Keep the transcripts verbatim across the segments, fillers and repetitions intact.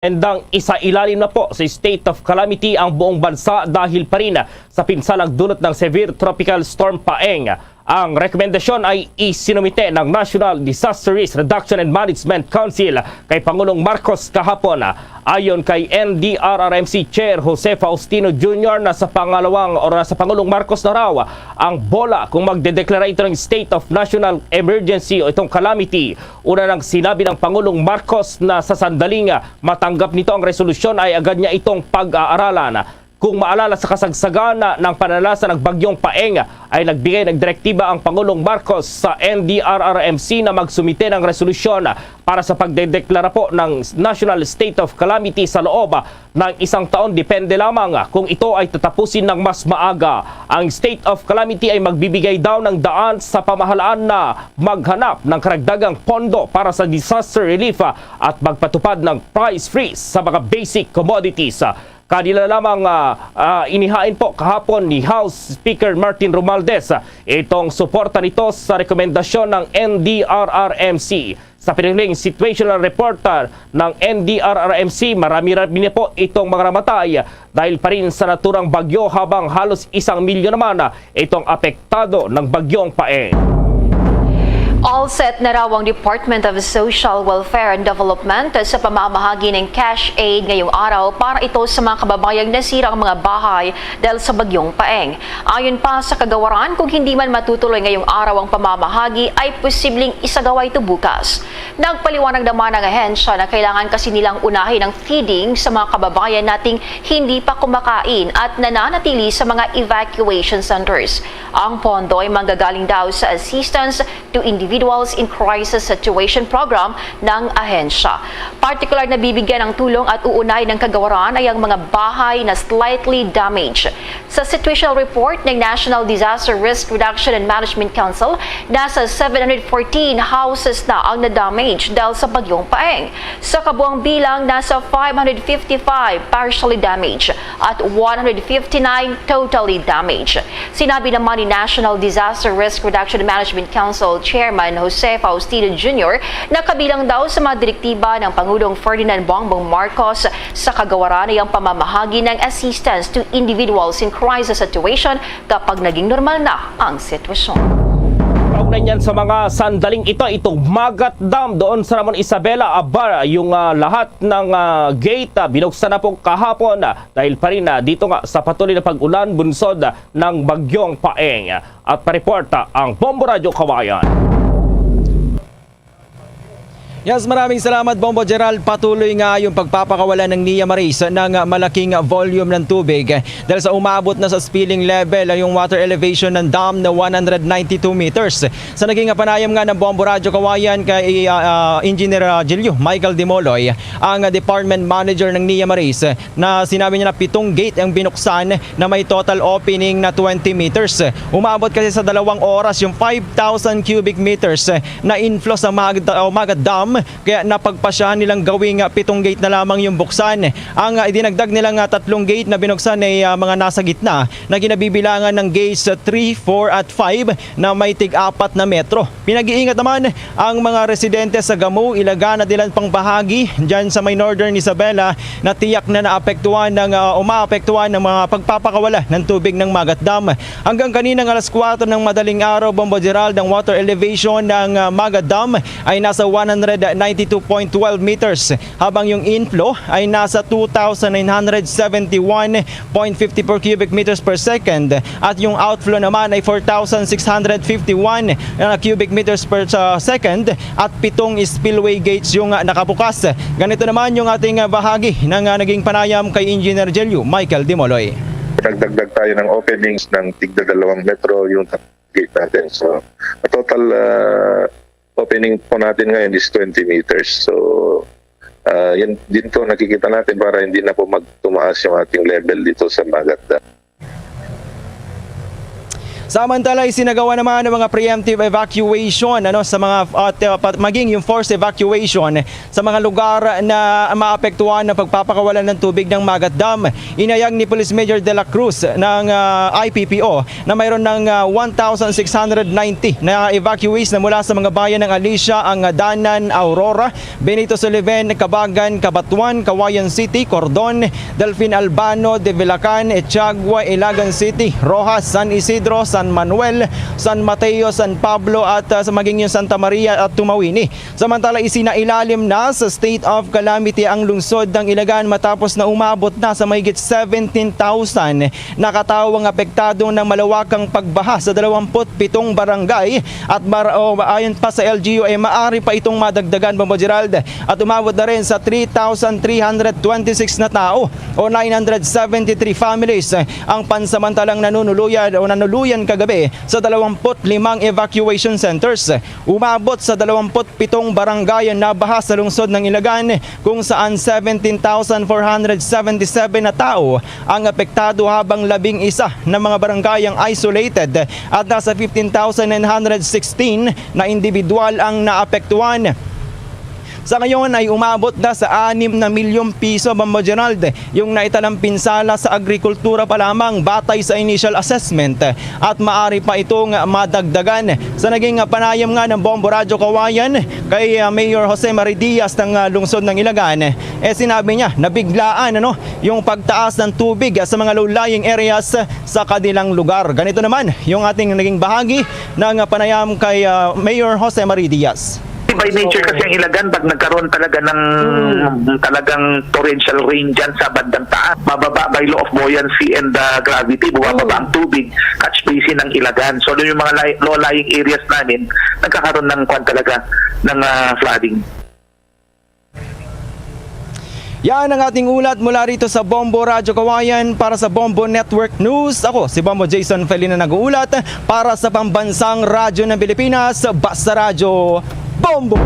Endang isailalim na po sa state of calamity ang buong bansa dahil pa rin sa pinsalang dulot ng severe tropical storm Paeng. Ang rekomendasyon ay isinumite ng National Disaster Risk Reduction and Management Council kay Pangulong Marcos kahapon. Ayon kay N D R R M C Chair Jose Faustino Junior, nasa pangalawang o nasa Pangulong Marcos na raw ang bola kung magdedeklara ito ng state of national emergency o itong calamity. Una nang sinabi ng Pangulong Marcos na sa sandaling matanggap nito ang resolusyon ay agad niya itong pag-aaralan. Kung maalala, sa kasagsagan ng pananalasa ng Bagyong Paeng ay nagbigay ng direktiba ang Pangulong Marcos sa N D R R M C na magsumite ng resolusyon para sa pagdedeklara po ng National State of Calamity sa loob ng isang taon, depende lamang kung ito ay tatapusin ng mas maaga. Ang state of calamity ay magbibigay daw ng daan sa pamahalaan na maghanap ng karagdagang pondo para sa disaster relief at magpatupad ng price freeze sa mga basic commodities. Kanila lamang, ah, ah, inihain po kahapon ni House Speaker Martin Romualdez, ah, itong suporta nito sa rekomendasyon ng N D R R M C. Sa piniling situational report, ah, ng N D R R M C, marami-rami na po itong mga namatay dahil pa rin sa naturang bagyo, habang halos isang milyon naman, ah, itong apektado ng Bagyong Paeng. All set na raw ang Department of Social Welfare and Development sa pamamahagi ng cash aid ngayong araw para ito sa mga kababayang nasira ang mga bahay dahil sa Bagyong Paeng. Ayon pa sa kagawaran, kung hindi man matutuloy ngayong araw ang pamamahagi, ay posibleng isagawa ito bukas. Nagpaliwanag naman ang ahensya na kailangan kasi nilang unahin ang feeding sa mga kababayan nating hindi pa kumakain at nananatili sa mga evacuation centers. Ang pondo ay manggagaling daw sa Assistance to Individuals in Crisis Situation Program ng ahensya. Partikular na bibigyan ng tulong at uunahin ng kagawaran ay ang mga bahay na slightly damaged. Sa situational report ng National Disaster Risk Reduction and Management Council, nasa seven hundred fourteen houses na ang na-damage dahil sa Bagyong Paeng. Sa kabuang bilang, nasa five hundred fifty-five partially damaged at one hundred fifty-nine totally damaged. Sinabi naman ni National Disaster Risk Reduction and Management Council Chairman Jose Faustino Junior na kabilang daw sa mga direktiba ng Pangulong Ferdinand Bongbong Marcos sa kagawaran ay ang pamamahagi ng assistance to individuals in crisis situation kapag naging normal na ang sitwasyon. Kaugnay niyan, sa mga sandaling ito, itong Magat Dam doon sa Ramon Isabela, aba, yung, ah, lahat ng, ah, gate, ah, binuksan na po kahapon, ah, dahil pa rin, ah, dito nga sa patuloy na pag-ulan, bunsod, ah, ng Bagyong Paeng. At pareporta ang Bombo Radyo Kawayan. Yes, maraming salamat, Bombo Gerald. Patuloy nga yung pagpapakawala ng Nia Maris ng malaking volume ng tubig dahil sa umabot na sa spilling level ang yung water elevation ng dam na one hundred ninety-two meters. Sa naging panayam nga ng Bombo Radyo Kawayan kay, ah, ah, Engineer, ah, Gilio Michael Dimoloy, ang department manager ng Nia Maris, na sinabi niya na pitong gate ang binuksan na may total opening na twenty meters. Umabot kasi sa dalawang oras yung five thousand cubic meters na inflow sa Magat, o Magat Dam, kaya napagpasyahan nilang gawing pitong gate na lamang yung buksan. Ang, ah, idinagdag nila nga tatlong gate na binuksan ay, ah, mga nasa gitna na ginabibilangan ng gates three, four at five na may tig-apat na metro. Pinag-iingat naman ang mga residente sa Gamo, Ilagan at ilan pang bahagi dyan sa may Northern Isabela na tiyak na naapektuhan ng, ah, o maapektuhan ng mga pagpapakawala ng tubig ng Magat Dam. Hanggang kaninang alas kwatro ng madaling araw, Bombo Gerald, ang water elevation ng, ah, Magat Dam ay nasa one hundred ninety-two point twelve meters, habang yung inflow ay nasa two thousand nine hundred seventy-one point fifty-four cubic meters per second at yung outflow naman ay four thousand six hundred fifty-one na cubic meters per sa second at pitong spillway gates yung, ah, nakabukas. Ganito naman yung ating, ah, bahagi ng, ah, naging panayam kay Engineer Jelio Michael Dimoloy. Nagdagdag tayo ng openings ng tigda dalawang metro yung gate natin. So, ang total, ah, opening po natin ngayon is twenty meters. So, ah, yun din po nakikita natin para hindi na po magtumaas yung ating level dito sa Magat Dam. Samantala, isinagawa naman ang mga preemptive evacuation, ano, sa mga, at, uh, pa-, maging yung forced evacuation sa mga lugar na maapektuhan ng pagpapakawalan ng tubig ng Magat Dam. Inayag ni Police Major De La Cruz ng, uh, I P P O na mayroon ng, uh, one thousand six hundred ninety na evacuees na mula sa mga bayan ng Alicia, Angadanan, Aurora, Benito Sullivan, Cabagan, Cabatuan, Cauayan City, Cordon, Delfin Albano, Divilacan, Echagua, Ilagan City, Roxas, San Isidro, San Manuel, San Mateo, San Pablo, at, ah, sa maging yung Santa Maria at Tumauini. Samantala, isinailalim na sa state of calamity ang lungsod ng Ilagan matapos na umabot na sa mahigit seventeen thousand na katawo ang apektado ng malawakang pagbaha sa dalawampu't pitong barangay at mar-, o, ayon pa sa L G U, eh, maari pa itong madagdagan, Bombo Gerald, at umabot na rin sa three thousand three hundred twenty-six na tao o nine hundred seventy-three families ang pansamantalang nanunuluyan o nanuluyan kagabi sa dalawampu't limang evacuation centers. Umabot sa dalawampu't pitong barangay ang nabaha sa lungsod ng Ilagan, kung saan seventeen thousand four hundred seventy-seven na tao ang apektado, habang labing isa na mga barangay ang isolated at nasa fifteen thousand nine hundred sixteen na individual ang naapektuhan. Sa ngayon ay umabot na sa anim na milyong piso, Bombo Gerald, yung naitalang pinsala sa agrikultura pa lamang batay sa initial assessment, at maari pa itong madagdagan. Sa naging panayam nga ng Bombo Radyo Kawayan kay, ah, Mayor Jose Mari Diaz ng, ah, lungsod ng Ilagan, eh, sinabi niya na biglaan, ano, yung pagtaas ng tubig sa mga low-lying areas sa kanilang lugar. Ganito naman yung ating naging bahagi ng panayam kay, ah, Mayor Jose Mari Diaz. By nature kasi ang Ilagan, pag nagkaroon talaga ng talagang torrential rain dyan sa bandang taas, mababa by law of buoyancy and, ah, gravity, bumababa ang tubig, catch basin ng Ilagan. So, yung mga li-, low-lying areas namin, nagkakaroon ng kwan talaga, ng, ah, flooding. Yan ang ating ulat mula rito sa Bombo Radyo Kawayan. Para sa Bombo Network News, ako si Bombo Jason Felina nag-uulat para sa Pambansang Radyo ng Pilipinas, Basta Radyo, Bombo!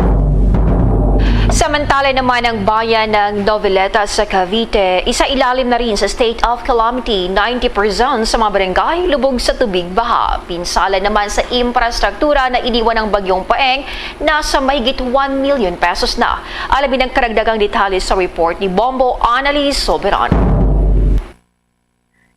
Samantala naman, ang bayan ng Noveleta sa Cavite, isailalim na rin sa state of calamity. Ninety percent sa mga barangay lubog sa tubig baha. Pinsala naman sa infrastruktura na iniwan ng Bagyong Paeng, nasa mahigit one million pesos na. Alamin ang karagdagang detalye sa report ni Bombo Annalise Soberano.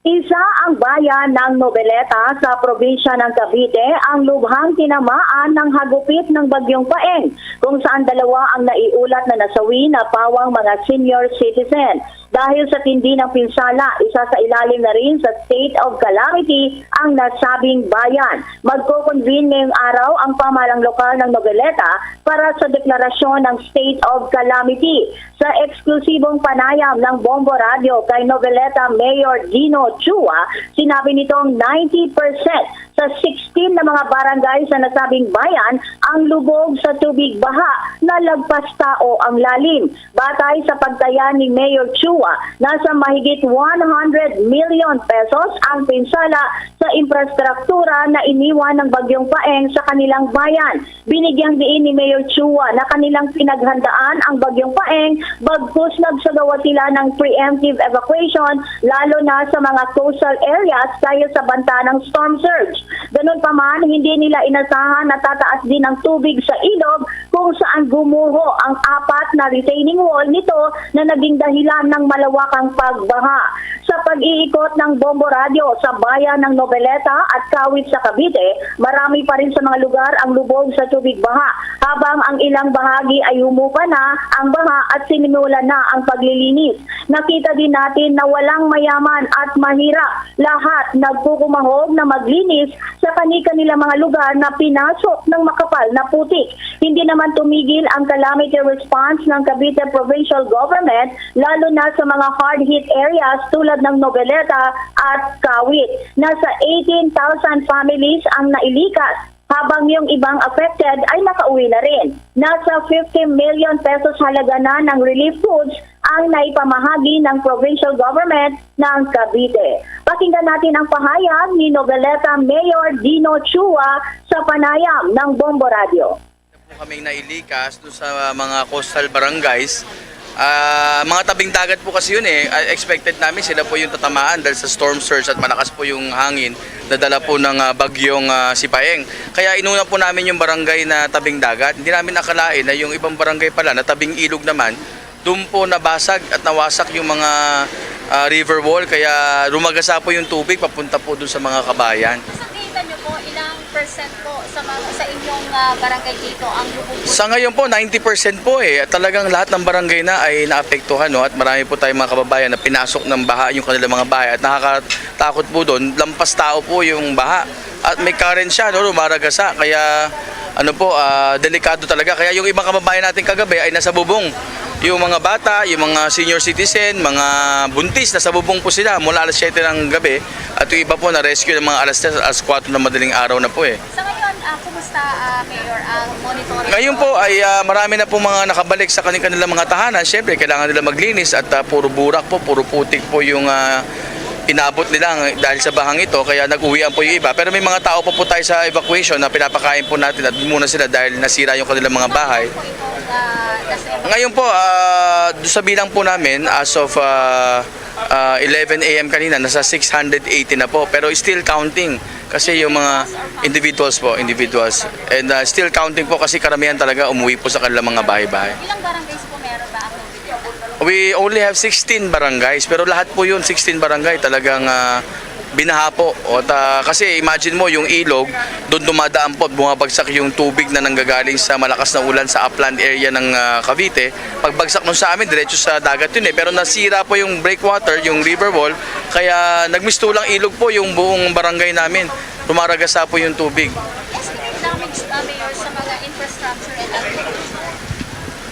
Isa ang bayan ng Noveleta sa probinsya ng Cavite ang lubhang tinamaan ng hagupit ng Bagyong Paeng, kung saan dalawa ang naiulat na nasawi na pawang mga senior citizen. Dahil sa tindi ng pinsala, isasailalim na rin sa state of calamity ang nasabing bayan. Magko-convene ngayong araw ang pamahalang lokal ng Noveleta para sa deklarasyon ng state of calamity. Sa eksklusibong panayam ng Bombo Radio kay Noveleta Mayor Dino Chua, sinabi nitong ninety percent sa sixteen na mga barangay sa nasabing bayan ang lubog sa tubig baha na lagpas tao ang lalim. Batay sa pagtaya ni Mayor Chua, nasa mahigit one hundred million pesos ang pinsala sa infrastruktura na iniwan ng Bagyong Paeng sa kanilang bayan. Binigyang diin ni Mayor Chua na kanilang pinaghandaan ang Bagyong Paeng, bagkus nagsagawa sila ng preemptive evacuation, lalo na sa mga coastal areas dahil sa banta ng storm surge. Ganun pa man, hindi nila inasahan na tataas din ang tubig sa ilog, kung saan gumuho ang apat na retaining wall nito na naging dahilan ng malawakang pagbaha. Sa pag-iikot ng Bombo Radyo sa bayan ng Noveleta at Kawit sa Cavite, marami pa rin sa mga lugar ang lubog sa tubig baha, habang ang ilang bahagi ay humupa na ang baha at sinimulan na ang paglilinis. Nakita din natin na walang mayaman at mahirap, lahat nagkukumahog na maglinis sa kani-kanila mga lugar na pinasok ng makapal na putik. Hindi naman tumigil ang calamity response ng Cavite Provincial Government, lalo na sa mga hard-hit areas tulad ng Noveleta at Kawit. Nasa eighteen thousand families ang nailikas, habang yung ibang affected ay nakauwi na rin. Nasa fifty million pesos halaga na ng relief goods ang naipamahagi ng provincial government ng Cavite. Pakinggan natin ang pahayag ni Noveleta Mayor Dino Chua sa panayam ng Bombo Radio. Po kaming nailikas doon sa mga coastal barangays. Ah, mga tabing dagat po kasi yun eh. Ah, expected namin sila po yung tatamaan dahil sa storm surge at malakas po yung hangin na dala po ng, ah, bagyong, ah, Sipaeng. Kaya inuna po namin yung barangay na tabing dagat. Hindi namin akalain na yung ibang barangay pala na tabing ilog naman, doon po nabasag at nawasak yung mga, ah, river wall. Kaya rumagasa po yung tubig papunta po doon sa mga kabayan. Sa kita nyo po, ilang percent po sa mga, sa inyong, ah, barangay dito ang lubog po? Sa ngayon po, ninety percent po eh. Talagang lahat ng barangay na ay naapektuhan, no? At marami po tayong mga kababayan na pinasok ng baha yung kanilang mga bahay. At nakakatakot po doon, lampas tao po yung baha. At may current siya, no? Lumaragasa. Kaya, ano po, ah, delikado talaga. Kaya yung ibang kababayan natin kagabi ay nasa bubong. Yung mga bata, yung mga senior citizen, mga buntis, nasa bubong po sila mula alas siyete ng gabi. At yung iba po na-rescue ng mga alas tres, alas kuwatro ng madaling araw na po eh. Sa ngayon, ah, kumusta, ah, Mayor, ang monitoring? Ngayon po ay, ah, marami na po mga nakabalik sa kanilang mga tahanan. Siyempre, kailangan nila maglinis at, ah, puro burak po, puro putik po yung, ah, inabot nila ang, dahil sa bahang ito. Kaya nag-uwian po yung iba. Pero may mga tao pa po tayo sa evacuation na pinapakain po natin at muna sila dahil nasira yung kanilang mga bahay. Po ito, ah, nasa evacuation? Ngayon po, ah, doon sa bilang po namin, as of, ah, ah, eleven a m kanina, nasa six hundred eighty na po. Pero still counting kasi yung mga individuals po, individuals. And, ah, still counting po kasi karamihan talaga umuwi po sa kanilang mga bahay-bahay. Ilang barangays po meron ba ang COVID? We only have sixteen barangays, pero lahat po yun, sixteen barangay, talagang, ah, binaha po. O, ta-, kasi imagine mo, yung ilog, doon dumadaan po at bumabagsak yung tubig na nanggagaling sa malakas na ulan sa upland area ng, ah, Cavite. Pagbagsak nun sa amin, diretso sa dagat yun eh. Pero nasira po yung breakwater, yung river wall, kaya nagmistulang ilog po yung buong barangay namin. Rumaragasa po yung tubig. Estimate damage, uh, Mayor, sa mga infrastructure and agriculture?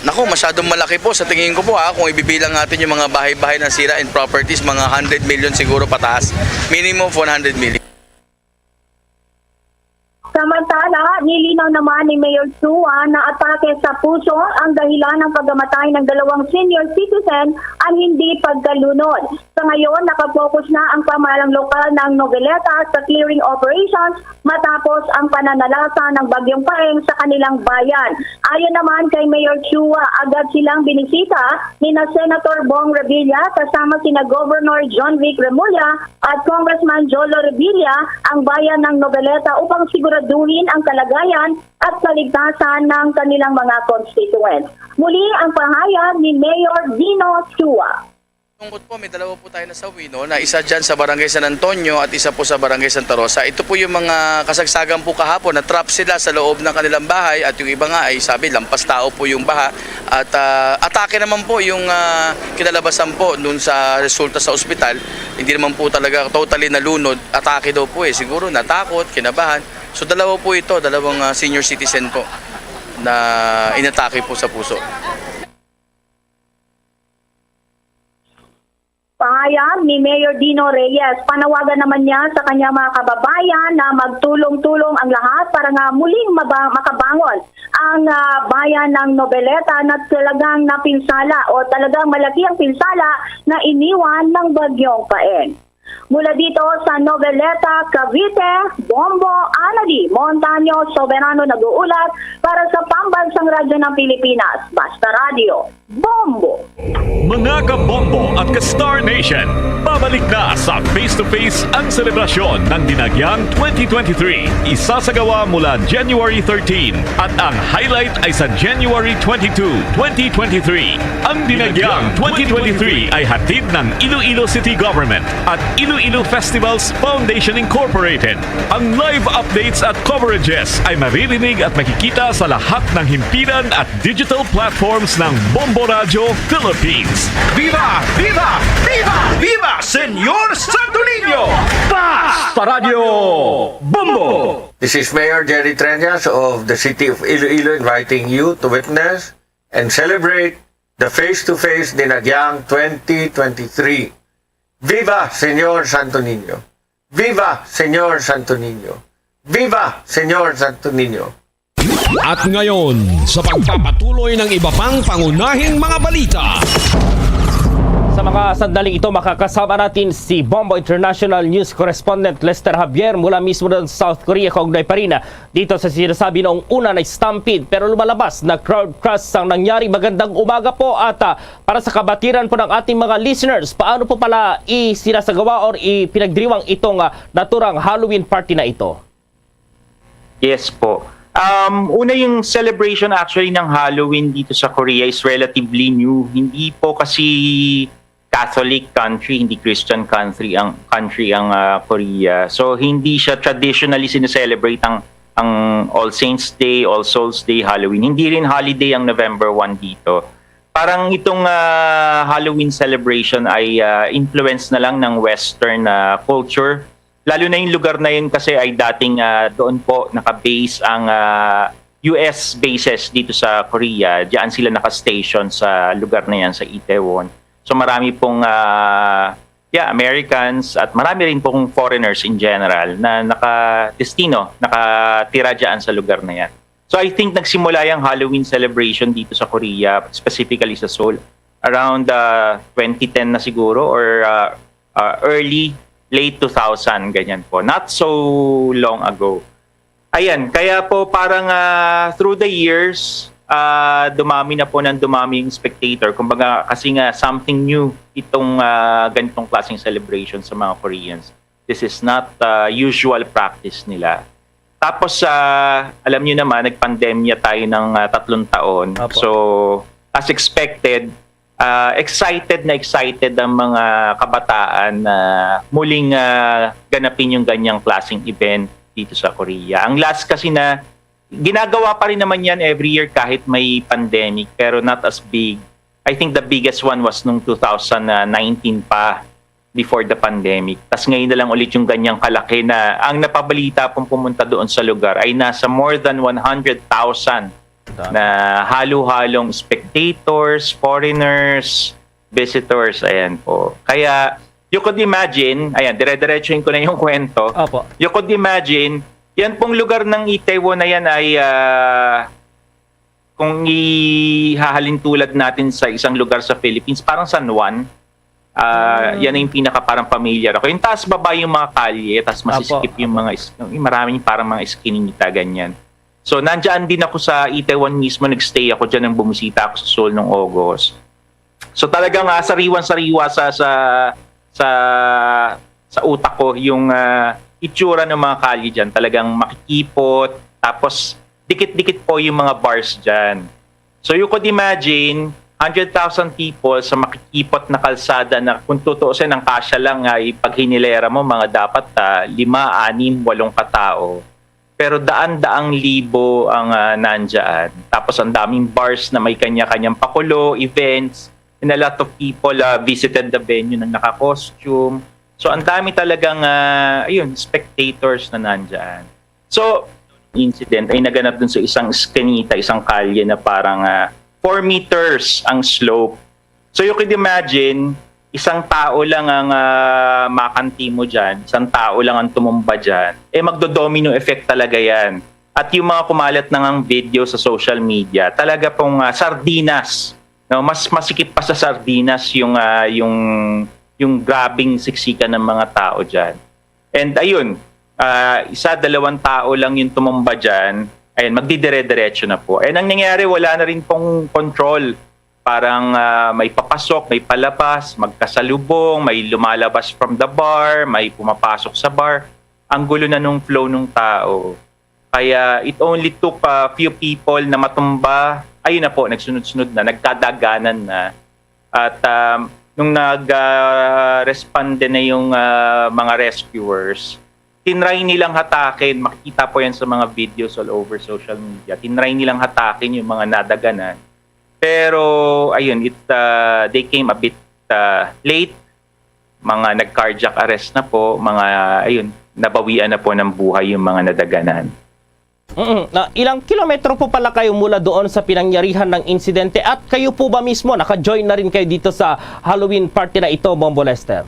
Naku, masyadong malaki po. Sa tingin ko po ha, kung ibibilang natin yung mga bahay-bahay na sira and properties, mga hundred million siguro pataas. Minimum of one hundred million. Samantala, nilinaw naman ni Mayor Chua na atake sa puso ang dahilan ng pagkamatay ng dalawang senior citizen at hindi pagkalunod. Sa ngayon, nakapokus na ang pamahalang lokal ng Noveleta sa clearing operations matapos ang pananalasa ng Bagyong Paeng sa kanilang bayan. Ayon naman kay Mayor Chua, agad silang binisita ni na Senator Bong Revilla kasama sina Governor John Vic Remulla at Congressman Jolo Revilla ang bayan ng Noveleta upang siguraduhin ang kalagayan at kaligtasan ng kanilang mga constituents. Muli ang pahayag ni Mayor Dino Chua. Lungkot po, may dalawa po tayo nasawi, no, na isa dyan sa Barangay San Antonio at isa po sa Barangay Santa Rosa. Ito po yung mga kasagsagan po kahapon, na-trap sila sa loob ng kanilang bahay at yung iba nga ay sabi, lampas tao po yung baha. At, ah, atake naman po yung, ah, kinalabasan po dun sa resulta sa ospital. Hindi naman po talaga totally nalunod. Atake daw po eh. Siguro natakot, kinabahan. So dalawa po ito, dalawang, ah, senior citizen po na inatake po sa puso. Pahayag ni Mayor Dino Reyes, panawagan naman niya sa kanyang mga kababayan na magtulong-tulong ang lahat para nga muling maba-, makabangon ang, ah, bayan ng Noveleta na talagang napinsala o talagang malaki ang pinsala na iniwan ng Bagyong Paeng. Mula dito sa Noveleta, Cavite, Bombo, Anali, Montaño, Soberano nag-uulat para sa Pambansang Radyo ng Pilipinas, Basta Radyo. Bombo! Mga ka-Bombo at ka-Star Nation, pabalik na sa Face to Face ang selebrasyon ng Dinagyang twenty twenty-three. Isasagawa mula January thirteen at ang highlight ay sa January twenty-two, twenty twenty-three. Ang Dinagyang twenty twenty-three ay hatid ng Iloilo City Government at Iloilo Festivals Foundation Incorporated. Ang live updates at coverages ay maririnig at makikita sa lahat ng himpilan at digital platforms ng Bombo Radyo Philippines. Viva! Viva! Viva! Viva Señor Santo Niño! Basta Radyo Bombo! This is Mayor Jerry Treñas of the City of Iloilo inviting you to witness and celebrate the face-to-face Dinagyang twenty twenty-three. Viva Señor Santo Niño! Viva Señor Santo Niño! Viva Señor Santo Niño! At ngayon, sa pagpapatuloy ng iba pang pangunahing mga balita. Sa mga Sandaling ito, makakasama natin si Bombo International News Correspondent Lester Javier mula mismo ng South Korea, kaugnay pa rin dito sa sinasabi noong una na stampede, pero lumalabas na crowd crush ang nangyari. Magandang umaga po, at ah, para sa kabatiran po ng ating mga listeners, paano po pala isinasagawa or ipinagdiriwang itong ah, naturang Halloween party na ito? Yes po. Um, una, yung celebration actually ng Halloween dito sa Korea is relatively new. Hindi po kasi Catholic country, hindi Christian country ang country ang ah, Korea. So hindi siya traditionally sineselebrate ang ang All Saints Day, All Souls Day, Halloween. Hindi rin holiday ang November one dito. Parang itong ah, Halloween celebration ay ah, influence na lang ng Western ah, culture. Lalo na yung lugar na yun kasi ay dating ah, doon po naka-base ang ah, U S bases dito sa Korea. Diyan sila naka-station sa lugar na yan, sa Itaewon. So marami pong ah, yeah, Americans at marami rin pong foreigners in general na naka-destino, nakatira diyan sa lugar na yan. So I think nagsimula yung Halloween celebration dito sa Korea, specifically sa Seoul, around uh, twenty ten na siguro, or uh, uh, early, late two thousand, ganyan po. Not so long ago. Ayan, kaya po parang uh, through the years, uh, dumami na po ng dumami yung spectator. Kumbaga, kasi nga something new itong uh, ganitong klaseng celebration sa mga Koreans. This is not uh, usual practice nila. Tapos, uh, alam niyo naman, nagpandemya tayo ng uh, tatlong taon. Opo. So, as expected, uh, excited na excited ang mga kabataan na muling uh, ganapin yung ganyang klaseng event dito sa Korea. Ang last kasi na, ginagawa pa rin naman yan every year kahit may pandemic, pero not as big. I think the biggest one was nung two thousand nineteen pa, before the pandemic. Tas ngayon na lang ulit yung ganyang kalaki na ang napabalita pong pumunta doon sa lugar ay nasa more than one hundred thousand na halo-halong spectators, foreigners, visitors, ayan po. Kaya, you could imagine, ayan, dire-diretsuhin ko na yung kwento. Opo. You could imagine, yan pong lugar ng Itaewon na yan ay, ah, kung ihahalin tulad natin sa isang lugar sa Philippines, parang San Juan, ah, yan ang yung pinaka parang pamilyar ako. Yung taas baba yung mga kalye, tas masisikip Apo, yung mga, is- yung maraming parang mga eskinita, ganyan. So, nandiyan din ako sa Itaewon mismo, nagstay ako dyan nung bumisita ako sa Seoul nung August. So, talagang ah, sariwan-sariwa sa, sa, sa, sa utak ko yung ah, itsura ng mga kalye dyan. Talagang makikipot, tapos dikit-dikit po yung mga bars dyan. So, you could imagine, hundred thousand people sa makikipot na kalsada na kung tutuusin, ang kasya lang ay paghinilera mo, mga dapat ah, lima, anim, walong katao. Pero daan-daang libo ang ah, nandyan. Tapos ang daming bars na may kanya-kanyang pakulo, events, and a lot of people ah, visited the venue na naka-costume. So ang dami talagang ah, ayun, spectators na nandyan. So incident ay naganap dun sa isang eskinita, isang kalye na parang ah, four meters ang slope. So you could imagine, isang tao lang ang ah, makanti mo dyan, isang tao lang ang tumumba dyan, eh magdo-domino effect talaga yan. At yung mga kumalat na ngang video sa social media, talaga pong ah, sardinas. No? Mas masikip pa sa sardinas yung, ah, yung, yung grabing siksikan ng mga tao dyan. And ayun, ah, isa, dalawang tao lang yung tumumba dyan, ayun, magdidire-diretso na po. And ang nangyari, wala na rin pong control. Parang ah, may papasok, may palabas, magkasalubong, may lumalabas from the bar, may pumapasok sa bar. Ang gulo na nung flow ng tao. Kaya it only took a few people na matumba. Ayun na po, nagsunod-sunod na, nagkadaganan na. At um, nung nag-responde na yung ah, mga rescuers, tinry nilang hatakin, makikita po yan sa mga videos all over social media, tinry nilang hatakin yung mga nadaganan. Pero ayun, it, ah, they came a bit ah, late, mga nag-cardiac arrest na po, mga, ayun, nabawian na po ng buhay yung mga nadaganan. Mm, na ilang kilometro po pala kayo mula doon sa pinangyarihan ng insidente, at kayo po ba mismo naka-join na rin kayo dito sa Halloween party na ito, Bombo Lester?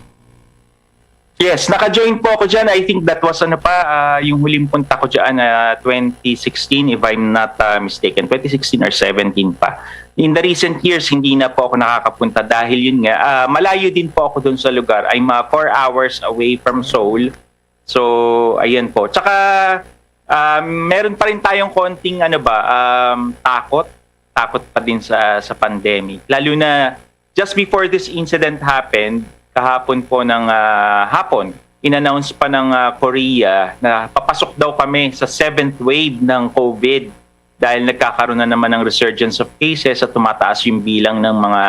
Yes, naka-join po ako dyan. I think that was ano pa, ah, yung huling punta ko dyan, ah, twenty sixteen, if I'm not ah, mistaken. Twenty sixteen or seventeen pa. In the recent years, hindi na po ako nakakapunta dahil yun nga, ah, malayo din po ako dun sa lugar. I'm, ah, four hours away from Seoul. So, ayan po. Tsaka, ah, meron pa rin tayong konting, ano ba, um, takot. Takot pa din sa, sa pandemic. Lalo na, just before this incident happened, kahapon po ng, ah, hapon, in-announce pa ng, ah, Korea na papasok daw kami sa seventh wave ng COVID dahil nagkakaroon na naman ng resurgence of cases at tumataas yung bilang ng mga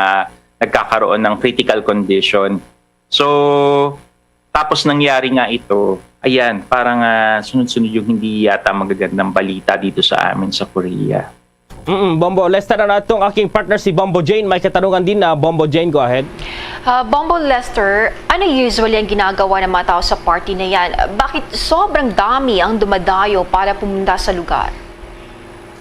nagkakaroon ng critical condition. So, tapos nangyari nga ito, ayan, parang, ah, sunod-sunod yung hindi yata magagandang balita dito sa amin sa Korea. Mm, Bombo Lester, ano atong aking partner si Bombo Jane? May katanungan din na Bombo Jane, go ahead. Ah, Bombo Lester, ano usually ang ginagawa ng mga tao sa party na yan? Bakit sobrang dami ang dumadayo para pumunta sa lugar?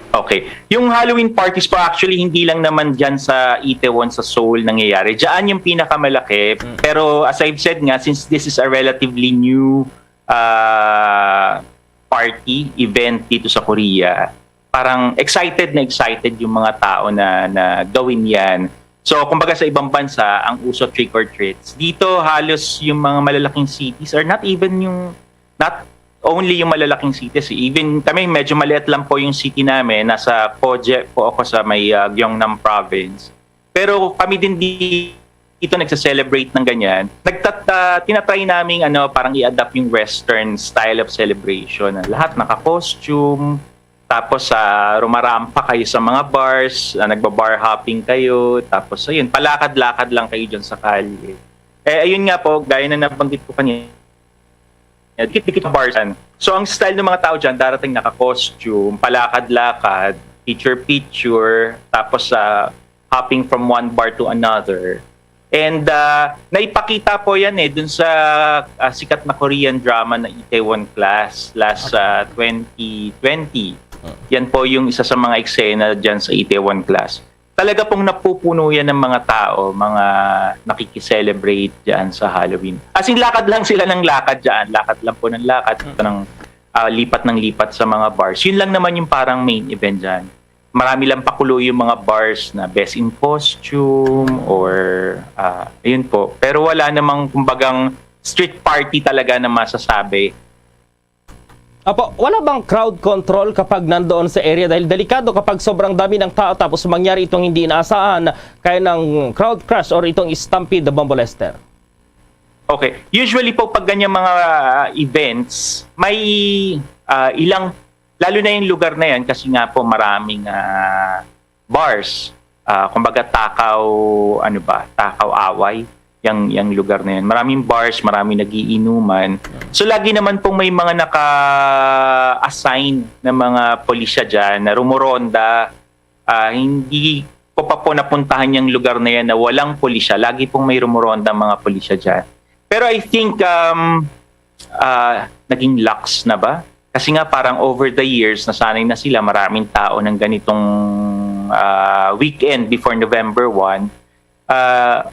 Okay. Yung Halloween parties po, actually, hindi lang naman dyan sa Itaewon, sa Seoul, nangyayari. Diyan yung pinakamalaki. Pero as I've said nga, since this is a relatively new ah, party, event dito sa Korea, parang excited na excited yung mga tao na, na gawin yan. So, kumbaga sa ibang bansa, ang uso trick or treats. Dito, halos yung mga malalaking cities, or not even yung, not only yung malalaking cities, even kami, medyo maliit lang po yung city namin. Nasa Poje po ako sa may, ah, Gyeongnam Province. Pero kami din dito nagse-celebrate ng ganyan. Nagtat-, ah, tinatry naming, ano, parang i-adapt yung Western style of celebration. Lahat naka-costume, tapos, ah, rumarampa kayo sa mga bars, ah, nagba-bar hopping kayo, tapos, ayun, palakad-lakad lang kayo dyan sa kalye. Eh, ayun nga po, gaya na nabanggit ko kanina, dikit-dikit ang bars dyan. So, ang style ng mga tao dyan, darating naka-costume, palakad-lakad, picture-picture, tapos, ah, hopping from one bar to another. And, ah, naipakita po yan eh, dun sa, ah, sikat na Korean drama na Itaewon Class last, ah, twenty twenty. Yan po yung isa sa mga eksena dyan sa Itaewon Class. Talaga pong napupuno yan ng mga tao, mga nakikiselebrate dyan sa Halloween. As in, lakad lang sila ng lakad dyan. Lakad lang po ng lakad, ng, ah, lipat ng lipat sa mga bars. Yun lang naman yung parang main event dyan. Marami lang pakulo yung mga bars na best in costume or, ah, ayun po. Pero wala namang, kumbagang, street party talaga na masasabi. Apo, wala bang crowd control kapag nandoon sa area? Dahil delikado kapag sobrang dami ng tao tapos mangyari itong hindi inaasahan, kaya ng crowd crush or itong stampede, Bombo Lester. Okay. Usually po, pag ganyan mga, ah, events, may, ah, ilang, lalo na yung lugar na yan, kasi nga po maraming, ah, bars. Ah, kumbaga, takaw, ano ba, takaw away, yang, yang lugar na yan. Maraming bars, maraming nagiinuman. So, lagi naman pong may mga naka-assign na mga pulisya dyan na rumuronda. Ah, hindi ko pa po napuntahan yung lugar na yan na walang pulisya. Lagi pong may rumuronda mga pulisya dyan. Pero I think, um, ah, naging lax na ba? Kasi nga, parang over the years, nasanay na sila, maraming tao ng ganitong, ah, weekend before November one. Ah,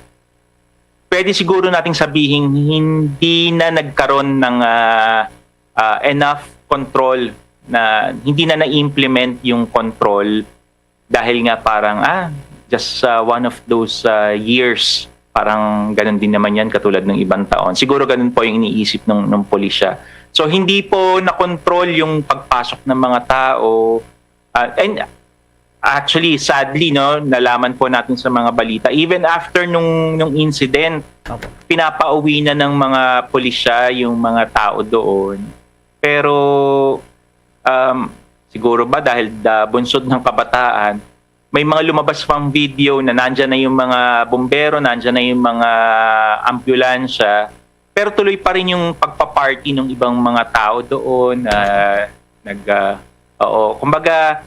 pwede siguro nating sabihin, hindi na nagkaroon ng, ah, ah, enough control, na hindi na na-implement yung control dahil nga parang, ah, just, ah, one of those, ah, years. Parang ganun din naman yan, katulad ng ibang taon. Siguro ganun po yung iniisip ng, ng pulisya. So, hindi po na-control yung pagpasok ng mga tao. Ah, and actually, sadly, no, nalaman po natin sa mga balita, even after nung, nung incident, Apo. pinapauwi na ng mga pulisya yung mga tao doon. Pero, um, siguro ba dahil, ah, bunsod ng kabataan, may mga lumabas pang video na nandyan na yung mga bumbero, nandyan na yung mga ambulansya, pero tuloy pa rin yung pagpa-party ng ibang mga tao doon. Ah, nag, ah, oo, kumbaga,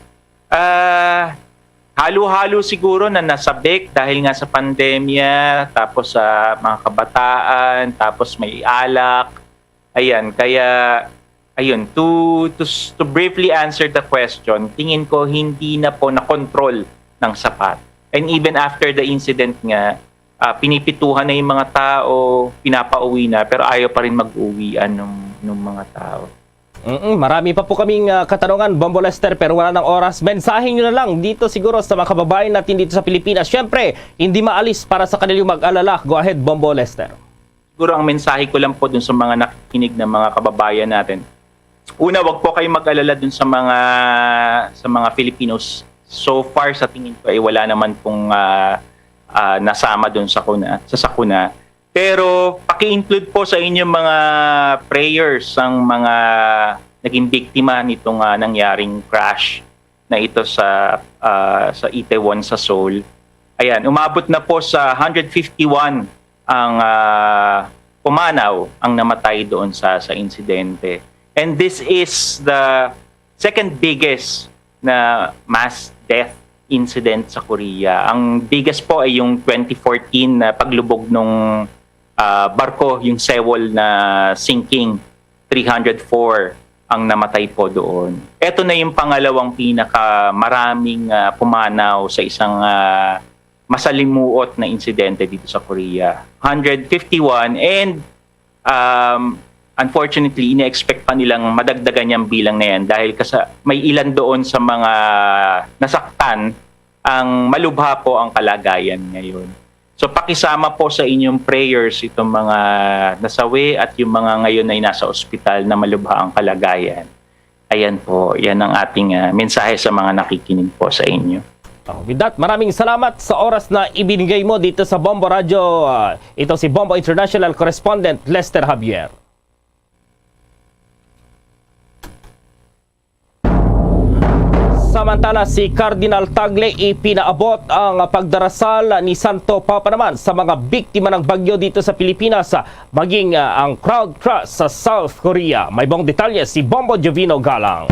ah, halo-halo siguro na nasabik dahil nga sa pandemya, tapos sa mga kabataan, tapos may alak. Ayan, kaya, ayun, to, to, to briefly answer the question, tingin ko hindi na po na-control ng sapat. And even after the incident nga, ah, pinipituhan na yung mga tao, pinapauwi na, pero ayaw pa rin mag-uwian ng, ng mga tao. Mm-mm, marami pa po kaming, ah, katanungan, Bombo Lester, pero wala nang oras. Mensahe nyo na lang dito siguro sa mga kababayan natin dito sa Pilipinas. Siyempre, hindi maalis para sa kanila yung mag-alala. Go ahead, Bombo Lester. Siguro ang mensahe ko lang po dun sa mga nakikinig na mga kababayan natin. Una, wag po kayong mag-alala dun sa mga, sa mga Filipinos. So far, sa tingin ko ay wala naman pong, ah, ah, nasama dun sa kuna, sa sakuna. Pero paki-include po sa inyong mga prayers ang mga naging biktima nitong, ah, nangyaring crash na ito sa, ah, sa Itaewon sa Seoul. Ayan, umabot na po sa hundred fifty-one ang, ah, pumanaw ang namatay doon sa, sa insidente. And this is the second biggest na mass death incident sa Korea. Ang biggest po ay yung twenty fourteen na paglubog nung, ah, barko, yung Sewol na sinking, three hundred four ang namatay po doon. Ito na yung pangalawang pinakamaraming, ah, pumanaw sa isang, ah, masalimuot na insidente dito sa Korea. Hundred fifty-one, and, um, unfortunately, ina-expect pa nilang madagdagan yung bilang na yan dahil kasa-, may ilan doon sa mga nasaktan ang malubha po ang kalagayan ngayon. So, pakisama po sa inyong prayers itong mga nasawi at yung mga ngayon ay nasa ospital na malubha ang kalagayan. Ayan po, yan ang ating, ah, mensahe sa mga nakikinig po sa inyo. Oh, with that, maraming salamat sa oras na ibinigay mo dito sa Bombo Radyo. Ah, ito si Bombo International Correspondent Lester Javier. Samantala, si Cardinal Tagle ipinaabot ang pagdarasal ni Santo Papa naman sa mga biktima ng bagyo dito sa Pilipinas, maging, ah, ang crowd crush sa South Korea. May buong detalye si Bombo Jovino Galang.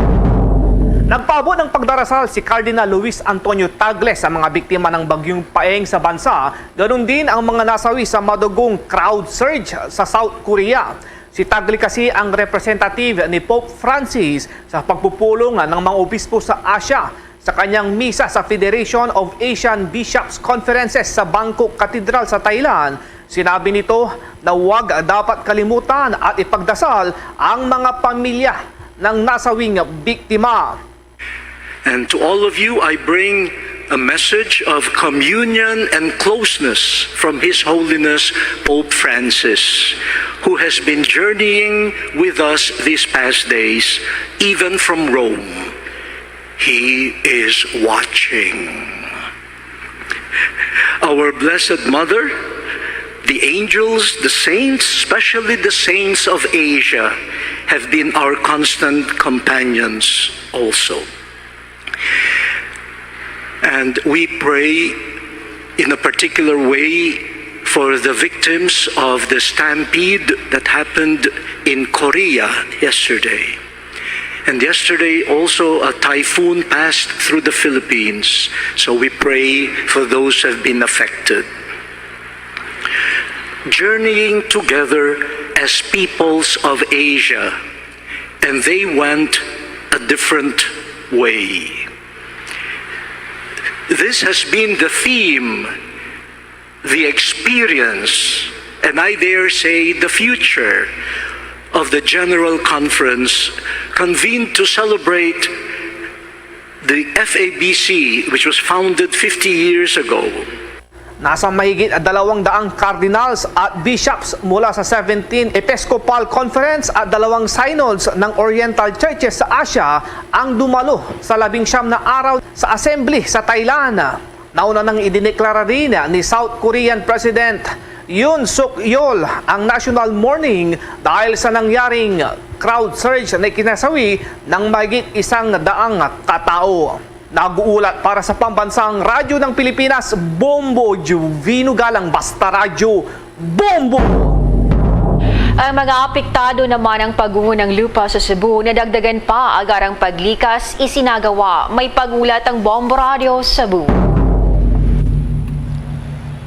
Nagpaabot ng pagdarasal si Cardinal Luis Antonio Tagle sa mga biktima ng Bagyong Paeng sa bansa, ganun din ang mga nasawi sa madugong crowd surge sa South Korea. Si Tagle kasi ang representative ni Pope Francis sa pagpupulong ng mga obispo sa Asia. Sa kanyang misa sa Federation of Asian Bishops Conferences sa Bangkok Cathedral sa Thailand, sinabi nito na huwag dapat kalimutan at ipagdasal ang mga pamilya ng nasawing biktima. And to all of you, I bring a message of communion and closeness from His Holiness Pope Francis, who has been journeying with us these past days, even from Rome. He is watching. Our Blessed Mother, the angels, the saints, especially the saints of Asia, have been our constant companions also. And we pray in a particular way for the victims of the stampede that happened in Korea yesterday. And yesterday also, a typhoon passed through the Philippines, so we pray for those who have been affected. Journeying together as peoples of Asia, and they went a different way. This has been the theme, the experience, and I dare say the future of the General Conference convened to celebrate the F A B C, which was founded fifty years ago. Nasa mahigit dalawang daang cardinals at bishops mula sa seventeen Episcopal Conference at dalawang synods ng Oriental Churches sa Asia ang dumalo sa labing siyam na araw sa assembly sa Thailand. Nauna nang idineklara rin ni South Korean President Yoon Suk Yeol ang national mourning dahil sa nangyaring crowd surge na ikinasawi ng mahigit isang daang katao. Nag-uulat para sa Pambansang Radyo ng Pilipinas, Bombo Juvino Galang, Basta Radyo, Bombo! Ang mga apektado naman ang pagguho ng lupa sa Cebu, nadagdagan pa agarang paglikas isinagawa. May pag-ulat ang Bombo Radyo Cebu.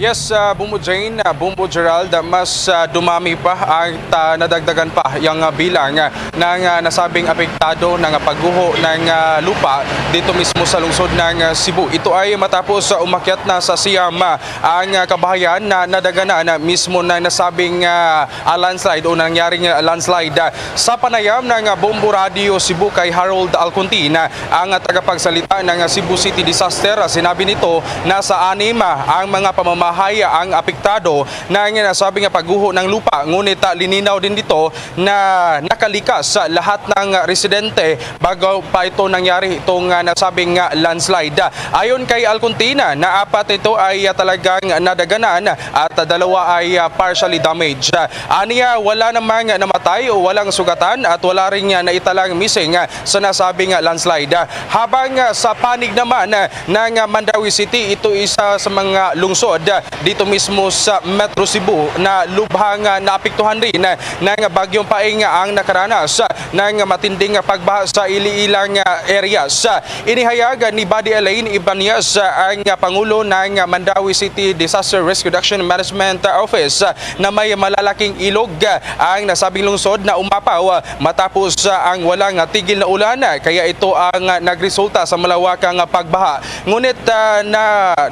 Yes, ah, Bumbo Jane, ah, Bumbo Gerald, ah, mas, ah, dumami pa at, ah, nadagdagan pa yung, ah, bilang, ah, ng, ah, nasabing apektado ng, ah, pagguho ng, ah, lupa dito mismo sa lungsod ng, ah, Cebu. Ito ay matapos, ah, umakyat na sa siyam, ah, ang, ah, kabahayan na nadaganan, ah, mismo na nasabing, ah, ah, landslide o nangyaring, ah, landslide. Ah, sa panayam ng, ah, Bombo Radio Cebu kay Harold Alcontin, ah, ang, ah, tagapagsalita ng, ah, Cebu City Disaster, ah, sinabi nito na sa anim, ah, ang mga pamamahay, ah, ang apektado ng nasabing, ah, pagguho ng lupa. Ngunit, ah, lininaw din dito na nakalikas sa lahat ng, ah, residente bago pa ito nangyari, itong, ah, nasabing, ah, landslide. Ah, ayon kay Alcontina, na apat ito ay, ah, talagang nadaganan at, ah, dalawa ay, ah, partially damaged. Ah, aniya, wala namang namatay o walang sugatan at wala rin, ah, naitalang missing, ah, sa nasabing, ah, landslide. Ah, habang, ah, sa panig naman, ah, ng, ah, Mandaue City, ito isa sa mga lungsod, ah, dito mismo sa Metro Cebu na lubhang, ah, naapektuhan rin, ah, ng Bagyong Paeng ang nakaranas, ah, ng matinding pagbaha sa iliilang, ah, areas. Ah, inihayag ni Buddy Elaine Ibanez, ah, ang, ah, Pangulo ng, ah, Mandaue City Disaster Risk Reduction Management, ah, Office, ah, na may malalaking ilog, ah, ang nasabing lungsod na umapaw, ah, matapos, ah, ang walang, ah, tigil na ulan, ah, kaya ito ang, ah, nagresulta sa malawakang, ah, pagbaha. Ngunit, ah, na,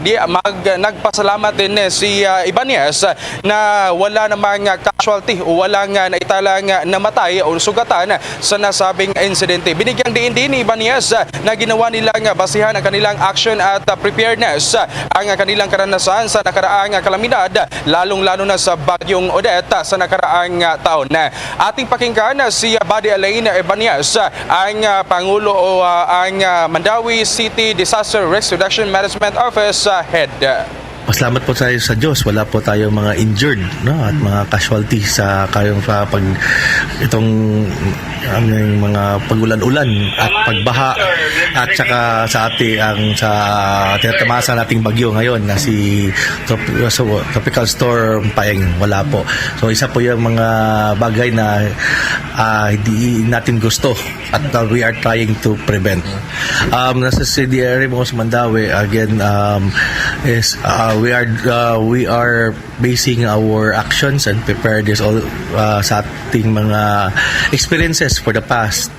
di, mag, nagpasalamat din, eh, si, ah, Ibanez, ah, na wala namang, ah, casualty o walang, ah, naitalang, ah, namatay o sugatan sa nasabing insidente. Binigyang diin din ni Ibanez, ah, na ginawa nilang, ah, basihan ang kanilang action at, ah, preparedness, ah, ang, ah, kanilang karanasan sa nakaraang, ah, kalamidad, lalong-lalo na sa Bagyong Odette, ah, sa nakaraang, ah, taon. Ating pakinggan, ah, si, ah, Buddy Elaine Ibanez, ah, ang, ah, Pangulo o, ah, ang, ah, Mandaue City Disaster Risk Reduction Management Office, ah, Head. Pasalamat po tayo sa Diyos, wala po tayong mga injured, no, at mga casualty sa kayong sa pag itong ang mga pag-ulan-ulan at pagbaha at saka sa ati ang sa tinatamasa nating bagyo ngayon na si Trop-, so, Tropical Storm Paeng, wala po. So isa po yung mga bagay na, ah, hindi natin gusto at, uh, we are trying to prevent. Um, nasa C D R mo sa Mandaue, again, um, is, uh, we are, uh, we are basing our actions and preparedness all, uh, sa ating mga experiences for the past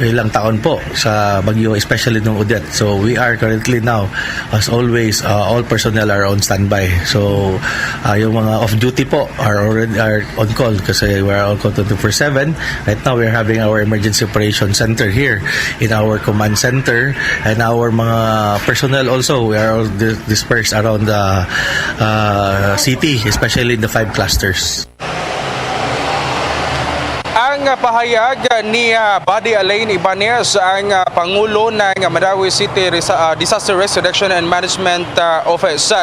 ilang taon po sa bagyo, especially nung Odette. So we are currently now, as always, uh, all personnel are on standby. So, uh, yung mga off-duty po are already are on call kasi we are on call twenty-four seven. Right now, we are having our emergency operation center here in our command center, and our mga personnel also, we are all di-, dispersed around the, uh, city, especially in the five clusters. Ang pahayag ni, ah, Buddy Alain Ibanez, ang, ah, Pangulo ng Mandaue City Resa-, ah, Disaster Risk Reduction and Management, ah, Office.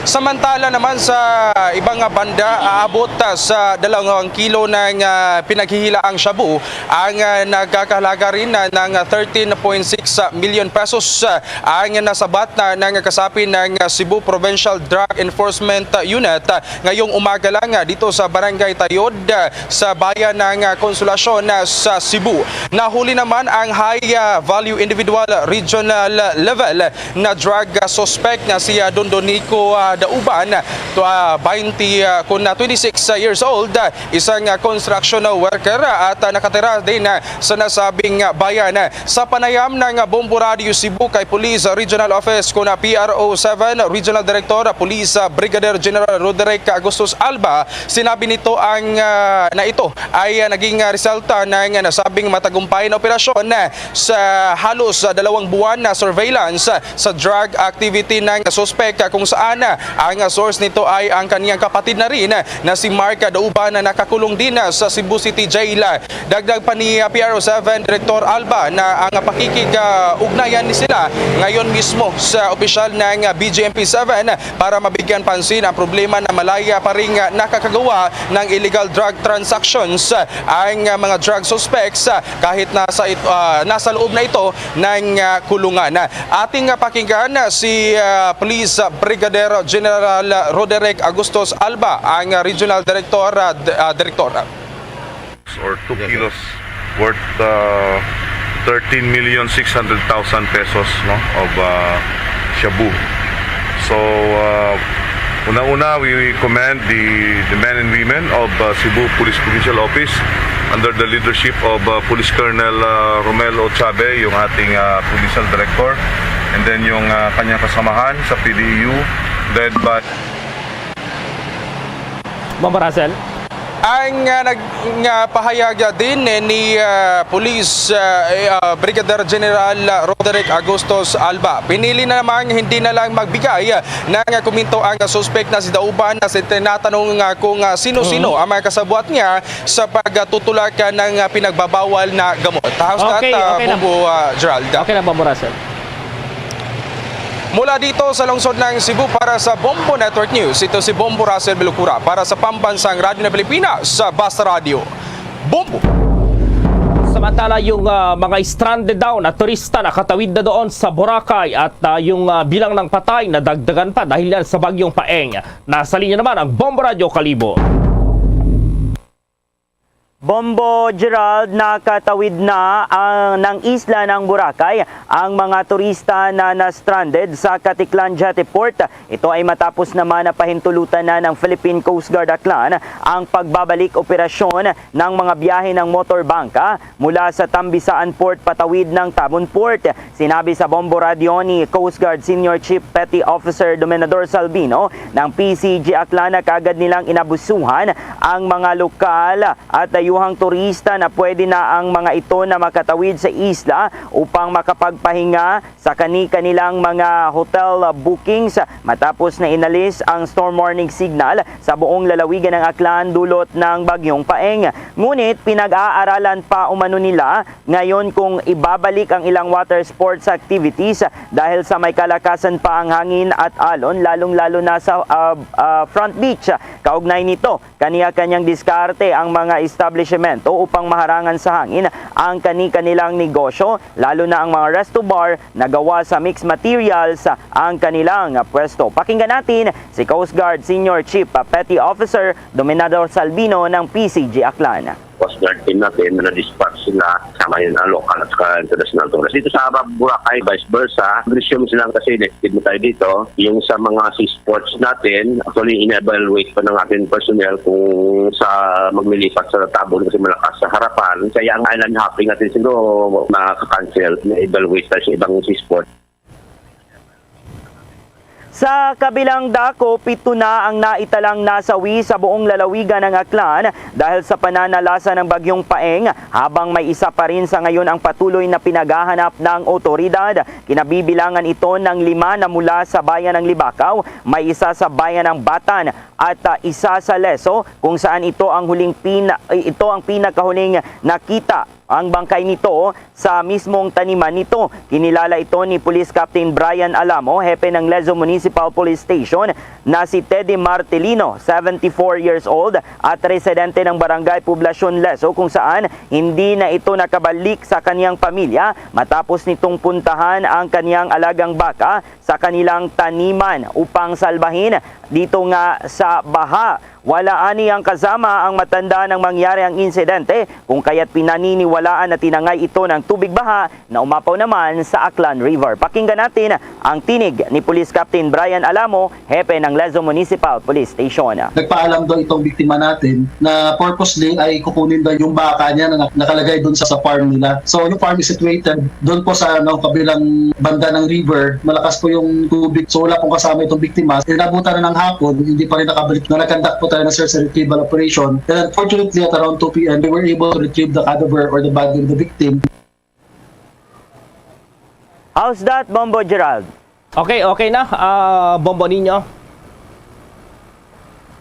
Samantala naman sa ibang banda, aabot, ah, sa dalawang kilo ng, ah, pinaghihilaang shabu ang, ah, nagkakahalaga rin na ng thirteen point six million pesos, ah, ang nasabat na ng kasapi ng Cebu Provincial Drug Enforcement Unit, ah, ngayong umaga lang, ah, dito sa Barangay Tayod, ah, sa bayan ng, ah, Consolacion, ah, sa Cebu. Nahuli naman ang high, ah, value individual regional level na drug, ah, suspect nga si, ah, Don Donico, ah, Dauban, to, ah, twenty, ah, kun, ah, twenty-six years old, ah, isang, ah, construction worker, ah, at, ah, nakatira din, ah, sa nasabing, ah, bayan. Sa panayam ng, ah, Bombo Radio Cebu kay Police Regional Office kun, ah, P R O seven Regional Director, ah, Police, ah, Brigadier General Roderick Agustus Alba, sinabi nito ang, ah, na ito ay, ah, naging, ah, resulta ng, ah, nasabing matagumpay na operasyon, ah, sa halos, ah, dalawang buwan na surveillance, ah, sa drug activity ng suspek, ah, kung saan, ah, ang, ah, source nito ay ang kaniyang kapatid na rin, ah, na si Mark Dauban na nakakulong din, ah, sa Cebu City Jail. Dagdag pa ni, ah, P R O seven Director Alba na ang pakikig-, ah, ugnayan ni sila ngayon mismo sa opisyal ng, ah, B G M P seven para mabigyan pansin ang problema na malaya pa rin, ah, nakakagawa ng illegal drug transactions, ah, ang, ah, mga drug suspects, ah, kahit nasa it-, ah, nasa loob na ito ng, ah, kulungan. Ating, ah, pakinggan, ah, si, ah, Police Brigadier General Roderick Agustus Alba, ang, ah, Regional Director, ah, d-, ah, Director. Or two Yes, sir. kilos worth, uh, thirteen million six hundred thousand pesos, no, of, uh, shabu. So, uh, Una-una, we commend the, the men and women of uh, Cebu Police Provincial Office under the leadership of uh, Police Colonel uh, Romel Ochabe, yung ating uh, provincial director, and then yung uh, kanyang kasamahan sa P D E U, led by Bombo Russell. Ang uh, nag, nga pahayag din ni uh, Police uh, uh, Brigadier General Roderick Agustos Alba. Pinili na namang hindi na lang magbigay ng komento ang suspect na si Dauban na sa tinatanong uh, kung uh, sino-sino ang mga kasabwat niya sa pagtutulak uh, ng uh, pinagbabawal na gamot. How's Okay, that, uh, okay na. Bombo uh, Gerald? Okay na, Bombo Russell. Mula dito sa lungsod ng Cebu para sa Bombo Network News, ito si Bombo Russell Belocura para sa Pambansang Radyo ng Pilipinas sa Basta Radio. Bombo! Samantala, yung ah, mga stranded daw na turista nakatawid na doon sa Boracay at ah, yung ah, bilang ng patay nadagdagan pa dahil yan sa bagyong Paeng. Nasa linya naman ang Bombo Radyo Kalibo. Bombo Gerald, nakatawid na ang, ng isla ng Boracay ang mga turista na na-stranded sa Caticlan Jetty Port. Ito ay matapos naman na pahintulutan na ng Philippine Coast Guard Aklan ang pagbabalik operasyon ng mga biyahe ng motor bangka mula sa Tambisaan Port patawid ng Tabon Port. Sinabi sa Bombo Radio ni Coast Guard Senior Chief Petty Officer Dominador Salvino ng P C G Aklan na kaagad nilang inabusuhan ang mga lokal at dayuhang turista na pwede na ang mga ito na makatawid sa isla upang makapagpahinga sa kani-kanilang mga hotel bookings matapos na inalis ang storm warning signal sa buong lalawigan ng Aklan dulot ng Bagyong Paeng. Ngunit pinag-aaralan pa umano nila ngayon kung ibabalik ang ilang water sports activities dahil sa may kalakasan pa ang hangin at alon, lalong-lalo na sa ah, ah, Front Beach. Kaugnay nito, kaniya-kanyang diskarte ang mga establishmento upang maharangan sa hangin ang kani-kanilang negosyo, lalo na ang mga resto bar na gawa sa mixed materials ang kanilang pwesto. Pakinggan natin si Coast Guard Senior Chief Petty Officer Dominador Salvino ng P C G Aklan. Coast Guard team natin na na-dispatch sila, kasama yun ang local at saka international tourists. Dito sa Boracay, vice versa, resume sila kasi elected na tayo dito. Yung sa mga seasports natin, actually, ina-evaluate pa ng ating personnel kung sa maglilipat sa Tabon kasi malakas sa harapan. Kaya ang island hopping natin siguro makaka-cancel, ina-evaluate tayo sa ibang seasport. Sa kabilang dako, pito na ang naitalang nasawi sa buong lalawigan ng Aklan dahil sa pananalasa ng Bagyong Paeng, habang may isa pa rin sa ngayon ang patuloy na pinaghahanap ng otoridad. Kinabibilangan ito ng lima na mula sa bayan ng Libacao, may isa sa bayan ng Batan, at ah, isa sa Leso, kung saan ito ang huling pina- ito ang pinakahuling nakita ang bangkay nito sa mismong taniman nito. Kinilala ito ni Police Captain Brian Alamo, hepe ng Lezo Municipal Police Station, na si Teddy Martelino, seventy-four years old at residente ng Barangay Poblacion Lezo, kung saan hindi na ito nakabalik sa kaniyang pamilya matapos nitong puntahan ang kaniyang alagang baka sa kanilang taniman upang salbahin dito nga sa baha. Wala ani ang kasama ang matanda nang mangyari ang insidente, kung kaya't pinaniniwalaan na tinangay ito ng tubig baha na umapaw naman sa Aklan River. Pakinggan natin ang tinig ni Police Captain Brian Alamo, hepe ng Lezo Municipal Police Station. Nagpaalam daw itong biktima natin na purposely ay kukunin daw yung baka niya na nakalagay doon sa, sa farm nila. So yung farm is situated doon po sa ano, kabilang banda ng river. Malakas po yung tubig. So wala pong kasama itong biktima. Inabutan na ng hapon, hindi pa rin nakabalik. Na nag-conduct po tayo ng search and retrieval operation. And unfortunately, at around two p.m., we were able to retrieve the cadaver or the body of the victim. How's that, Bombo Gerald? Okay, okay na, ah, Bombo Ninyo.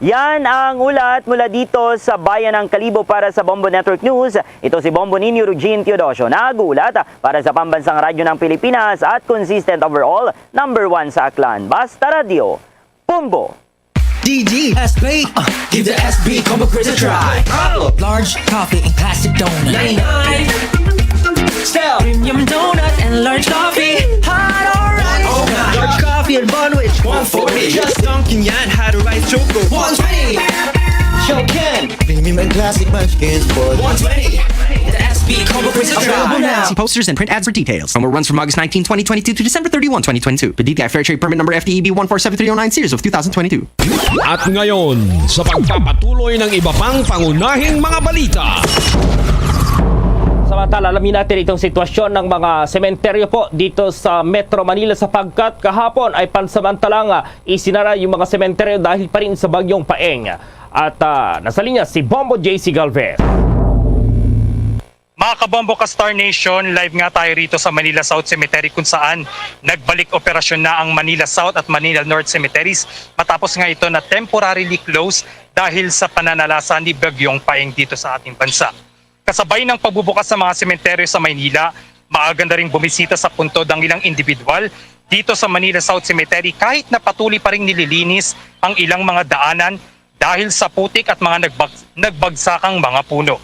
Yan ang ulat mula dito sa Bayan ng Kalibo para sa Bombo Network News. Ito si Bombo Ninyo Rugin Teodosio, nag-uulat para sa Pambansang Radyo ng Pilipinas at consistent overall, number one sa Aklan. Basta Radyo, Bombo! D D S B, uh, give the S B combo quiz a try. Large coffee and plastic donut. Style. Premium donut and large coffee. Hot or ice. Large coffee and bun wich. One forty. Just dunking yan, hot or ice choco. One twenty. Show can. Premium and classic munchkins for one twenty. The S Available now. See posters and print ads for details. Promo runs from August nineteenth, twenty twenty-two to December thirty-one, twenty twenty-two. Per D T I Fair Trade Permit Number F T E B one four seven three oh nine, series of two thousand twenty-two. At ngayon, sa pagpapatuloy ng iba pang pangunahing mga balita. Samantala, alamin natin itong sitwasyon ng mga sementeryo po dito sa Metro Manila, sapagkat kahapon ay pansamantalang, ah, isinara yung mga sementeryo dahil pa rin sa Bagyong Paeng. At, ah, nasa linya si Bombo J C Galvez. Mga kabombo ka Star Nation, live nga tayo rito sa Manila South Cemetery, kung saan nagbalik operasyon na ang Manila South at Manila North Cemeteries matapos nga ito na temporarily closed dahil sa pananalasa ni Bagyong Paeng dito sa ating bansa. Kasabay ng pagbubukas ng mga sementeryo sa Maynila, maaga na ring bumisita sa puntod ang ilang individual dito sa Manila South Cemetery, kahit na patuloy pa ring nililinis ang ilang mga daanan dahil sa putik at mga nagbag-, nagbagsakang mga puno.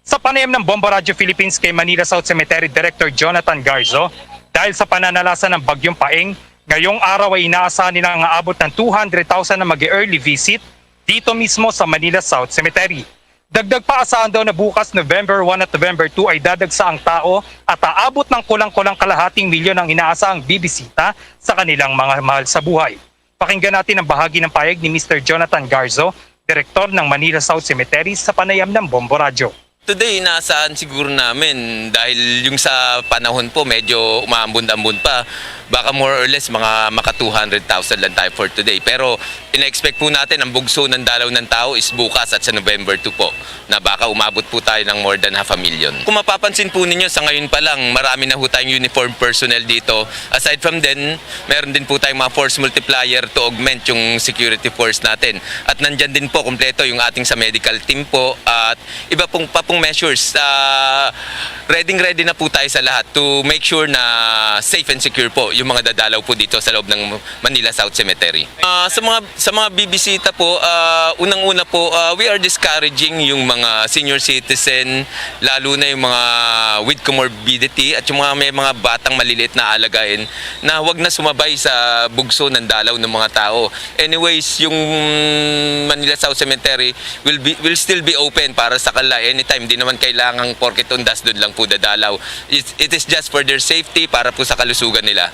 Sa panayam ng Bombo Radio Philippines kay Manila South Cemetery Director Jonathan Garzo, dahil sa pananalasa ng Bagyong Paeng, ngayong araw ay inaasahan nila nga abot ng two hundred thousand na mag-early visit dito mismo sa Manila South Cemetery. Dagdag pa, asahan daw na bukas, November one at November two, ay dadagsa ang tao at aabot ng kulang-kulang kalahating milyon ang inaasahang bibisita sa kanilang mga mahal sa buhay. Pakinggan natin ang bahagi ng pahayag ni Mister Jonathan Garzo, direktor ng Manila South Cemetery, sa panayam ng Bombo Radyo. Today, inaasahan siguro namin, dahil yung sa panahon po, medyo umaambon-ambon pa, baka more or less mga maka two hundred thousand lang tayo for today. Pero ina-expect po natin ang bugso ng dalaw ng tao is bukas at sa November two po, na baka umabot po tayo ng more than half a million. Kung mapapansin po ninyo, sa ngayon pa lang, marami na ho tayong uniform personnel dito. Aside from then, meron din po tayong mga force multiplier to augment yung security force natin. At nandyan din po, kompleto yung ating sa medical team po at iba pong, pa pong measures. Ah, ready, ready na po tayo sa lahat to make sure na safe and secure po yung mga dadalaw po dito sa loob ng Manila South Cemetery. Ah, sa mga, sa mga bibisita po, ah, unang-una po, ah, we are discouraging yung mga senior citizen, lalo na yung mga with comorbidity at yung mga may mga batang maliliit na alagain na wag na sumabay sa bugso ng dalaw ng mga tao. Anyways, yung Manila South Cemetery will be, will still be open para sa kanila anytime. Di naman kailangan porket undas doon lang po dadalaw. It, it is just for their safety, para po sa kalusugan nila.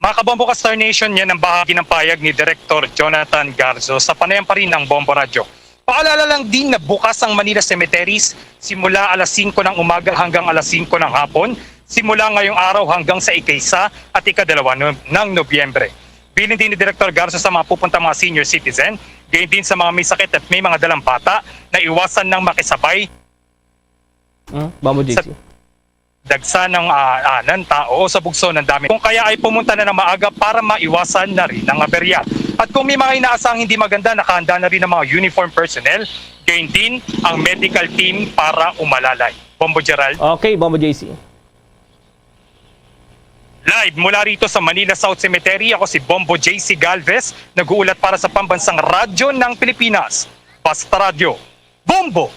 Mga kabombo ka Star Nation, yan ang bahagi ng pahayag ni Director Jonathan Garzo sa panayam pa rin ng Bombo Radyo. Paalala lang din na bukas ang Manila Cemeteries simula alas singko ng umaga hanggang alas singko ng hapon, simula ngayong araw hanggang sa ika-isa at ikadalawa no-, ng Nobyembre. Bilin din ni Director Garzo sa mga pupunta mga senior citizen, gayon din sa mga may sakit at may mga dalang bata, na iwasan ng makisabay Hmm? Bombo sa J C. dagsa ng, ah, ah, ng tao o sa bugso ng dami. Kung kaya ay pumunta na ng maaga para maiwasan na rin ang aberya. At kung may mga inaasahang hindi maganda, nakahanda na rin ang mga uniform personnel, gayon din ang medical team para umalalay. Bombo Gerald. Okay, Bombo J C. Live mula rito sa Manila South Cemetery, ako si Bombo J C Galvez, nag-uulat para sa Pambansang Radyo ng Pilipinas, Basta Radyo. Bombo!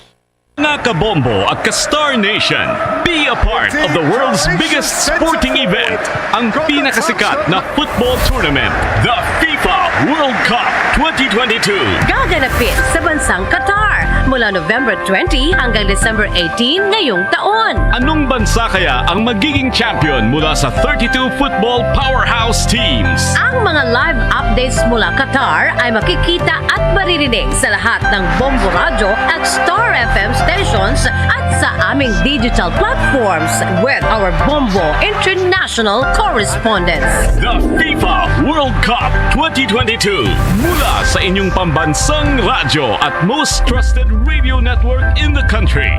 Mga kabombo at ka-Star Nation, be a part of the world's biggest sporting event, ang pinakasikat na football tournament, the FIFA World Cup twenty twenty-two. Gaganapin sa bansang Qatar mula November twenty hanggang December eighteen ngayong taon. Anong bansa kaya ang magiging champion mula sa thirty-two football powerhouse teams? Ang mga live updates mula Qatar ay makikita at maririnig sa lahat ng Bombo Radyo at Star F M stations at sa aming digital platforms with our Bombo International correspondents. The FIFA World Cup twenty twenty-two, mula sa inyong pambansang radyo at most trusted radio network in the country,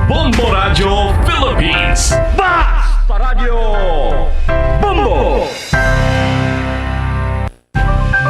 Bombo Radyo Philippines. Basta Radyo Bombo!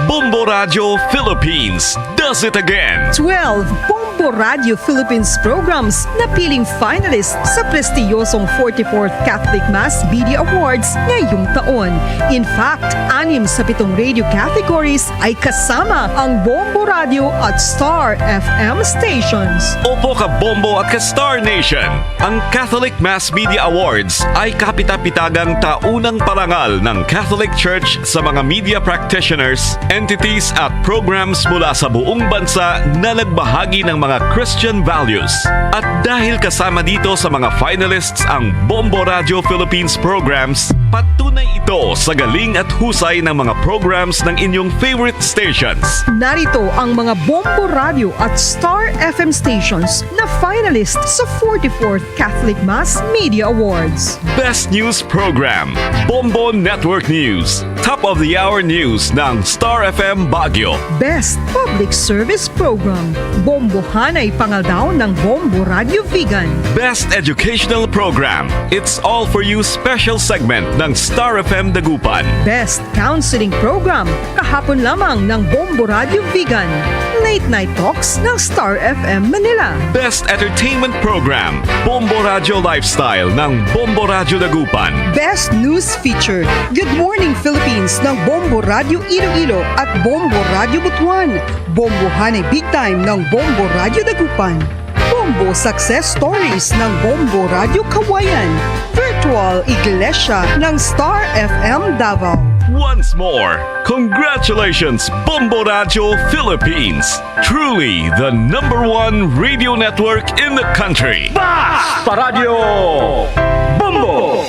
Bombo Radyo Philippines does it again. Twelve Bombo Radyo Philippines programs napiling finalist sa prestiyosong forty-fourth Catholic Mass Media Awards ngayong taon. In fact, anim sa pitong radio categories ay kasama ang Bombo Radyo at Star F M stations. Opo, ka Bombo at ka Star Nation. Ang Catholic Mass Media Awards ay kapitapitagang taunang parangal ng Catholic Church sa mga media practitioners entities at programs mula sa buong bansa na nagbahagi ng mga Christian values. At dahil kasama dito sa mga finalists ang Bombo Radio Philippines programs, patunay ito sa galing at husay ng mga programs ng inyong favorite stations. Narito ang mga Bombo Radio at Star F M stations na finalist sa forty-fourth Catholic Mass Media Awards. Best News Program, Bombo Network News. Top of the Hour News ng Star F M Baguio. Best Public Service Program, Bombohanay Pangaldaw ng Bombo Radio Vigan. Best Educational Program, It's All For You Special Segment ng Star F M Dagupan. Best Counseling Program, kahapon lamang ng Bombo Radio Vigan. Late Night Talks ng Star F M Manila. Best Entertainment Program, Bombo Radio Lifestyle ng Bombo Radio Dagupan. Best News Feature, Good Morning Philippines ng Bombo Radio Iloilo at Bombo Radio Butuan. Bombohanay Big Time ng Bombo Radio Dagupan. Bombo Success Stories ng Bombo Radio Kawayan. Virtual Iglesia ng Star F M Davao. Once more, congratulations, Bombo Radio Philippines! Truly the number one radio network in the country. Basta Radyo Bombo!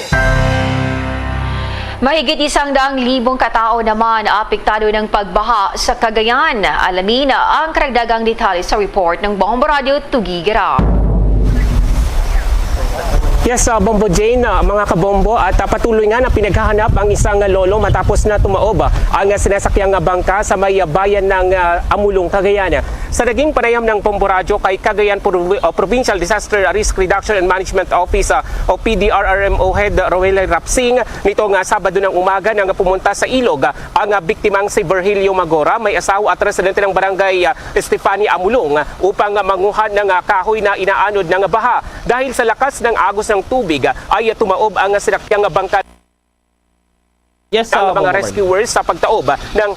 Mahigit isang daang libong katao naman apektado ng pagbaha sa Cagayan. Alamin ang karagdagang detalye sa report ng Bombo Radio Tugigira. Yes, uh, Bombo Jane, uh, mga kabombo, at uh, patuloy nga na pinaghahanap ang isang uh, lolo matapos na tumaob uh, ang uh, sinasakyang uh, bangka sa may uh, bayan ng uh, Amulong, Cagayan. Sa naging panayam ng Bombo Radyo kay Cagayan Provi- uh, Provincial Disaster Risk Reduction and Management Office uh, o P D R R M O Head Roel Rapsing, nito nga Sabado ng umaga na nga pumunta sa ilog uh, ang uh, biktimang si Virgilio Magora, may asawa at residente ng barangay uh, Estefani Amulong, uh, upang uh, manguha ng uh, kahoy na inaanod ng baha. Dahil sa lakas ng agos ng tubig uh, ay uh, tumaob ang uh, sinakyang uh, bangka. Yes, ang uh, mga rescuers sa pagtaob ng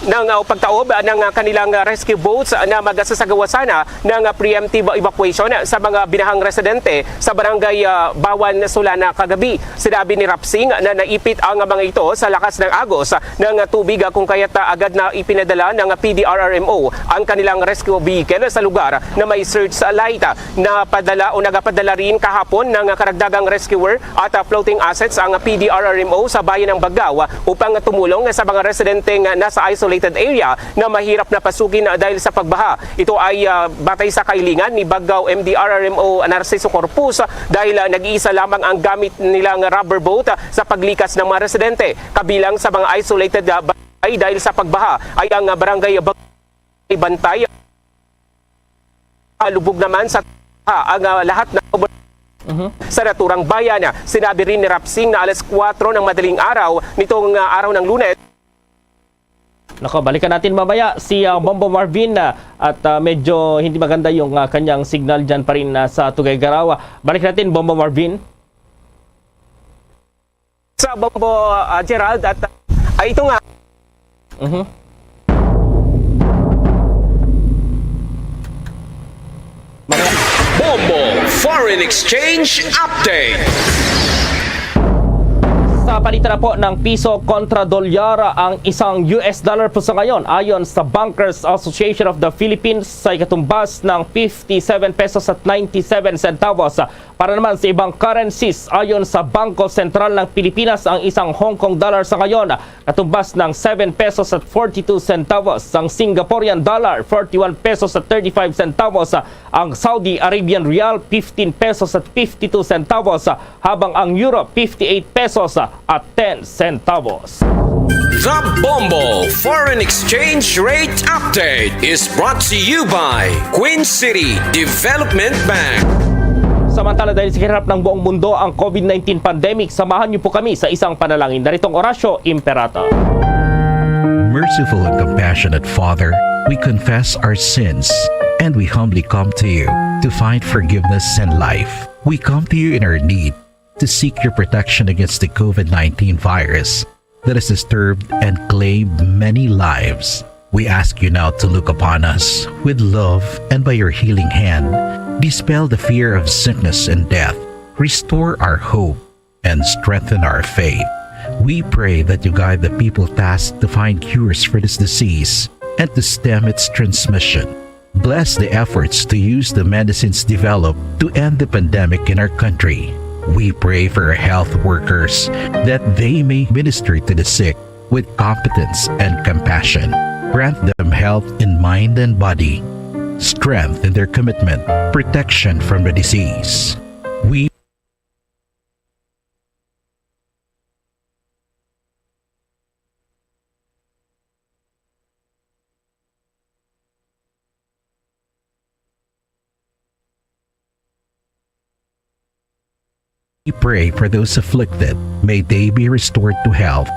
ng uh, pagtaob ng uh, kanilang uh, rescue boats uh, na magasasagawa sana ng uh, preemptive evacuation sa mga binahang residente sa barangay uh, Bawan Solana kagabi. Sinabi ni Rapsing na naipit ang uh, mga ito sa lakas ng agos uh, ng uh, tubig uh, kung kaya't uh, agad na ipinadala ng uh, P D R R M O ang kanilang rescue vehicle sa lugar na may search light. Uh, napadala o nagapadala rin kahapon ng uh, karagdagang rescuer at ah, floating assets ang P D R R M O sa bayan ng Baggao upang tumulong sa mga residenteng nasa isolated area na mahirap na pasukin dahil sa pagbaha. Ito ay ah, batay sa kahilingan ni Baggao M D R R M O Narciso Corpus dahil ah, nag-iisa lamang ang gamit nilang rubber boat sa paglikas ng mga residente. Kabilang sa mga isolated ah, barangay dahil sa pagbaha ay ang ah, barangay Bag- Bantay. Lubog naman sa ha, ang ah, lahat ng sa naturang bayan. Sinabi rin ni Rapsing na alas kuwatro ng madaling araw nitong ah, araw ng Lunes. Nako, balikan natin mamaya si ah, Bombo Marvin ah, at ah, medyo hindi maganda yung ah, kanyang signal dyan pa rin ah, sa Tuguegarao. Balik natin, Bombo Marvin. Sa Bombo ah, Gerald at ah, ito nga. Mhm. Bombo Foreign Exchange Update. Sa palitan na po ng piso kontra dolyar ang isang U S dollar po sa ngayon, ayon sa Bankers Association of the Philippines, sa ikatumbas ng fifty-seven pesos at ninety-seven centavos. Para naman sa ibang currencies, ayon sa Bangko Sentral ng Pilipinas, ang isang Hong Kong dollar sa ngayon katumbas ng seven pesos at forty-two centavos, ang Singaporean dollar forty-one pesos at thirty-five centavos, ang Saudi Arabian rial fifteen pesos at fifty-two centavos, habang ang euro fifty-eight pesos at ten centavos. The Bombo Foreign Exchange Rate Update is brought to you by Queen City Development Bank. Samantala, dahil sa hirap ng buong mundo ang COVID nineteen pandemic, samahan niyo po kami sa isang panalangin. Narito ang Orasyo Imperata. Merciful and compassionate Father, we confess our sins and we humbly come to you to find forgiveness and life. We come to you in our need to seek your protection against the COVID nineteen virus that has disturbed and claimed many lives. We ask you now to look upon us with love and by your healing hand, dispel the fear of sickness and death, restore our hope, and strengthen our faith. We pray that you guide the people tasked to find cures for this disease and to stem its transmission. Bless the efforts to use the medicines developed to end the pandemic in our country. We pray for our health workers that they may minister to the sick with competence and compassion. Grant them health in mind and body, strength in their commitment, protection from the disease. We We pray for those afflicted. May they be restored to health.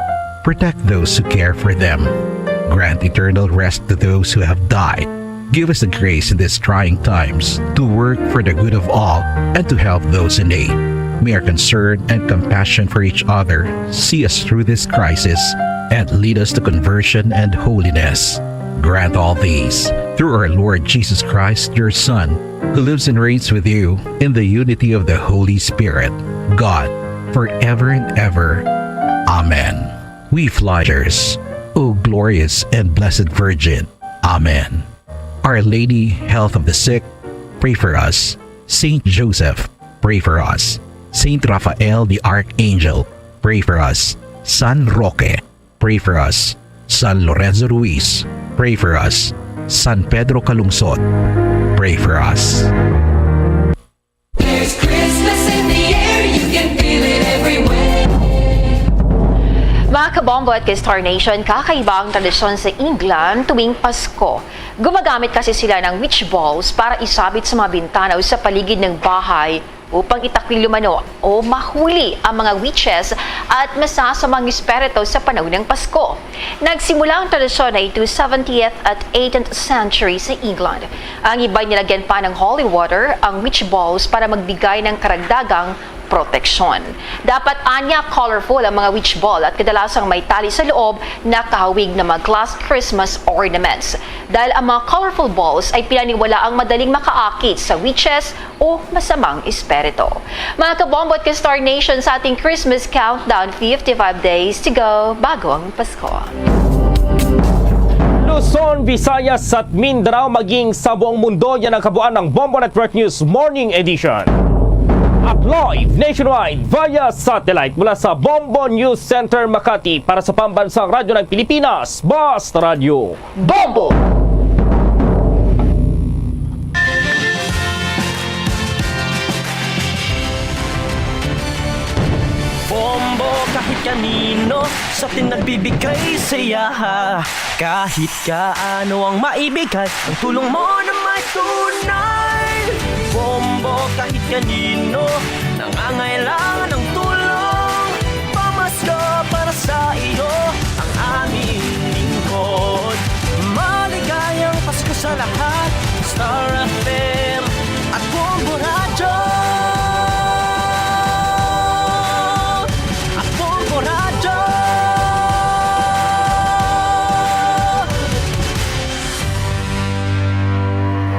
Protect those who care for them. Grant eternal rest to those who have died. Give us the grace in these trying times to work for the good of all and to help those in need. May our concern and compassion for each other see us through this crisis and lead us to conversion and holiness. Grant all these through our Lord Jesus Christ, your Son, who lives and reigns with you in the unity of the Holy Spirit, God, forever and ever. Amen. We fly yours, O glorious and blessed Virgin. Amen. Our Lady, Health of the Sick, pray for us. Saint Joseph, pray for us. Saint Raphael the Archangel, pray for us. San Roque, pray for us. San Lorenzo Ruiz, pray for us. San Pedro Calungsod, pray for us. There's Christmas in the air, you can feel it everywhere. Mga kabombo at ka-Star Nation, kakaiba ang tradisyon sa England tuwing Pasko. Gumagamit kasi sila ng witch balls para isabit sa mga bintana o sa paligid ng bahay upang itakwil umano o mahuli ang mga witches at masasamang espiritu sa panahon ng Pasko. Nagsimula ang tradisyon na ito seventeenth at eighteenth century sa England. Ang iba, nilagyan pa ng holy water ang witch balls para magbigay ng karagdagang proteksyon. Dapat anya colorful ang mga witch ball at kadalasang may tali sa loob na kahawig ng mga glass Christmas ornaments. Dahil ang mga colorful balls ay pinaniwalaang madaling makaakit sa witches o masamang espiritu. Mga kabombo at ka-Star Nation, sa ating Christmas countdown, fifty-five days to go bago ang Pasko. Luzon, Visayas at Mindanao, maging sa buong mundo, yan ang kabuuan ng Bombo Network News Morning Edition. At live nationwide via satellite mula sa Bombo News Center Makati, para sa Pambansang Radyo ng Pilipinas, Basta Radyo Bombo! Bombo kahit kanino, sa atin nagbibigay saya. Kahit kaano ang maibigay, ang tulong mo na may tunay. Bombo kahit kanino, nangangailangan ng tulong. Pamasko para sa iyo ang aming lingkod. Maligayang Pasko sa lahat. Star F M at Bombo Radyo. At Bombo Radyo.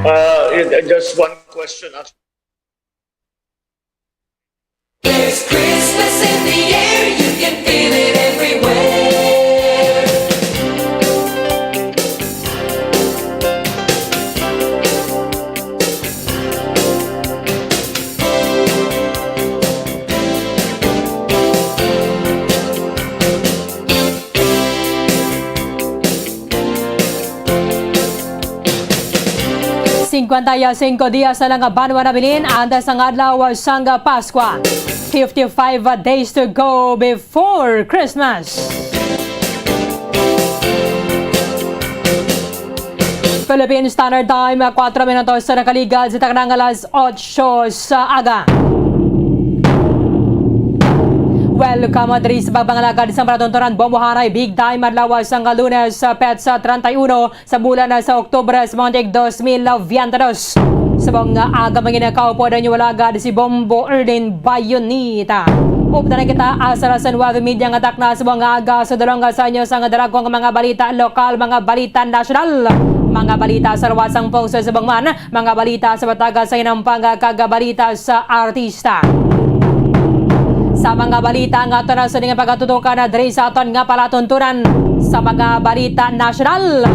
Uh, just one question. There's Christmas in the air, you can feel it everywhere. Singkwenta y singko dias na lang nga banwa nabilin antes ang adlaw sang Paskwa. Fifty-five days to go before Christmas. Philippine Standard Time, kuwatro minutos sa nakaligad sa taknang alas otso sa aga. Welcome diri sa pagpangalagad sa palatuntunan bombohanay Big Time adlaw sang Lunes, petsa treinta y uno sa bulan sa Oktubre sa mga tig dos mil veintidos. Sa mga aga, mga ginakaupo ang inyo alagad si Bombo Erlin Bayonita. Updan na kita asa alas nuwebe y media nga takna sa mga aga. Sa dulong sa inyo sang dalagon nga mga balita lokal, mga balita nasyonal, mga balita sa luwas sang pulso sa bangman, mga balita sa bataga sa inampang kag balita sa artista. Sa mga balita nga ato na sa nga pagatutukan na diri sa aton nga palatuntunan, sa mga balita nasyonal,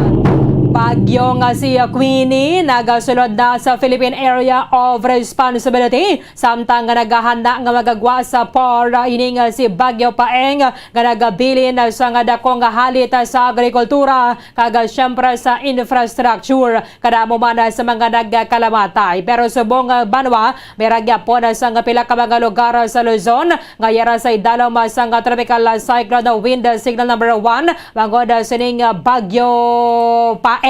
bagyo nga si Queenie nagasulod na sa Philippine Area of Responsibility, samtang nga naghahanda nga magagwa sa para ining si Bagyo Paeng nga nagabilin sa nga dako nga halit sa agrikultura kag siyempre sa infrastructure. Kadamo man sa mga nagkalamatay. Pero subong, ah, banwa, may ra gyapon sa nga pila ka mga lugar sa Luzon nga yara sa idalom sa nga tropical cyclone wind signal number one, bangod sining, ah, Bagyo Paeng.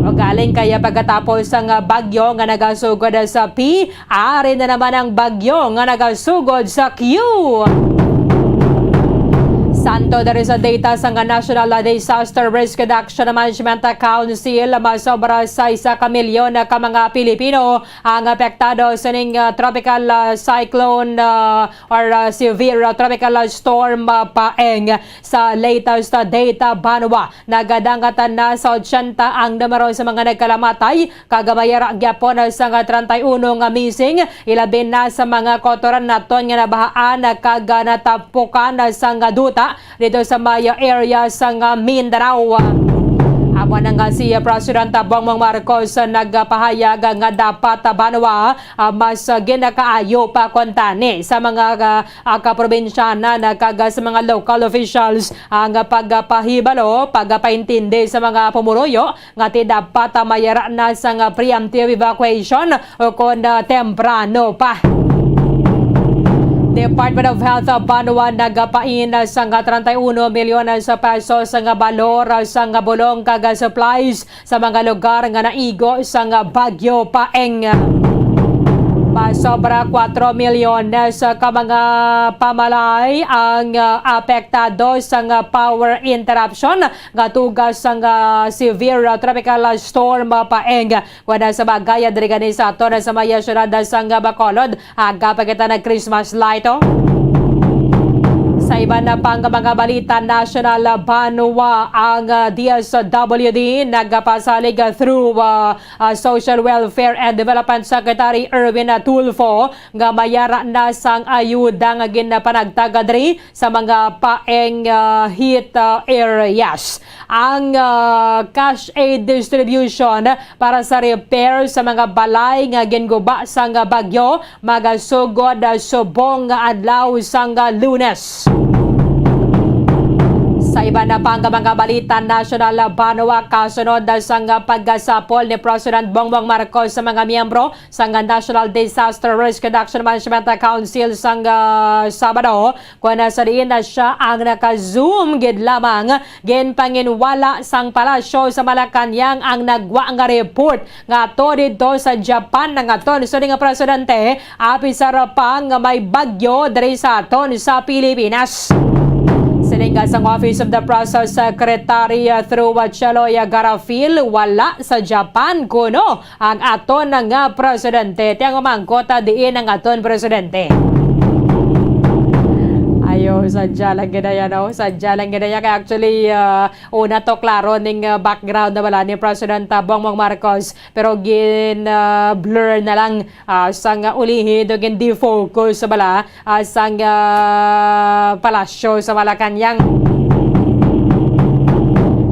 O galing kaya pagkatapos sang bagyo nga nagasugod sa P, ari na naman ang bagyo nga nagasugod sa Q. Santo diri sa data sang National Disaster Risk Reduction Management Council, masobra sa isa ka milyon ka mga Pilipino ang apektado sining, ah, tropical, ah, cyclone, ah, or, ah, severe, ah, tropical, ah, storm, ah, Paeng. Sa latest, ah, data, banwa, nagadangatan na sa otsenta ang numero sa mga nagkalamatay, kag may ra gyapon sang treinta y uno nga missing, ilabi na sa mga kautoran naton nga nabahaan kag natapukan sang duta dito sa may area sang Mindanao. Amo na nga si President Bongbong Marcos nagpahayag nga dapat banwa, ah, mas ginakaayo pa kuntani sa mga, ah, ah, kaprobinsyanan kag sa mga local officials ang pagpahibalo, pagpaintindi sa mga pumuruyo nga ti dapat, ah, mayara na sang preemptive evacuation o kon, ah, temprano pa. Department of Health, ah, banwa nagapain sang treinta y uno milyones sa pesos nga balor sang bulong kag supplies sa mga lugar nga naigo sang Bagyo Paeng. Pasobra kuwatro milyones ka mga pamalay ang, ah, apektado sang power interruption nga tuga sang, ah, severe, ah, tropical storm, ah, Paeng. Wala sa bagay, ah, diri gani sa aton sa may syudad sang Bacolod, aga pa kita nag-Christmas light, oh. Sa iban na pang mga balita, national banwa ang, ah, D S W D nagapasalig, ah, through, ah, ah, Social Welfare and Development Secretary Erwin Tulfo nga mayara na sang ayuda nga ginapanagtag diri sa mga Paeng, ah, hit, ah, areas. Ang, ah, cash aid distribution para sa repair sa mga balay nga ginguba sang bagyo magasugod, ah, subong nga adlaw sang, ah, Lunes. Sa iban na pang mga balita, national banwa, kasunod sang pagkasapol ni President Bongbong Marcos sa mga miyembro sang National Disaster Risk Reduction Management Council sang, ah, Sabado, kon sa diin na siya ang naka-Zoom gid lamang, ginpanginwala sang palasyo sa Malacañang ang nagwa nga report nga ato didto sa Japan nangaton sa nga presidente, apisar pa nga may bagyo diri sa aton sa Pilipinas. Siling sang Office of the Press Secretary, ah, through, ah, Cheloy Garafil, wala sa Japan kuno ang aton nga presidente. Ti ang umangkot, ah, diin ang aton presidente. Ayo, sadya lang gid aya, no? Sadya lang gid aya. Kay actually, ah, una to klaro ning, ah, background na bala ni President, ah, Bongbong Marcos. Pero gin, ah, blur na lang, ah, sang ulihi, do gin defocus sa bala, ah, sang, ah, palasyo sa Malacañang.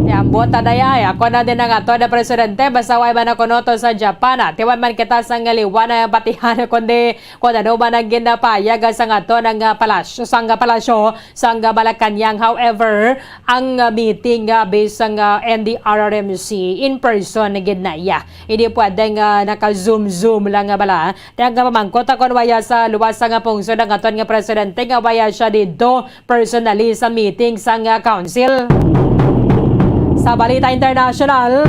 Ti ambot, Aday, ay, ako na din ang ato na presidente, basta way man ako noto sa Japan, ah. Ti way man kita sang liwan na patihan, kundi kung ano man ang ginapayag sang ato ng, ah, palasyo, sang palasyo, sang Malacañang. However, ang, ah, meeting, ah, based sang, ah, N D R R M C, in person gid na iya. Hindi pwedeng, ah, naka-Zoom-Zoom lang nga bala. Ti ang pamangkot, ah, kon waya sa luwas nga pungsod ang aton nga presidente nga waya siya didto personally sa meeting sang, ah, council. Sa balita international,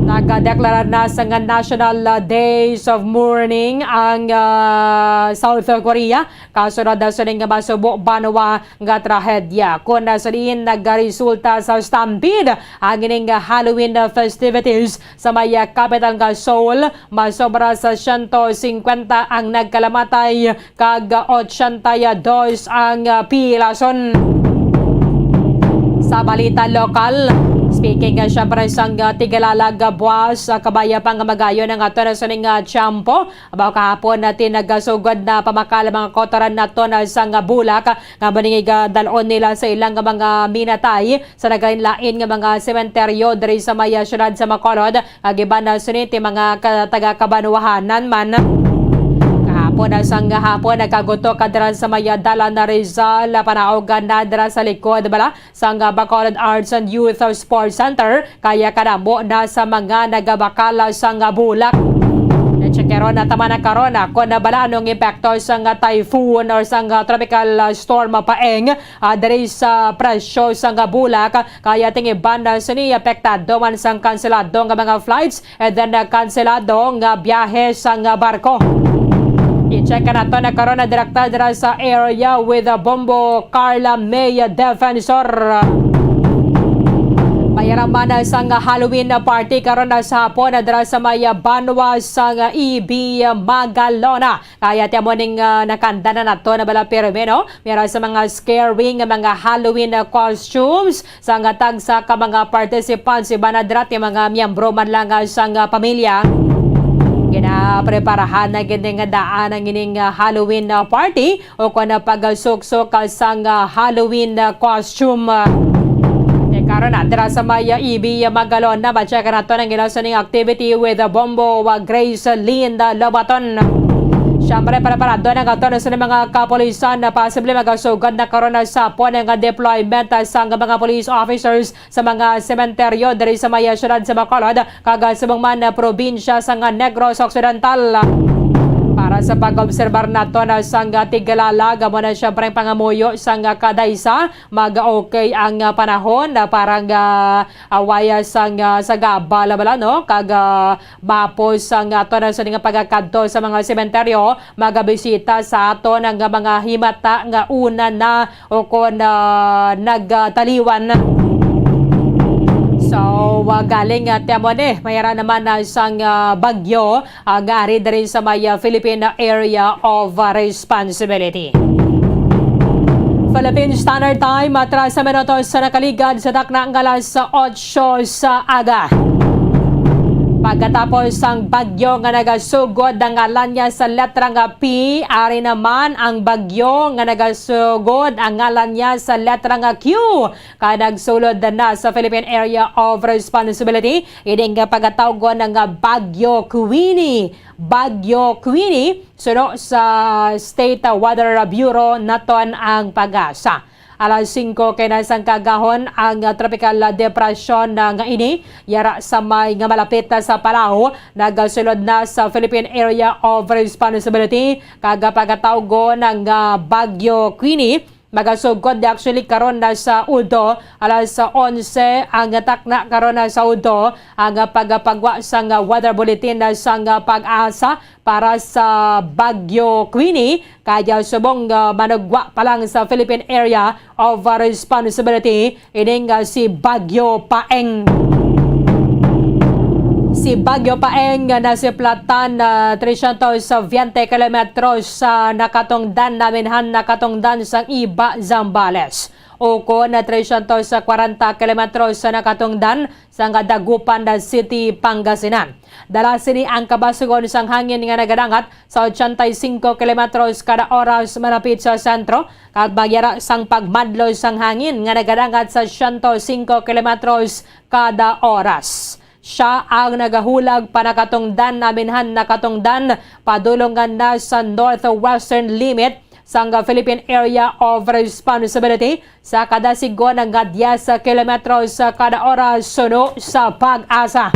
nagdeklarar na sang National, ah, Days of Mourning ang, ah, South Korea kasunod na sining masubo banwa nga trahedya, kon sa diin nagaresulta sa stampede ang ining Halloween festivities sa may capital nga Seoul. Masobra sa siyento singkwenta ang nagkalamatay kag ochenta y dos ang pilason. Sa balita lokal, Speaking nga siyempre sang, ah, tigalalag, ah, buwas, ah, kabaya pa nga magayon ang ato na sining, ah, tiyempo. Abaw kahapon natin nagasugod na pamakal ang mga kautoran nato na sang, ah, bulak, ah, nga maningigadalon nila sa ilang mga minatay sa naglain-lain nga mga sementeryo diri sa may, ah, siyudad sa Bacolod. Ag iban na sini ti mga ka-, taga-kabanwahanan man. Kahapon na sang hapon, nagkagutok ka dira sa may, ah, dalan na Rizal, ah, panaog na dira sa likod bala sang, ah, Bacolod Arts and Youth Sports Center, kaya kadamo na sa mga nagabakal sang, ah, bulak. Na-check karon na tama na karon, ah, kung nabala anong epekto sang, ah, typhoon or sang, ah, tropical, ah, storm, ah, Paeng, ah, diri sa presyo sang, ah, bulak. Kaya ting iban na sini apektado man sang kanselado nga mga flights and then, ah, kanselado nga biyahe sang, ah, barko. I-check ka nato na karon na direkta dira sa area with, ah, Bombo Carla May Defensor. Mayaraman na sang Halloween party karon na sa hapon na dira sa may, ah, banwa sang, ah, E B Magalona. Kaya ti amo ning, ah, nakanda na nato na bala pirmi, no? Mira sa mga scary nga mga Halloween, ah, costumes sang tagsa ka mga participants, iban na dira ti mga miyembro man lang, ah, sang, ah, pamilya. Ginapreparahan na gid nga daan ang ining, ah, Halloween, ah, party o kon, ah, pagsuksok, ah, sang, ah, Halloween, ah, costume. Ah, karon na dira sa may, ah, E B Magalona, ma-check nato ang ila sining activity with, ah, Bombo, ah, Grace Linda Lobaton. Siyempre, preparado na nga to sa mga kapulisan na posible magasugod na karon na sa hapon nga deployment, ah, sang mga police officers sa mga sementeryo diri sa may, ah, siyudad sa Bacolod, kag, ah, subong man, ah, probinsya sang, ah, Negros Occidental. Para sa pag-obserbar nato na sang, ah, tigalalag, amo na siyempre ang pangamuyo sang, ah, kadaysa, mag-okay ang, ah, panahon, ah, para nga, ah, waya sang, ah, sagabal bala, no? Kag, ah, mapos ang ato na sa nga pagakadto sa mga sementeryo, magabisita sa ato nga mga himata nga una na o kon, ah, nagtaliwan. So, ah, galing, ah, ti amo ni, mayara naman na sang, ah, bagyo, ah, nga ari diri sa may, ah, Philippine Area of, ah, Responsibility. Philippine Standard Time, ah, tras sa minutos sa nakaligad sa takna nga alas otso sa aga. Pagkatapos sang bagyo nga nagasugod ang ngalan niya sa letra nga P, ari naman ang bagyo nga nagasugod ang ngalan niya sa letra nga Q, kay nagsulod na sa Philippine Area of Responsibility, ini nga pagatawgon nga Bagyo Queenie. Bagyo Queenie, suno sa State Weather Bureau naton ang PAGASA. Alas singko kay na sang kaagahon ang, ah, tropical depression na nga ini, yara sa may nga malapit na sa Palau, nagasulod na sa Philippine Area of Responsibility, kag pagatawgon ang, ah, Bagyo Queenie. Magasugod di actually karon na sa udto, alas onse ang takna karon na sa udto, ang pagpagwa sang weather bulletin na sang PAGASA para sa Bagyo Queenie, kaya subong, ah, manugwa pa lang sa Philippine Area of Responsibility ining, ah, si Bagyo Paeng. Si Bagyo Paeng nga nasiplatan na trescientos veinte kilometros sa nakatungdan, naminhan nakatungdan sang Iba, Zambales, ukon na trescientos kwarenta kilometros sa nakatungdan sang Dagupan City, Pangasinan. Dala sini ang kabasugon sang hangin nga nagadangat sa ochenta y cinco kilometros kada oras malapit sa sentro, kag magyara sang pagmadlo sang hangin nga nagadangat sa siyento singko kilometros kada oras. Sia ang nagahulag pa nakatungdan, naminhan nakatungdan, padulong nga na sa northwestern limit sang Philippine Area of Responsibility sa kada sigon nga diyes kilometros kada oras, suno sa PAGASA.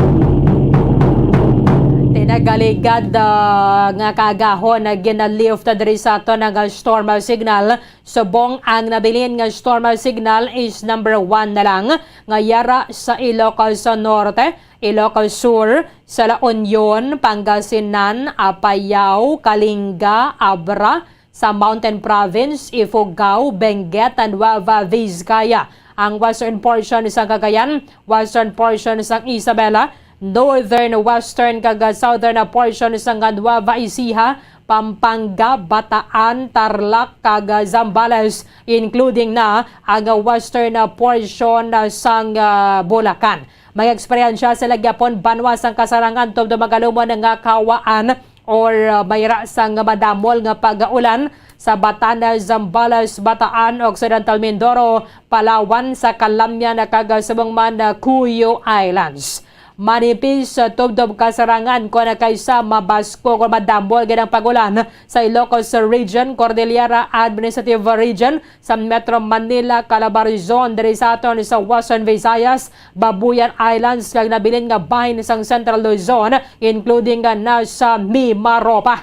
Tinagaligad, ah, nga kaagahon na ginalift diri sa aton nga storm signal. Subong ang nabilin nga storm signal is number one na lang, nga yara sa Ilocos Norte, Ilocos Sur, sa La Union, Pangasinan, Apayao, Kalinga, Abra, sa Mountain Province, Ifugao, Benguet, and Nueva Vizcaya, ang western portion sa Cagayan, western portion sa Isabela, northern, western, kag southern portion sa Nueva Ecija, Pampanga, Bataan, Tarlac, kag, ah, Zambales, including na ang, ah, western, ah, portion, ah, sang, ah, Bulacan. May eksperyensya sila gyapon banwa sang kasarangan tungod magalumon nga kahawaan or, ah, mayra sang madamol nga pag-ulan sa Batanes, Zambales, Bataan, Occidental Mindoro, Palawan, sa Calamian kag subong man, ah, Cuyo Islands. Manipis, ah, tubtob kasarangan kon kaysa mabaskog o madamol gid ang pag-ulan sa Ilocos Region, Cordillera Administrative Region, sa Metro Manila, Calabarzon, diri sa aton sa Western Visayas, Babuyan Islands, kag nabilin nga bahin sang Central Luzon, including nga na sa Mimaropa.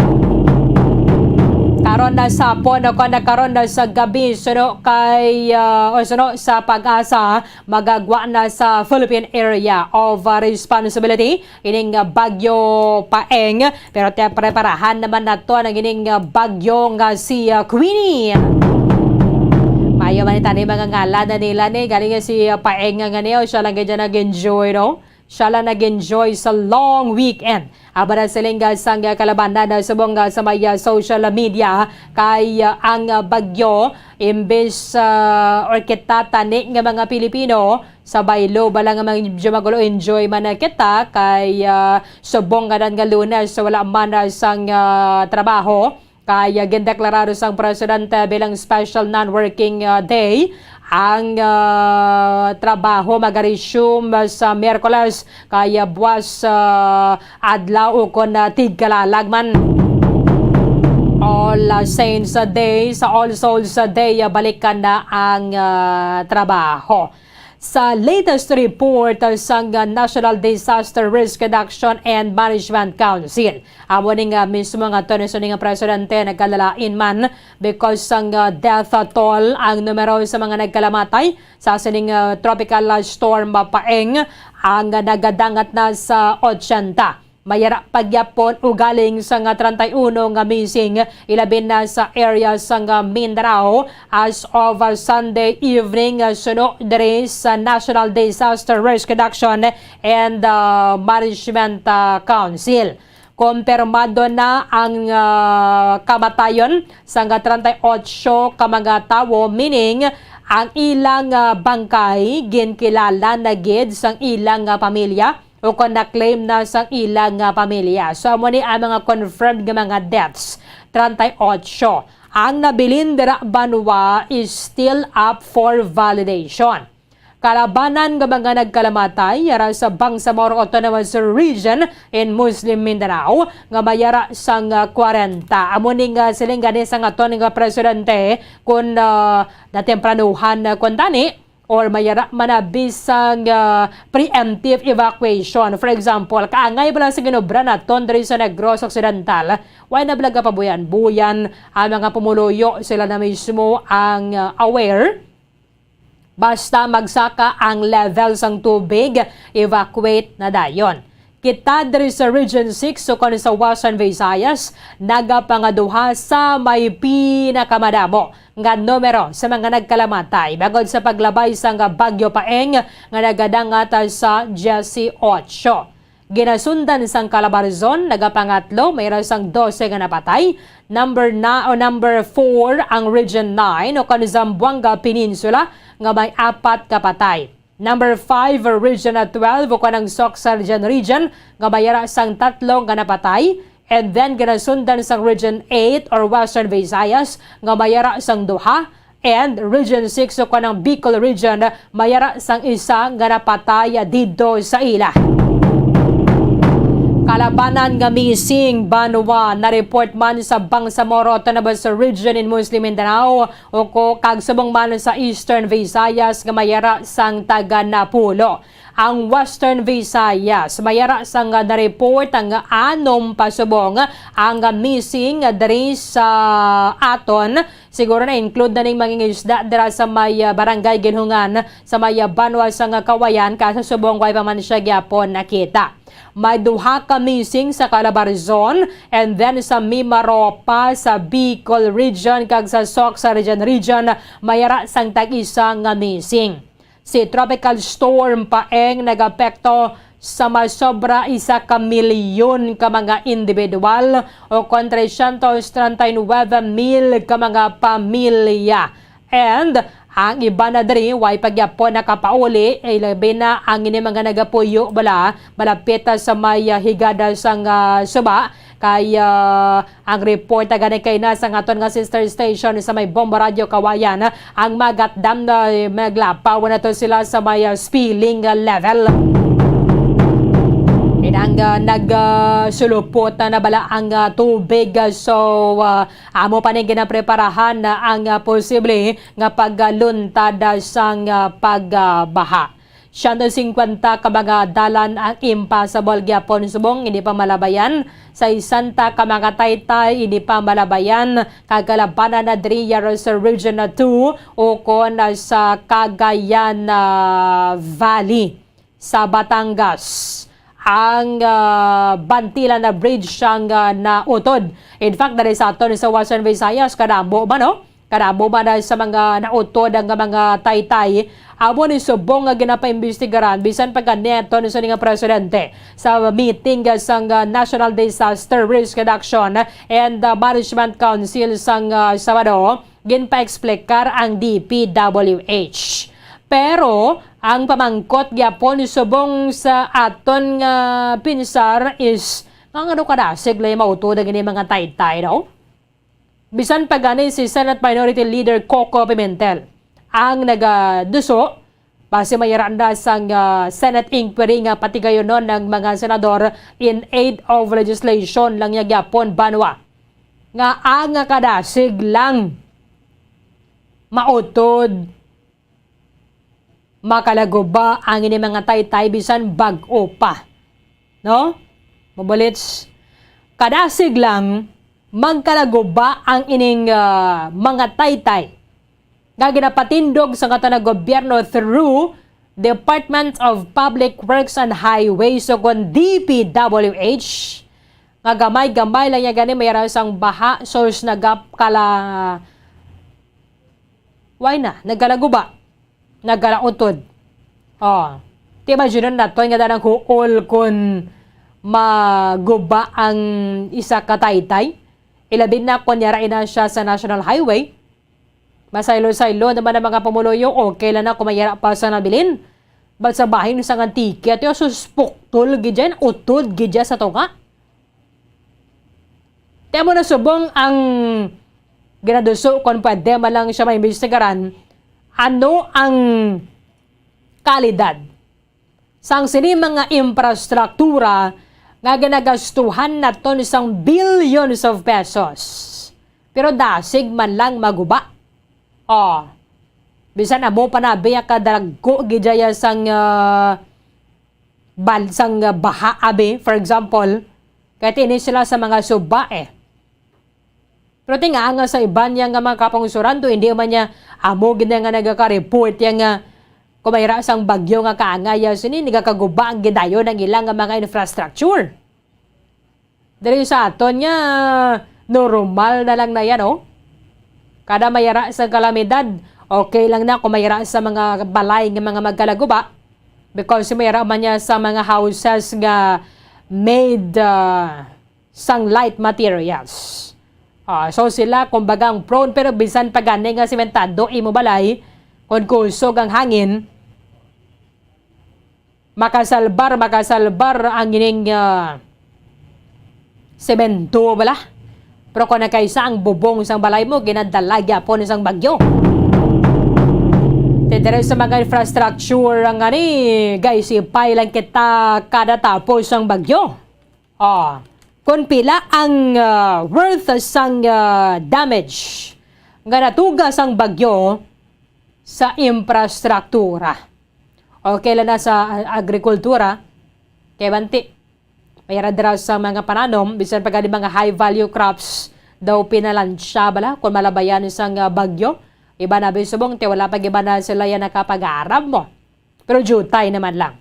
Karon na sa hapon, o kon na karon na sa gabi, suno kay, ah, o suno sa PAGASA, magagwa na sa Philippine Area of, ah, Responsibility ining, ah, Bagyo Paeng. Pero te, preparahan naman nato ang ining, ah, bagyo nga si, ah, Queenie. Mayo man tani mga ngalan na nila ni. Galing nga si, ah, Paeng nga ni, o siya lang gid nag-enjoy, no? Siya lang nag-enjoy sa long weekend. Aba na siling sang kalabanan na subong nga sa may, ah, social media kay, ah, ang, ah, bagyo imbes, ah, or kita tani nga mga Pilipino sa baylo bala nga medyo magulo enjoy man na kita kay, ah, subong nga dan nga Lunes wala man, ah, sang, ah, trabaho. Kaya gindeklarado sang presidente bilang special non-working, ah, day ang, ah, trabaho mag-resume sa Miyerkules, kaya buwas, ah, adlaw ukon na tigkalalag man. All, ah, Saints Day, sa All Souls Day, ah, balikan na ang, ah, trabaho. Sa latest report sang National Disaster Risk Reduction and Management Council, amo ni nga mismo nga to ni nga presidente nagkalalain man because sang, uh, death toll ang numero sa mga nagkalamatay sa sining, uh, tropical, uh, storm Paeng ang nagadangat na sa ochenta. Mayara pa gyapon ugaling sa nga treinta y uno nga missing, ilabi na sa area sang Mindanao as of, uh, Sunday evening, uh, suno diri sa National Disaster Risk Reduction and, uh, Management, uh, Council. Kompirmado na ang, uh, kamatayon sang treinta y ocho ka mga tawo, meaning ang ilang, uh, bangkay ginkilala na gid sang ilang, uh, pamilya ukon na-claim na sang ila nga pamilya. So, amo ni ang mga confirmed nga mga deaths, treinta y ocho. Ang nabilin dira banwa is still up for validation. Kalabanan nga mga nagkalamatay yara sa Bangsamoro Autonomous Region in Muslim Mindanao nga mayara sang, ah, kwarenta. Amo ni nga siling gani sang aton nga presidente kun, ah, natempranuhan, ah, kuntani, or mayara man na bisang, ah, preemptive evacuation. For example, kaangay bala sa ginobra naton diri sa Negros Occidental, way na bala gapabuyan-buyan ang mga pumuluyo, sila na mismo ang, ah, aware. Basta magsaka ang level sang tubig, evacuate na dayon. Kita diri sa Region six ukon sa Western Visayas, nagapangaduha sa may pinakamadamo nga numero sa mga nagkalamatay bangod sa paglabay sang Bagyo Paeng nga nagadangat sa diyesyocho. Ginasundan sang Calabarzon, nagapangatlo, mayra sang dose nga napatay. Number na, o number four ang Region nine o kan Zamboanga Peninsula nga may apat ka patay. Number five, Region twelve o kanang Soxargen Region nga mayara sang tatlo nga napatay. And then ginasundan sang Region eight or Western Visayas nga mayara sang duha. And Region six o kanang Bicol Region mayara sang isa nga napatay didto sa ila. Kalabanan nga missing banwa na-report man sa Bangsamoro Autonomous Region in Muslim Mindanao o ko kag subong man sa Eastern Visayas nga mayara sang taga Napulo. Ang Western Visayas mayara sang na-report ang anom pa subong ang missing diri sa aton. Siguro na-include na ning mangingisda dira sa may, ah, Barangay Gilhungan, sa may, ah, banwa sang Kawayan, kaso subong way pa man siya gyapon nakita. May duha ka missing sa Calabarzon, and then sa Mimaropa, sa Bicol Region, kag sa Soxargen Region, mayara sang tag-isa nga missing. Si Tropical Storm Paeng nagapekto sa masobra isa ka milyon ka mga individual o kon tresyentos treinta y nuebe mil ka mga pamilya. And ang iban na diri, way pa gyapon nakapauli, ilabi na ang ini mga nagapuyo bala, malapit sa may, ah, higada sang, ah, suba, kay, ah, ang report na gani kay na sa aton nga sister station sa may Bombo Radio Kawayan, ang Magatdam na maglapaw na to sila sa may, ah, spilling, ah, level. Inang, ah, nag, ah, sulupot na, na bala ang, ah, tubig. Ah, so, ah, amo pa ning ginapreparahan na ang, ah, posible nga pagluntad, ah, sang, ah, pagbaha. Siyento singkwenta ka mga dalan ang impossible gyapon subong hindi pa malabayan. Sa isanta ka mga taytay hindi pa malabayan, kag kalabanan na diri ya sa Region two ukon sa Cagayan, ah, Valley sa Batangas. Ang, ah, Bantilan na bridge ang, ah, nautod. In fact, diri sa aton sa Western Visayas, kadamo ba, no? Kadamo ba na sa mga nautod ang mga taytay? Amo ni subong nga ginapaimbestigaran, bisan pa gani aton sa nga presidente sa meeting sang, ah, National Disaster Risk Reduction and, ah, Management Council sang, ah, Sabado, ginpaeksplikar ang D P W H. Pero ang pamangkot gyapon subong sa aton nga pinsar is nga ano kadasig lay mautod ang ini mga taytay, no? Bisan pa gani si Senate Minority Leader Coco Pimentel ang nagaduso, basi mayara na sang, ah, Senate inquiry nga patigayonon ng mga senador in aid of legislation lang niya gyapon banwa nga ang kadasig lang mautod, makalaguba ang ini mga taytay bisan bag-o pa. No? Mabalits, kadasig lang magkalaguba ang ining, ah, mga taytay nga ginapatindog sa katanan gobyerno through Department of Public Works and Highways o kon D P W H, nga gamay-gamay lang niya gani mayara sang baha, sos nagap kala, why na, nagkalaguba, nagkalautod. Oh, ti imagine naton nga danang huol kon maguba ang isa ka taytay. Ilabi na kon yara ina siya sa National Highway. Masaylo-saylo naman ang mga pumuluyo, okay lang na kung mayara pa sa nabilin. But sa bahin sa nga ticket, yo, sus, puktol gid yan, utod gid yan sa tunga. Ti amo na subong ang ginaduso kon pwede man lang siya maimbestigaran, ano ang kalidad sang sini mga infrastruktura nga ginagastuhan naton sang billions of pesos, pero dasig man lang maguba. Oh, bisan amo pa na abi kadagko gid daya sang, ah, bal-, sang, ah, baha abi, for example, kay tini sila sa mga suba, eh. Pero tinga nga sa iban niya nga mga kapungsuran, do hindi man niya amo gid nga nagaka-report ya nga kung mayra sang bagyo nga kaangay ya sini, nagakaguba ang gidayon ang ilang nga mga infrastructure. Diri sa aton nga normal na lang na yan, oh. Kada mayara sang kalamidad, okay lang na kung mayara sa mga balay nga mga magkalaguba, because mayara man niya sa mga houses nga made, ah, sang light materials. Ah, so sila, kumbaga, ang prone, pero bisan pa gani nga sementado imo balay, kung kusog ang hangin, makasalbar, makasalbar ang ining, ah, semento bala. Pero kung nakaisa ang bubong sang balay mo, ginadala gyapon sang bagyo. Ti diri sa mga infrastructure ang ani, guys, ipay lang kita kada tapos sang bagyo. Ah, kung pila ang, ah, worth sang, ah, damage nga natuga sang bagyo sa infrastruktura. Okay lang na sa a-, agrikultura, kay banti, mayara dira sa mga pananom, bisan pa gani mga high value crops daw pinalansya bala kung malabayan sang, ah, bagyo. Iba na bisubong, ti wala pa giba na sila yan nakapag-arab mo. Pero jutay naman lang.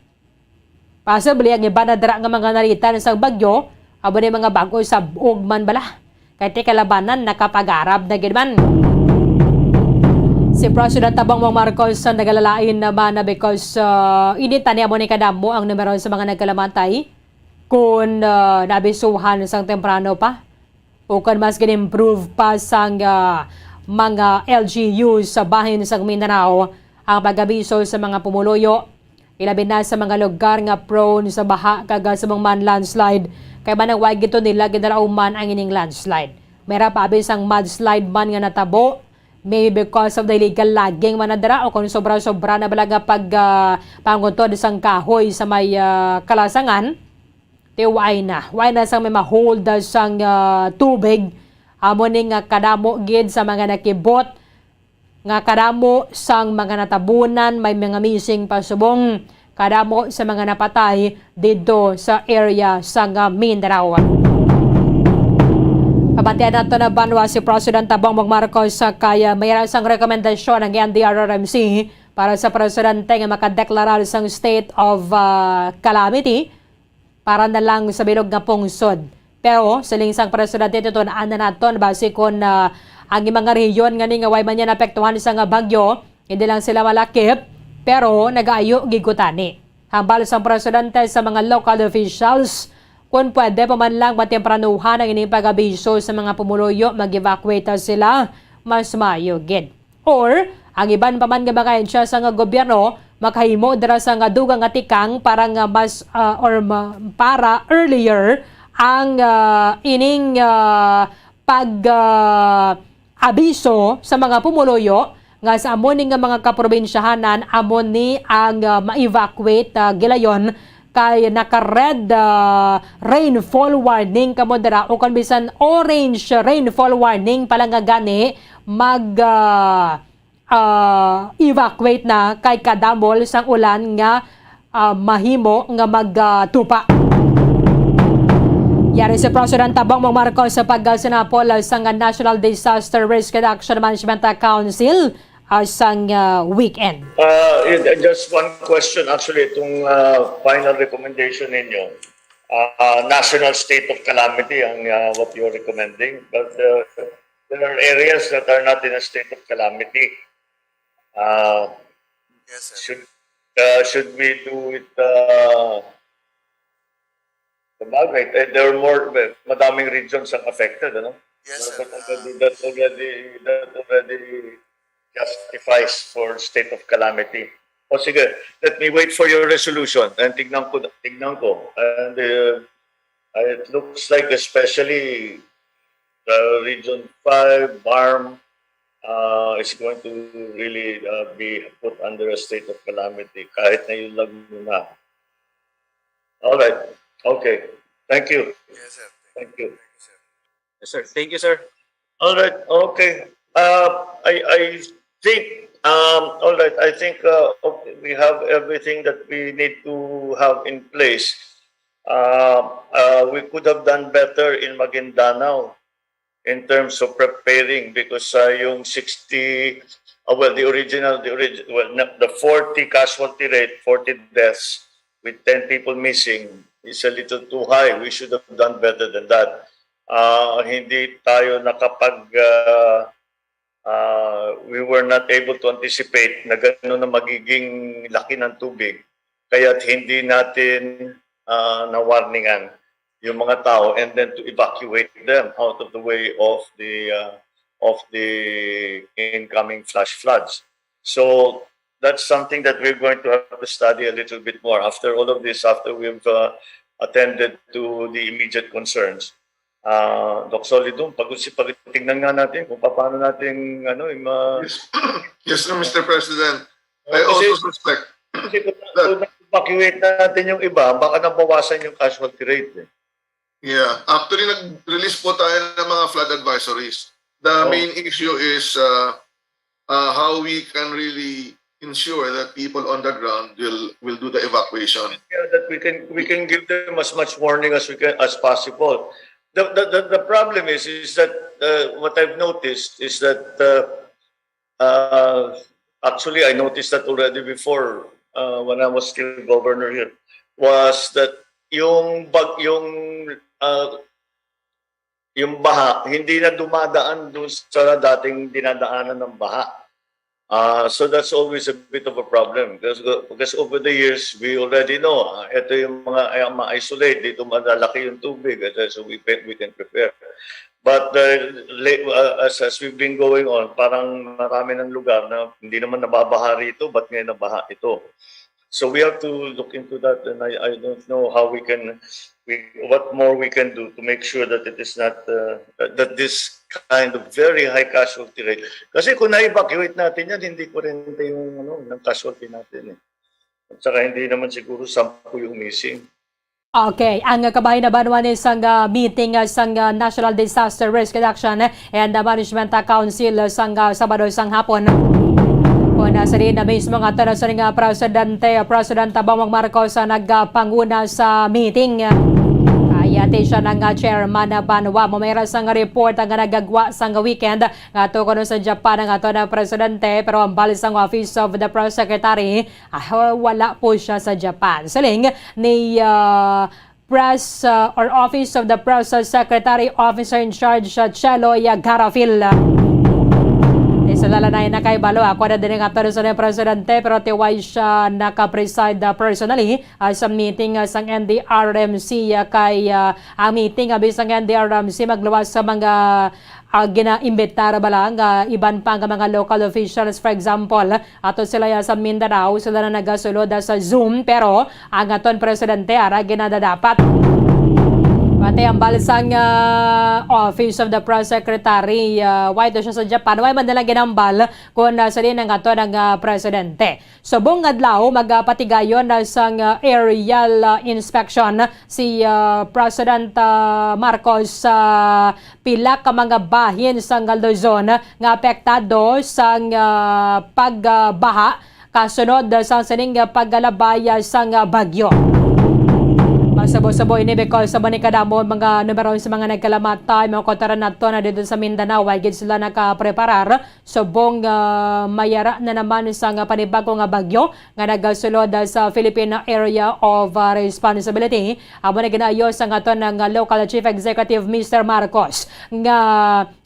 Possibly, ang iba na dira nga mga nalitan sang bagyo, abo ni mga bag-o sa buog man bala. Kay ti kalabanan, nakapag-arab na gid man. Si President Bongbong Marcos ang nagalalain naman na because, ah, hindi tani amo ni kadamo ang numero sa mga nagkalamatay kung, ah, naabisuhan sang temprano pa o kon mas gin-improve pa sang, ah, mga L G U sa bahin sang Mindanao ang pag-abiso sa mga pumuluyo, ilabi na sa mga lugar nga prone sa baha kag sa mga man landslide, kay manang way gito nila ginalauman ang ining landslide. May ra pa abi sang mudslide man nga natabo, maybe because of the illegal logging man na dira, o kung sobra-sobra na bala nga pag, ah, pangutod sang kahoy sa may, ah, kalasangan, ti way na, way na sang may ma-hold sang, ah, tubig. Amo ni nga kadamo gid sa mga nakibot nga kadamo sang mga natabunan, may mga missing pa subong kadamo sa mga napatay didto sa area sang Mindanao. Pabatian nato na banwa si President Bongbong Marcos sa kaya may sang rekomendasyon ang N D R R M C para sa presidente nga makadeklarar sang state of, ah, calamity para na lang sa bilog nga pungsod. Pero siling sang presidente, tun-an na naton basi kon, ah, ang mga rehiyon nga ni nga way man niya naapektuhan sa nga bagyo, hindi lang sila malakip, pero nagaayo gid gutani. Hambal sang presidente sa mga local officials, kung pwede pa man lang matempranuhan ang ining pag-abiso sa mga pumuluyo, mag-evacuate sila, mas maayo gid. Or ang iban pa man nga mga ahensya sa nga gobyerno makahimo dira sa nga dugang nga tikang para nga mas, ah, or ma-, para earlier ang, ah, ining, ah, pag, ah, abiso sa mga pumuluyo nga sa amo ni nga mga kaprobinsyahanan amo ni ang, ah, ma-evacuate, ah, gilayon kay naka-red, ah, rainfall warning kamo dira o kon bisan orange rainfall warning pala nga gani mag, ah, ah, evacuate na kay kadamol sang ulan nga, ah, mahimo nga magtupa. Yari si President Bongbong Marcos sa pagsinapol sang National Disaster Risk Reduction Management Council, ah, sang, ah, weekend. Uh, it- uh, just one question, actually, itong uh, final recommendation ninyo, uh, national state of calamity ang uh, what you're recommending, but uh, there are areas that are not in a state of calamity. Uh, Yes, sir. Should uh, should we do it? Uh, sabagay, eh, there are more, eh, madaming regions ang affected, ano? Yes, sir. That already, that already, that already justifies for state of calamity. O sige, let me wait for your resolution and tignan ko, tignan ko. And uh, it looks like especially the Region five, BARMM, uh, is going to really uh, be put under a state of calamity kahit na yun lang muna. All right. Okay. Thank you. Yes, sir. Thank you. Thank you, sir. Yes, sir. Thank you, sir. All right. Okay. Uh, I, I think, um, all right. I think uh, okay, we have everything that we need to have in place. Uh, uh, we could have done better in Maguindanao in terms of preparing because uh, yung sixty, uh, well, the original, the orig- well, not the forty casualty rate, forty deaths with ten people missing is a little too high. We should have done better than that. Uh, hindi tayo nakapag uh, uh, we were not able to anticipate na gano'n na magiging laki ng tubig, kaya't hindi natin uh, na-warningan yung mga tao and then to evacuate them out of the way of the uh, of the incoming flash floods. So that's something that we're going to have to study a little bit more after all of this, after we've uh, attended to the immediate concerns. Ah, Doc Solidum, pag-, pag-, tingnan nga natin kung paano natin, ano, yung ma- Yes. Yes, sir, Mister President. I Kasi, also suspect kasi kung, that kung evacuate natin yung iba, baka nabawasan yung casualty rate, eh. Yeah. Actually, nag-release po tayo ng mga flood advisories. The Oh. main issue is uh, uh, how we can really ensure that people on the ground will will do the evacuation. Yeah, that we can, we can give them as much warning as we can, as possible. The, the, the, the problem is, is that uh, what I've noticed is that uh, uh, actually, I noticed that already before uh, when I was still governor here, was that yung bag, yung uh, yung baha hindi na dumadaan doon sa dating dinadaanan ng baha. Uh, so that's always a bit of a problem because, because over the years, we already know, uh, ito yung mga, ay, ma-isolate, dito malalaki yung tubig, ito, so we, can- we can prepare. But uh, late, uh, as, as we've been going on, parang marami ng lugar na hindi naman nababaha rito, but ngayon nabaha ito. So we have to look into that, and I, I don't know how we can, we, what more we can do to make sure that it is not, uh, that this kind of very high casualty rate. Kasi kung na-evacuate natin yan, hindi kuryente yung, ano, ng casualty natin eh. At saka hindi naman siguro sampu yung missing. Okay, ang kabahin na banwa ni sang ah, meeting ah, sang ah, National Disaster Risk Reduction and ah, Management ah, Council ah, sang ah, Sabado sang hapon. Kung nasa din na mismo nga tala sa nga presidente, President Bongbong Marcos ang nagpanguna sa meeting. Kaya ti siya nang ah, chairman na banwa. Mamera sang report ang nagagwa sang weekend nga to kuno sa Japan ang ato na presidente, pero ang bali sang Office of the Press Secretary, ah, wala po siya sa Japan. Siling ni ah, Press ah, or Office of the Press Secretary, Officer in Charge ah, Cheloy Garafil. Di sa lalanay na kay Balo, ako na din nga to sa presidente, pero tiway siya nakapreside ah, personally ah, sa meeting ah, sang N D R M C ah, kay ah, ang meeting abi sang N D R M C magluwas sa mga ah, ginaimbitar bala nga iban pa nga mga local officials. For example, ato sila ya sa Mindanao, sila na nagasulod sa Zoom, pero ang aton presidente ara ginadadapat. Pati ang balsang ah, Office of the Press Secretary, ah, why to siya sa Japan? Why man nila ginambal kung uh, sali ang aton ang ah, presidente? Subong adlaw, magapatigayon na sang ah, aerial ah, inspection si ah, President ah, Marcos sa pila ka mga bahin sang Luzon nga apektado sang ah, pagbaha kasunod sang sining pagkalabay sang bagyo. Masubo-subo ini because sa kadamo mga numero sa mga nagkalamatay, mga kotaran nato na dito sa Mindanao, way gid sila nakapreparar subong ah, mayara na naman sang panibago nga bagyo nga nagasulod ah, sa Philippine Area of ah, Responsibility. Amo na ginayo sang aton nga local chief executive, Mister Marcos, nga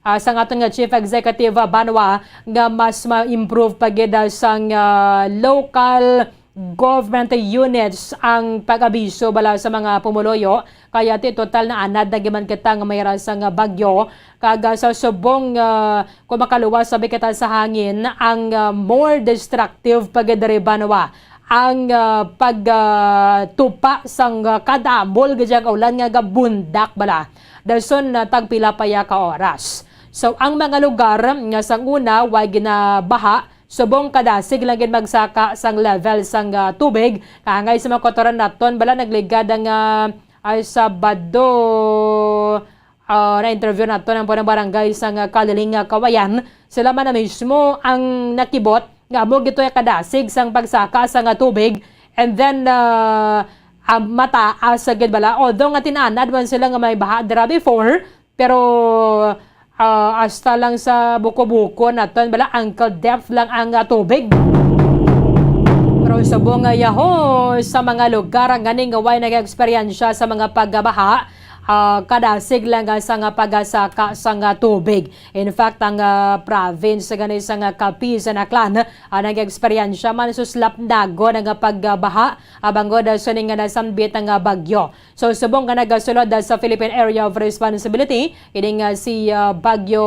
ah, sang aton nga chief executive ah, banwa nga mas ma-improve pa gid ah, sang ah, local government units ang pag-abiso bala sa mga pumuluyo. Kaya ti total na anad na giman kita nga may rasa nga bagyo. Kag ah, sa subong ah, kung makaluwas sabi kita sa hangin, ang ah, more destructive pa gid diri banwa ang ah, pag ah, tupa sang ah, kadamol gid ang ulan nga gabundak bala dason na tagpila pa ya ka oras. So ang mga lugar nga sang una way ginabaha, subong kadasig lang gid magsaka sang level sang ah, tubig. Kaangay sa mga kotoran naton bala nagligad ang ah, ay Sabado, ah, na-interview nato ng punong barangay sa nga Kaliling nga Kawayan. Sila man na mismo ang nakibot nga amo gito kadasig sang pagsaka sa nga tubig. And then ah, ah, mataas sa gid bala. Although nga tinanad man sila nga may baha dira before, pero ah, hasta lang sa buko-buko naton bala, ankle depth lang ang ah, tubig. Pero subong nga yaho sa mga lugar ang ganing nga way nag-eksperyensya sa mga pagbaha, ah, kadasig lang nga sa nga pagasaka sa nga tubig. In fact, ang ah, province gani sa nga Capiz and Aklan ang nag-eksperyensya man suslap dagon nga pagbaha, abang gud sini nga nasambit ang ah, bagyo. So subong nga nagasulod ah, sa Philippine Area of Responsibility, ini nga si ah, Bagyo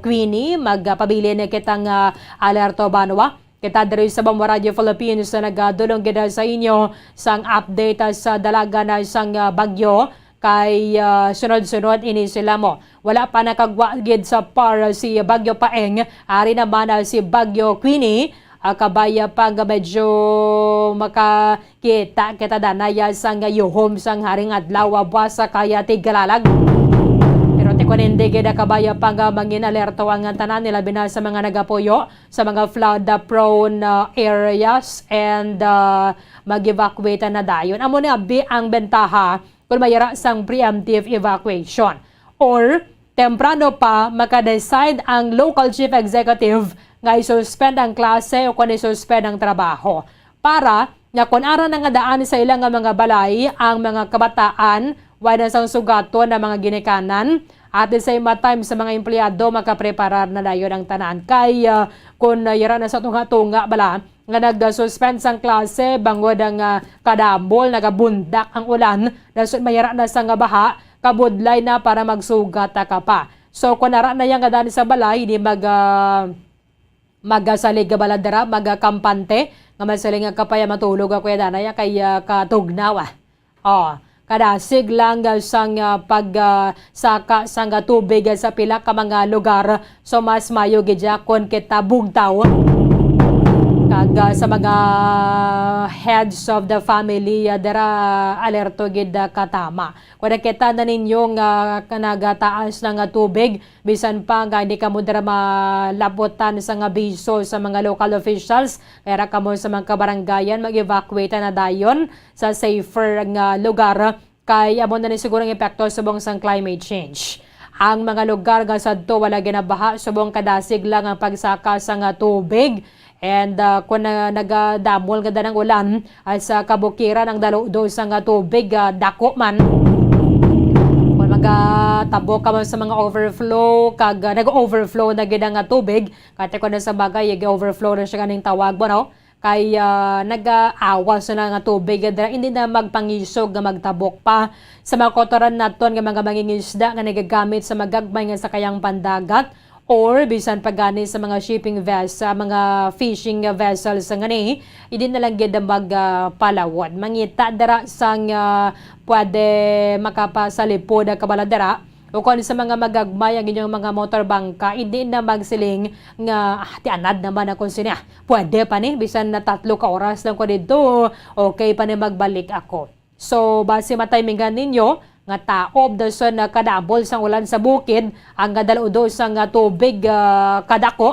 Queenie, magpabilin kita nga alerto banwa. Kita diri sa Bambo Radio Philippines na nagadulong gid sa inyo sang update ah, sa dalagan ah, sang ah, bagyo kay ah, sunod-sunod ini sila mo. Wala pa nakagwa gid sa par si Bagyo Paeng, ari naman ah, si Bagyo Queenie, ah, kabaya pa nga medyo makakita kita danaya sang yuhom sang haring adlaw, ah, buwas sa kaya tigalalag. Pero ti kon hindi gid ah, kabaya pa nga mangin alerto ang tanan nila bina sa mga nagapuyo sa mga flood ah, prone ah, areas and ah, mag-evacuate na dayon. Amo ni abi ang bentaha kung mayara sang preemptive evacuation. Or, temprano pa, maka-decide ang local chief executive nga i-suspend ang klase o kung i-suspend ang trabaho. Para nga kung ara na nga daan sa ila nga mga balay ang mga kabataan Wala na sang sugaton ang mga ginikanan. At the same time, sa mga empleyado, makapreparar na dayon ang tanan. Kay, ah, kung, ah, yara na sa tunga-tunga bala, nga nag-suspend sang klase, bangod ang, ah, kadamol, nagabundak ang ulan, dason mayara na sa nga baha, kabudlay na para magsugat ka pa. So, kung ara na yang gadaan sa balay, di mag, ah, magasalig ka bala dira, magakampante, nga masiling nga kapaya matulog ako ya danay, ah, kay, ah, katugnaw, ah. Oh, kadasig lang, ah, sang, ah, pag, ah, saka sang, ah, tubig, ah, sa pila ka mga lugar. So, mas mayo gid ya kon kita bugtaw. Kag, ah, sa mga heads of the family, ah, dira alerto gid, ah, katama. Kung nakita na ninyo nga ka-, nagataas na nga tubig, bisan pa nga hindi kamo dira malabutan sa nga abiso sa mga local officials, kaya ra kamo sa mga kabarangayan mag-evacuate na dayon sa safer nga lugar, kay amo na ni siguro ang epekto subong sang climate change. Ang mga lugar nga sadto wala ginabaha, subong kadasig lang ang pagsaka sa nga tubig. And, ah, kung na, nagadamol nga danang ulan, ah, sa kabukiran ang daludo sa nga tubig, ah, dako man. Kung magatabo ka man sa mga overflow, kag, ah, nag-overflow na gid ang nga tubig, kati ko na sa bagay, ig-overflow na siya ganing tawag mo, no? Kay, ah, nag-aawas na nga tubig, dira hindi na magpangisog nga magtabok pa sa mga kautoran naton nga mga mangingisda nga nagagamit sa magagmay nga sakayang pandagat, or bisan pa gani sa mga shipping vessel, mga fishing vessels nga ni, hindi na lang gid mag, ah, palawod. Mangita dira sang, ah, pwede makapasalipod ang kabaladera, o kung sa mga magagmay ang inyong mga motor bangka, hindi na magsiling nga, "Ah, ti anad naman ako sini, ah. Pwede pa ni, bisan na tatlo ka oras lang ko dito, okay pa ni magbalik ako." So, basi matimingan ninyo nga taob dason na kadamol sang ulan sa bukid ang nga daludo sang, ah, tubig, ah, kadako.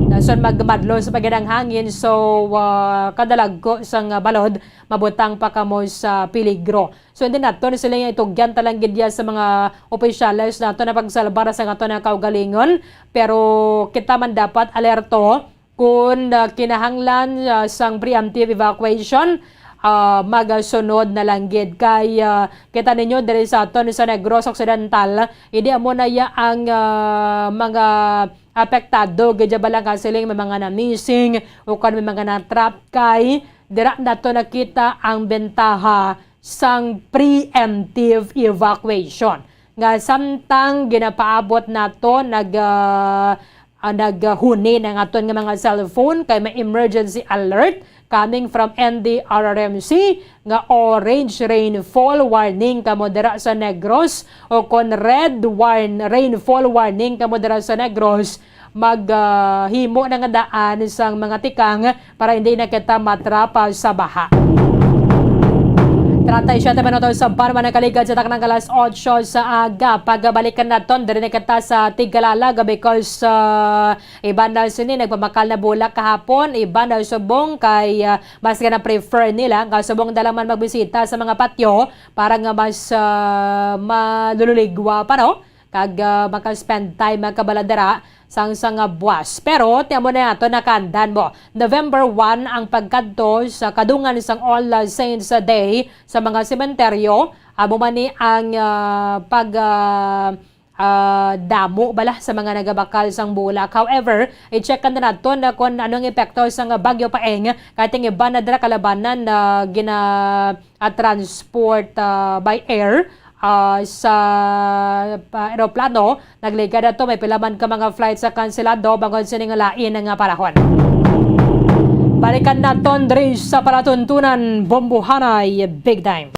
Dason magmadlon sa pagid ang hangin, so, ah, kadalagko sang, ah, balod, mabutang pa kamo sa peligro. So, hindi naton sila nga itugyan talang gid ya sa mga opisyales nato na pagsalbar sa aton nga kaugalingon, pero kita man dapat alerto. Kun, ah, kinahanglan, ah, sang preemptive evacuation, ah, magasunod na lang gid. Kay, ah, kita ninyo diri sa aton sa Negros Occidental, hindi amo na ya ang, ah, mga apektado gid ya bala nga siling may mga na-missing o kon may mga na-trap, kay dira nato nakita ang bentaha sang preemptive evacuation, nga samtang ginapaabot nato nag, ah, ah, naghuni na ang aton nga mga cellphone kay may emergency alert coming from N D R R M C nga orange rainfall warning kamo dira sa Negros, o kon red warn-, rainfall warning kamo dira sa Negros, mag, ah, himo na nga daan sang mga tikang para hindi na kita matrapa sa baha. Treinta y siete minutos sa barma nakaligad sa taknang alas otso sa aga. Pagabalikan naton, diri na kita sa Tigalalag because, ah, iban daw sini nagpamakal na bulak kahapon, iban daw subong kay, ah, mas nga na-prefer nila nga subong na lang man magbisita sa mga patyo para nga mas, ah, malululigwa pa, no? Kag, ah, maka-spend time, mga kabaladera, sang, sang, ah, buwas. Pero, ti amo na ato nakandan mo. November one ang pagkadto sa kadungan sang All Saints Day sa mga sementeryo. Amo man ni ang, ah, pag, ah, ah, damo bala sa mga nagabakal sang bulak. However, i-check na naton na kung anong epekto sang Bagyo Paeng, kay ting iban na dira kalabanan na gina-, ah, transport, ah, by air, ah, sa, ah, eroplano. Nagligad ato, may pila man ka mga flights sa kanselado bangod sini nga lain nga panahon. Balikan naton diri sa palatuntunan, Bombohanay, big time.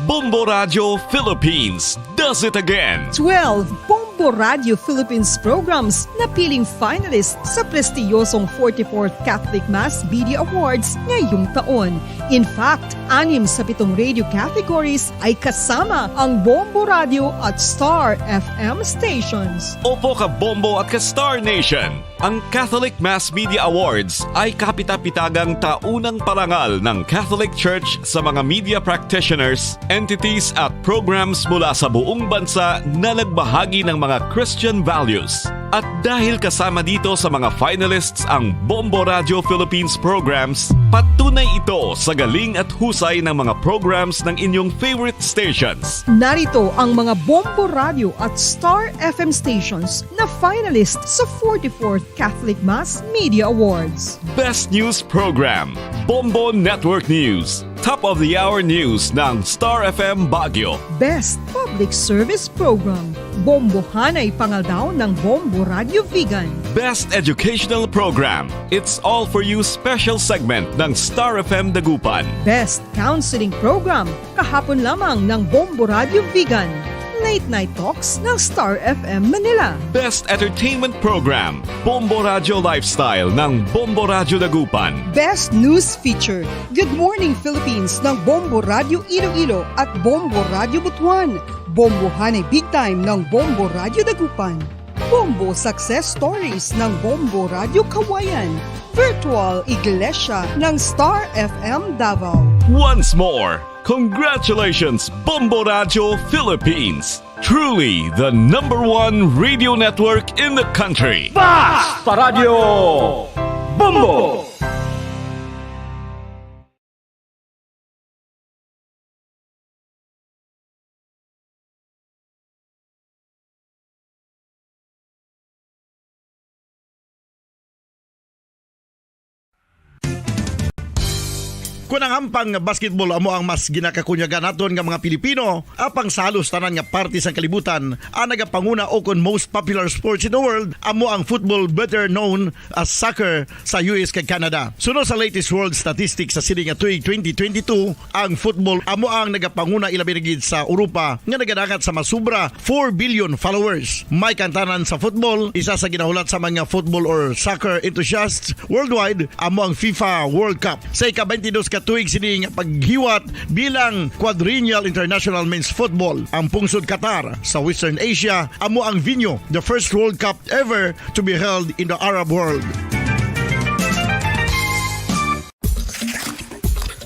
Bombo Radio Philippines does it again. Twelve Bombo Radio Philippines programs napiling finalist sa prestiyosong forty-fourth Catholic Mass Media Awards ngayong taon. In fact, anim sa pitong radio categories ay kasama ang Bombo Radio at Star F M stations. Opo ka Bombo at ka Star Nation. Ang Catholic Mass Media Awards ay kapitapitagang taunang parangal ng Catholic Church sa mga media practitioners, entities at programs mula sa buong bansa na nagbahagi ng mga Christian values. At dahil kasama dito sa mga finalists ang Bombo Radio Philippines programs, patunay ito sa galing at husay ng mga programs ng inyong favorite stations. Narito ang mga Bombo Radio at Star F M stations na finalist sa forty-fourth Catholic Mass Media Awards. Best News Program, Bombo Network News. Top of the Hour News ng Star F M Baguio. Best Public Service Program, Bombohanay Pangaldaw ng Bombo Radio Vigan. Best Educational Program, It's All For You Special Segment ng Star F M Dagupan. Best Counseling Program, Kahapon Lamang ng Bombo Radio Vigan. Late Night Talks ng Star F M Manila. Best Entertainment Program, Bombo Radio Lifestyle ng Bombo Radio Dagupan. Best News Feature, Good Morning Philippines ng Bombo Radio Iloilo at Bombo Radio Butuan. Bombohanay Big Time ng Bombo Radio Dagupan. Bombo Success Stories ng Bombo Radio Kawayan. Virtual Iglesia ng Star F M Davao. Once more, congratulations, Bombo Radio Philippines. Truly the number one radio network in the country. Basta Radio Bombo! Kon ang ampang nga basketball amo ang mas ginakakunyagan naton nga mga Pilipino, apang sa halos tanan nga parte sang kalibutan, ang nagapanguna o kon most popular sports in the world amo ang football, better known as soccer, sa U S kag Canada. Suno sa latest world statistics sa sini nga tuig twenty twenty-two, ang football amo ang nagapanguna, ilabi na gid sa Europa nga nagadangat sa masobra four billion followers. May kantanan sa football, isa sa ginahulat sa mga football or soccer enthusiasts worldwide amo ang FIFA World Cup. Sa ika-twenty-dos ka tuig sini nga paghiwat bilang Quadrennial International Men's Football, ang pungsod Qatar sa Western Asia amo ang venue, the first World Cup ever to be held in the Arab world.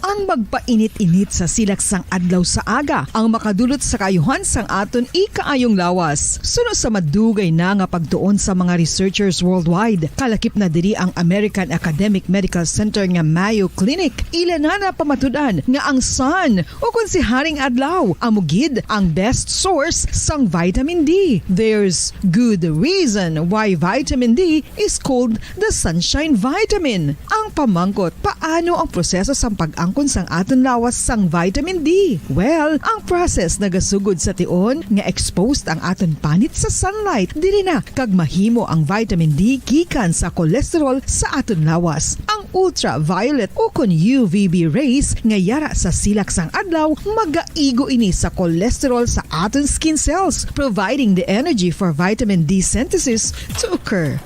Ang magpainit-init sa silak sang adlaw sa aga ang makadulot sa kaayuhan sang aton ikaayong lawas. Suno sa madugay na nga pagtuon sa mga researchers worldwide, kalakip na diri ang American Academic Medical Center nga Mayo Clinic. Ila na napamatud-an nga ang sun, o kon si Haring Adlaw, amo gid ang best source sang vitamin D. There's good reason why vitamin D is called the sunshine vitamin. Ang pamangkot, paano ang proseso sang pag-angkon sang aton lawas sang vitamin D? Well, ang process nagasugod sa tion nga exposed ang aton panit sa sunlight, diri na kag mahimo ang vitamin D gikan sa cholesterol sa aton lawas. Ang ultraviolet o kon U V B rays nga yara sa silak sang adlaw magaigo ini sa cholesterol sa aton skin cells, providing the energy for vitamin D synthesis to occur.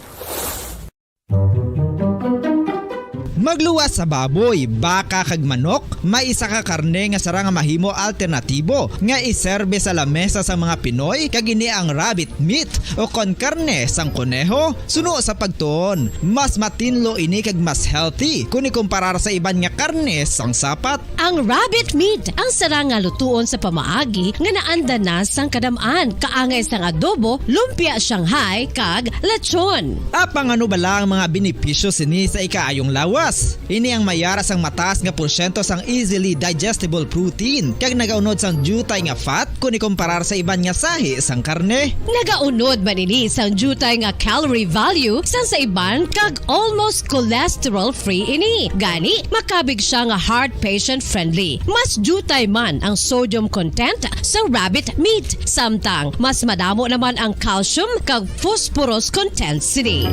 Magluwas sa baboy, baka kag manok, may isa ka karne nga sarang nga mahimo alternatibo nga iserbe sa lamesa sang mga Pinoy, kag ini ang rabbit meat o kon karne sang koneho. Suno sa pagtuon, mas matinlo ini kag mas healthy kon ikumparar sa iban nga karne sang sapat. Ang rabbit meat ang sarang nga lutuon sa pamaagi nga naanda na sang kadam-an, kaangay sang adobo, lumpia Shanghai, kag lechon. Apang ano bala ang mga benepisyo sini sa ikaayong lawas? Ini ang may yara sang mataas nga porsyento sang easily digestible protein, kag nagaunod sang diutay nga fat kon ikumparar sa iban nga sahi sang karne. Nagaunod man ini sang diutay nga calorie value sang sa iban, kag almost cholesterol-free ini. Gani, makabig siya nga heart patient-friendly. Mas diutay man ang sodium content sa rabbit meat, samtang mas madamo naman ang calcium kag phosphorus content sini.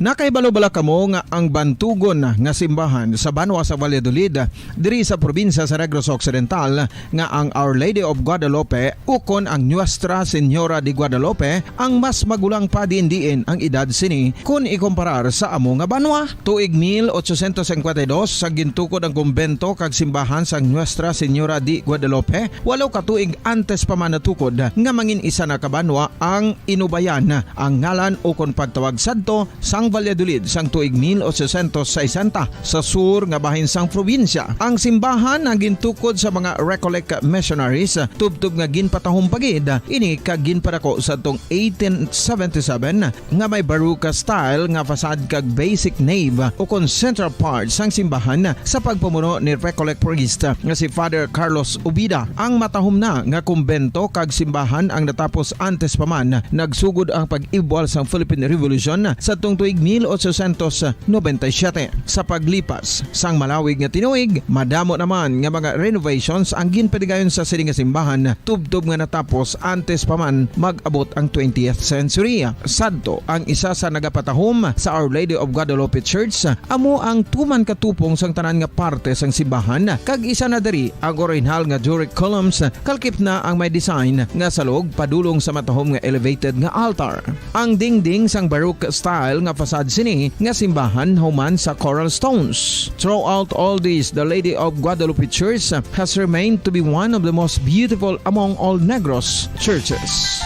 Nakahibalo bala kamo nga ang bantugon nga simbahan sa banwa sa Valladolid, diri sa probinsya sa Negros Occidental, nga ang Our Lady of Guadalupe ukon ang Nuestra Señora de Guadalupe ang mas magulang pa diin-diin ang edad sini kon ikumparar sa amo nga banwa? Tuig mil ochocientos cincuenta y dos, sa gintukod ang kumbento kag simbahan sang Nuestra Señora de Guadalupe, walo ka tuig antes pa man natukod nga mangin isa na ka banwa ang Inubayan, ang ngalan ukon pagtawag sadto sang Valladolid sang tuig mil ochocientos sesenta sa sur nga bahin sang probinsya. Ang simbahan ang gintukod sa mga Recollect missionaries, tubtob nga ginpatahom pa gid ini kag ginpadako sadtong eighteen seventy-seven, nga may Baroque style nga facade kag basic nave ukon central part sang simbahan sa pagpamuno ni Recollect priest nga si Father Carlos Ubida. Ang matahom na nga kumbento kag simbahan ang natapos antes pa man nagsugod ang pag-ibwal sang Philippine Revolution sadtong tuig mil ochocientos noventa y siete. Sa paglipas sang malawig nga tinuig, madamo naman nga mga renovations ang ginpadigayon sa sini nga simbahan, tubtob nga natapos antes pa man mag-abot ang twentieth century. Sadto, ang isa sa nagapatahom sa Our Lady of Guadalupe Church amo ang tuman ka tupong sang tanan nga parte sang simbahan, kag isa na diri ang orihinal nga Doric columns, kalkip na ang may design nga salog padulong sa matahom nga elevated nga altar. Ang dingding sang Baroque style nga facade sini nga simbahan human sa coral stones. Throughout all this, the Lady of Guadalupe Church has remained to be one of the most beautiful among all Negros churches.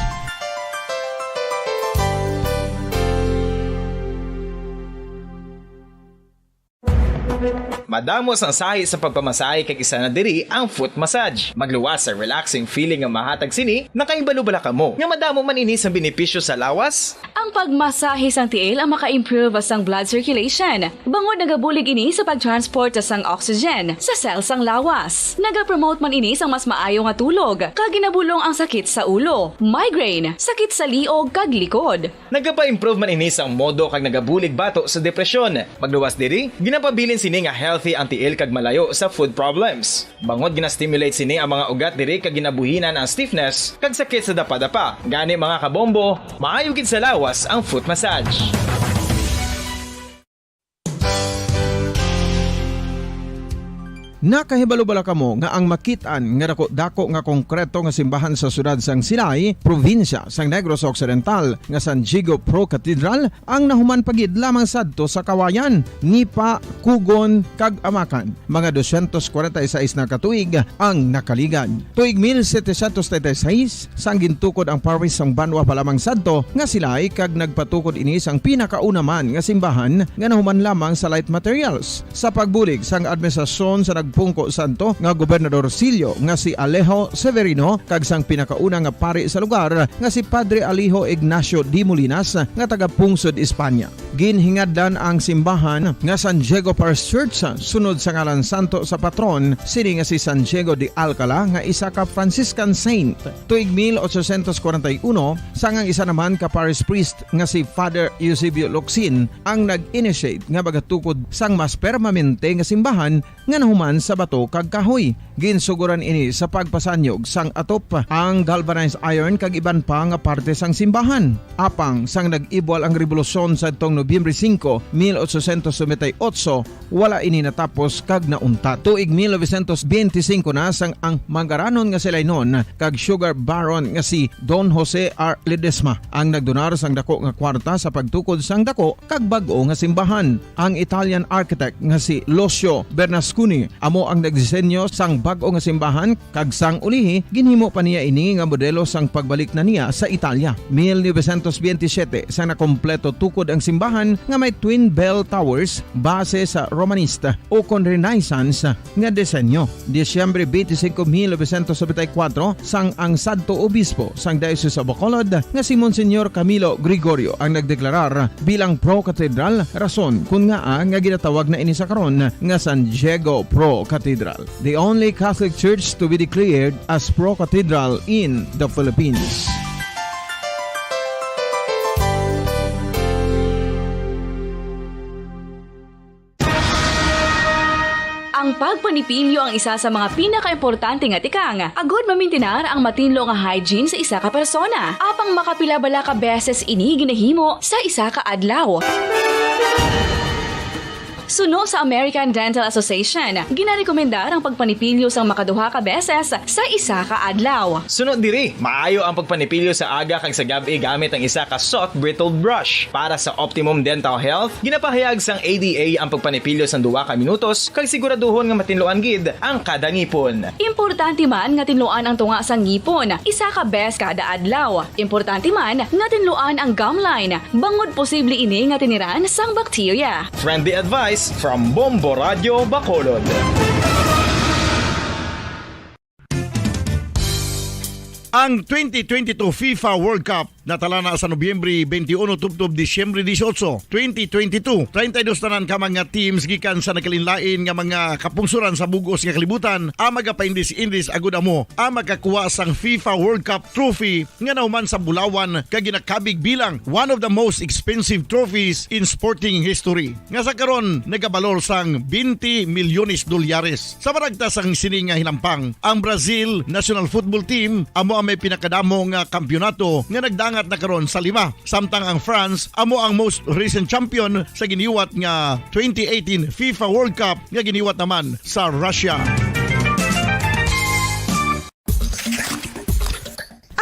Madamo sang sahi sa pagpamasahe kag isa na diri ang foot massage. Magluwas sa relaxing feeling nga mahatag sini. Nakahibalo bala kamo nga madamo man ini sang benepisyo sa lawas? Ang pagmasahe sang tiil ang maka-improve sang blood circulation, bangod nagabulig ini sa pag-transport sang oxygen sa cell sang lawas. Nagapromote man ini sang mas maayo nga tulog, kag ginabulong ang sakit sa ulo, migraine, sakit sa liog, kag likod. Nagapa-improve man ini sang modo kag nagabulig bato sa depresyon. Magluwas diri, ginapabilin sini nga healthy ang tiil kag malayo sa foot problems. Bangod gina-stimulate sini ang mga ugat diri kag ginabuhinan ang stiffness kag sakit sa dapadapa. Gani, mga kabombo, maayo gid sa lawas ang foot massage. Nakahibalo bala kamo nga ang makit-an nga dako-dako nga konkreto nga simbahan sa siyudad sang Silay, probinsya sang Negros Occidental, nga San Diego Pro Cathedral, ang nahuman pa gid lamang sadto sa Kawayan, Nipa, Cugon, kag Amacan, mga dosyentos kwarenta y seis na ka tuig ang nakaligad. Tuig mil setecientos treinta y seis, sang gintukod ang parish sang banwa pa lamang sadto nga Silay, kag nagpatukod ini sang pinakauna man nga simbahan nga nahuman lamang sa light materials. Sa pagbulig sang administrasyon sa nagpungko sadto nga Gobernador Sillo nga si Alejo Severino kag sang pinakauna nga pari sa lugar nga si Padre Alejo Ignacio de Molinas nga taga-pungsod Espanya. Ginhingadlan ang simbahan nga San Diego Parish Church sunod sa ngalan santo sa patron sini nga si San Diego de Alcala nga isa ka Franciscan saint. Tuig mil ochocientos kwarenta y uno, sang ang isa naman ka parish priest nga si Father Eusebio Locsin ang nag-initiate nga magatukod sang mas permanente nga simbahan nga nahuman sa bato kag kahoy. Ginsuguran ini sa pagpasanyog sang atop, ang galvanized iron kag iban pa nga parte sang simbahan. Apang sang nag-ibwal ang rebolusyon sadtong Nobyembre singko, mil ochocientos noventa y ocho, wala ini natapos kag nauntat. Tuig mil novecientos benti singko na sang ang mangaranon nga Silaynon kag sugar baron nga si Don Jose R. Ledesma ang nagdonar sang dako nga kwarta sa pagtukod sang dako kag bag-o nga simbahan. Ang Italian architect nga si Lucio Bernasconi amo ang nagdisenyo sang bag-o nga simbahan, kag sang ulihi ginhimo pa niya ini nga modelo sang pagbalik na niya sa Italia. Mil novecientos benti siyete, sang nakompleto tukod ang simbahan nga may twin bell towers base sa Romanista ukon Renaissance nga disenyo. Disyembre benti singko, mil novecientos nobenta y kuwatro, sang ang sadto obispo sang Diocese of Bacolod nga si Monsignor Camilo Gregorio ang nagdeklarar bilang pro-cathedral, rason kon ngaa nga ginatawag na ini sa karon nga San Diego Pro Cathedral, the only Catholic church to be declared as pro-cathedral in the Philippines. Ang pagpanipilyo ang isa sa mga pinakaimportante nga tikang, agod mamintinar ang matinlo nga hygiene sa isa ka persona. Apang makapila bala ka beses ini ginahimo sa isa ka adlaw? Suno sa American Dental Association, ginarekomendar ang pagpanipilyo sang makaduha ka beses sa isa ka adlaw. Suno diri, maayo ang pagpanipilyo sa aga kag sa gab-i gamit ang isa ka soft bristled brush. Para sa optimum dental health, ginapahayag sang A D A ang pagpanipilyo sang duha ka minutos kag siguraduhon nga matinluan gid ang kada ngipon. Importante man nga tinluan ang tunga sang ngipon isa ka bes kada adlaw. Importante man nga tinluan ang gum line, bangod posible ini nga tiniran sang bakterya. Friendly advice from Bombo Radio Bacolod. Ang twenty twenty-two FIFA World Cup natala na sa Nobyembre twenty-one tubtob Disyembre dieciocho, twenty twenty-two. Treinta y dos tanan ka mga teams gikan sa nagkalainlain nga mga kapungsoran sa bug-os nga kalibutan ang magapaindis-indis agud amo ang makakuha sang FIFA World Cup trophy nga nahuman sa bulawan kag ginakabig bilang one of the most expensive trophies in sporting history, nga sa karon nagabalor sang twenty milyones dolyares. Sa maragta sang sini nga hinampang, ang Brazil national football team amo ang may pinakadamo nga kampiyonato nga nagdangat na karon sa lima, samtang ang France amo ang most recent champion sa giniwat nga twenty eighteen FIFA World Cup nga giniwat naman sa Russia.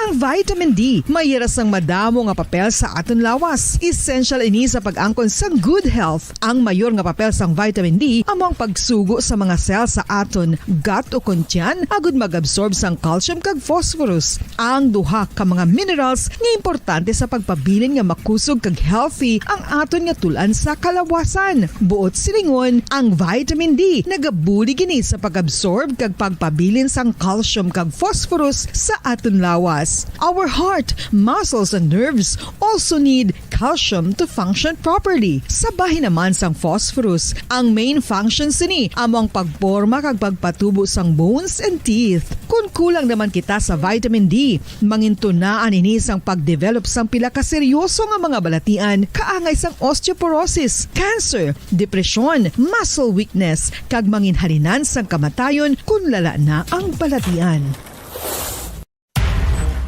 Ang vitamin D may ira sang madamo nga papel sa aton lawas. Essential ini sa pag-angkon sang good health. Ang mayor nga papel sang vitamin D amo ang pagsugo sa mga cell sa aton gut o kon tiyan agud mag-absorb sang calcium kag phosphorus, ang duha ka mga minerals nga importante sa pagpabilin nga makusog kag healthy ang aton nga tul-an sa kalawasan. Buot silingon, ang vitamin D nagabulig ini sa pag-absorb kag pagpabilin sang calcium kag phosphorus sa aton lawas. Our heart, muscles, and nerves also need calcium to function properly. Sa bahin naman sang phosphorus, ang main function sini amo ang pagporma kag pagpatubo sang bones and teeth. Kon kulang naman kita sa vitamin D, mangintunaan ini sang pagdevelop sang pila ka seryoso nga mga balatian, kaangay sang osteoporosis, cancer, depresyon, muscle weakness, kag manginhalinan sang kamatayon kon lala na ang balatian.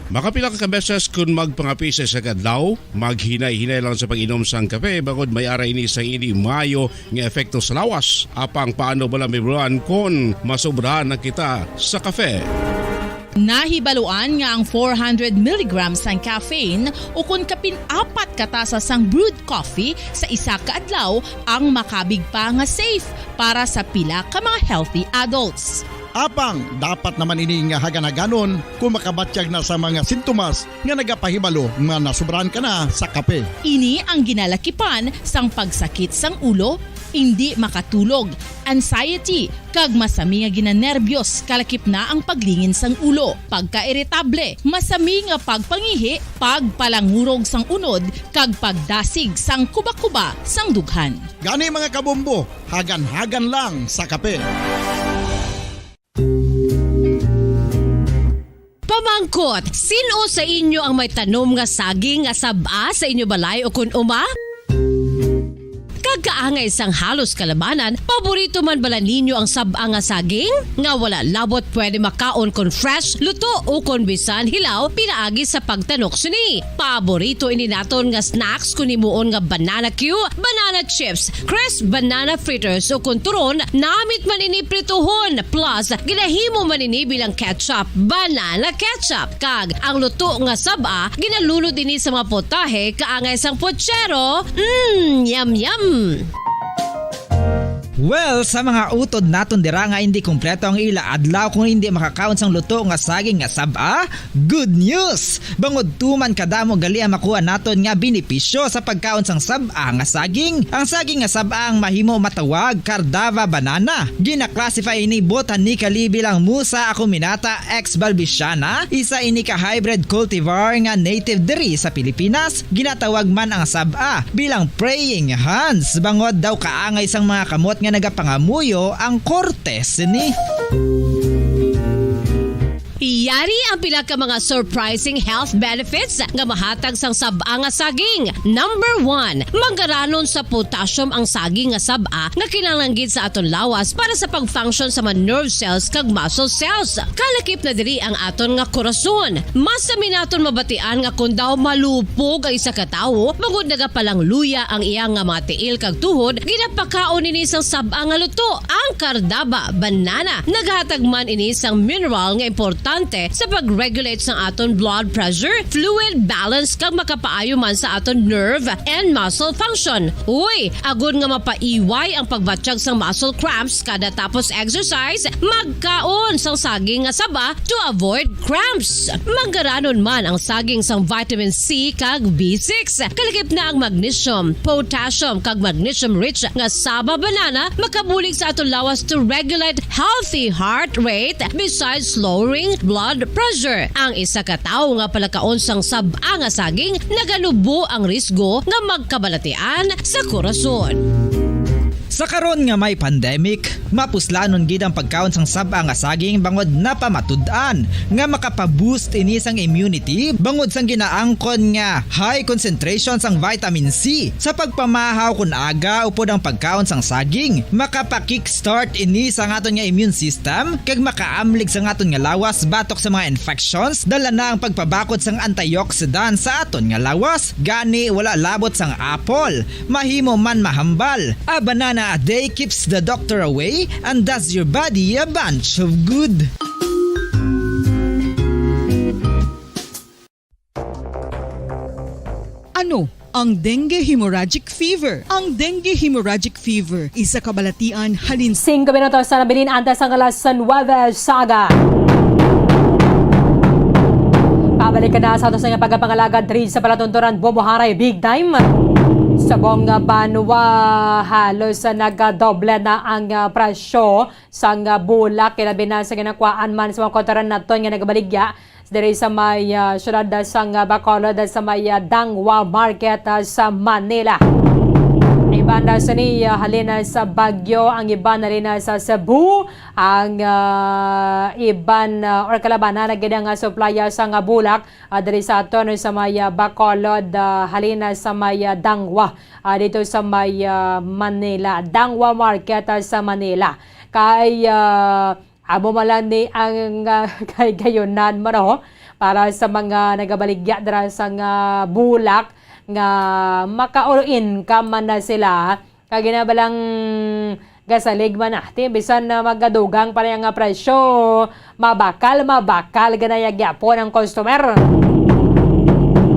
Makapila ka beses kon magpangape sa isa ka adlaw, maghinay-hinay lang sa pag-inom sang kape, bangod may ara ini sa hindi maayo nga epekto sa lawas. Apang paano bala mahibaluan kon masobrahan na kita sa kape? Nahibaluan nga ang four hundred milligrams sang caffeine ukon kapin apat ka tasa sang brewed coffee sa isa ka adlaw ang makabig pa nga safe para sa pila ka mga healthy adults. Apang dapat naman ini nga hagan-haganon kon makabatyag na sa mga sintomas nga nagapahibalo nga nasobrahan ka na sa kape. Ini ang ginalakipan sang pagsakit sang ulo, indi makatulog, anxiety, kag masami nga ginanerbyos, kalakip na ang paglingin sang ulo, pagkairitable, masami nga pagpangihi, pagpalangurog sang unod, kag pagdasig sang kubakuba sang dughan. Gani, mga kabombo, hagan-hagan lang sa kape. Pamangkot, sin-o sa inyo ang may tanom nga saging nga sab-a sa inyo balay o kun uma? Kag kaangay sang halos kalabanan, paborito man bala ninyo ang sab-a nga saging? Nga wala labot pwede makaon kon fresh, luto, o kon bisan hilaw pinaagi sa pagtanok sini. Paborito ini naton nga snacks kon himuon nga banana cue, banana chips, crisp banana fritters, o kon turon, namit man ini prituhon, plus ginahimo man ini bilang ketchup, banana ketchup. Kag ang luto nga sab-a ginalunod ini sa mga potahe kaangay sang pochero. Mm, yum, yum! Well, sa mga utod naton dira nga hindi kompleto ang ila adlaw kung hindi makakaon sang luto nga saging nga sab-a, good news! Bangod tuman kadamo gali ang makuha naton nga benepisyo sa pagkaon sang sab-a nga saging. Ang saging nga sab-a ang mahimo matawag Cardava banana. Gina-classify ini botanically bilang Musa acuminata ex balbisiana, isa ini ka hybrid cultivar nga native diri sa Pilipinas. Ginatawag man ang sab-a bilang praying hands, bangod daw kaangay sang mga kamot nga nagapangamuyo ang korte sini. Yari ang pila ka mga surprising health benefits nga mahatag sang sab-a nga saging. Number one, manggaranon sa potassium ang saging nga sab-a nga kinahanglan gid sa aton lawas para sa pag-function sa mga nerve cells kag muscle cells. Kalakip na diri ang aton nga korason. Mas sami naton mabatian nga kon daw malupog ang isa ka tawo, bangod nagapalangluya ang iya nga mga tiil kag tuhod, ginapakaon ini sang sab-a nga luto. Ang kardaba, banana, naghatag man ini sang mineral nga importante sa pag-regulate sang aton blood pressure, fluid balance, kag makapaayo man sa aton nerve and muscle function. Uy, agod nga mapaiway ang pagbatyag sang muscle cramps kada tapos exercise, magkaon sang saging nga saba to avoid cramps. Manggaranon man ang saging sang vitamin C kag B six. Kalakip na ang magnesium, potassium, kag magnesium-rich nga saba banana makabulig sa aton lawas to regulate healthy heart rate besides lowering blood pressure. Ang isa ka tawo nga palakaon sang sab-a nga saging naganubo ang risgo nga magkabalatian sa korason. Sa karon nga may pandemic, mapuslanon gid ang pagkaon sang sab-a nga saging bangod napamatud-an nga makapa-boost ini sang immunity bangod sang ginaangkon nga high concentration sang vitamin C. Sa pagpamahaw kon aga upod ang pagkaon sang saging, makapa-kickstart ini sa aton nga immune system kag makaamlig sa aton nga lawas batok sa mga infections. Dala na ang pagpabakod sang antioxidant sa aton nga lawas, gani wala labot sang apple. Mahimo man mahambal. A banana a day keeps the doctor away and does your body a bunch of good. Ano ang dengue hemorrhagic fever? Ang dengue hemorrhagic fever, isa ka balatian halin Singko minutos na nabilin antes ang alas nuwebe sa aga. Pabalik ka na sa ato sa nga pagpangalagad diri sa palatuntunan, bumuharay big time. Subong nga banwa, halos nagadoble na ang, ah, presyo sang, ah, bulak, ilabi na sa ginakuhaan man sa mga kautoran naton nga nagabaligya diri sa may, ah, siyudad, ah, sang, ah, Bacolod, ah, sa may, ah, Dangwa Market, ah, sa Manila. Iban na sini, ah, halin na sa Baguio, ang iban halin na sa Cebu, ang, ah, iban, ah, or kalabanan na gid ang, ah, suplaya sang, ah, bulak, ah, diri sa aton sa may, ah, Bacolod, ah, halin na sa may, ah, Dangwa, ah, dito sa may, ah, Manila, Dangwa Market, ah, sa Manila. Kay, ah, amo man lang ni ang, ah, kay gayunan mo, no? Para sa mga nagabaligya dira sa nga bulak nga maka-all-in ka man na sila, kag ginabalang gasalig man na. Ti, bisan na magadugang pa niya nga presyo, mabakal, mabakal ganaya gyapon ang customer.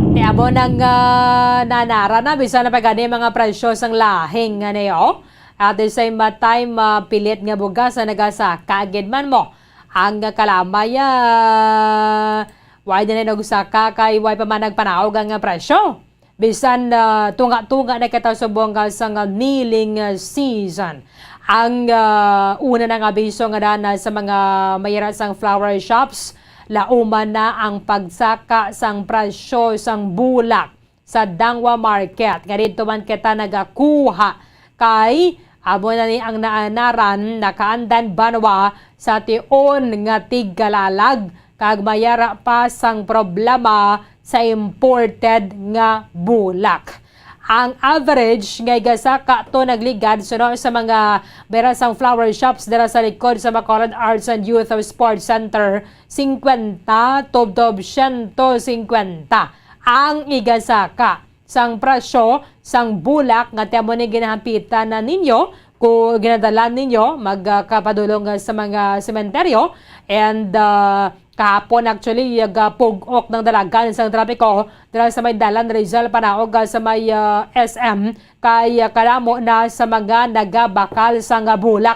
Ti, amo nang, ah, nanara na, bisan na pa gani mga presyo sang lahing, ano, oh. At the same time, ah, pilit nga bugas na nagasaka gid man mo. Ang kalamay, ah, way na nag-usaka kay way pa man nagpanaog ang presyo. Bisan, ah, tunga-tunga na kita subong ka sa nga kneeling, ah, season. Ang, ah, una na nga abiso nga dana sa mga mayra sang flower shops, lauman na ang pagsaka sang presyo sang bulak sa Dangwa Market. Nga didto man kita nagakuha kay amo na ni ang naanaran nakaandan banwa sa tion nga tigkalalag kag mayara pa sang problema sa imported nga bulak. Ang average nga igasaka to nagligad suno sa mga bera sang flower shops dira sa likod sa Bacolod Arts and Youth Sports Center, singkwenta tubtob siyento singkwenta ang igasaka sang presyo sang bulak nga ti amo ni ginahampitan na ninyo ku ginadala ninyo magkapadulong sa mga sementeryo. And, ah, kahapon, actually, nagapug-ok ng dalagan sang trapiko dira sa may dalan Rizal panaog, ah, sa may, ah, S M, kay, ah, kalamo na sa mga nagabakal sang bulak.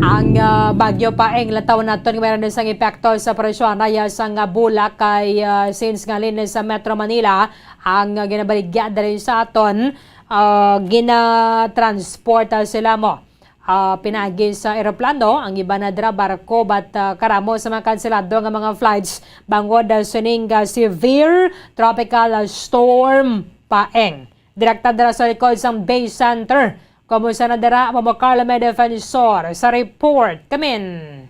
Ang, ah, Bagyo Paeng, lantaw naton nga meron sang epekto sa presyo anay sang bulak kay, ah, since ngalin sa Metro Manila ang, ah, ginabaligya diri sa aton, ah, ginatransport, ah, sila mo, ah, pinaagi sa eroplano, ang iban na dira barko, but, ah, karamo sa mga kanselado nga mga flights bangod, ah, sining, ah, severe tropical, ah, storm Paeng. Direkta dira sa likod sang base center. Kumusta na dira, Momo Carlo May Defensor sa report. Kamin.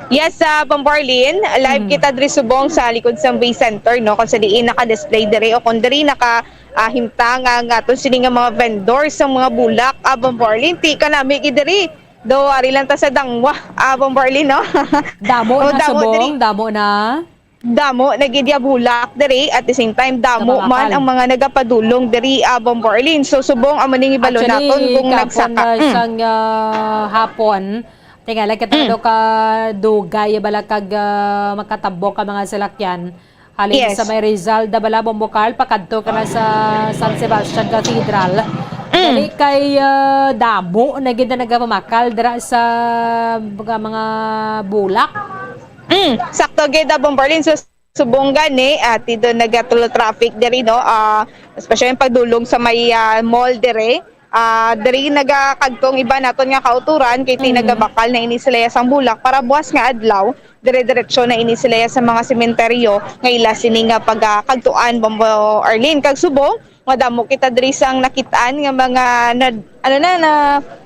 Yes, sa Bombo Arlene, live Mm. kita diri subong sa likod sa Bay Center, no? Kung sa diin naka-display diri o kung diri naka, ah, himtang ang aton sini nga mga vendor sa mga bulak, ah, Bombo Arlene. Ti ka nami gid diri. Do, ari lang ta sa Dangwa, ah, Bombo Arlene, no? Damo O, na damo subong, diri. damo na. Damo na gid ya bulak diri. At the same time, damo Namamakal. man ang mga nagapadulong diri, ah, Bombo Arlene. So, subong amo ning ibalo Actually, naton kung kahapon nagsaka. na Mm. sang, ah, hapon, tingala kita Mm. daw ka dugay bala kag, ah, makatabok ang mga salakyan. Halin Yes. sa may Rizal, da bala, Bombo Carl, pakadto ka na sa San Sebastian Cathedral. Mm. Dali kay, ah, damo na gid na nagapamakal dira sa mga, mga bulak. Mm, sakto gid, ah, Bombo Arlene. So, subong gani, ah, ti do nagatulo traffic diri, no? Ah, especially ang pagdulong sa may, ah, mall diri. Ah, diri nagakagtong iba naton nga kauturan, kay ti Mm. nagabakal na ini sila sang bulak para buwas nga adlaw, dire-diretso na ini sila sa mga sementeryo nga ila sini nga pagakagtuan, Bombo Arlene. Kag subong, madamo kita diri sang nakitaan nga mga nad-, ano na, na,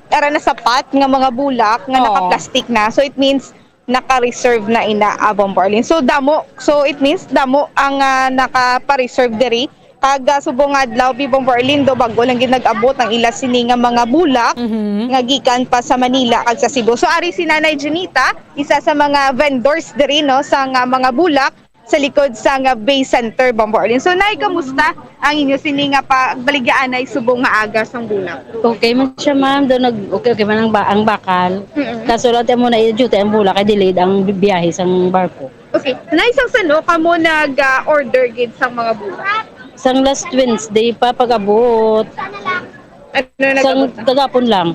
ara na sapat nga mga bulak nga Oo. naka-plastic na. So, it means, naka-reserve na ina, ah, Bombo Arlene. So, damo. So, it means, damo ang, ah, naka-pa-reserve diri. Kag, ah, subong nga adlaw, bi, Bombo Arlene, do bag-o lang gid nag-abot ang ila sini nga mga bulak Mhm. nga gikan pa sa Manila kag sa Cebu. So, ari si Nanay Junita, isa sa mga vendors diri, no, sa nga mga bulak sa likod sa nga Bay Center, Bombo Arlene. So, Nay, kamusta ang inyo sini nga pagbaligyaanay subong nga aga sang bulak? Okay man siya, ma'am. Do nag, okay, okay man ang, ba, ang bakal. Mm-mm. Kaso lang, ti amo na, i-duty ang bulak, kay delayed ang bi-, biyahe sang barko. Okay. Nay, sang san-o kamo nag, ah, order gid sang mga bulak? Sang last Wednesday pa pag-abot. Ano na Sang nag-abot na? kagapon lang.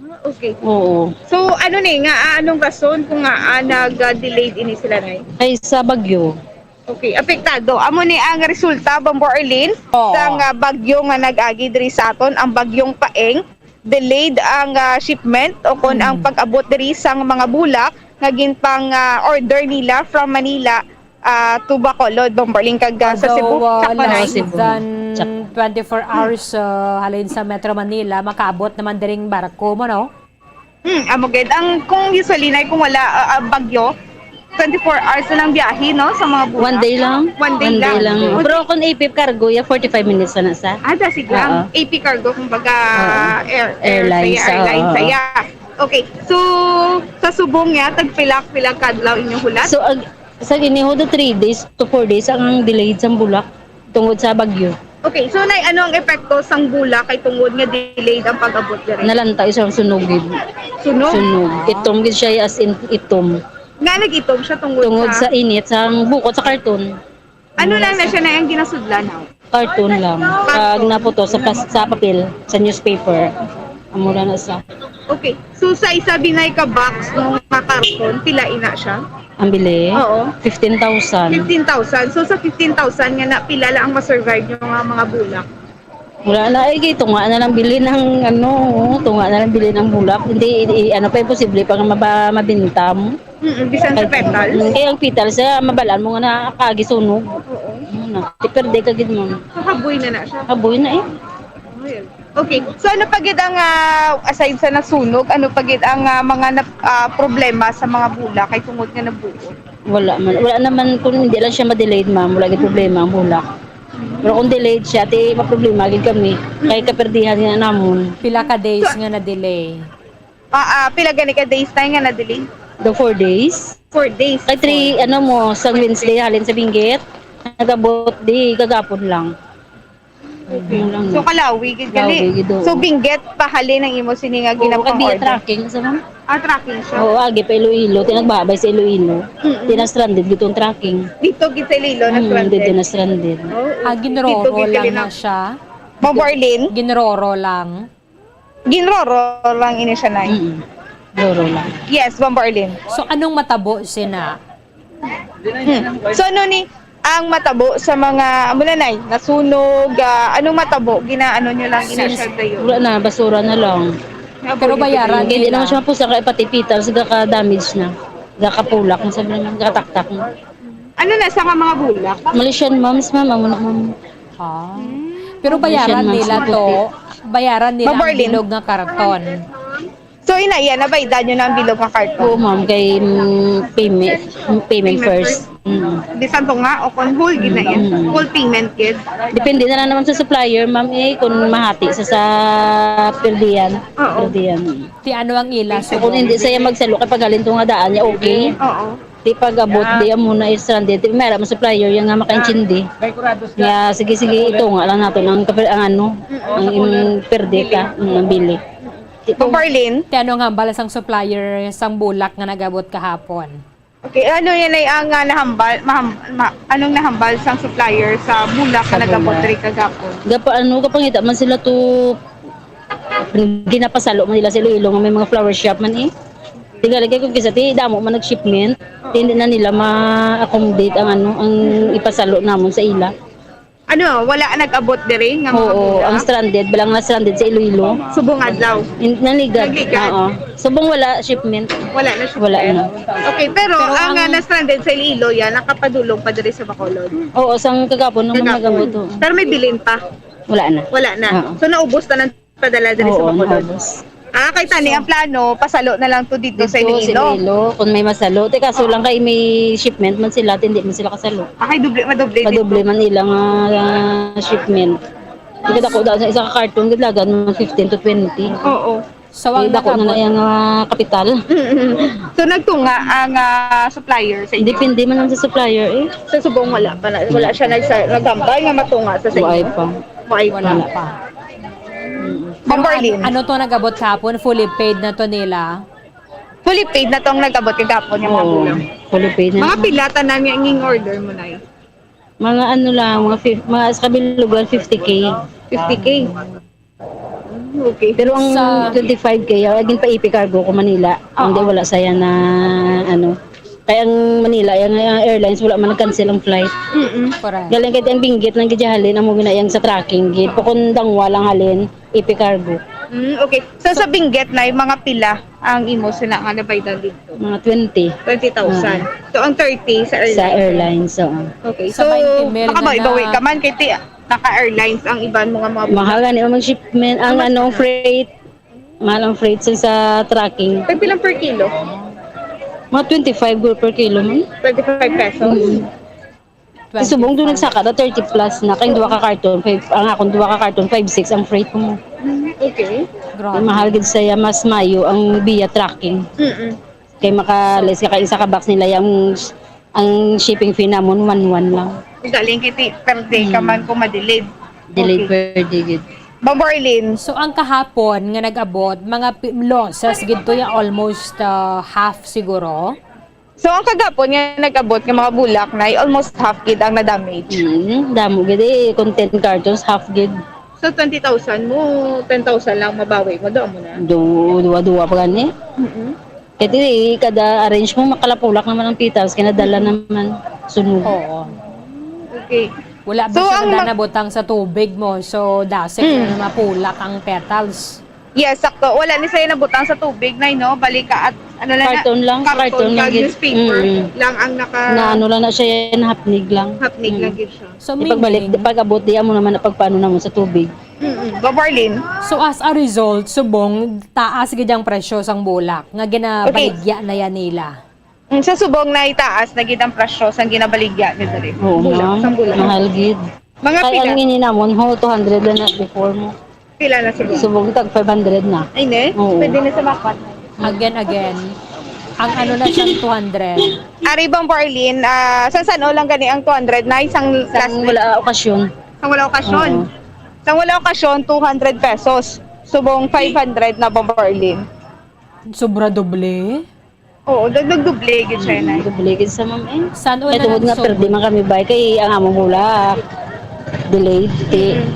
Ah, okay. Oo. So, ano ni, nga, ah, anong rason kung nga, ah, nag, ah, delayed ini sila, Nay? Ay, sa bagyo. Okay, apektado. Amo ni ang resulta, Bombo Arlene, Oo. sang, ah, bagyo nga nag-agi diri sa aton, ang bagyong Paeng. Delayed ang, ah, shipment o kon ang Mm. pag-abot diri sang mga bulak nga ginpang, ah, order nila from Manila, ah, to Bacolod, Bombo Arlene, kag, ah, sa Cebu, Although, ah, sakto na. less Cebu. than Sak- twenty-four hours, ah, halin sa Metro Manila, makaabot naman diring barko mo, no? Hmm, amo gid. Ang, kung usually, Nay, kung wala, ah, ah, bagyo, twenty-four hours na lang biyahe, no, sa mga bulak. One day lang. One day One day lang. lang. Okay. Pero kung A P cargo, ya, forty-five minutes na sa. Ah, dasig lang. Oo. A P cargo, kumbaga, Oo. air, air Airlines, saya, airline oo. saya. Okay. So, sa subong niya, tagpila-pila kadlaw inyong hulat? So, ag-, sa giniho do three days to four days ang delayed sang bulak tungod sa bagyo. Okay, so, Nay, ano ang epekto sang bulak kay tungod nga delayed ang pag-abot diri? Nalantaw siya ang sunog gid. Sunog? Sunog. Ah. Itom gid siya, as in, itom. Nga nag-itom siya tungod Tungod sa sa init, sa bukod sa karton. Ano lang na siya na ang ginasudlan, no? Karton lang. Karton. Pag naputo sa pas-, sa papel, sa newspaper. Amo lang na sa Okay. So, sa isa binay ka box no nga karton, pila ina siya? Ang bili? Oo. Fifteen thousand. Fifteen thousand. So, sa fifteen thousand nga na, pila lang ang ma-survive yung mga, mga bulak? Wala na, eh, kay tunga na lang bili ng, ano, tunga na lang bili ng bulak. Hindi, i-, ano pa, imposible pa nga maba-, mabinta mo. Mm, bisan sa Kay, petals? mm, kay ang petals, ah, mabalaan mo nga nakagisunog. Oo. Ano na, tiperde ka gid mo. So, haboy na na siya? Haboy na, eh. Ayun. Okay. So, ano pa gid ang, ah, aside sa nasunog, ano pa gid ang, ah, mga nap-, ah, problema sa mga bulak kay tungod nga nabuo? Wala man. Wala naman kung hindi lang siya ma-delayed, ma'am. Wala gid problema ang bulak. Pero kung delayed siya, ti maproblema gid kami. Kay kaperdihan nga namon. Pila ka days So, nga na-delay? Ah, ah, pila gani ka days tayo nga na-delay? The four days. Four days. Kay three, ano mo, sa Wednesday, halin sa Benguet. Nag-abot di, kagapon lang. Okay. Ano lang So, na. Kalawi gid gali. Kalawi gid, oo. So, Benguet pahalin ang imo sini nga Oo, ginapang kay order? Tracking sa man. Ah, tracking siya? Oo, agi pa Iloilo. Tinagbabay sa Iloilo. Mm-mm. Tina-stranded gid tong tracking. Dito gid sa Iloilo, Mm, na-stranded? dito na-stranded. Oh, Ah, okay. ginroro Dito gid lang kali na na. siya? Ma'am Marlene? Ginroro lang. Ginroro lang ini siya, Nay. Mm-mm. Roro lang. Yes, Ma'am Marlene. So, anong matabo sina? Hmm. So, ano ni ang matabo sa mga, amo na, Nay, nasunog, ah, anong matabo? Ginaano nyo lang, Since gina-share kayo? Wala na, basura na lang. Pero bayaran Hindi nila. naman siya mapusa kay pati petals, gaka-damage na. Gakapulak na sa mga gakataktak na. Ano na sa nga mga bulak? Malaysian moms, ma'am, amo na, ma'am. Ah. Hmm. Pero bayaran Malaysian nila moms, to, puti. bayaran nila ang Mabarling. bilog nga karton. So, ina, yan, nabaydan nyo na ang bilog nga karton? Oo, ma'am, kay, mm, payment, payment Payment first. first. Mm. Bisan to nga, o kung whole gid na yan. Mm. Whole payment gid. Depende na lang naman sa supplier, ma'am, eh, kung mahati sa, sa perdian. Oo. Perdian. Ti ano ang ila So, kung hindi siya magsalo, kay paghalin to nga daan niya, okay. Oo. Di pag-abot, di amo na stranded. Di may mo supplier yan nga makaintindi. Nga, sige, sige, ito nga lang nato ang, kapir- ang ano, ang im- perde ka, mm, ang bili. Di Ma'am pa- Marlene? Ti ano ang hambal sang supplier sang bulak nga nag-abot kahapon? Okay, ano yan ay ang, ah, nahambal, maham, ma, anong nahambal sang supplier sa bulak Sa nga nag-abot bulak. Diri kagapon? Gapa, ano, kapangita man sila to, ginapasalo man nila sa Iloilo nga may mga flower shop man eh. Di gali kay kung kisa ti damo man nag-shipment, di hindi na nila ma-accommodate ang ano, ang ipasalo namon sa ila. Ano, wala nag-abot diri nga mga Oo, bulak? Ang stranded, balang na stranded sa Iloilo. Subong adlaw. In, naligat. Naligat. Oo. Subong wala shipment. Wala na shipment. Wala na. Okay, pero Pero ang, ang ah, na-stranded sa Iloilo yan, nakapadulong pa diri sa Bacolod. Oo, sang kagapon naman Kagapon. Nag-abot, oo. Pero may bilin pa? Wala na. Wala na. Oo. So, naubos na ng padala diri sa Oo, Bacolod. Naubos. Ah, kay tani So, ang plano, pasalo na lang to dito sa Dito sa Iloilo. Iloilo, kung may masalo. Te, kaso Oo. lang kay may shipment man sila, te, hindi man sila kasalo. Ah, kay doble, madoble dito. Madoble man ilang, ah, shipment. Di ka dako daw sa isa ka karton, gidlagan mga fifteen to twenty. Oo. So, Di ang dako na nag-abot na iyang, ah, kapital. Mm-mm. So, nagtunga ang, ah, supplier sa inyo? Depende man lang sa supplier, eh. Sa subong, wala pa na, wala siya nagsa-, naghambal nga matunga sa, sa Wala inyo? pa. Wala pa. Wala pa. Mm. Ma'am Pero Marlene. An-, ano to nag-abot kahapon? Fully paid na to nila? Fully paid na tong nag-abot kagapon nga mga Oo, bulak. Fully paid na. Mga pila tanan nga ining order mo, Nay? Mga ano lang, mga fif-, mga sa kabilugan, fifty K. Fifty K? Mm, okay. Pero ang Sa twenty-five K, ah, ginpa-A P cargo ko Manila. Oo. Hindi, wala saya na, ano. Kaya ang Manila, yung, yung airlines, wala man nag-cancel ang flight. Mm-mm. Correct. Galing kay ang Benguet lang gid halin, amo ginayang sa tracking gid. Pukon Dangwa lang halin, A P cargo. Mm, okay. So, sa Benguet na, yung mga pila ang imo sila nga nabaydan dito? Mga twenty. Twenty thousand. Ah. So, ang thirty sa Sa airlines? Airlines, oo. Okay. Sa So, twenty mil nga makabawi-bawi na ka man, kay ti-, naka-airlines ang iban mo nga mga Mahal gani ang shipment, ang Mas ano, freight. Mahal ang freight sa, sa trucking. Tag pilang per kilo? Mga twenty-five guro per kilo man. Twenty-five pesos? Mm. Sa subong doon nagsaka na thirty plus na. Kay duha ka karton, five, ang akong duha ka karton, five six ang freight mo. Mm, okay. Grabe. Mahal gid saya, mas mayo ang via trucking. Mm-mm. Kay maka-less ka kay isa ka box nila yung, ang shipping fee namon one one lang. Galing kiti per day ka Mm. man kung ma-delayed. Delayed Okay. per day gid. Ma'am Marlene. So, ang kahapon nga nag-abot, mga pi-, losses gid to ya, almost, ah, half siguro. So, ang kagapon nga nag-abot nga mga bulak na, almost half gid ang na-damage. Mm, damo gid eh. Kung ten cartons, half gid. So, twenty thousand mo, ten thousand lang mabawi mo, doon mo na? Do, duwa-duwa pa gani. Mm-mm. Kaya di, kada arrange mo, makalapulak naman ang petals, kaya nadala Mm-mm. naman, sunog. Oo. Okay. Wala ba So, siya ang nada mag- nabutang sa tubig mo? So, dasig Mm. na mapulak ang petals. Yes, sakto. Wala ni siya nabutang sa tubig, Nay, no? Bali ka at, ano lang na, Karton lang, karton karton lang kag gid. Newspaper Mm. lang ang naka- Na ano lang na siya, yan, hapnig lang. Hapnig Mm. lang gid siya. So, Di pagbalik, meaning di pag-abot, di amo naman na pagpaano naman sa tubig. Mm-mm. Ma'am Marlene. So, as a result, subong, taas gid ang presyo sang bulak nga ginabaligya Okay. na yan nila. Mm, sa subong na itaas na gid ang presyo sang ginabaligya ni diri. Oo, Bulak, ma'am. sang bulak. Mahal gid. Mga Kaya pila? ang ini namon, ho, two hundred lang na before mo. Pila na siguro? Subong tag five hundred na. Ay, ne? Oo. Pwede na sa mapat. Again, again. Ang ano na siyang two hundred? Ari bang Barlin, ah, sa san-o lang gani ang two hundred na isang Sang last wala okasyon. Sang wala okasyon. Oo. Sang wala okasyon, two hundred pesos. Subong five hundred na bang Barlin. Sobra doble? Oo, dag-, nagdoble gid siya, Nay. Mm, doble gid sa, ma'am, eh. San-o Kay na tungod nga nagsugod? Perdi man kami, bay, kay ang among bulak delayed, ti Mm.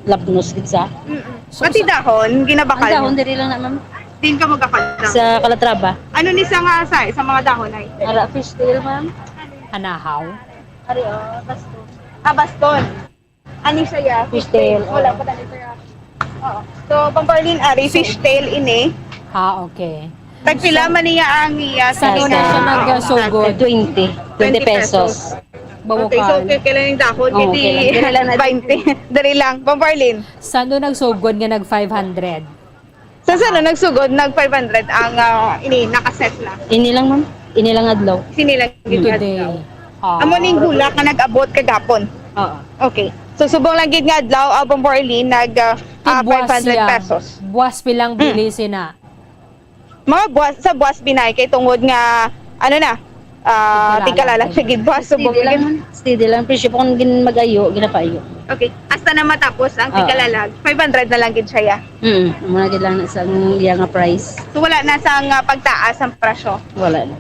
lapnos gid sa. Mm-mm. So, Pati sa dahon, ginabakal Ang dahon mo? diri lang na, ma'am. Din ka magakal na? Sa Calatrava. Ano ni sa nga sa, sa mga dahon, Nay? Ara, fishtail, ma'am. Anahaw? Ari, oh, baston. Ah, baston. Ani siya, ya? Fishtail, Fishtail. Wala oo. pa dali siya. Oo. So, Bang Barlin, ari, So, fishtail ini. Ah, okay. Tagpila So, man niya ang iya sa Sa una siya ina- nagsugod? Twenty. Twenty Twenty pesos. pesos. Bawo Okay, so, ka. okay, kailan yung dahon? Oo, Kiti kailan? Dali lang na. twenty. Dali lang. Bang Barlin. Sa una nagsugod nga nag five hundred? Sa sana nagsugod, nag five hundred ang, ah, ini, nakaset na. Ini lang, ma'am. Ini lang adlaw. Sini lang gid Today. Adlaw. Ah. Amo ning bulak nga nag-abot kagapon. Oo. Okay. So, subong lang gid nga adlaw, ah, Bombo Arlene, nag, ah, Ti ah, buwas five hundred siya. Pesos. Buwas pilang Mm. bili sina? Mga buwas, sa buwas binay kay tungod nga, ano na, ah, Tigkalalag. Tigkalalag siya gid, buwas, subong Steady lang, gid. Ma'am. Steady lang. Presyo po kung gin-, mag-ayo, ginapayo. Okay. Hasta na matapos ang Oo. Tigkalalag, five hundred na lang gid siya, ya. Mm, mga gid lang na sa iya nga price. So, wala na sang, ah, pagtaas ang presyo? Wala na.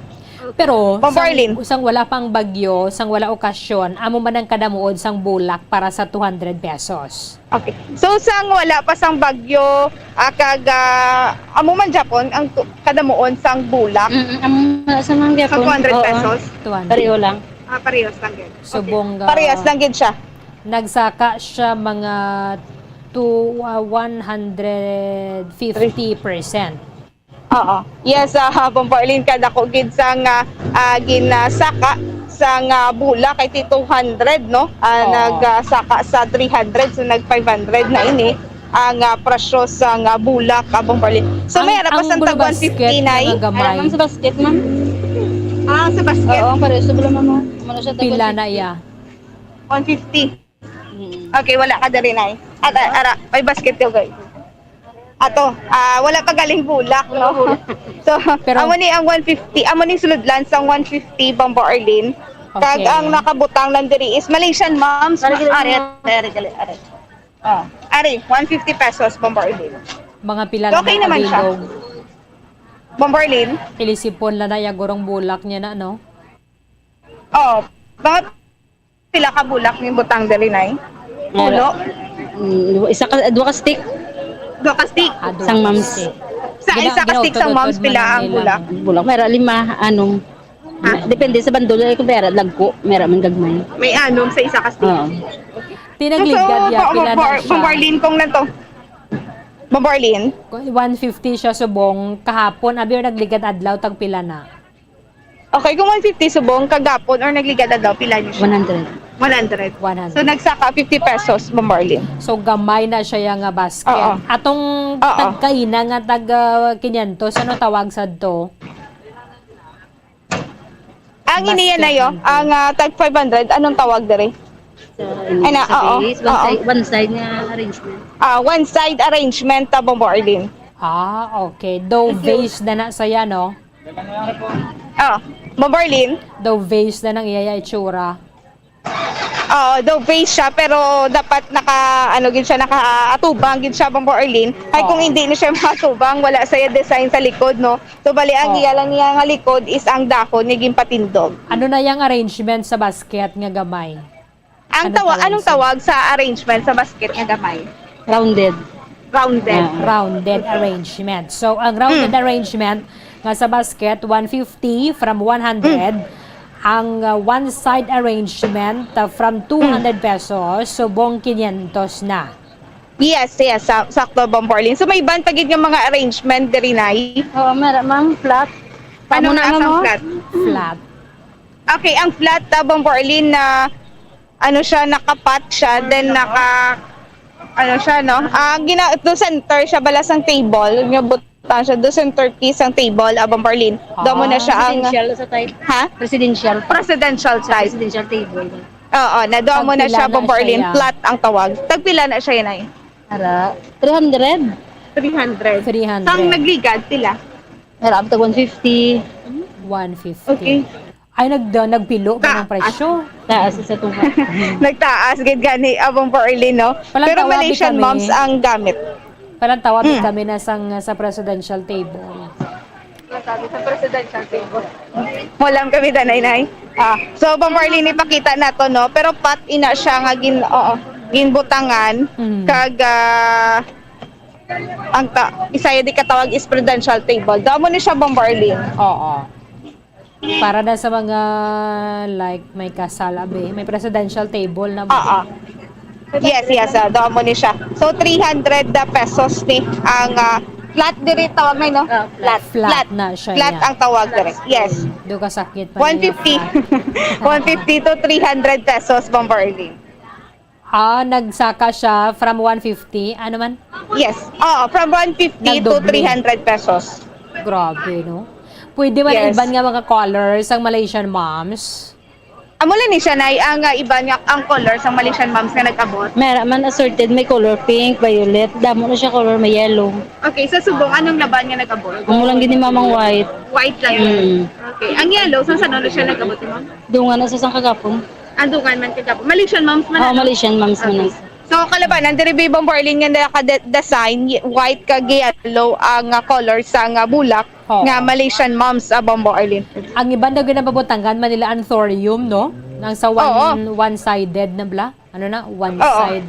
Pero, Bombo sang, Arlene. Sang wala pang bagyo, sang wala okasyon, amo man ang kadamuod sang bulak para sa two hundred pesos. Okay. So, sang wala pa sang bagyo, ah, kag, ah, amo man gyapon ang tu-, kadamuon sang bulak? Mm, amo man sa mga Sa gyapon. Two hundred Oo. Pesos? Two hundred. Pareho lang. Ah, parehas lang gid. Okay. Subong, ah, Parehas lang gid siya. Nagsaka siya mga two, ah, one hundred fifty percent. Oo. Yes, ah, Bombo Arlene, kadako gid sang, ah, ah, ginasaka sang, ah, bulak kay ti two hundred, no? Ah, Oo. Nagsaka sa three hundred, so nag five hundred na ini ang, ah, presyo sang, ah, bulak, ah, Bombo Arlene. So, Ang, may ara pa ang sang tag bulak basket one fifty na na eh. Gamay. Ara man sa basket, ma'am. Ah, sa basket? Oo, pareho sa bulak, ma'am, oh. Ano siya, tag Pila na one fifty. Iya? One fifty. Mm. Okay, wala ka diri, Nay. At, ah, ara, may basket ko, guys. Ato, ah, wala pa galing bulak, no? Wala bulak. So, Pero amo ni ang one fifty, amo ni sulod lang sang one fifty, Bombo Arlene. Kag Okay. ang nakabutang lang diri is Malaysian moms. Lagi Are, lang. Are, are, are. Oh, are, one fifty pesos, Bombo Arlene. Mga pila So, lang okay ang naman siya. Kabilog. Bombo Arlene? Ilisipon lang na yung gurong bulak niya na, no? Oh, mga pila ka bulak ni butang diri, Nay? Meron. Pulo? Mm, isa ka, duha ka stick. Duha ka stick? Ah, duha Sang ka moms. Stick. Sa Gina-, isa ka stick sang ginautod-utod moms, man pila ang ang ilang bulak? Bulak, meron lima, anong, Ah. depende sa bandol, eh, kung meron, lagko, meron man gagmay. May anom sa isa ka stick. Oo. Tinagligad So, ya, ba-, pila na ba-, siya? Bombo Arlene kung na to. Bombo Arlene? One fifty siya subong kahapon, abi, or nagligad adlaw, tagpila na? Okay, kung one fifty subong kagapon or nagligad adlaw, pila niyo siya? One hundred. One hundred. One hundred. So, nagsaka fifty pesos, Bombo Arlene. So, gamay na siya ya nga basket. Oo. Atong Oo. tagkaina nga tag, ah, quinientos, ano tawag sad to? Ang iniya na yo, Basket ang, ah, tag five hundred, anong tawag diri? Sa, Ay, na, sa oo, base, one oo. side, one side nga arrangement. Ah, one side arrangement ta, Bombo Arlene. Ah, okay. Dough Thank you. Base na na saya, no? Oh, Bombo Arlene? Dough base na nang iya itsura. Oo, dough base siya, pero dapat naka, ano gid siya, nakaatubang gid siya, Bombo Arlene. Ay, kung Oo. hindi na siya makatubang, wala siya design sa likod, no? So, bali, ang Oo. iya lang niya nga likod is ang dahon nga ginpatindog. Ano na yang arrangement sa basket nga gamay? Ang Anong tawa-, tawag anong sa tawag sa arrangement sa basket nga gamay? Rounded. Rounded. Ah. Rounded arrangement. So, ang rounded Mm. arrangement nga sa basket, one fifty from one hundred. Mm. Ang, uh, one side arrangement, uh, from Mm. two hundred pesos, subong quinientos na. Yes, yes, sa-, sakto, Bombo Arlene. So, may iban pa gid nga mga arrangement diri, Nay? Oo, meron, ma'am, flat. Ano Tama na, nga, ma'am, ang oh. flat? Flat. Okay, ang flat, ah, Bombo Arlene, na ano siya, nakapat siya, then naka, ano siya, no? Ah, gina-, do center siya, bala sang table, nga butang siya, do center piece ang table, ah, Bombo Arlene. Do mo na Ah. siya ang Presidential sa type. Ha? Presidential. Presidential Sa type. Presidential table. Oo, na do mo na Tagpila siya, na Bombo siya, Arlene. ya? Flat ang tawag. Tagpila na siya, yan ay? Ara, three hundred. Three hundred. Three hundred. Sang nagligad sila? Meron up to one fifty. One fifty. Okay. Ay, nag-, nagpilo ba Taas. ng presyo? Taas sa tunga. Nagtaas gid gani, ah, Bombo Arlene, no? Palantawa Pero Malaysian kami. moms ang gamit. Palantawa Mm. kami na sang, sa presidential table. Sabi sa presidential table. Mulam kami, danay, nay. Ah, so, Bombo Arlene, ipakita nato, no? Pero pat ina siya nga gin-, oo, ginbutangan, Mm. kag, ah, ang ta-, isaya di katawag is presidential table. Damo ni siya, Bombo Arlene. Oo. Para na sa mga, like, may kasal, abi, may presidential table na ba? Oo. Yes, yes, ah, damo ni siya. So, three hundred pesos ni ang, ah, flat diri tawag na, no? Ah, flat. Flat na siya, Flat yeah. ang tawag diri. Yes. Do kasakit pa niya, one fifty. flat. One fifty to three hundred pesos, Bombo Arlene. Ah, nagsaka siya from one fifty, ano man? Yes. Oo, from one fifty to Nagdoble. three hundred pesos. Grabe, no? Pwede man ang Yes. iban nga mga colors ang Malaysian moms. Amo lang ni siya, Nay, ang, ah, iban nga, ang color sang Malaysian moms nga nag-abot. Meron man assorted, may color pink, violet, damo na siya color, may yellow. Okay, sa subong, anong laban nga nag-abot? Amo lang gid ni Mamang white. White lang yun. Mm. Okay. Ang yellow, sa saan na siya nag-abot, ma'am? Dungan na sa sang kagapon. Ang dungan man kagapon. Malaysian moms man, Oo, ano? Malaysian moms man Okay. na. So, kalabanan, diri ba, Bombo Arlene, nga naka-de-, design, y-, white kag yellow ang, ah, color sa nga bulak Oo. nga Malaysian moms, ah, Bombo Arlene? Ang iban daw ginapabutangan man nila ang thorium, no? Nang sa one, Oo. one-sided na bla? Ano na? Oo. One-side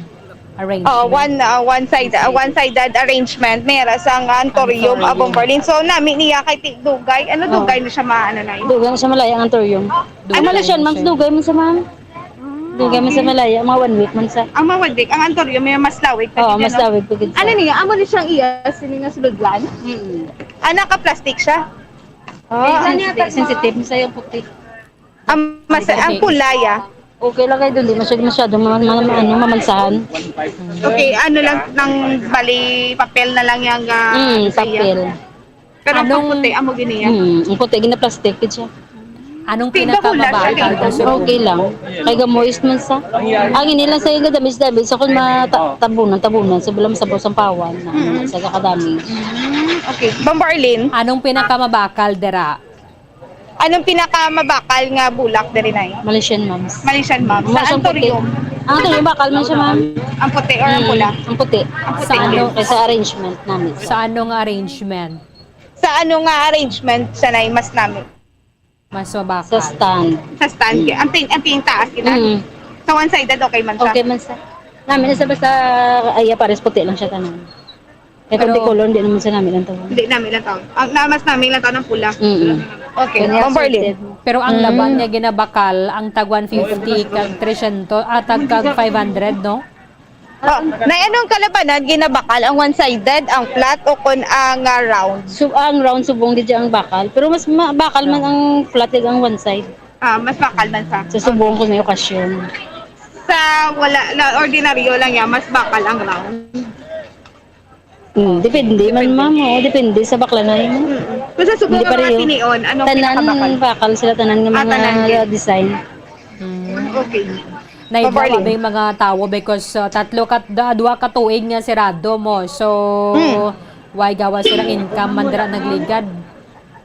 arrangement. Oo, one, ah, one-side, ah, One-sided. one-sided arrangement. May ara sang, ah, ang thorium, ah, Thorium. Bombo Arlene. So, nami niya kay ti-, dugay. Ano, Oo. dugay na siya ma-, ano na yun? Dugay na siya malaya ang thorium. Dugay Ang Malaysian na moms, siya. dugay man sa, ma'am. Dugay man sa Malaya, mga one week man sa. Ang mga one week, ang antorium may mas lawig pa Oo, gid, mas ano? lawig pa gid sa. Ano niya? Amo ni siyang iya, sini nga sulodlan? Mm. Ah, naka-plastic siya? Oh, Ay, ang ano yata, sensitive, sensitive sa yung puti. Ang mas, ang Okay. kulay, ah. Okay lang kayo dun, di masyado, masyado ma-, ma-, ma-, ano, mamansahan. Okay, ano lang, nang bali, papel na lang yung, ah, Mm, sa iya. papel. Pero Anong ang puti, amo gini yan. Mm, ang puti, gina-plastic gid siya. Anong Tingnan mo lang siya, pinakamabakal tingnan mo. nga subong? Okay lang. Kay ga-moist man sa. Ang ini lang sa yung damage-damage, sa kung mata-, tabunan, tabunan, sa bilang sa sampawan na, Mm. sa kakadamage. Mm, okay. Bombo Arlene? Anong pinakamabakal dira? Anong pinakamabakal nga bulak diri, Nay? Malaysian moms. Malaysian moms. Sa Malaysian puti. Antorium? Ang antorium bakal man siya, ma'am. Ang puti or ang Mm, pula? ang puti. Ang puti. Sa ano? Kay sa arrangement namin. Sa anong arrangement? Sa ano nga arrangement siya, Nay, mas nami? Mas mabakal. Sa stand. Sa stand, Mm. ang tin-, ang tin-, taas, gina-, Mm. sa one-sided, okay man siya? Okay man siya. Namin na sa basta, ay, pares puti lang siya tanan. Kaya Pero kung di color, hindi naman siya namin lang taon. Hindi namin lang taon. Ang namas namin lang taon ng pula. Mm-mm. Okay, Kanya Bombo Arlene. accepted. Pero ang Mm. laban nga ginabakal, ang tag one fifty, kag three hundred, ah, tag kag five hundred, no? Oh, na anong kalabanan, ginabakal ang one-sided, ang flat, o kon ang, ah, round? So, ang round subong gid ang bakal, pero mas ma-, bakal man Round. ang flat kag ang one side. Ah, mas bakal man sa Sa subong kung may okasyon. Sa wala, na ordinaryo lang yan, mas bakal ang round. Hmm, depende man, Depende. ma'am. Oo, depende sa bakal na yun. Mm-mm. Kung sa subong Hindi ang mga pareho. tinion, anong Tanan pinakabakal? bakal sila, tanan nga Ah, mga tanan din. design. Mm. Okay. Naidlaw Mabarling. Abi mga tawo because, uh, tatlo ka, da-, duha ka tuig nga sirado mo. So, Mm. why gawa sila income man dira nagligad?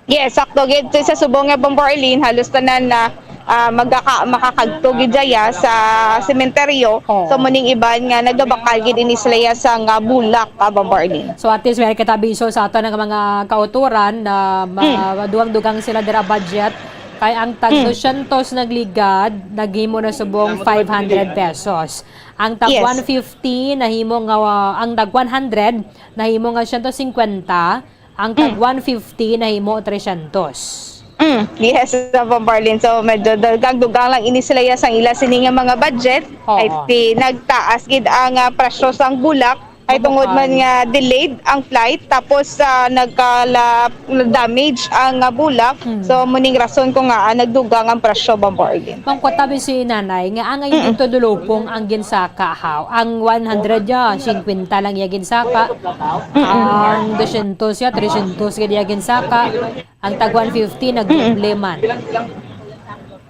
Yes, sakto gid. Sa subong nga Bombo Arlene, halos tanan na, ah, magaka-, makakagto gid daya sa sementeryo. Oo. So, muning iban nga nagabakal gid ini sila ya sa nga bulak, ah, Bombo Arlene. So, at least, may katabiso sa ato nga mga kauturan na ma-, Mm. dugang-dugang sila dira budget. Kay ang tag Mm. dosyentos nagligad, naghimo na subong five hundred pesos. Ang tag Yes. one fifty nahimo nga, ang tag one hundred nahimo nga siyento singkwenta, ang tag Mm. one fifty nahimo tresyentos. Mm, yes, sa Bombo Arlene. So, medyo dugang-dugang lang ini sila ya sang ila sini nga mga budget. Oo. Ay, ti-, nagtaas gid ang, ah, presyo sang bulak. Ay, tungod man Mabakal. nga delayed ang flight, tapos, ah, nagkala-, damage ang, ah, bulak. Hmm. So, muning rason ko nga, ah, nagdugang ang presyo, Bombo Arlene. Mangkot tabi si nanay nga ang Mm-mm. dito dulupong ang ginsaka, ha? Ang one hundred ya, singkwenta lang ya ginsaka. Mm-mm. Ang dosyentos ya, tresyentos gid ya ginsaka. Ang tag one fifty, nagdoble Mm. man.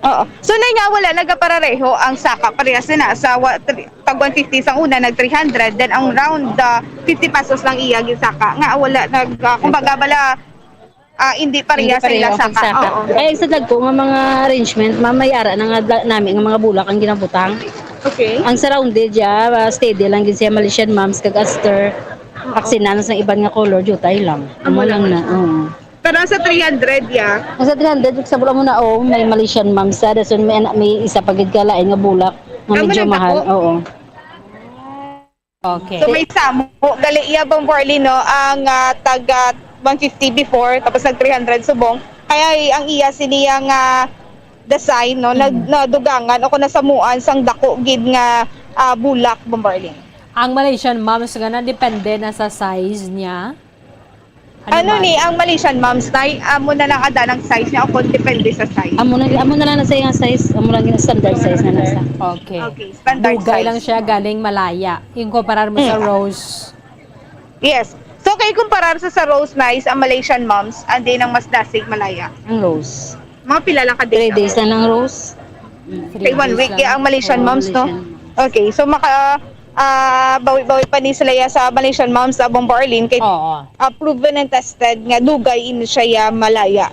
Oo. So, nay nga wala nagaparareho ang saka parehas na sa wa-, tri-, tag one fifty sa una, nag three hundred, then ang round, ah, fifty pesos lang iya ginsaka. Nga wala nag, ah, kumbaga bala, ah, hindi parehas Hindi sa ila pareho ang saka. pagsaka. Oo. Ay, ang sa dagko nga mga arrangement, ma'am, may ara na nga dla-, nami nga mga bulak ang ginabutang. Okay. Ang surrounded ya, ah, steady lang gid siya, Malaysian moms kag aster. Oo. Aksinan sa iban nga color, jutay lang. Amo Amo lang lang na, na. oo. Pero sa three hundred, ya? Ang sa three hundred, sa bula mo na, oh, may Malaysian moms sa, dason may ana-, may isa pa gid ka lain nga bulak, nga Amo medyo lang mahal. dako? Oo. Okay. So, may samo. Gali iya, Bombo Arlene, no? Ang, ah, taga one fifty before, tapos nag three hundred subong. Kaya, eh, ang iya siniya nga design, no? Nag-, Mm. nadugangan o kung nasamuan sang dako gid nga, ah, bulak, Bombo Arlene. Ang Malaysian moms nga na, depende na sa size niya. Ano ni ang Malaysian moms, Nay? Amo na lang ada ang size niya o kung depende sa size? Amo na, amo na lang na sa iyang size, amo lang yung standard size na nasa. Okay. Okay, standard Dugay size. lang siya galing Malaya. Yung kumparar mo sa Mm. Rose. Yes. So, kay kumparar sa, sa Rose, Nay, ang Malaysian moms, andi nang mas dasig Malaya. Ang Rose. Mga pila lang ka days Three days na lang, Rose. Three Kay one days week lang. kaya ang Malaysian Oo, moms, no? Malaysian moms. Okay, so maka, ah, bawi-bawi pa ni sila ya sa Malaysian moms sa Bombo Arlene kay Oo. ah, proven and tested nga dugay ini siya ya Malaya.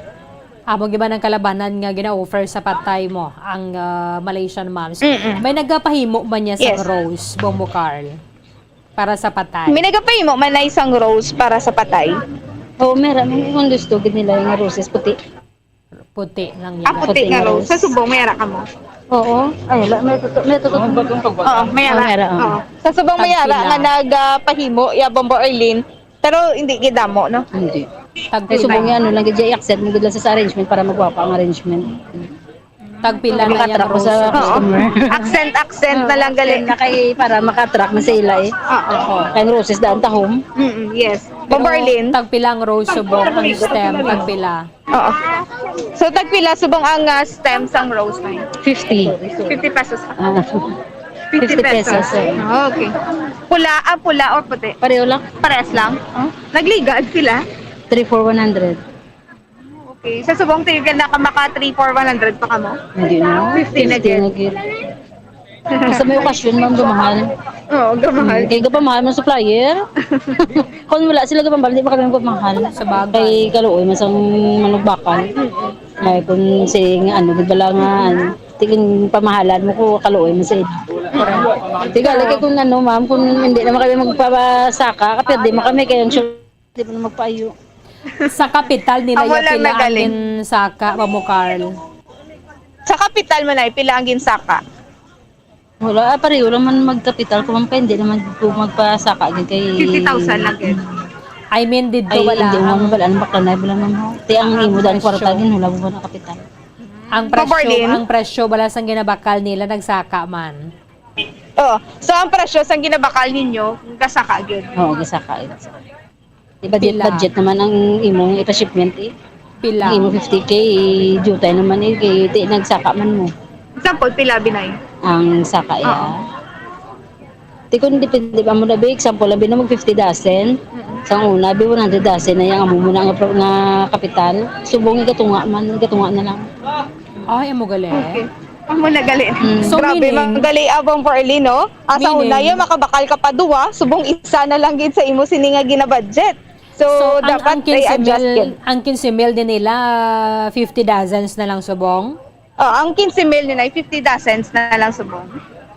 Amo gyud man ang kalabanan nga gina-offer sa patay mo ang, ah, Malaysian moms. Mm-mm. May nagapahimo man niya sa Yes. Rose, Bombo Carl, para sa patay. May nagapahimo man na isang rose para sa patay. Oo, meron. May kung gusto gid nila yung roses puti. Puti lang Ah, yan. puti Puti nga nga rose. Sa rose. Subong, may ara ka mo? Oo. Ay, wala. May tuto-, may tuto-, Oo, may ara. Oo, may ara, oo. Oo. Sa Subong, may ara Tagpila. nga nagapahimo, ya Bombo Arlene. Pero hindi gid damo, no? Hindi. Tagpila. Kay subong yan, ano lang, gid, i-accept mo gid lang sa, sa arrangement para magwapa ang arrangement. Tagpila Para na yung makatrack mo sa rose. Oo. customer. Accent, accent na lang gali. Accent na kay para makatrack mo sa ila eh. Oo. Kay ang roses daan tahom. Mm, yes. Pero Bombo Arlene? Tagpila ang rose subong, ang stem, tagpila. Oo. So, tagpila subong ang, ah, stem sang rose na yun? Fifty. Fifty pesos. Ah, Fifty fifty pesos. pesos, eh. Ah, okay. Pula, ah, pula or puti? Pareho lang. Pares lang? Oh. Nagligad sila? Three for one hundred. Okay. Sa subong tigal na ka maka three for one hundred pa ka mo? Hindi na. Fifty na Fifty gid. na gid. Basta may okasyon, ma'am, gamahal. Oo, gamahal. Hmm, kay gapamahal man supplier. Kung wala sila gapamahal, di ba kami gapamahal? Sa bagay. Kay kaluoy man sang manugbakal. Ay, kung si nga ano, di ba lang nga, ano, tingin pamahalan mo ko, kaluoy man sa ila. Di ka lagi kung ano, ma'am, kung hindi naman kami magpasaka, kapirdi mo kami, kaya ang sure, di mo na magpaayo. Sa kapital nila Amo yung lang pila ang nagaling. ginsaka, Mamo Carl? Sa kapital mo na, pila ang ginsaka? Wala, ah, pareho lang man magkapital ko, ma'am, kay hindi naman ko magpasaka gid kay Fifty thousand lang gid. I mean, dito Ay, wala hindi, ma'am, ang, wala nang bakla na, wala, ma'am, ho. Ti ang ang imo daan presyo. kwarta, gin, wala mo ba na kapital? Ang presyo, Maborlin? ang presyo wala sang ginabakal nila, nagsaka man. Oh, so ang presyo sang ginabakal ninyo, gasaka gid. Oo, gasaka gid. Di ba, Pila? budget naman ang imong ipa-shipment, eh. Pila? Ang imo fifty K, jutay naman, eh, kay ti nagsaka man mo. Example, pila, Binay? Ang saka, Oo. iya. Ti kung depende ba mo na, be, example, labi na mag fifty dozen. Mm-mm. Sa una, be, one hundred dozen na yang amo mo na nga pro-, nga kapital. Subong igatunga man, igatunga na lang. Ay, amo gali. Okay. Amo na gali. Mm. So, Grabe, meaning, man gali, Abang Pearly, no? Ang sa meaning, una, ya, makabakal ka pa duwa, subong isa na lang gid sa imo sini nga ginabudget. So, So, ang, dapat ang quince i-adjust mil, gid. ang quince mil din nila, fifty dozens na lang subong? Oh, ang quince mil nila, fifty dozens na lang subong.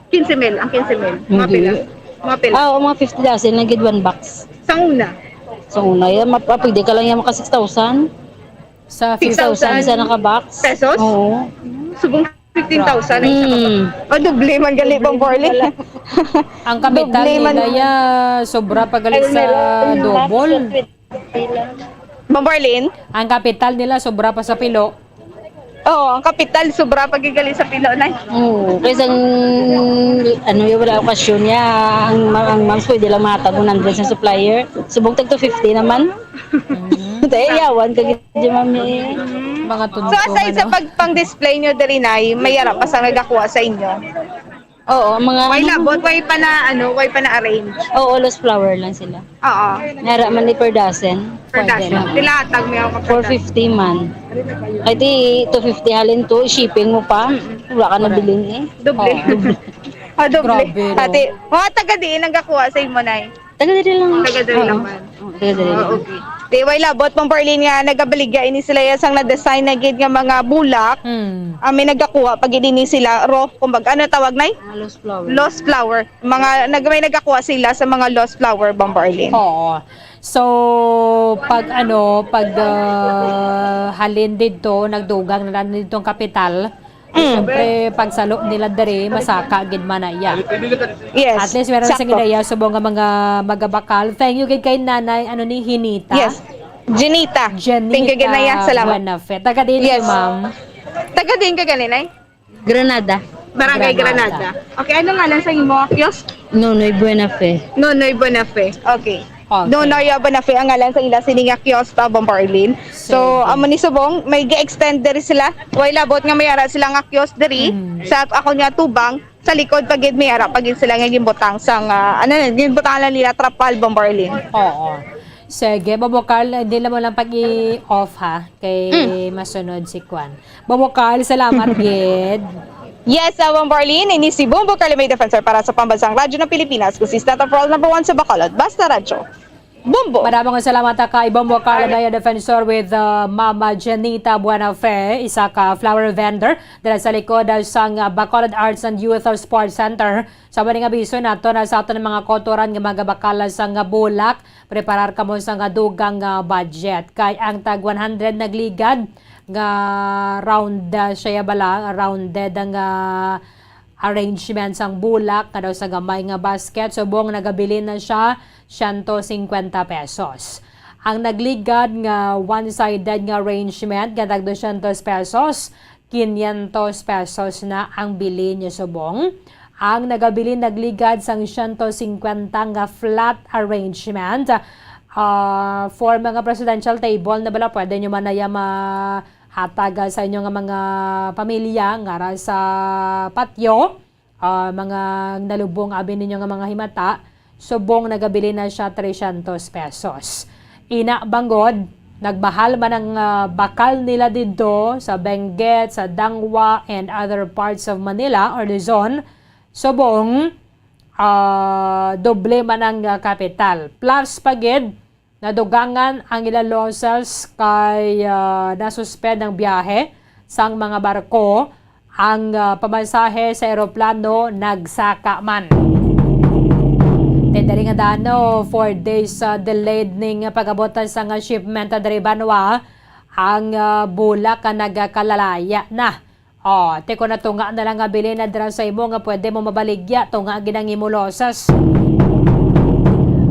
Quince mil, ang quince mil. Mga Hindi. pila? Mga pila? Ah, oo, mga fifty dozen na gid, one box. Sa una? Sa una, yan, map-, ah, pwede ka lang yan maka six thousand. Sa Six thousand fifty. Sa naka-box? Pesos? Oo. Subong fifteen thousand ang isa ka Mm. pa. Oh, doble man gali, Bang Borlin. Ang kapital Doble man. nila ya, sobra pa gali Ay, sa meron yung double. box sa twenty lang. Bang Borlin? Ang kapital nila sobra pa sa pilo. Oo, ang kapital sobra pa gid gali sa pilo, Nay. Oo, kaysa ang, ano, yung wala okasyon niya, ang, ang moms pwede lang mahatag one hundred sa supplier. Subong tag two fifty naman. Mm. Tayo, yawan ka gid, mami. Mga So, tunto, aside sa ano? pag, pang-display nyo diri, Nay, may ara pa sa nagakuha sa inyo? Oo, mga Way ano, labot, way pa na, ano, way pa na-arrange. Oo, lost flower lang sila. Oo. Nara man ni per dozen. Per Pwede dozen. na. Tilatag mo yung per Four fifty man. Ay, di, two fifty halin to, shipping mo pa. Mm-mm. Wala ka na Correct. bilhin eh. Doble. Oo. Ah, doble. Grabe, no? Ate, mga taga diin ang gakuha sa imo, Nay? Taga diri lang. Taga diri Oo. lang man. Oo, taga diri Oo, lang. okay. Di, way labot, Ma'am Pearline, nga nagabaligya ini sila ya sang na-design na gid nga mga bulak. Hmm. Ah, may nagakuha pa gid ini sila, ro, kumbaga, ano tawag, Nay? Mga lost flower. Lost flower. Mga, nag-, may nagakuha sila sa mga lost flower, Ma'am Pearline. Oo. So, pag ano, pag, ah, halin didto, nagdugang na lang didto ang kapital, Mm. siyempre, pag salo nila diri, masaka gid man na iya. Yes, At least, meron sa sakto. gidaya subong nga mga magabakal. Thank you gid kay Nanay, ano ni, Hinita? Yes. Jenita. Jenita Thank you, Ginaya. Salamat. Buenafe. Taga din Yes. ma'am. Taga din ka ganin, ay? Granada. Barangay Granada. Granada. Okay, ano ngalan sa imo, Kios? Nonoy Buenafe. Nonoy Buenafe. Okay. Okay. Nonoy Abanafe ang ngalan sa ila sini nga kiosk, ah, Bomba Arlene. So, sige, amo ni subong, may gi-extend diri sila. Way labot nga may ara sila nga kiosk diri, mm, sa ako niya tubang, sa likod pa gid may ara pa gid sila nga ginbutang sang, ah, ano, ginbutang lang nila trapal, Bomba Arlene. Oo. Sige, Bombo Carl, hindi lang mo lang pag-i-off ha, kay, mm, masunod si Kwan. Bombo Carl, salamat gid. Yes, uh, Bombo Arlene, ini si Bombo Carl, may defensor para sa Pambansang Radyo ng Pilipinas, consistent of world number one sa Bacolod. Basta Radyo. Bombo! Madamong salamat kay Bombo Carl, may defensor with, uh, Mama Janita Buenafe, isa ka flower vendor dala sa likod, uh, sang, uh, Bacolod Arts and Youth Sports Center. Sa mani nga abiso nato na sa aton mga kautoran nga magabakal sang, uh, bulak, preparar kamo sa nga dugang nga budget. Kay ang tag one hundred nagligad nga round, ah, siya bala, rounded ang, ah, arrangement sang bulak nga daw sa gamay nga basket. Subong nagabilin na siya siyento singkwenta pesos. Ang nagligad nga one-sided nga arrangement nga tag dosyentos pesos, quinientos pesos na ang bili niya subong. Ang nagabilin nagligad sang siyento singkwenta nga flat arrangement, ah, for mga presidential table na bala, pwede nyo man na ya mahatag, ah, sa inyo nga mga pamilya nga ra sa patyo, ah, mga nalubong abi ninyo nga mga himata. Subong nagabilin na siya trescientos pesos. Ina bangod, nagmahal man ang, ah, bakal nila didto sa Benguet, sa Dangwa, and other parts of Manila or Luzon, subong, ah, doble man ang, ah, kapital. Plus pa gid, nadugangan ang ila losses kay, ah, nasuspend ang biyahe sang mga barko, ang, ah, pamasahe sa eroplano nagsaka man. Tindali nga dano, four days, ah, delayed ning pag-abot sa nga shipment, ah, diri banwa ang, ah, bulak nga nagakalalaya na. Oh, ti kon natunga na lang nga bilin na dira sa imo nga pwede mo mabaligya, tunga gid ang imo losses.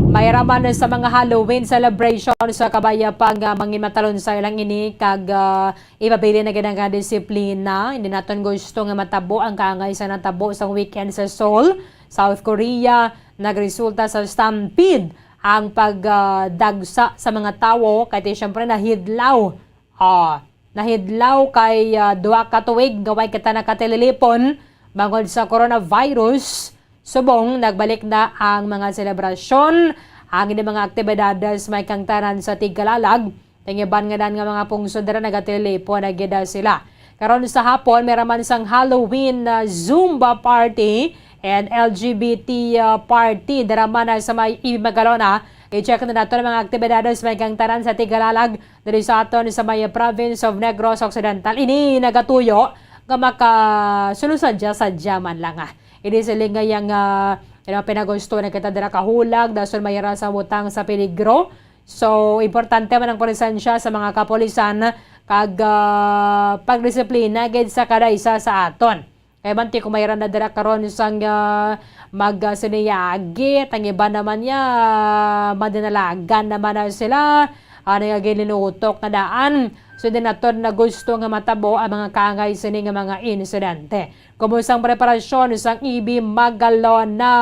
May raman sa mga Halloween celebration sa kabayapang, ah, mangin matalon sa ilang ini kag, ah, ipabilin na gid ang disiplina. Hindi naton gusto nga matabo ang kaangay sa natabo sang weekend sa Seoul, South Korea. Nagresulta sa stampede ang pag, ah, dagsa sa mga tawo kay ti siyempre nahidlaw. Ah, nahidlaw kay, ah, duha ka tuig nga way kita nakatililipon bangod sa coronavirus. Subong nagbalik na ang mga selebrasyon, ang ining mga aktibidades may kangtanan sa tigkalalag. Tingiban nga dan nga mga pungsod dira nagatililipon na gid sila. Karon sa hapon, may raman sang Halloween, ah, Zumba party and L G B T, ah, party dira man, ah, sa may Imagalona. I-check na nato ang mga aktibidades may kangtanan sa tigkalalag diri sa aton sa may province of Negros Occidental. Ini nagatuyo nga makasulusadya-sadya man lang, ah. Ini siling nga yang, ah, you know, pinagusto na kita dira kahulag, dason may ra sa butang sa peligro. So, importante man ang presensya sa mga kapulisan kag, ah, pagdisiplina gid sa kada isa sa aton. Kay manti kung mayra na dira karon sang, ah, mag, ah, siniyagit, ang iba naman niya, ah, madinalagan naman na sila, ah, nga gilinutok na daan. So, di naton na gusto nga matabo ang mga kaangay sini nga mga insidente. Kumusta ang preparasyon sang I B Magalona,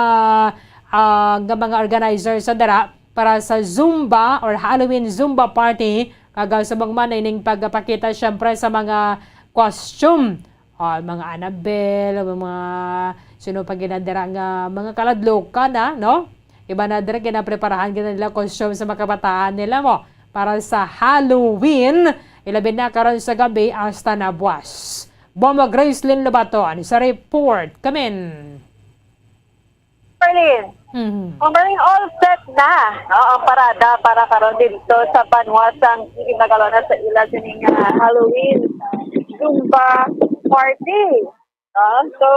ah, nga mga organizer sa dira para sa Zumba or Halloween Zumba party? Kag, ah, subong man ining pagpakita, syempre, sa mga costume. Ah, mga Annabelle, mga sino pa gina dira nga mga kaladlokan, ah, no? Iba na dira ginapreparahan gina nila costume sa mga kabataan nila mo para sa Halloween, ilabi na karon sa gabi hasta na buwas. Bombo Gracelyn Lobaton sa report. Kamin. Berlin. Mhm. Ang Berlin, all set na, no, ang parada para karon dito sa banwa sang Imagalona sa ila sining, ah, Halloween Zumba party. No? So,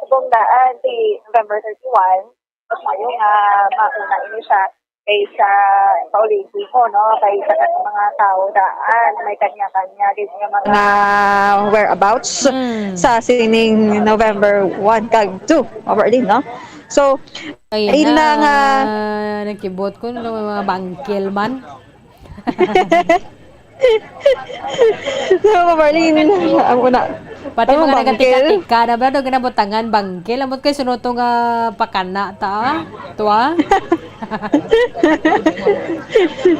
subong daan si November thirty-one, mas maayo nga mauna ini siya kaysa paulihi mo, no? Kay sa mga tao daan, may kanya-kanya gid nga mga mga whereabouts, mm, sa sining November one kag two, over din, no? So, ayun na nga, nagkibot ko, no, mga bangkil man. So, Marlene, ang una. Pati mga nagatika-tika na ba, daw ginabutangan bangkil. Amot kay sunod to nga pakana ta, ah. Tua.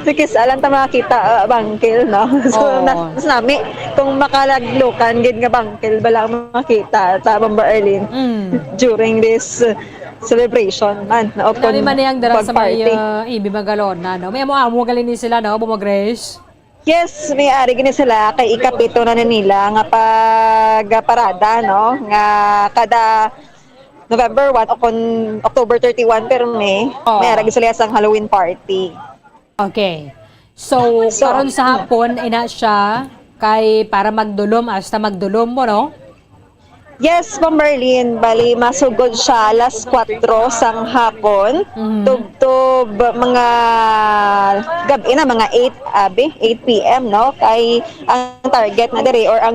Sige, sa lang ta makakita, ah, bangkil, no? So, Oo. Nas-, nami, kung makalaglukan gid nga bangkil, bala makita sa Bomba Arlene Mm. during this, uh, celebration man, o Nami kung man niyang dara sa may, pag-party. Ah, Ibi Magalona, no? May amo-amo gali ni sila, no, Bomba Grace? Yes, may ari gini sila kay ikapito na ni nila nga pagparada, no? Nga kada November one o kon October thirty-one, pero may, Oo. may arag sila sang Halloween party. Okay. So, So, karon sa hapon, ina siya, kay para magdulom, hasta magdulom mo, no? Yes, Ma'am Marlene. Bali, masugod siya alas kwatro sang hapon. Mhm. Tubtob mga gab-i na, mga eight, abi, eight p m, no? Kay ang target na diri or ang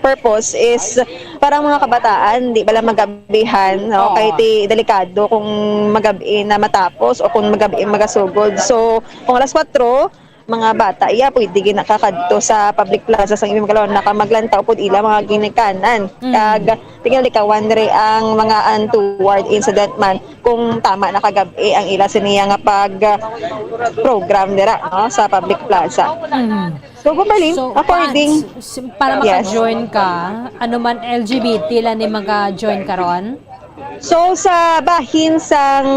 purpose is para ang mga kabataan, di bala magabihan, no? Oo. Kay ti delikado kung magabi na matapos o kung magabi magasugod. So, kung alas kwatro, mga bata, iya, pwede gid nakakadto sa public plaza sang Ibi Magalona kag maglantaw pod ila mga ginikanan. Mm. Kag tingalikawan diri ang mga untoward incident man kung tama na kagab-i ang ila siniya nga pag, ah, program dira, no, sa public plaza. Mm. So, Gumbaling, So, according Pat, s-, para Yes. maka-join ka, ano man L G B T lang ni maka-join karon? So, sa bahin sang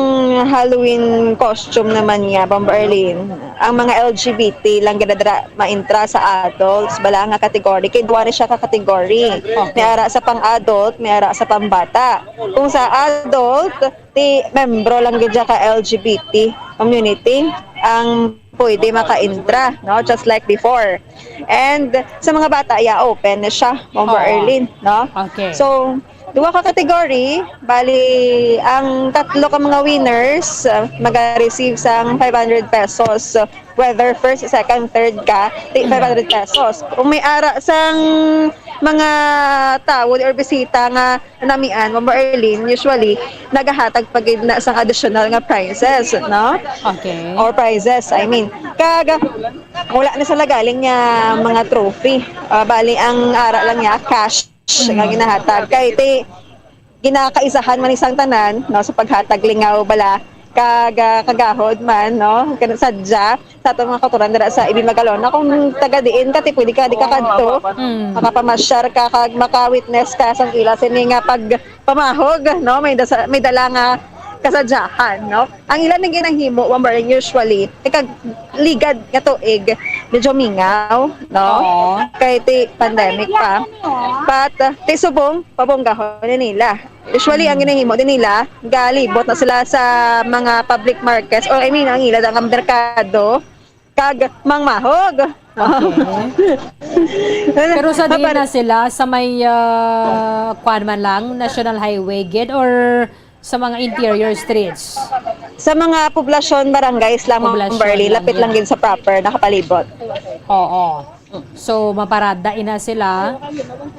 Halloween costume naman niya, Bomba Arlene, ang mga L G B T lang gid dira maintra sa adults, bala nga category. Kay duwa ni siya ka category. Okay. May ara sa pang-adult, may ara sa pambata. Kung sa adult, ti membro lang gid siya ka L G B T community ang pwede maka-intra, no? Just like before. And sa mga bata, yeah, open na siya, Bomba Oo. Arlene, no? Okay. So, duha ka category, bali, ang tatlo ka mga winners, uh, maga-receive sang five hundred pesos. So, whether first, second, third ka, ti Mm. five hundred pesos. Kung may ara sang mga tawo or bisita nga namian, Bomba Arlene, usually, nagahatag pa gid na sang additional nga prizes, no? Okay. Or prizes, I mean. Kag, wala na sila galing nga mga trophy. Ah, bali, ang ara lang niya, cash Mm. nga ginahatag. Kay ti, ginakaisahan man isang tanan, no, sa paghatag lingaw bala, kag, ah, kagahod man, no, kan-, sadya sa atong mga kautoran dira sa Ibi Magalona. Kung taga diin ka, ti pwede ka, di ka kadto, Mm. makapamasyar ka, kag maka-witness ka sang ila sini nga pagpamahog, no, may dasa-, may dala nga kasadyahan, no. Ang ila nang ginahimo, Bomba Arlene, usually, kag ligad nga tuig, medyo mingaw, no? Oo. Kay ti pandemic pa. But, uh, ti subong, pabonggahon ni nila. Usually, ang Mm. ginahimo din nila, galibot na sila sa mga public markets, or I mean, ang ila nga merkado, kag mangmahog. Okay. Pero sa diin Mapar- na sila, sa may, ah, kwan man lang, National Highway gid, or sa mga interior streets? Sa mga poblasyon, barangays lang, Ma'am Poblasyon Barley, lang lapit yan. lang gid sa proper, nakapalibot. Oo. So, maparada ina sila.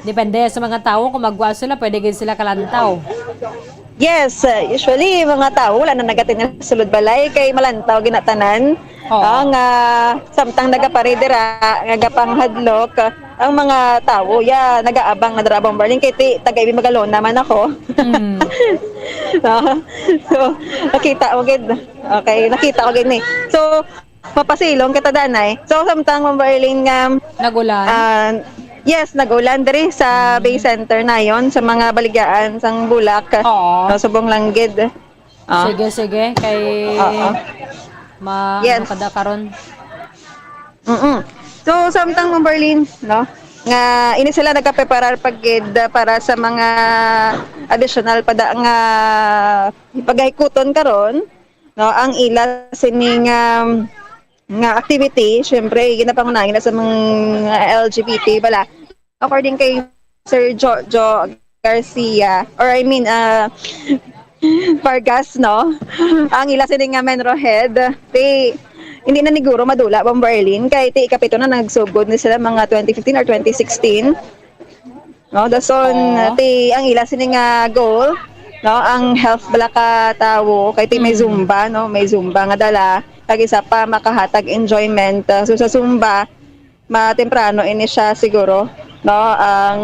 Depende sa mga tawo, kung magwa sila, pwede gid sila kalantaw. Yes, uh, usually, mga tawo, wala na nagatin nga sulod balay, kay malantaw ginatanan. Oo. Ah, nga, samtang nagapare dira, nagapanghadlok, ang mga tawo, ya, nagaabang na dira, Bomba Arlene, kay ti, taga Ibi Magalona man ako. Mm. No? So, nakita mo gid. Okay, nakita ko gid ni. So, mapasilong kita danay. So, samtang, Bomba Arlene, nga, Nag-ulan? ah, yes, nag-ulan diri sa Mm. Bay Center nayon, sa mga baligyan sang bulak. Oo. No, subong lang gid. Ah. Sige, sige. Kay Oo. ma-, Yes. ano ka da karon? Mm-mm. So, samtang, Ma'am Berlin, no, nga ini sila nagapreparar pa gid para sa mga additional pa da nga pagahikuton karon, no, ang ila sining, um, nga activity, syempre, ginapangunahan na sa mga L G B T bala. According kay Sir Jojo Garcia, or I mean, ah, Vargas, no? Ang ila sini nga menro head, ti, hindi na niguro madula, Bomba Arlene, kay ti ikapito na nagsugod ni sila mga twenty fifteen or twenty sixteen. No, dason, Oo. ti, ang ila sini nga goal, no, ang health bala ka tawo, kay ti may Mm. Zumba, no, may Zumba nga dala, kag isa pa, makahatag enjoyment. Ah, so, sa Zumba, matemprano ini siya siguro, no? Ang,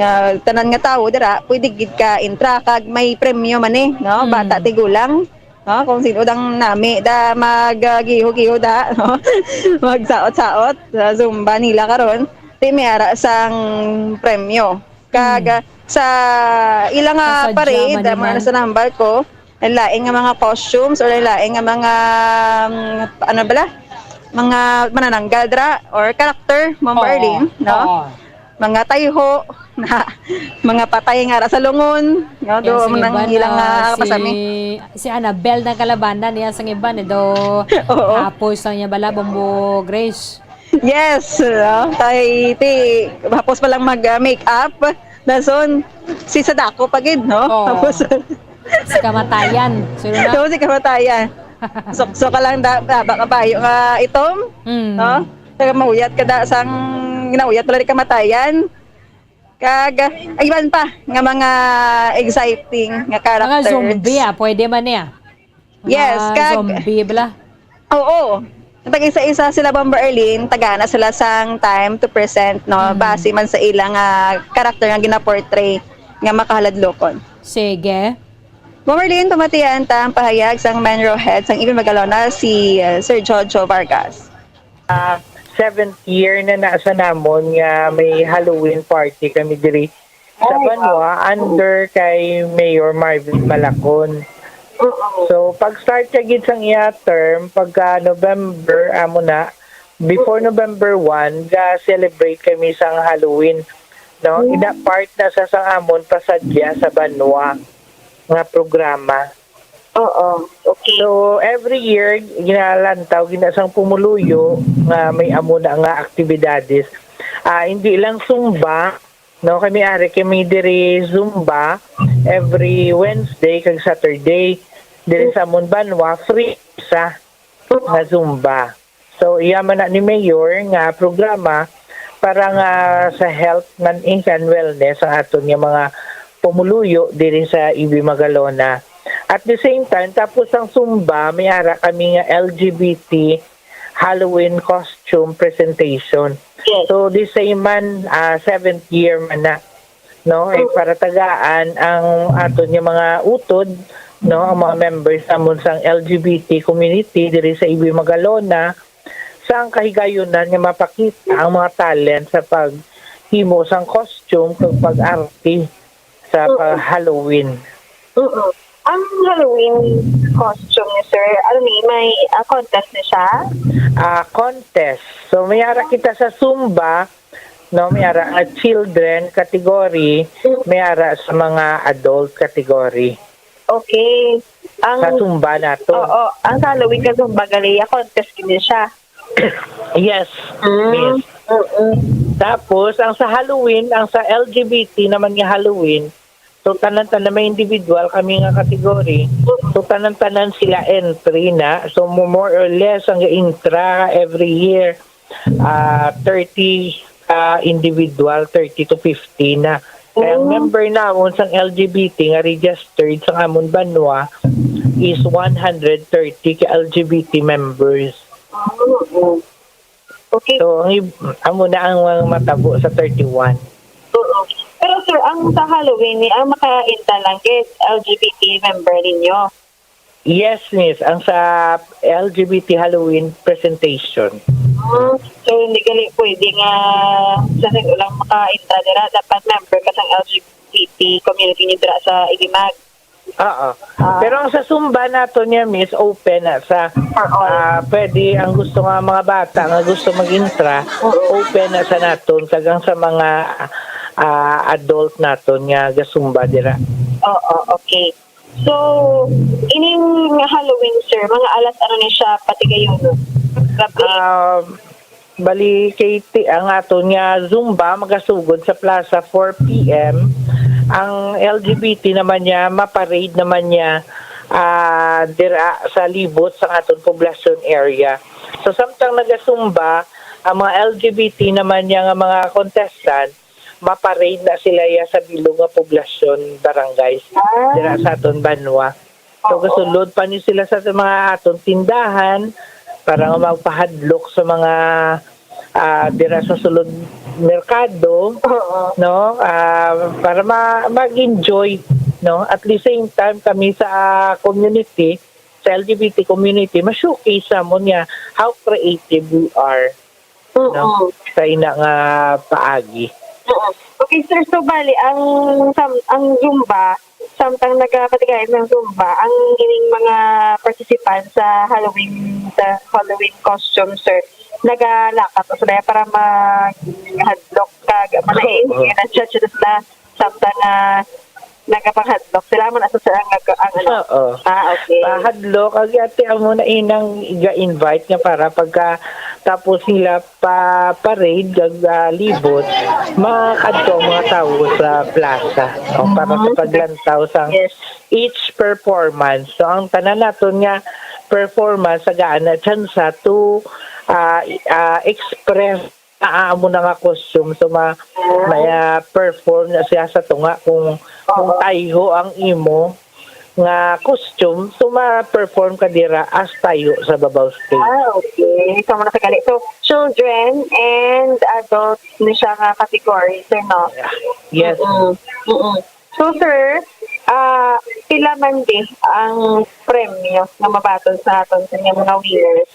ah, tanan nga tawo dira, pwede gid ka intra kag may premyo man ni, no? Mm. Bata, tigulang. no? Kung sino dang nami da mag, ah, giho-giho da, no? Magsaot-saot sa Zumba nila karon, ti may ara sang premyo. Kag, Hmm. ah, sa ila nga Kasadya parade, man ah, mga naman. Nasa nambal ko, ang lain nga mga costumes or ang lain nga mga, um, ano bala? Mga manananggal dra or character, Ma'am Oo. Arlene, no? Oo. Mga tayho, na mga patay nga ara sa lungon, no? Kaya Doon sa nang iban, ilang, ah, ah, si, kapasami. Si Annabelle na kalabanan niya sa iban, eh, do Oo. Hapos lang niya bala, Bombo Grace. Yes, no? Kay ti, hapos pa lang mag, ah, makeup, nason, si Sadako pa gid, no? Oo. Tapos, Si kamatayan. Sino na? So, si kamatayan. Sukso ka lang da, da, ba kabayo nga itom, Mm. no? Kag mauyat ka da sang ginauyat pala ni kamatayan. Kag, ah, iban pa nga mga exciting nga Mga characters. Zombie, ah. Pwede man niya. Yes, Mga kag zombie, bala. Oo. Tag-isa-isa sila, Bomber Arlene, tagana sila sang time to present, no? Mm. Base man sa ilang, ah, character nga ginaportray nga makahaladlokon. Sige. Bomber Arlene, pamatian ta ang pahayag sang Menro Head sang Ibi Magalona, si, ah, Sir Jojo Vargas. Ah, seventh year na na sa namon nga may Halloween party kami diri sa Ay, Banwa, wow. Under kay Mayor Marvin Malacon. Oo. So, pag-start ka gid sang iya term, pagka November, amo na, before November one, ga-celebrate kami sang Halloween, no? Mm. Ina part na sa sang amon pasadya sa Banwa nga programa. Oo, okay. So, every year, ginalantaw, gina sang pumuluyo nga may amo na nga aktibidades. Ah, hindi lang Zumba, no? Kami ari kami diri Zumba every Wednesday kag Saturday. Diri sa amon banwa, free sa nga Zumba. So, iya man na ni Mayor nga programa para nga sa health man and wellness ang aton nga mga pumuluyo diri sa Ibi Magalona. At the same time, tapos ang Zumba, may ara kami nga L G B T Halloween costume presentation. Yes. So, the same man, ah, seventh year man na, no? Eh, Mm. para tagaan ang aton nga mga utod, no? Ang mga members namon sang L G B T community diri sa Ibi Magalona, sa ang kahigayunan nga mapakita ang mga talent sa paghimo sang costume kag pag-arte sa Mm. pag-Halloween. Mm-mm. Ang Halloween costume ni sir, ano ni, may, ah, contest ni siya? Ah, contest. So, may ara kita sa Zumba, no? May ara nga children category, Mm. may ara sa mga adult category. Okay. Ang Sa Zumba nato. Oo, ang sa Halloween ka Zumba, gali, ah, contest gid siya. Yes, Mm. yes. Mm-mm. Tapos, ang sa Halloween, ang sa L G B T naman nga Halloween, so, tanan-tanan may individual kami nga category. So, tanan-tanan sila entry na. So, mo-, more or less, ang intra every year, ah, thirty, ah, individual, thirty to fifty na. Kaya ang Mm. member namon sang L G B T nga registered sa amon banwa is one hundred thirty ka L G B T members. Ah, oo. Okay. So, ang ib-, amo na ang mga matabo sa thirty-one. Oo. Pero sir, ang sa Halloween ni, ang makainta lang gid L G B T member ninyo? Yes, miss. Ang sa L G B T Halloween presentation. Ah, so hindi gali pwede nga sa sing-, lang makainta dira, dapat member ka sang L G B T community ni dira sa Ibimag. Oo. Ah. Pero ang sa Zumba nato niya, miss, open na sa, For all. ah, pwede ang gusto nga mga bata nga gusto mag-intra, Oo. open na sa naton, tagang sa mga, ah, adult naton nga ga-Zumba dira. Oo, okay. So, ining Halloween, sir, mga alas ano ni siya patigayon? Gabi? Um, Bali, kay ti-, ang aton nga Zumba magasugod sa plaza four P M. Ang L G B T naman niya, maparade naman niya, ah, dira sa libot sa aton poblasyon area. So, samtang naga-Zumba, ang mga L G B T naman niya nga mga contestant, maparade na sila ya sa bilog nga poblasyon, barangays, Ah. dira sa aton banwa. So, Oo. gasulod pa ni sila sa mga aton tindahan para nga magpahadlok sa mga, ah, dira sa sulod merkado, Oo. no? Ah, para ma-, mag-enjoy, no? At the same time, kami sa, ah, community, sa L G B T community, ma-showcase namon nga how creative we are, no? Mm-mm. Sa ina nga paagi. Mm-mm. Okay, sir. So, bali, ang, sam-, ang Zumba, samtang nagapatigayon ng Zumba, ang ining mga participants sa Halloween, sa Halloween costume, sir, nagalakat o sila para maghadlok kag manaing Oo. Nga na-judge na sila samtang, ah, nagapanghadlok. Sila mo na sa ang, ang, ang ano. Oo. Ah, okay. Pahadlok, ang ate amo na inang ga-invite nga para pagka tapos nila pa parade kag, ah, libot, makadto ang mga tawo sa plaza, no, para sa Mhm. paglantaw sang Yes. each performance. So, ang tanan naton nga performance, tagaan na tsansa to, ah, i-, ah, express na amo na nga costume. So, ma-, Ah. may, ah, perform na siya sa tunga kung, kung Oo. tayho ang imo nga costume. So, ma-perform ka dira as tayo sa babaw stage. Ah, okay. So, muna sa gali. So, children and adults ni siya nga category, sir, no? Yes. Mm-mm. Mm-mm. So, sir, ah, pila man di ang premyo nga mabaton sa aton sa inyong mga winners?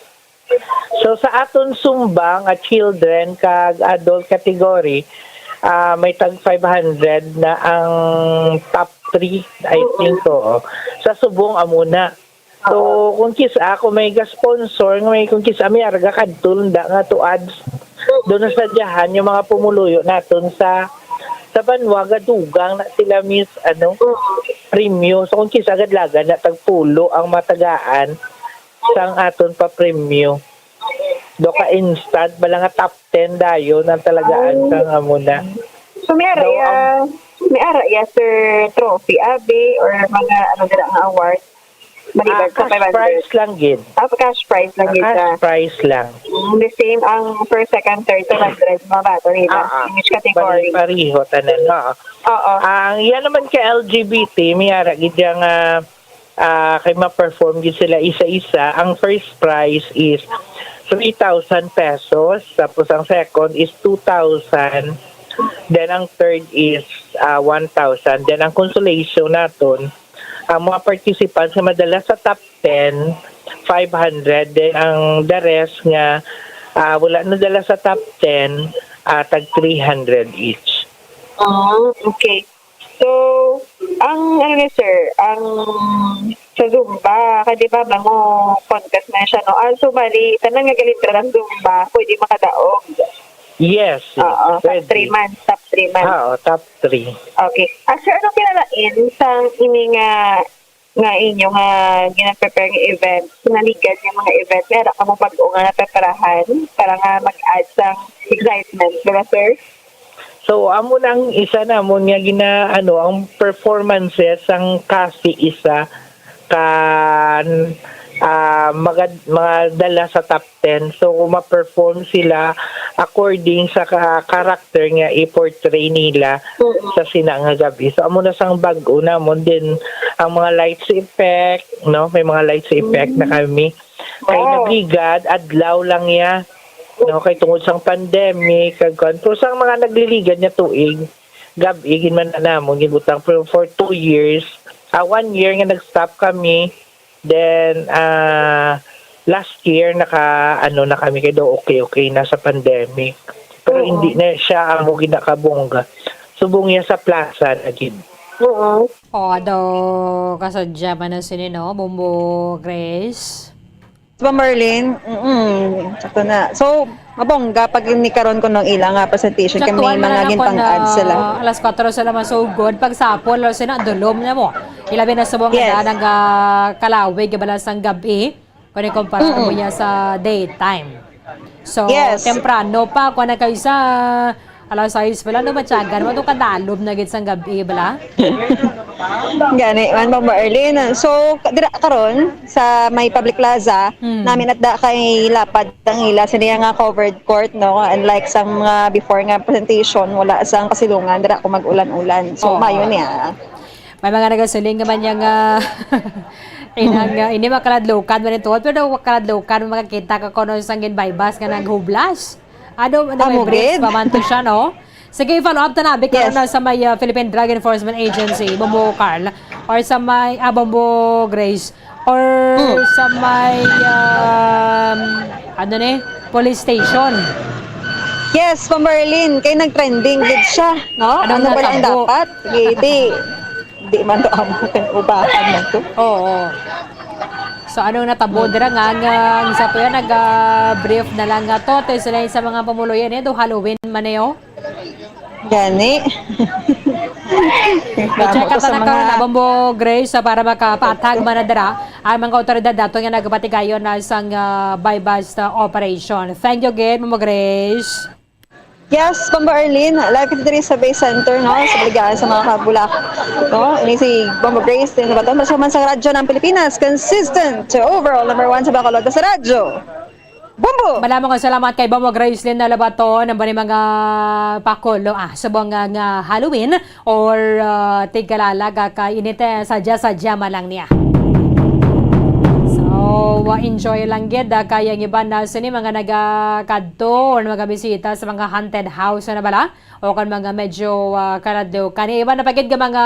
So, sa aton Zumba nga children kag adult category, ah, may tag five hundred na ang top three, I Oo. think, oo. Sa subong, amo na. So, Oo. kung kisa ako may ga-sponsor, nga may, kung kisa may arga kadto, nda nga to ads. Oo. Doon na sa diyahan, yung mga pumuluyo naton sa, sa banwa, gadugang na sila, miss, ano, Oo. premyo. So, kung kisa gadlagan na tagpulo ang matagaan, sang aton pa premyo. Do ka instant, bala nga top ten dayon ang talagaan Ay. Sang amo na. So, may ara Daw iya, ang may ara iya, sir, trophy, abi, or mga ano dira nga award? Maliban Ah, sa cash five hundred. Prize lang gid. Ah, cash prize lang Ah, gid cash siya. Prize lang. Mm, the same ang first, second, third, two hundred, mga bato nila. Ah, ah. In which category? Pare-, pareho tanan, oo. Oo. Ang, yan naman ka L G B T, may ara gid yang, ah, ah, kay ma-perform gid sila isa-isa. Ang first prize is three thousand pesos, tapos ang second is two thousand, then ang third is, ah, one thousand. Then ang consolation naton, ang mga participants nga madala sa top ten, five hundred, then ang the rest nga, ah, wala nadala sa top ten, ah, tag three hundred each. Ah, okay. So, ang ano ni sir, ang sa Zumba, kay di ba, mga contest na siya, no? Ah, so, bali, tanan nga galintra ng Zumba, pwede makadaog. Yes, yes. Oo, top Pwede. Three man, top three man. Ah, oo, top three. Okay. Ah, sir, anong kinalain sang ini nga, nga inyo nga gina-prepare nga event? Kinaligad nga mga event, may ara kamo bag-o nga napreparahan para nga mag-add sang excitement, di ba, sir? So, amo na ang isa namon nga gina-, ano, ang performances sang kasi isa ka, ah, magad-, mga dala sa top ten. So, ma-perform sila according sa ka-, character nga i-portray nila Mm. sa sina nga gabi. So, amo na sang bag-o namon din ang mga lights effect, no? May mga lights effect na Mm. kami. Kay Wow. nagligad, adlaw lang ya. No, kay tungod sang pandemic, kag kuwan. Pero sang mga nagliligad nga tuig, gab-i gid man na namon gibutang. Pero for two years, ah, one year nga nag-stop kami. Then, ah, last year, naka, ano na kami, kay daw okay-okay na sa pandemic. Pero Oo. hindi na siya amo ginakabongga. Subong ya sa plaza na gid. Oo. O, daw kasadya man na sini, no, Bombo Grace? Diba, Merlin? Mm-mm. Sakto na. So, mabongga pag ni karon kuno ang ila nga presentation kay may Saktuan man mga lang ako gintang-ad na sila. Alas kuwatro sila masugod. Pagsapol, alas sina, dulom na mo. Ilabi na subong Yes. nga daan ang, ah, kalawig, bala sang gab-i. Kung ikumpara mo Mm-mm. niya sa daytime. So, Yes. temprano pa, kung na kayo sa alas sais pa lang, no, matyagan mo, ito kadalom na gid sang gab-i, bala? Gani man, Ma'am Arlene. So, ka-, dira karon sa may public plaza, Hmm. namin at da kay lapad ang ila sa niya nga covered court, no? Unlike sa mga before nga presentation, wala sang kasilungan, dira kung mag-ulan-ulan. So, Oo. mayo niya. May mga nagasiling nga man niya nga, inang, ah, hindi makaladlukan man ito, pero makaladlukan, makakita ka kuno sang ginbaybas nga naghublas. Ano, ano, may Amo breeze gid. pa man to siya, no? Sige, follow up ta na, abi, karon Yes. na sa may, ah, Philippine Drug Enforcement Agency, Bombo Carl, or sa may, ah, Bombo Grace, Or Hmm. sa may, um, ano ni? Police station. Yes, Bombo Arlene, kay nag-trending gid siya, no? Anong Ano ba lang natabo? Dapat? Di, di, di man to amo kay ubahan man to. Oo. So, anong natabo dira nga, nga, ang sa tuya nag-, ah, brief na lang nga to, te, sila sa mga pumuluyan, eh, do Halloween man, eh, oh. Gani. Medyo Damo to sa katanakan mga na, Bombo Grace, sa para makapatag man na dira ang mga otoridad dato nga nagpatigayon na sang, ah, buy-bust, ah, operation. Thank you again, Bombo Grace. Yes, Bombo Arlene, live kita diri sa Bay Center, no, sa Baligaan sa mga Kabulak. No, ini si Bombo Grace, din sa Baton, sa Mansang Radyo ng Pilipinas, consistent to overall number one sa Bacolod sa radyo. Bombo! Malamang ang salamat kay Bombo Gracelyn na Labaton, ang ba ni mga pakulo, ah, subong nga, nga Halloween or, ah, tigkalalag, ah, kay init, eh, sadya-sadya man lang niya. So, ah, enjoy lang gid, ah, kay ang iban na sini mga nagakadto or mga bisita sa mga haunted house na bala. O kon mga medyo, ah, kaladlokan. Iban na pa gid nga mga,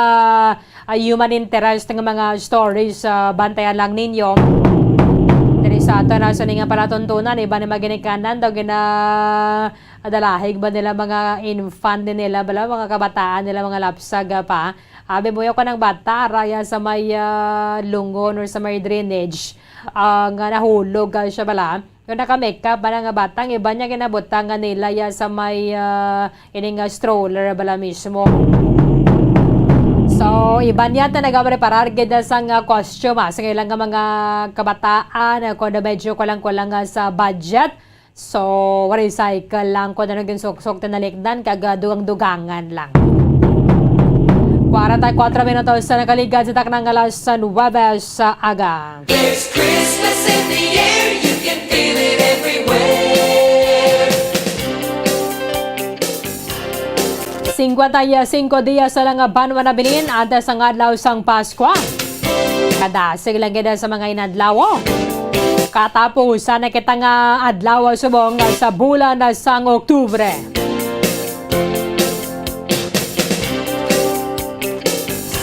ah, human interest nga mga stories, ah, bantayan lang ninyo. Diri sa ato na sa nga palatuntunan, iban na mga ginikanan daw gina-, adalahig ba nila mga infant din nila, bala, mga kabataan nila, mga lapsag, ah, pa. Abi mo yung kanang bata, raya sa may, ah, Lungon or sa may drainage, ah, nga nahulog, ah, siya bala. Yung naka-makeup ba nga batang, iba niya ginabutangan nila ya sa may, ah, ini nga stroller bala mismo. So, iba niya ta nagapreparar gid na sang, ah, costume, ah, sa ilang nga mga kabataan, ah, kung medyo kulang-kulang, ah, sa budget. So, recycle lang kung ano ginsuksok, tinalikdan, kag, ah, dugang-dugangan lang. Kwarenta y kuwatro minutos sa nakaligad sa taknang alas nuwebe sa aga. There's Christmas in the air, you can feel it everywhere. Singkwenta y singko dias sa lang banwa na bilin antes ang adlaw sang Paskwa. Kadasig lang gid sa mga inadlaw. Katapusan na kita nga adlaw subong sa bulan na sang Oktubre.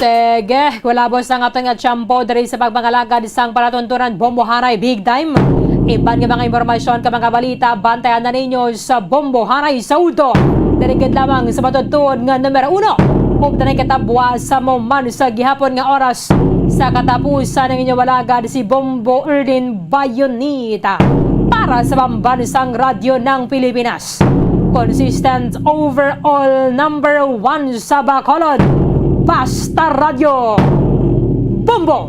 Sige, kulabos ang aton nga tiyempo diri sa pagpangalagad sang palatuntunan Bombo Haray Big Time. Iban nga mga impormasyon ka mga balita, bantayan na ninyo sa Bombo Haray sa udto. Diri gid lamang sa matutuod nga numero uno. Ug diri kita buwas sa mo man sa gihapon nga oras sa katapusan ng inyong alagad si Bombo Erdin Bayonita para sa Pambansang Radyo ng Pilipinas. Consistent overall number one sa Bacolod. Basta Radyo. Bombo!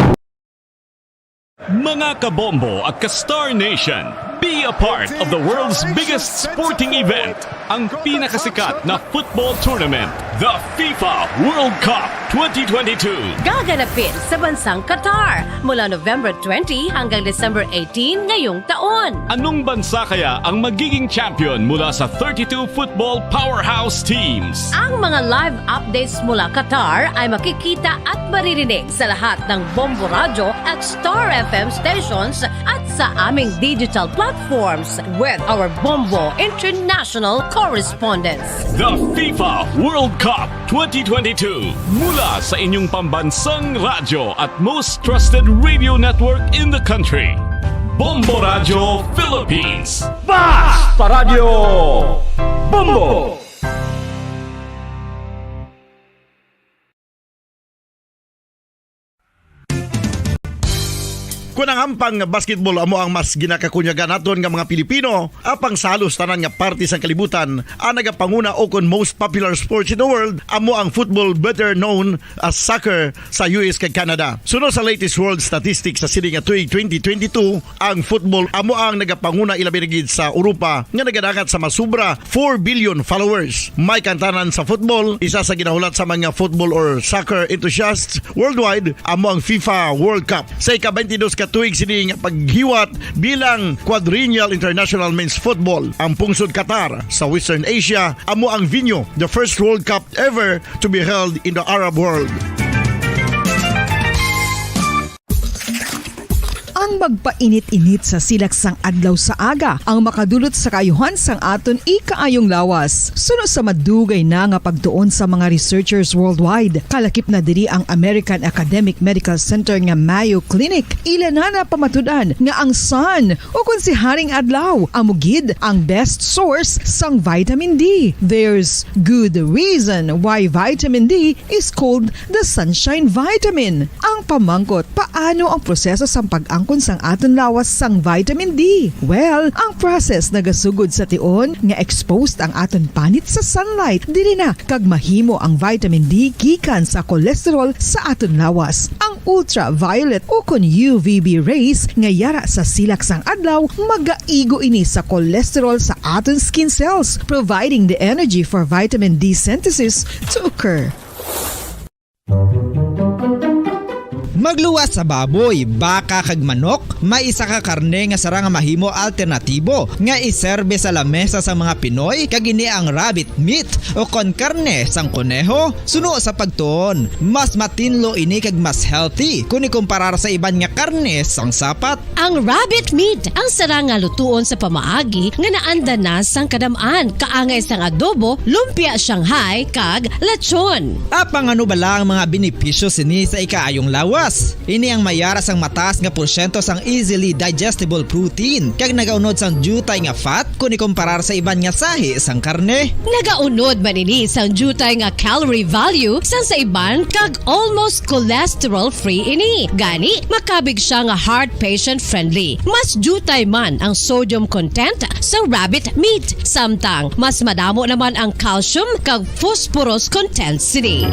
Mga kabombo at ka-Star Nation, be a part of the world's biggest sporting event, ang pinakasikat na football tournament, the FIFA World Cup twenty twenty-two. Gaganapin sa bansang Qatar mula November twenty hanggang December eighteen ngayong taon. Anong bansa kaya ang magiging champion mula sa thirty-two football powerhouse teams? Ang mga live updates mula Qatar ay makikita at maririnig sa lahat ng Bombo Radyo at Star F M stations at sa aming digital platforms with our Bombo International correspondents. The FIFA World Cup twenty twenty-two, mula sa inyong pambansang radyo at most trusted radio network in the country, Bombo Radyo Philippines. Basta Radyo Bombo! Kon ang hampang nga basketball amo ang mas ginakakunyagan naton nga mga Pilipino, apang sa halos tanan nga parte sang kalibutan, ang nagapanguna o kon most popular sports in the world amo ang football, better known as soccer, sa U S kag Canada. Suno sa latest world statistics sa sini nga tuig twenty twenty-two, ang football amo ang nagapanguna, ilabi na gid sa Europa, nga nagadangat sa masubra four billion followers. May kantanan sa football, isa sa ginahulat sa mga football or soccer enthusiasts worldwide amo ang FIFA World Cup. Sa ika-twenty-dos ka tuig sini nga paghiwat bilang Quadrennial International Men's Football, ang pungsod Qatar sa Western Asia amo ang venue, the first World Cup ever to be held in the Arab world. Magpainit-init sa silak sang adlaw sa aga ang makadulot sa kaayuhan sang aton ikaayong lawas. Suno sa madugay na nga pagtuon sa mga researchers worldwide, kalakip na diri ang American Academic Medical Center nga Mayo Clinic, ila na napamatud-an nga ang sun, o kon si Haring Adlaw, amo gid ang best source sang vitamin D. There's good reason why vitamin D is called the sunshine vitamin. Ang pamangkot, paano ang proseso sang pag-angkon sang aton lawas sang vitamin D? Well, ang process nagasugod sa tion nga exposed ang aton panit sa sunlight. Diri na kag mahimo ang vitamin D gikan sa cholesterol sa aton lawas. Ang ultraviolet o kon U V B rays nga yara sa silak sang adlaw, magaigo ini sa cholesterol sa aton skin cells, providing the energy for vitamin D synthesis to occur. Magluwas sa baboy, baka kag manok, may isa ka karne nga sarang nga mahimo alternatibo nga iserbe sa lamesa sa mga Pinoy, kag ini ang rabbit meat o kon karne sang koneho. Suno sa pagtuon, mas matinlo ini kag mas healthy kon ikumparar sa iban nga karne sang sapat. Ang rabbit meat ang sarang nga lutuon sa pamaagi nga naanda na sang kadam-an, kaangay sang adobo, lumpia Shanghai, kag lechon. Apang ano bala ang mga benepisyo sini sa ikaayong lawas? Ini ang mayara sang mataas nga porsyento sang easily digestible protein, kag nagaunod sang diutay nga fat kon ikumparar sa iban nga sahi sang karne. Nagaunod man ini sang diutay nga calorie value sang sa iban, kag almost cholesterol-free ini. Gani, makabig siya nga heart patient-friendly. Mas diutay man ang sodium content sang rabbit meat, samtang mas madamo naman ang calcium kag phosphorus content sini.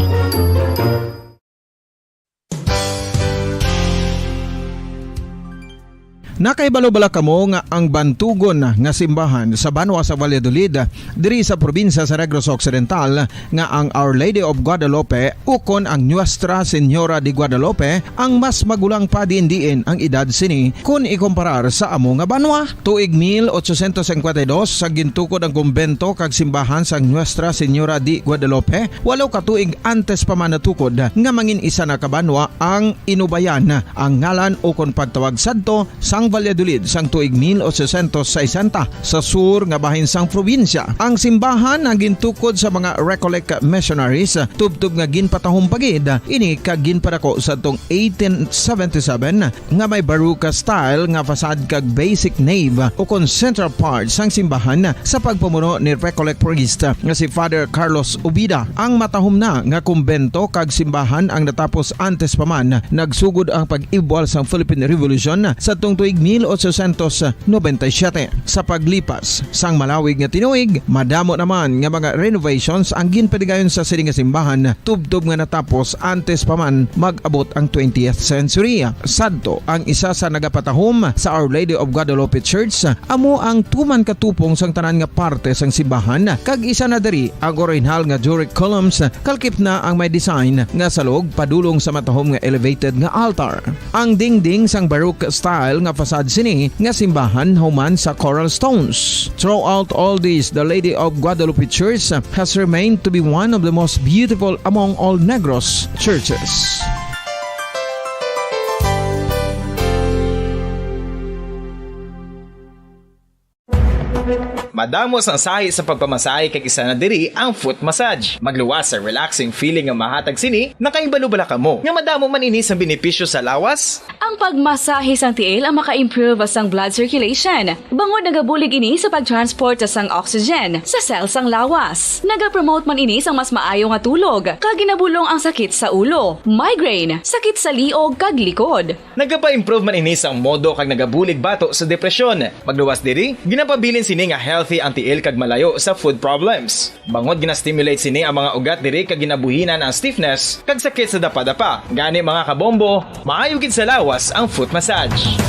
Nakahibalo bala kamo nga ang bantugon nga simbahan sa banwa sa Valladolid, diri sa probinsya sa Negros Occidental, nga ang Our Lady of Guadalupe ukon ang Nuestra Señora de Guadalupe ang mas magulang pa diin-diin ang edad sini kon ikumparar sa amo nga banwa? Tuig mil ochocientos cincuenta y dos, sa gintukod ang kumbento kag simbahan sang Nuestra Señora de Guadalupe, walo ka tuig antes pa man natukod nga mangin isa na ka banwa ang Inubayan ang ngalan ukon pagtawag sadto sang Valladolid sang tuig mil ochocientos sesenta sa sur nga bahin sang probinsya. Ang simbahan ang gintukod sa mga Recollect missionaries, tubtob nga ginpatahom pa gid ini kag ginpadako sadtong eighteen seventy-seven, nga may Baroque style nga facade kag basic nave ukon central part sang simbahan sa pagpamuno ni Recollect priest nga si Father Carlos Ubida. Ang matahom na nga kumbento kag simbahan ang natapos antes pa man nagsugod ang pag-ibwal sang Philippine Revolution sadtong tuig mil ochocientos noventa y siete. Sa paglipas sang malawig nga tinuig, madamo naman nga mga renovations ang ginpadigayon sa sini nga simbahan, tubtob nga natapos antes pa man mag-abot ang twentieth century. Sadto, ang isa sa nagapatahom sa Our Lady of Guadalupe Church amo ang tuman ka tupong sang tanan nga parte sang simbahan, kag isa na diri ang orihinal nga Doric columns, kalkip na ang may design nga salog padulong sa matahom nga elevated nga altar. Ang dingding sang Baroque style nga facade sini nga simbahan human sa coral stones. Throughout all this, the Lady of Guadalupe Church has remained to be one of the most beautiful among all Negros churches. Madamo sang sahi sa pagpamasahe kag isa na diri ang foot massage. Magluwas sa relaxing feeling nga mahatag sini, nakahibalo bala kamo nga madamo man ini sang benepisyo sa lawas? Ang pagmasahe sang tiil ang maka-improve sang blood circulation, bangod nagabulig ini sa pag-transport sang oxygen sa cell sang lawas. Nagapromote man ini sang mas maayo nga tulog, kag ginabulong ang sakit sa ulo, migraine, sakit sa liog kag likod. Nagapa-improve man ini sang modo kag nagabulig bato sa depresyon. Magluwas diri, ginapabilin sini nga healthy ang tiil kag malayo sa foot problems. Bangod gina-stimulate sini ang mga ugat diri kag ginabuhinan ang stiffness kag sakit sa dapadapa. Gani, mga kabombo, maayo gid sa lawas ang foot massage.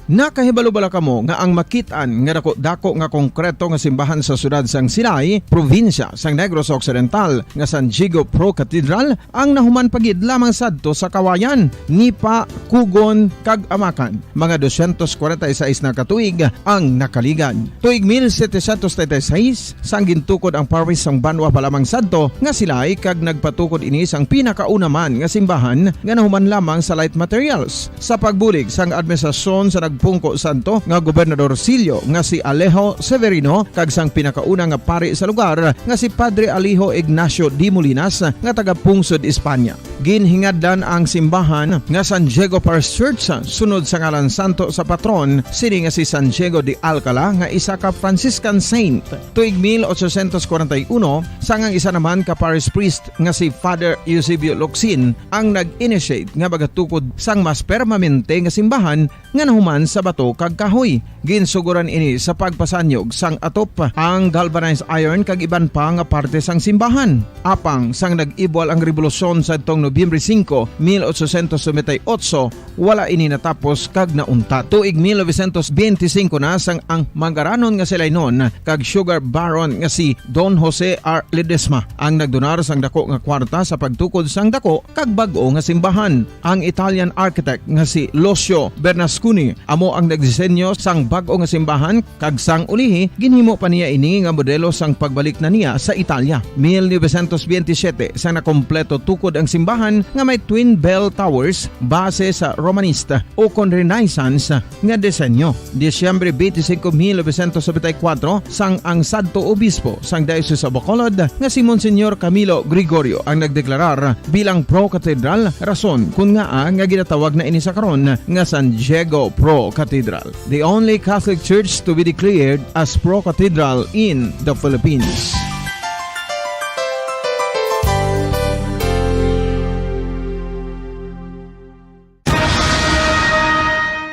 Nakahibalo bala kamo nga ang makit-an nga dako-dako nga konkreto nga simbahan sa siyudad sang Silay, probinsya sang Negros Occidental, nga San Diego Pro Cathedral, ang nahuman pa gid lamang sadto sa kawayan, nipa, kugon, kag amakan? Mga dosyentos kwarenta y seis na ka tuig ang nakaligad. Tuig mil setecientos treinta y seis, sang gintukod ang parish sang banwa pa lamang sadto nga Silay, kag nagpatukod ini sang pinakauna man nga simbahan nga nahuman lamang sa light materials. Sa pagbulig sang administrasyon sa nagpungko sadto nga Gobernador Sillo nga si Alejo Severino kag sang pinakauna nga pari sa lugar nga si Padre Alejo Ignacio de Molinas nga taga Pungsod, Espanya. Ginhingadlan ang simbahan nga San Diego Parish Church sunod sa ngalan santo sa patron sini nga si San Diego de Alcala nga isa ka Franciscan saint. Tuig mil ochocientos kwarenta y uno, sang ang isa naman ka parish priest nga si Father Eusebio Locsin ang nag-initiate nga magatukod sang mas permanente nga simbahan nga nahuman sa bato kag kahoy. Ginsugoran ini sa pagpasanyog sang atop, ang galvanized iron kag iban pa nga parte sang simbahan. Apang sang nag-ibwal ang rebolusyon sadtong Nobyembre singko, mil ochocientos noventa y ocho, wala ini natapos kag nauntat. Tuig mil novecientos benti singko na sang ang manggaranon nga si Lainon kag sugar baron nga si Don Jose R. Ledesma ang nagdonar sang dako nga kwarta sa pagtukod sang dako kag bag-o nga simbahan. Ang Italian architect nga si Lucio Bernasconi amo ang nagdisenyo sang bag-o nga simbahan, kag sang ulihi ginhimo pa niya ini nga modelo sang pagbalik na niya sa Italia. Mil novecientos benti siyete, sang nakompleto tukod ang simbahan nga may twin bell towers base sa Romanista o kon Renaissance nga disenyo. Disyembre twenty-five, mil novecientos noventa y cuatro, sang ang sadto obispo sang Diocese of Bacolod nga si Monsignor Camilo Gregorio ang nagdeklarar bilang Pro Cathedral, rason kun ngaa nga ginatawag na ini sa karon nga San Diego Pro Cathedral, the only Catholic Church to be declared as Pro Cathedral in the Philippines.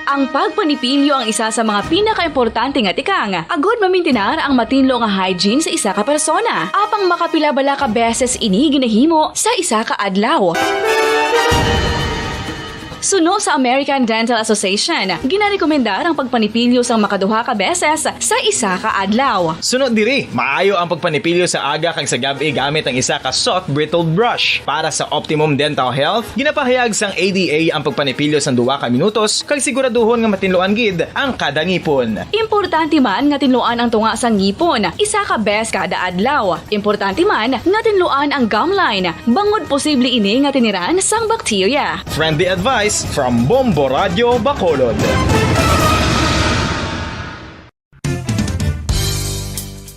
Ang pagpanipilyo ang isa sa mga pinakaimportante nga tikang agud mamintinar ang matinlo nga hygiene sa isa ka persona. Apang makapila bala ka beses ini ginahimo sa isa ka adlaw? Suno sa American Dental Association, ginarekomendar ang pagpanipilyo sang makaduha ka beses sa isa ka adlaw. Suno diri, maayo ang pagpanipilyo sa aga kag sa gab-i gamit ang isa ka soft bristled brush. Para sa optimum dental health, ginapahayag sang A D A ang pagpanipilyo sang duha ka minutos kag siguraduhon nga matinluan gid ang kada ngipon. Importante man nga tinluan ang tunga sang ngipon isa ka bes kada adlaw. Importante man nga tinluan ang gum line, bangod posible ini nga tiniran sang bakterya. Friendly advice from Bombo Radio Bacolod.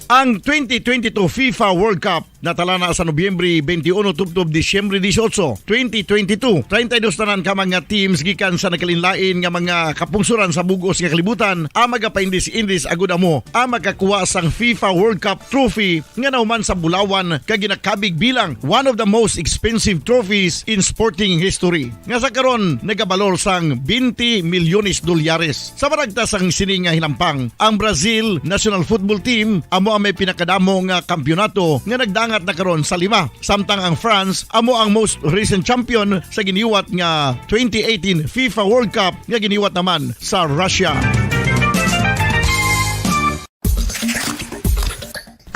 Ang twenty twenty-two FIFA World Cup natala na sa Nobyembre twenty-one tubtob Disyembre dieciocho, twenty twenty-two. Treinta y dos tanan ka mga teams gikan sa nagkalainlain nga mga kapungsoran sa bug-os nga kalibutan ang magapaindis-indis agud amo ang makakuha sang FIFA World Cup trophy nga nahuman sa bulawan kag ginakabig bilang one of the most expensive trophies in sporting history, nga sa karon nagabalor sang twenty milyones dolyares. Sa maragta sang sini nga hinampang, ang Brazil national football team amo ang may pinakadamo nga kampiyonato nga nagdangat na karon sa lima, samtang ang France amo ang most recent champion sa giniwat nga twenty eighteen FIFA World Cup nga giniwat naman sa Russia.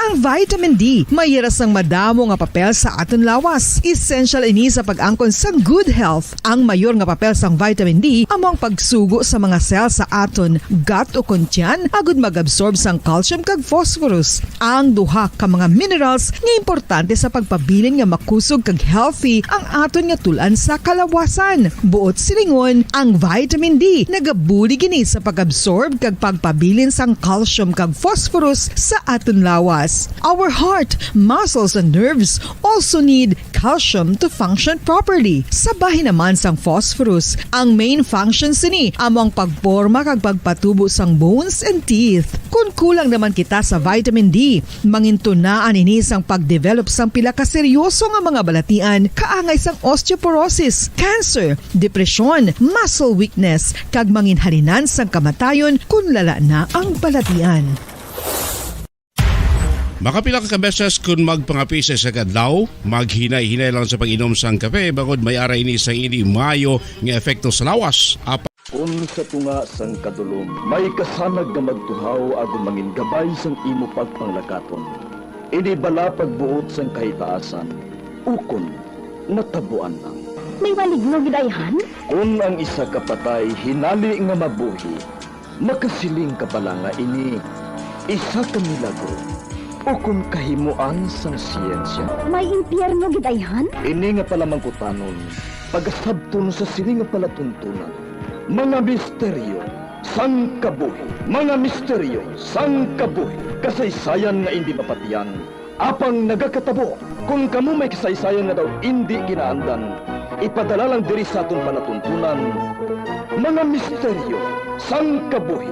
Ang vitamin D may ira sang madamo nga papel sa aton lawas. Essential ini sa pag-angkon sang good health. Ang mayor nga papel sang vitamin D amo ang pagsugo sa mga cell sa aton gut o kon tiyan agud mag-absorb sang calcium kag phosphorus, ang duha ka mga minerals nga importante sa pagpabilin nga makusog kag healthy ang aton nga tul-an sa kalawasan. Buot silingon, ang vitamin D nagabulig ini sa pag-absorb kag pagpabilin sang calcium kag phosphorus sa aton lawas. Our heart, muscles, and nerves also need calcium to function properly. Sa bahin naman sang phosphorus, ang main function sini amo ang pagporma kag pagpatubo sang bones and teeth. Kon kulang naman kita sa vitamin D, mangintunaan ini sang pag-develop sang pila ka seryoso nga mga balatian, kaangay sang osteoporosis, cancer, depresyon, muscle weakness, kag manginhalinan sang kamatayon kon lala na ang balatian. Makapila ka beses kon magpangape sa isa ka adlaw, maghinay-hinay lang sa pag-inom sang kape, bangod may ara ini sang indi maayo nga epekto sa lawas. Apa- Kon Sa tunga sang kadulom, may kasanag nga magtuhaw agod mangin gabay sang imo pagpanglakaton. Ini bala pagbuot sang kahitaasan, ukon natabuan lang. May maligno gid, ayhan? Kon ang isa ka patay hinali nga mabuhi, makasiling ka bala nga ini isa ka milagro ukon kahimoan sang siyensya? May impyerno gid, ayhan? Ini nga palamangkutanon, pagasabton sa sini nga palatuntunan. Mga misteryo sang kabuhi. Mga misteryo sang kabuhi. Kasaysayan nga indi mapatiyan, apang nagakatabo. Kon kamo may kasaysayan nga daw indi kinaandan, ipadala lang diri sa aton palatuntunan. Mga misteryo sang kabuhi.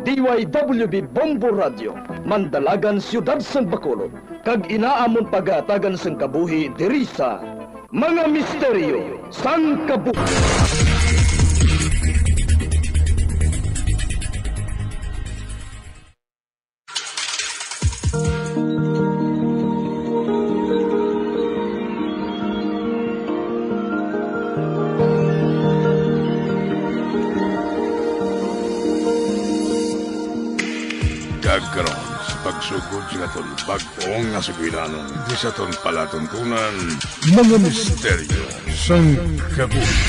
D Y W B Bombo Radio, Mandalagan, Siyudad sang Bacolod, kag ina amon pagahatagan sang kabuhi diri sa Mga Misteryo sang Kabuhi. Kag karon, sa pagsugod sa aton bag-ong nga sugilanon, di sa aton palatuntunan, Mga Misteryo sang Kabuhi.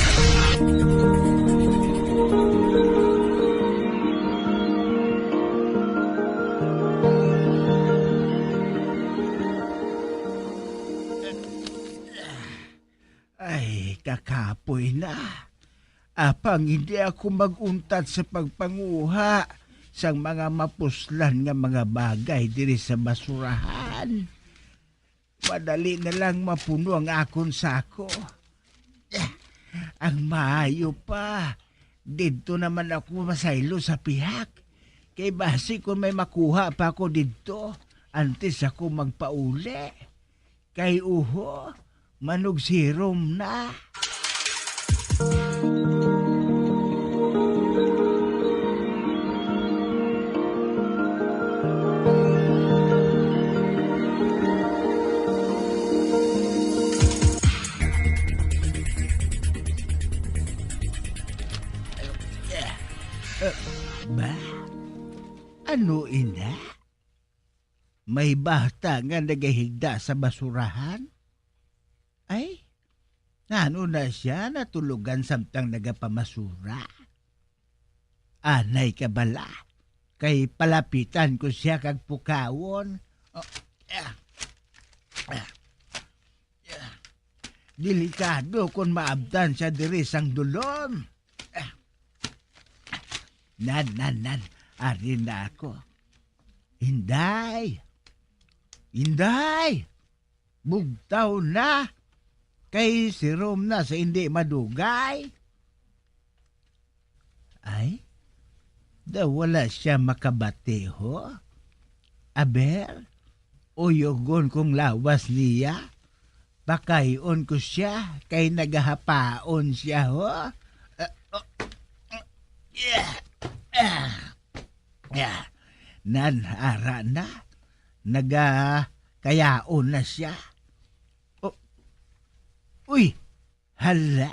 Ay, kakapoy na. Apang hindi ako mag-untat sa pagpanguha sang mga mapuslan nga mga bagay diri sa basurahan. Madali na lang mapuno ang akon sako. Ang maayo pa, didto naman ako masaylo sa pihak. Kay basi kung may makuha pa ako didto, antes ako magpauli. Kay uho, manugsirom na. Eh, ba? Ano ina? May bata nga nagahigda sa basurahan? Ay, ngano na sia natulogan samtang nagapamasura? Anay ka bala, kay palapitan ko sia kag pukawon. Oh, ah, ah, ah. Delikado kon maabtan sia diri sang dulom. Ah. Nan, nan, nan, ari na ako. Inday! Inday! Bugtaw na! Kay sirom na sa indi madugay. Ay, daw wala sia makabati, ho? Aber, uyugon kong lawas niya. Pakay-on ko sia, kay nagahapaon sia, ho? Ah, oh, yeah, ah, yeah. Nan, ara na. Nagakayaon na sia. Oh, uy, hala.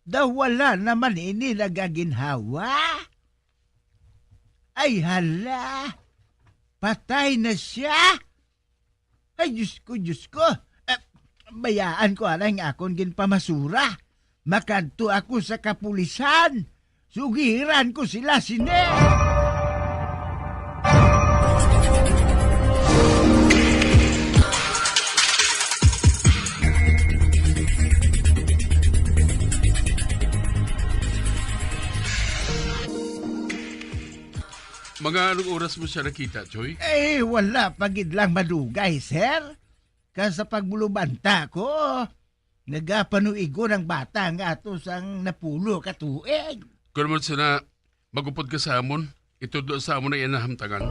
Daw wala naman ini nagaginhawa. Ay, hala. Patay na sia. Ay, Diyos ko, Diyos ko. Eh, bayaan ko anay nga akon ginpamasura. Makadto ako sa kapulisan. Sugiran ko sila sini. Mga anong oras mo siya nakita, Choy? Eh, wala pa gid lang madugay, sir. Ka sa pagbulubanta ko, nagapanuigon ang bata nga ato sang napulo ka tuig. Kung naman sila, magupod ka sa amon, itudlo sa amon ang iyang nahamtangan.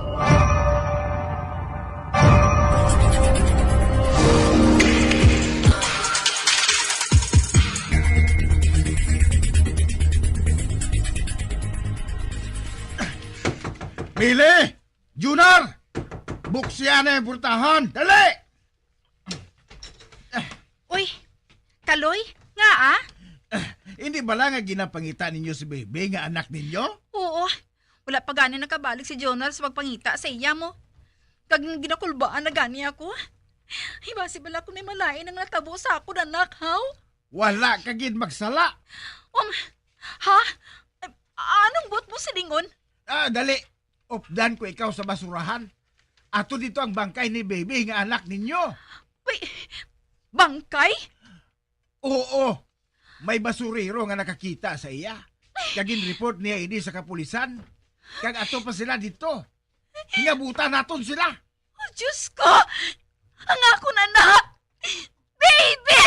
Mili! Junar! Buksian na yung purtahan! Dali! Uy, Kaloy, ngaa? Hindi bala nga ginapangita ninyo si Baby nga anak ninyo? Oo. Wala pa gani nakabalik si Jonah sa pagpangita sa iya mo. Kag ginakulbaan na gani ako. Ay, basi bala kung may malain ang natabo sa akon anak, haw? Wala ka gid magsala. Um, ha? Anong buot mo silingon? Ah, dali. Updan ko ikaw sa basurahan. Ato dito ang bangkay ni Baby nga anak ninyo. Wait, bangkay? Oo. May basurero nga nakakita sa iya. Kag gin-report niya ini sa kapulisan. Kag ato pa sila dito. Hingabutan naton sila. Oh, Diyos ko! Ang akon anak! Baby!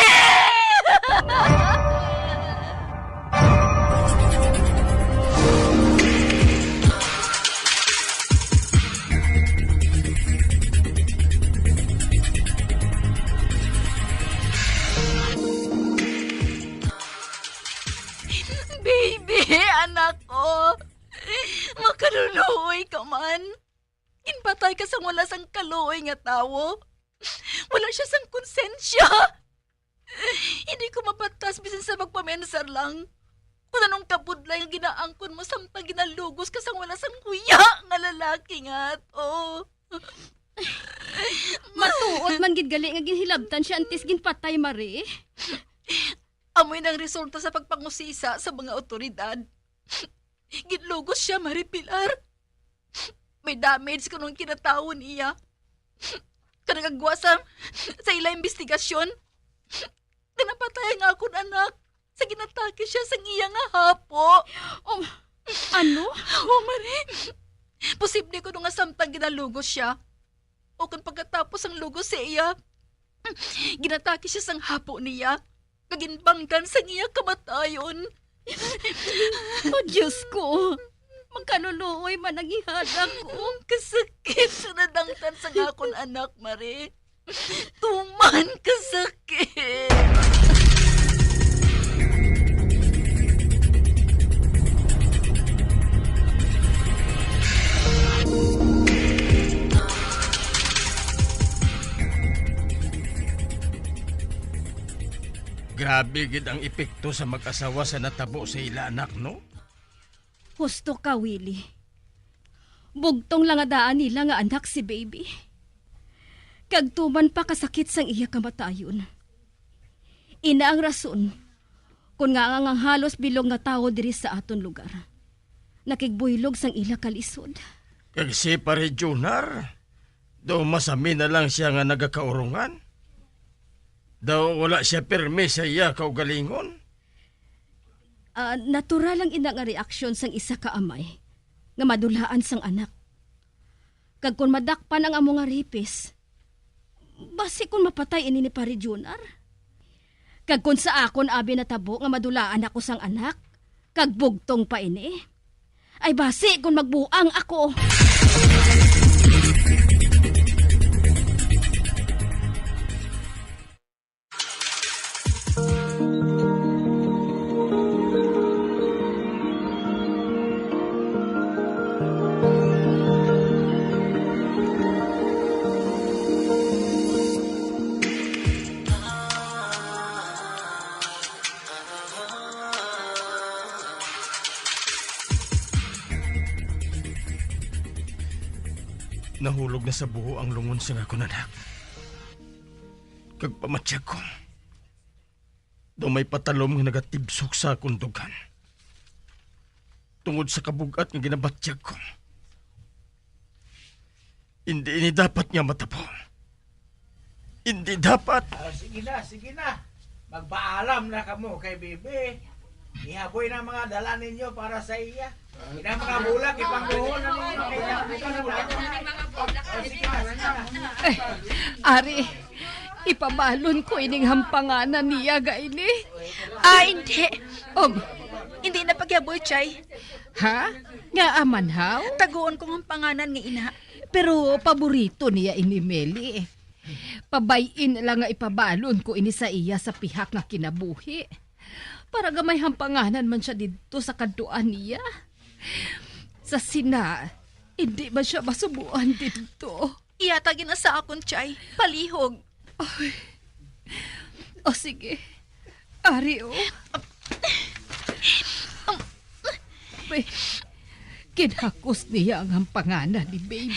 Baby, anak ko. Makaluluoy ka man. Ginpatay ka sang wala sang kaluoy nga tawo. Wala siya sang konsensya. Hindi ko mabatas bisan sa magpamensar lang. Kung anong kabudlay nga ginaangkon mo samtang ginalugos ka sang wala sang huya nga lalaki nga ato. Matuod man gid gali nga ginhilabtan siya antes ginpatay, Marie. Amoy nang resulta sa pagpangusisa sa mga awtoridad. Ginlugos siya, Marie Pilar. May damage kuno ang kinatawo niya. Kag nagagwa sa, sa ila imbestigasyon, nga napatay ang akon anak sa ginatake siya sang iya nga hapo. Um, ano? Oh, Marie. Posible kuno nga samtang ginalugos siya, o kon pagkatapos ang lugos sa iya, ginatake siya sang hapo niya, kag ginbanggan sang iya kamatayon. Oh, Diyos ko! Magkaluluoy man ang ihada ko. Kasakit sa nadangtan sang akon anak, Marie. Tuman kasakit. Grabe gid ang epekto sa mag-asawa sa natabo sa ila anak, no? Husto ka, Willie. Bugtong lang nga daan nila nga anak si Baby. Kag tuman pa kasakit sang iya kamatayon. Ina ang rason kon ngaa ang halos bilog nga tawo diri sa aton lugar nakigbuylog sang ila kalisod. Kag si Pare Junar, daw masami na lang siya nga nagakaurungan. Daw wala siya pirme sa iya kaugalingon. Ah, natural lang ina nga reaksyon sang isa ka amay nga madulaan sang anak. Kag kon madakpan ang amo nga ripis, basi kon mapatay ini ni Pare Junar. Kag kon sa akon abi natabo nga madulaan ako sang anak, kag bugtong pa ini, ay basi kon magbuang ako. Nahulog na sa buho ang lungon sang akon anak. Kag pamatyag ko, daw may patalom nga nagatibsok sa akon dughan. Tungod sa kabug-at nga ginabatyag ko, hindi ini dapat nga matabo. Hindi dapat. Ah, sige na, sige na. Magpaalam na kamo kay Bibi. Ihaboy na mga dala ninyo para sa iya. Ina mga bulak, ipangbuhon na ninyo. Ari, ipabalon ko ining hampanganan niya ga ini. Ah, hindi. Um, hindi na pagyaboy, Chay. Ha? Nga aman, haw? Taguon kong hampanganan nga ina. Pero paborito niya ini, Meli. Pabay-i na lang nga ipabalon ko ini sa iya sa pihak nga kinabuhi. Para gamay hampanganan man siya didto sa kadtuan niya. Sa sina, hindi man siya masubuan didto. Iyata gina sa akon, Chay. Palihog. Ay. O sige. Ari, o. Pre, kinhakos niya ang hampanganan ni baby.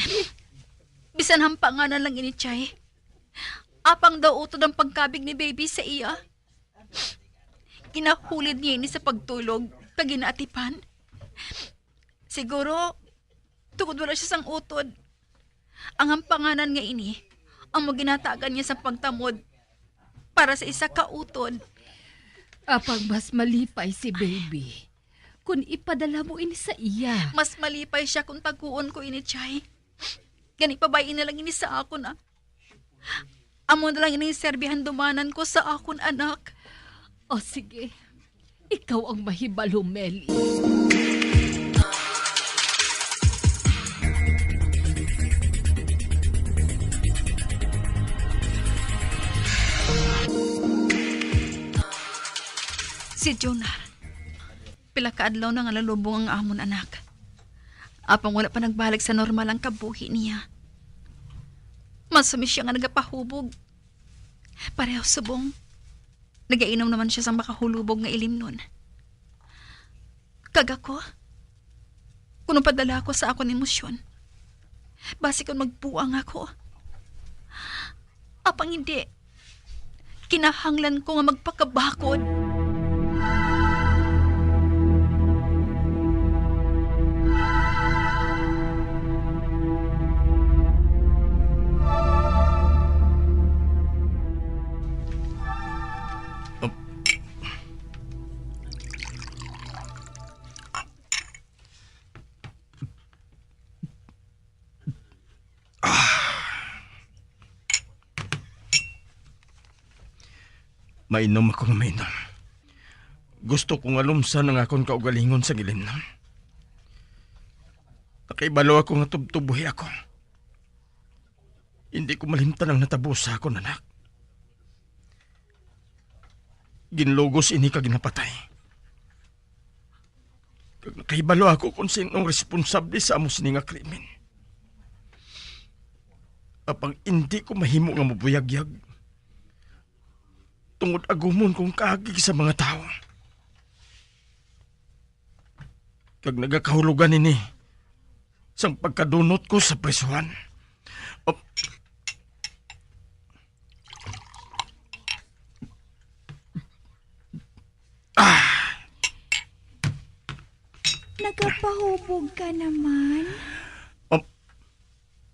Bisan hampanganan lang ini, Chay. Apang daw utod ang pagkabig ni baby sa iya. Ginahulid niya ini sa pagtulog kag ginaatipan. Siguro, tungod wala siya sang utod. Ang hampanganan nga ini, amo ginatagan niya sa pagtamod para sa isa ka utod. Apang mas malipay si baby kung ipadala mo ini sa iya. Mas malipay siya kung taguon ko ini, Chay. Gani, pabayi na lang ini sa akon, ah. Amo na lang ining serbihan dumanan ko sa akon anak. O sige, ikaw ang mahibalo, Meli. Si Junior. Pila ka adlaw na nga nalubong ang amon anak. Apang wala pa nagbalik sa normal ang kabuhi niya. Masami siya nga nagapahubog. Pareho subong, nagainom naman siya sang makahulubog nga ilimnon. Kag ako, kuno padala ako sa akon emosyon. Basi kon magbuang ako. Apang hindi, kinahanglan ko nga magpakabakod. Mainom ako nga mainom. Gusto ko nga lumsan ang akon kaugalingon sa gilimnon. Nakahibalo ako nga tubtob buhi ako. Hindi ko malimtan ang natabo sa akon anak. Ginlugos ini kag ginapatay. Kag nakahibalo ako kung sino ang responsable sa amo sini nga krimen. Apang indi ko mahimo nga mabuyagyag, tungod agumon kong kaagi sa mga tawo. Kag nagakahulogan ini sang pagkadunot ko sa prisuhan. Oh. Ah! Nagapahubog ka naman? Um,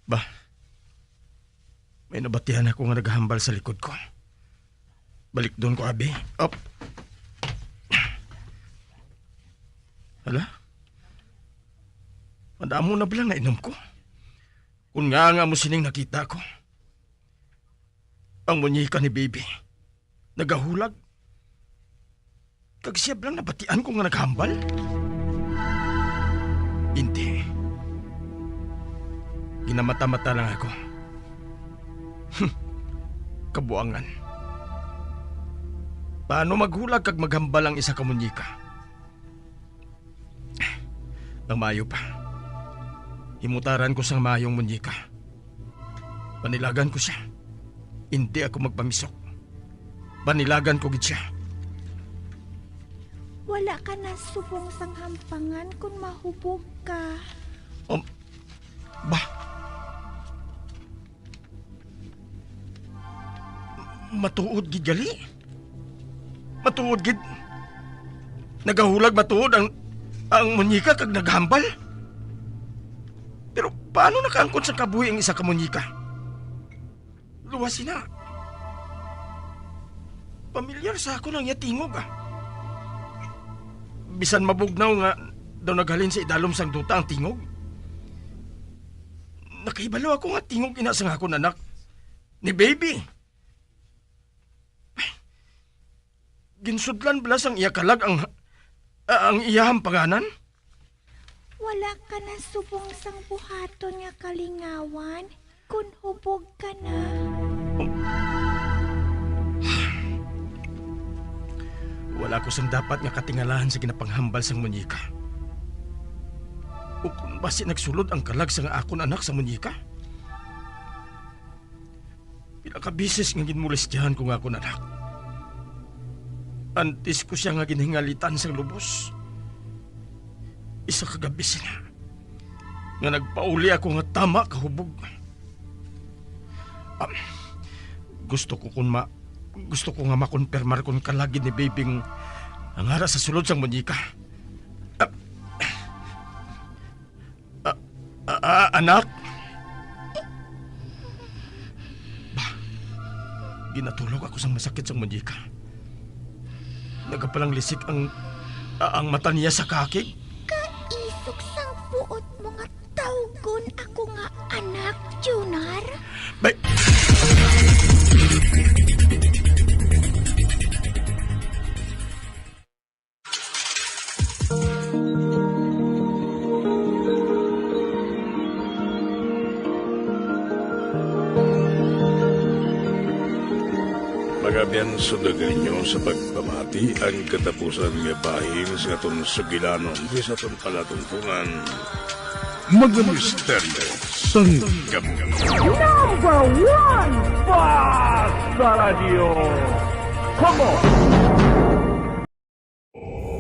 ba, may nabatihan ako nga naghambal sa likod ko. Balikdon ko, abi. Up. Hala? Madamo na bala nga inom ko? Kung nga nga mo sining nakita ko. Ang muñeca ni Baby. Nagahulag. Kag siya lang nabatian ko nga naghambal? Hindi. Ginamata-mata lang ako. Hmm. Kabuangan. Paano maghulag kag maghambal ang isa ka muñeca? Ang maayo pa, himutaran ko sang maayong muñeca. Panilagan ko siya. Indi ako magpamisok. Panilagan ko gid siya. Wala ka na subong sang hampangan kon mahubog ka. Um, ba? Matuod gid gali? Matuod gid? Nagahulag matuod ang, ang muñeca kag naghambal? Pero paano nakaangkon sa kabuhi ang isa ka muñeca? Luwas sina. Pamilyar sa akon ang iya tingog, ah. Bisan mabugnaw nga daw naghalin sa idalom sang duta ang tingog. Nakahibalo ako nga tingog ina sang akon anak. Ni Baby. Ay, ginsudlan bala sang iya kalag ang, ah, ang iya hampanganan? Wala ka na subong sang buhaton nga kalingawan kon hubog ka na. Wala ko sang dapat nga katingalahan sa ginapanghambal sang muñeca. O kon basi nagsulod ang kalag sang akon anak sa muñeca? Pila ka beses nga ginmolestyahan ko nga akon anak. Antes ko sia nga ginhingalitan sang lubos, isa ka gabi sina nga nagpauli ako nga tama kahubog. Ah, gusto ko kun ma-, gusto ko nga makonfirmar kon kalagid ni Bebing ang ara sa sulod sang muñeca. Ah, ah, ah, ah, anak? Ba, ginatulog ako sang masakit sang muñeca. Nagapalanglisik ang, ah, ang mata niya sa kakig. Kaisog sang buot mo nga tawgon ako nga anak, Junar. Bay- Mga abyan, sundagan ninyo sa pagpamati ang katapusan nga bahin sa aton sugilanon, sa aton palatuntunan. Mga misteryo sang gamo. Number one, Basta Radyo. Come on!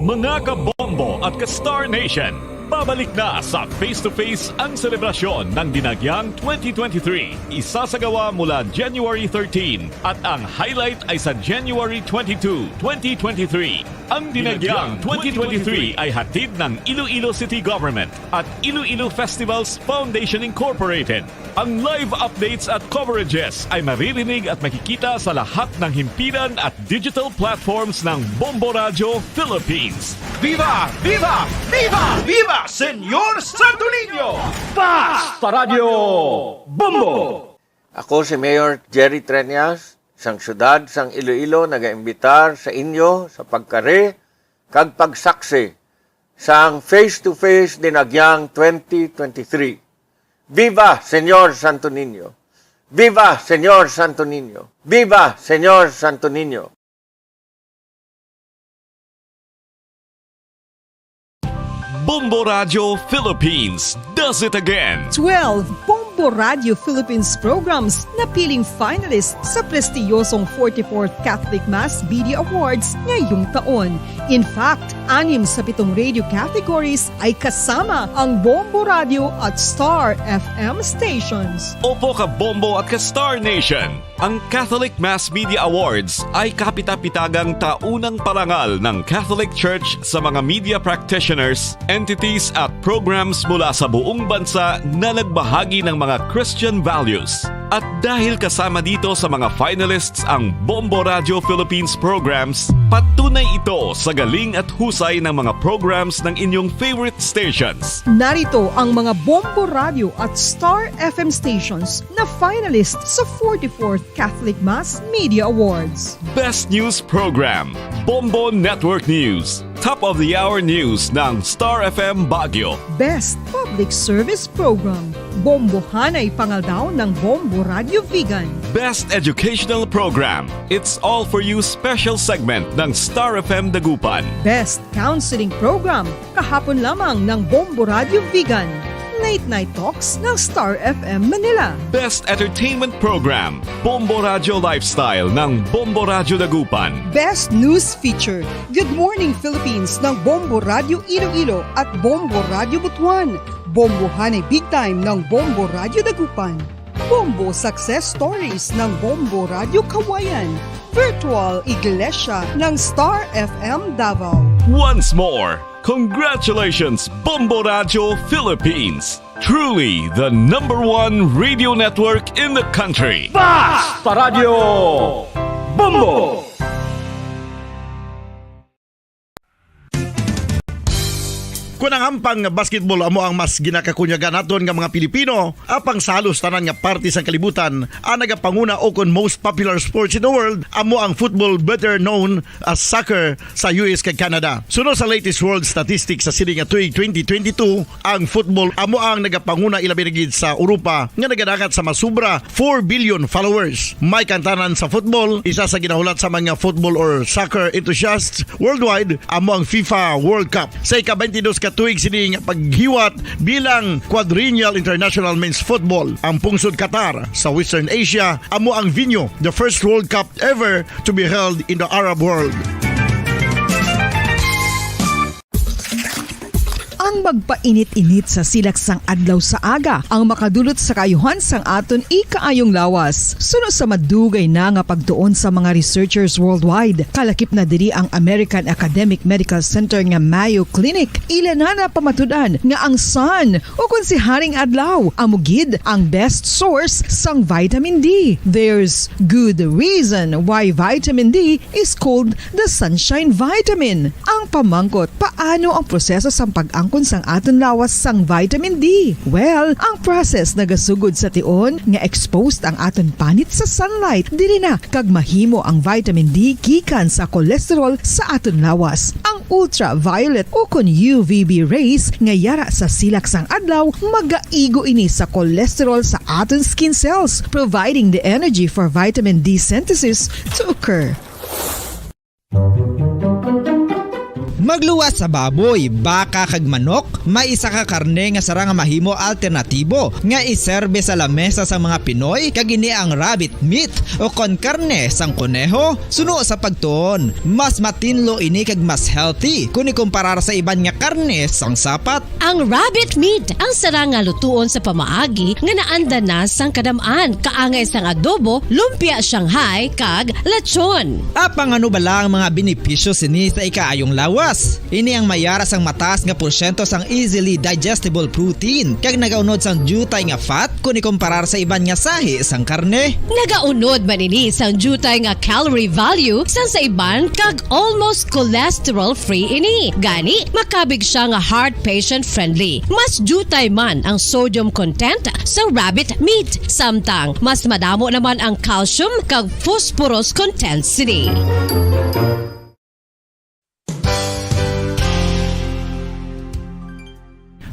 Mga kabombo at ka-Star Nation, pabalik na sa Face to Face ang selebrasyon ng Dinagyang twenty twenty-three. Isasagawa mula January thirteen at ang highlight ay sa January twenty-two, twenty twenty-three. Ang Dinagyang twenty twenty-three ay hatid ng Iloilo City Government at Iloilo Festivals Foundation Incorporated. Ang live updates at coverages ay maririnig at makikita sa lahat ng himpilan at digital platforms ng Bombo Radyo Philippines. Viva! Viva! Viva! Viva, Señor Santo Niño! Basta Radyo Bombo! Ako si Mayor Jerry Treñas, sang siyudad sang Iloilo, nagaimbitar sa inyo sa pagkari kag pagsaksi sang Face to Face Dinagyang twenty twenty-three. Viva, Señor Santo Niño! Viva, Señor Santo Niño! Viva, Señor Santo Niño! Bombo Radyo Philippines does it again. Twelve Bombo Radyo Philippines programs napiling finalists sa prestiyosong forty-fourth Catholic Mass Media Awards ngayong taon. In fact, anim sa pitong radio categories ay kasama ang Bombo Radyo at Star F M stations. Opo, ka Bombo at ka Star Nation. Ang Catholic Mass Media Awards ay kapitapitagang taunang parangal ng Catholic Church sa mga media practitioners, entities at programs mula sa buong bansa na nagbahagi ng mga Christian values. At dahil kasama dito sa mga finalists ang Bombo Radyo Philippines programs, patunay ito sa galing at husay ng mga programs ng inyong favorite stations. Narito ang mga Bombo Radyo at Star F M stations na finalist sa forty-fourth Catholic Mass Media Awards. Best News Program, Bombo Network News. Top of the Hour News ng Star F M Baguio. Best Public Service Program, Bombohanay Pangaldaw ng Bombo Radio Vigan. Best Educational Program, It's All For You Special Segment ng Star F M Dagupan. Best Counseling Program, Kahapon Lamang ng Bombo Radio Vigan. Late Night Talks ng Star F M Manila. Best Entertainment Program, Bombo Radio Lifestyle ng Bombo Radio Dagupan. Best News Feature, Good Morning Philippines ng Bombo Radio Iloilo at Bombo Radio Butuan. Bombohanay Big Time ng Bombo Radio Dagupan. Bombo Success Stories ng Bombo Radio Kawayan. Virtual Iglesia ng Star F M Davao. Once more, congratulations, Bombo Radio Philippines. Truly the number one radio network in the country. Basta Radyo Bombo! Kon ang hampang nga basketball amo ang mas ginakakunyagan naton nga mga Pilipino, apang sa halos tanan nga parte sang kalibutan, ang nagapanguna o kon most popular sports in the world amo ang football, better known as soccer, sa U S kag Canada. Suno sa latest world statistics sa sini nga tuig twenty twenty-two, ang football amo ang nagapanguna, ilabi na gid sa Europa, nga nagadangat sa mas sobra four billion followers. May kantanan sa football, isa sa ginahulat sa mga football or soccer enthusiasts worldwide amo ang FIFA World Cup. Sa ika-twenty-dos ka tuig sini nga paghiwat bilang Quadrennial International Men's Football, ang pungsod Qatar sa Western Asia amo ang venue, the first World Cup ever to be held in the Arab world. Ang magpainit-init sa silak sang adlaw sa aga ang makadulot sa kaayuhan sang aton ikaayong lawas. Suno sa madugay na nga pagtuon sa mga researchers worldwide, kalakip na diri ang American Academic Medical Center nga Mayo Clinic, ila na napamatud-an nga ang sun, ukon si Haring Adlaw, amo gid ang best source sang vitamin D. There's good reason why vitamin D is called the sunshine vitamin. Ang pamangkot, paano ang proseso sang pag-angkon sang aton lawas sang vitamin D? Well, ang process nagasugod sa tion nga exposed ang aton panit sa sunlight. Diri na kag mahimo ang vitamin D gikan sa cholesterol sa aton lawas. Ang ultraviolet ukon U V B rays nga yara sa silak sang adlaw magaigo ini sa cholesterol sa aton skin cells, providing the energy for vitamin D synthesis to occur. Magluwas sa baboy, baka, kag manok, may isa ka karne nga sarang nga mahimo alternatibo nga iserbe sa lamesa sang mga Pinoy, kag ini ang rabbit meat, ukon karne sang koneho. Suno sa pagtuon, mas matinlo ini kag mas healthy kon ikumparar sa iban nga karne sang sapat. Ang rabbit meat ang sarang nga lutuon sa pamaagi nga naanda na sang kadam-an, kaangay sang adobo, lumpia Shanghai, kag lechon. Apang ano bala ang mga benepisyo sini sa ikaayong lawas? Ini ang mayara sang mataas nga porsyento sang easily digestible protein, kag nagaunod sang diutay nga fat kon ikumparar sa iban nga sahi sang karne. Nagaunod man ini sang diutay nga calorie value sang sa iban, kag almost cholesterol-free ini. Gani, makabig siya nga heart patient-friendly. Mas diutay man ang sodium content sa rabbit meat, samtang mas madamo naman ang calcium kag phosphorus content sini.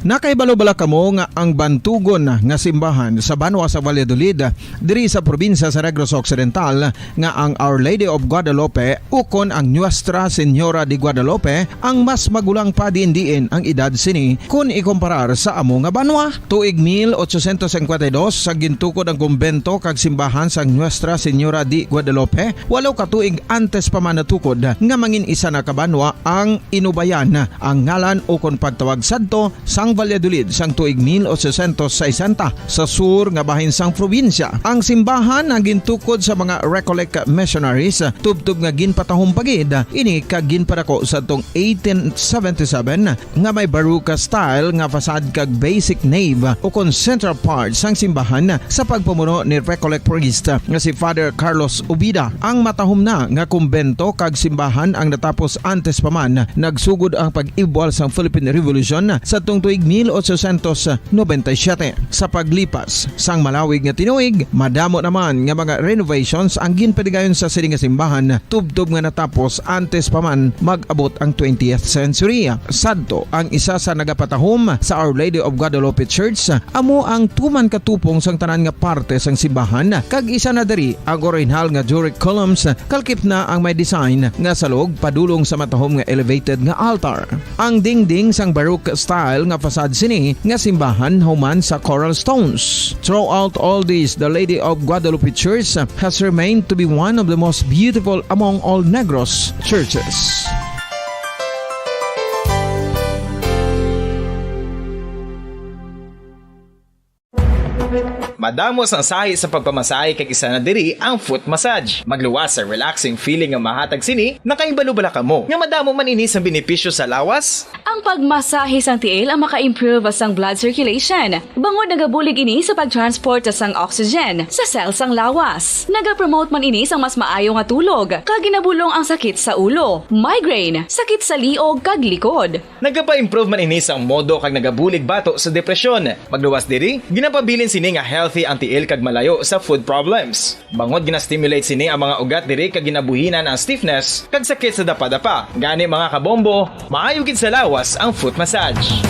Nakahibalo bala kamo nga ang bantugon nga simbahan sa banwa sa Valladolid, diri sa probinsya sa Negros Occidental, nga ang Our Lady of Guadalupe ukon ang Nuestra Señora de Guadalupe ang mas magulang pa diin-diin ang edad sini kon ikumparar sa amo nga banwa? Tuig mil ochocientos cincuenta y dos, sa gintukod ang kumbento kag simbahan sang Nuestra Señora de Guadalupe, walo ka tuig antes pa man natukod nga mangin isa na ka banwa ang Inubayan, ang ngalan ukon pagtawag sadto sang Valladolid sang tuig mil ochocientos sesenta, sa sur nga bahin sang probinsya. Ang simbahan ang gintukod sa mga Recollect missionaries, tubtob nga ginpatahom pa gid ini kag ginpadako sadtong eighteen seventy-seven, nga may Baroque style nga facade kag basic nave ukon central part sang simbahan sa pagpamuno ni Recollect priest nga si Father Carlos Ubida. Ang matahom na nga kumbento kag simbahan ang natapos antes pa man nagsugod ang pag-ibwal sang Philippine Revolution sadtong tuig mil ochocientos noventa y siete. Sa paglipas sang malawig nga tinuig, madamo naman nga mga renovations ang ginpadigayon sa sini nga simbahan, tubtob nga natapos antes pa man mag-abot ang twentieth century. Sadto, ang isa sa nagapatahom sa Our Lady of Guadalupe Church amo ang tuman katupong sang tanan nga parte sang simbahan, kag isa na diri ang orihinal nga Doric columns, kalkip na ang may design nga salog padulong sa matahom nga elevated nga altar. Ang dingding sang Baroque style nga facade sini nga simbahan human sa coral stones. Throughout all this, the Lady of Guadalupe Church has remained to be one of the most beautiful among all Negros churches. Madamo sang sahi sa pagpamasahe kag isa na diri ang foot massage. Magluwas sa relaxing feeling nga mahatag sini, nakahibalo bala kamo nga madamo man ini sang benepisyo sa lawas? Ang pagmasahe sang tiil ang maka-improve sang blood circulation, bangod nagabulig ini sa pag-transport sang oxygen sa cell sang lawas. Nagapromote man ini sang mas maayo nga tulog, kag ginabulong ang sakit sa ulo, migraine, sakit sa liog kag likod. Nagapa-improve man ini sang modo kag nagabulig bato sa depresyon. Magluwas diri, ginapabilin sini nga healthy ang tiil kag malayo sa foot problems. Bangod gina-stimulate sini ang mga ugat diri kag ginabuhinan ang stiffness kag sakit sa dapadapa. Gani, mga kabombo, maayo gid sa lawas ang foot massage.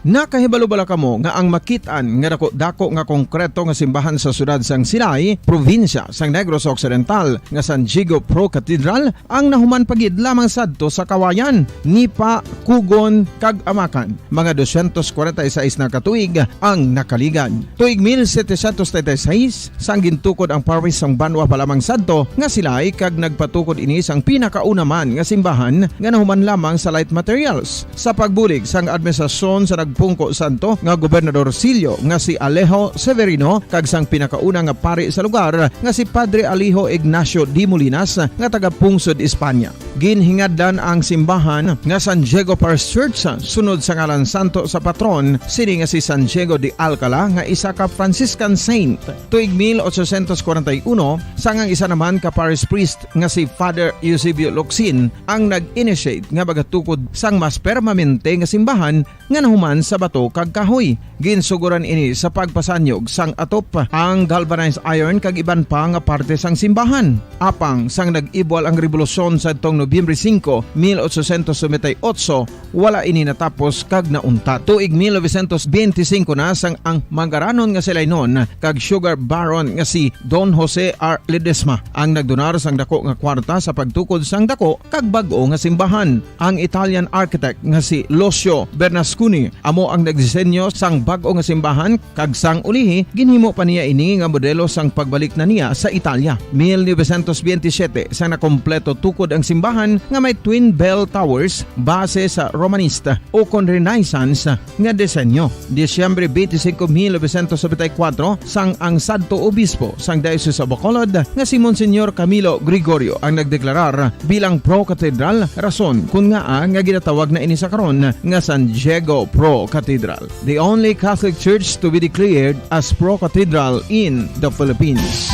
Nakahibalo bala kamo nga ang makit-an nga dako-dako nga konkreto nga simbahan sa siyudad sang Silay, probinsya sang Negros Occidental, nga San Diego Pro Cathedral, ang nahuman pa gid lamang sadto sa kawayan, nipa, kugon, kag amakan? Mga dosyentos kwarenta y seis na ka tuig ang nakaligad. Tuig mil setecientos treinta y seis, sang gintukod ang parish sang banwa pa lamang sadto nga Silay, kag nagpatukod ini sang pinakauna man nga simbahan nga nahuman lamang sa light materials. Sa pagbulig sang administrasyon sa nagpungko sadto nga Gobernador Sillo nga si Alejo Severino kag sang pinakauna nga pari sa lugar nga si Padre Alejo Ignacio de Molinas nga taga Pungsod, Espanya. Ginhingadlan ang simbahan nga San Diego Parish Church sunod sa ngalan santo sa patron sini nga si San Diego de Alcala nga isa ka Franciscan saint. Tuig mil ochocientos kwarenta y uno, sang ang isa naman ka parish priest nga si Father Eusebio Locsin ang nag-initiate nga magatukod sang mas permanente nga simbahan nga nahuman sa bato kag kahoy. Ginsugoran ini sa pagpasanyog sang atop, ang galvanized iron kag iban pa nga parte sang simbahan. Apang sang nag-ibwal ang rebolusyon sadtong Nobyembre singko, mil ochocientos noventa y ocho, wala ini natapos kag nauntat. Tuig mil novecientos benti singko na sang ang manggaranon nga si Lainon kag sugar baron nga si Don Jose R. Ledesma ang nagdonar sang dako nga kwarta sa pagtukod sang dako kag bag-o nga simbahan. Ang Italian architect nga si Lucio Bernasconi amo ang nagdisenyo sang bag-o nga simbahan, kag sang ulihi ginhimo pa niya ini nga modelo sang pagbalik na niya sa Italia. Mil novecientos benti siyete, sang nakompleto tukod ang simbahan nga may twin bell towers base sa Romanista o kon Renaissance nga disenyo. Disyembre twenty-five, mil novecientos noventa y cuatro, sang ang sadto obispo sang Diocese of Bacolod nga si Monsignor Camilo Gregorio ang nagdeklarar bilang Pro Cathedral, rason kun ngaa nga ginatawag na ini sa karon nga San Diego Pro Cathedral, the only Catholic Church to be declared as Pro Cathedral in the Philippines.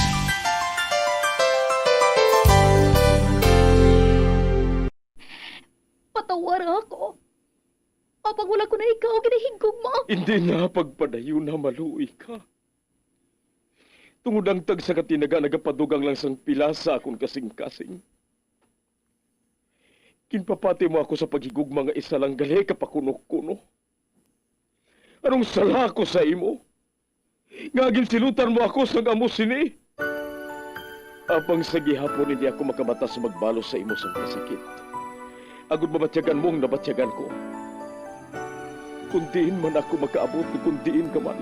Patawara ako. Apang wala ko na ikaw ginahigugma. Hindi na pagpadayon na maluoy ka. Tungod ang tagsa ka tinaga nagapadugang lang sang pila sa akon kasing-kasing. Ginpapati mo ako sa paghigugma nga isa lang gali ka pakuno-kuno. Anong sala ko sa imo? Nga ginsilutan mo ako sang amo sini? Apang sa gihapon hindi ako makamata sa magbalos sa imo sang kasakit, agod mabatyagan mo ang nabatyagan ko. Kun diin man ako makaabot, kun diin ka man,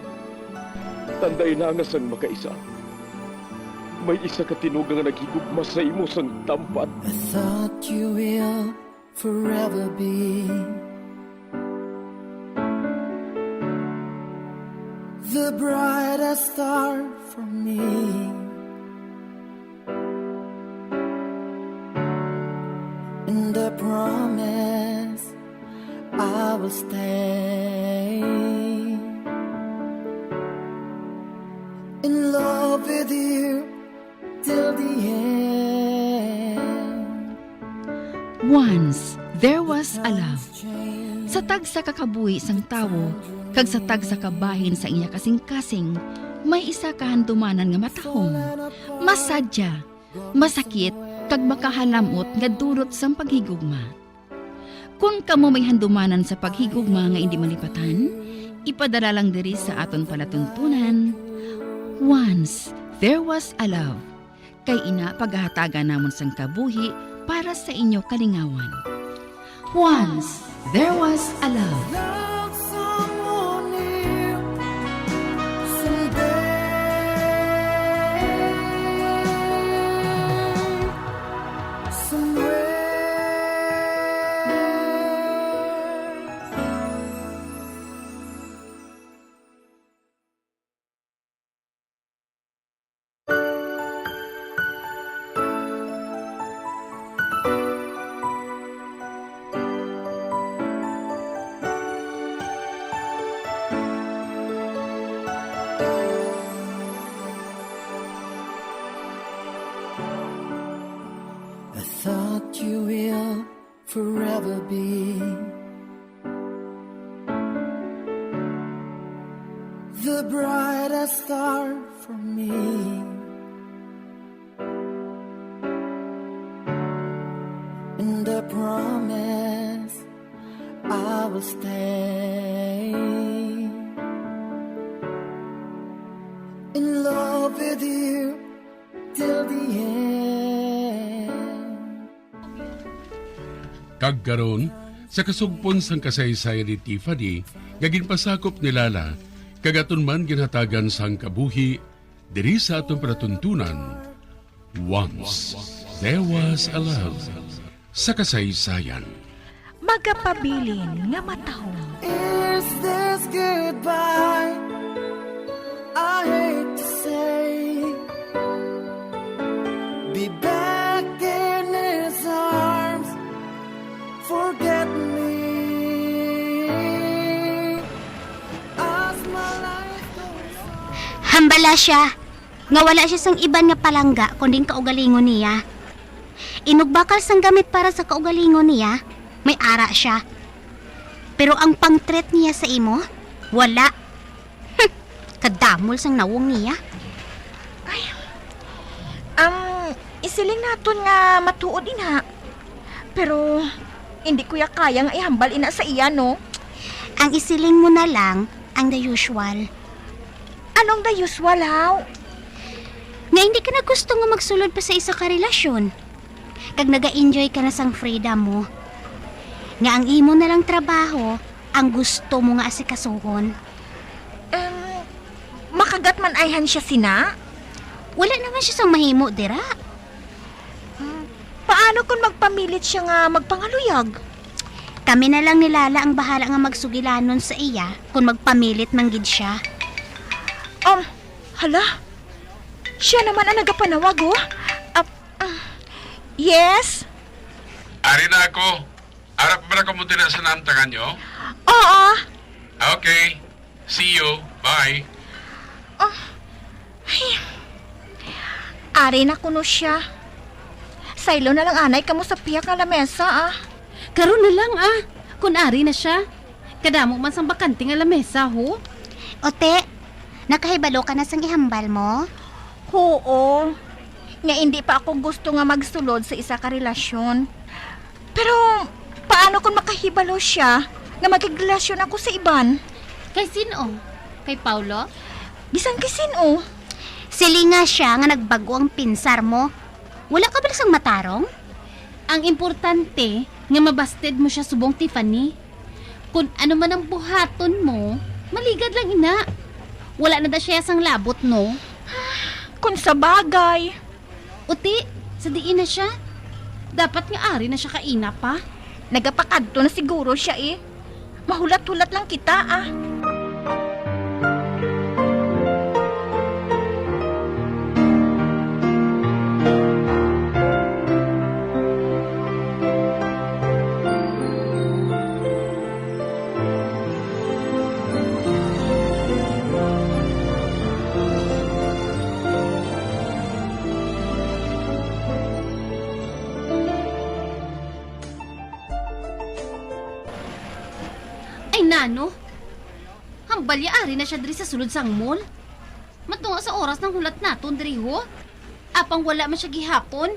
tanday na nga sang makaisa, may isa ka tinuga nga naghigugma sa imo sang tampat. I thought you will forever be the brightest star for me. And I promise I will stay in love with you till the end. Once there was a love. Sa tagsa ka kabuhi sang tawo kag sa tagsa ka bahin sa iya kasing-kasing, may isa ka handumanan nga matahom, masadya, masakit, kag makahalam-ot nga dulot sang paghigugma. Kon kamo may handumanan sa paghigugma nga indi malipatan, ipadala lang diri sa aton palatuntunan. Once there was a love. Kay ina, pagahatagan namon sang kabuhi para sa inyo kalingawan. Once there was a love. I thought you will forever be the brightest star for me. And I promise I will stay. Dear, till the end. Kag karon, sa kasugpon sang kasaysayan ni Tiffany nga ginpasakop ni Lala, kag aton man ginhatagan sang kabuhi diri sa aton palatuntunan, Once There Was a Love, sa kasaysayan. Magapabilin nga matahom. Is this goodbye? I hate to say. Be back in his arms. Forget me. As my life goes on. Hambala sia nga wala sia sang iban nga palangga kundi ang kaugalingon niya. Inugbakal sang gamit para sa kaugalingon niya, may ara sia. Pero ang pang-treat niya sa imo, wala. Hmm, kadamol sang nawong niya. Ay, ang isiling naton nga matuod ina. Pero hindi ko ya kaya nga ihambal ina sa iya, no? Ang isiling mo na lang ang the usual. Anong the usual, haw? Nga hindi ka na gusto nga magsulod pa sa isa ka relasyon. Kag naga-enjoy ka na sang freedom mo. Nga ang imo na lang trabaho ang gusto mo nga asikasuhon. Em, makagat man ayhan siya sina? Wala naman siya sang mahimo dira. Hmm, paano kung magpamilit siya nga magpangaluyag? Kami na lang ni Lala ang bahala nga magsugilanon sa iya kung magpamilit man gid siya. Um, hala? Siya naman ang nagapanawag, oh. Ah, ah, yes? Ari na ako. Ara pa ba na kamo dira sa naamtangan nyo? Oo. Okay. See you. Bye. Oh. Ay. Ari na kuno siya. Saylo na lang anay kamo sa pihak nga lamesa, ah. Karon na lang, ah. Kun ari na siya. Kadamo man sang bakante nga lamesa, ho. Ote, nakahibalo ka na sang ihambal mo? Huo. Nga indi pa ako gusto nga magsulod sa isa ka relasyon. Pero paano kung makahibalo siya nga makigrelasyon ako sa iban? Kay sin-o? Kay Paulo? Bisan kay sin-o. Silinga siya nga nagbag-o ang pinsar mo. Wala ka bala sang matarong? Ang importante nga mabasted mo siya subong Tiffany. Kun ano man ang buhaton mo, maligad lang ina. Wala na da siya sang labot, no? Kung sa bagay. Uti, sa diin na siya? Dapat nga ari na siya kaina pa. Nagapakadto na siguro siya, eh. Mahulat-hulat lang kita, ah. Ay, nano? Hambal ya ari na siya diri sa sulod sang mall. Matunga sa oras nang hulat naton diri, ho. Apang wala man siya gihapon.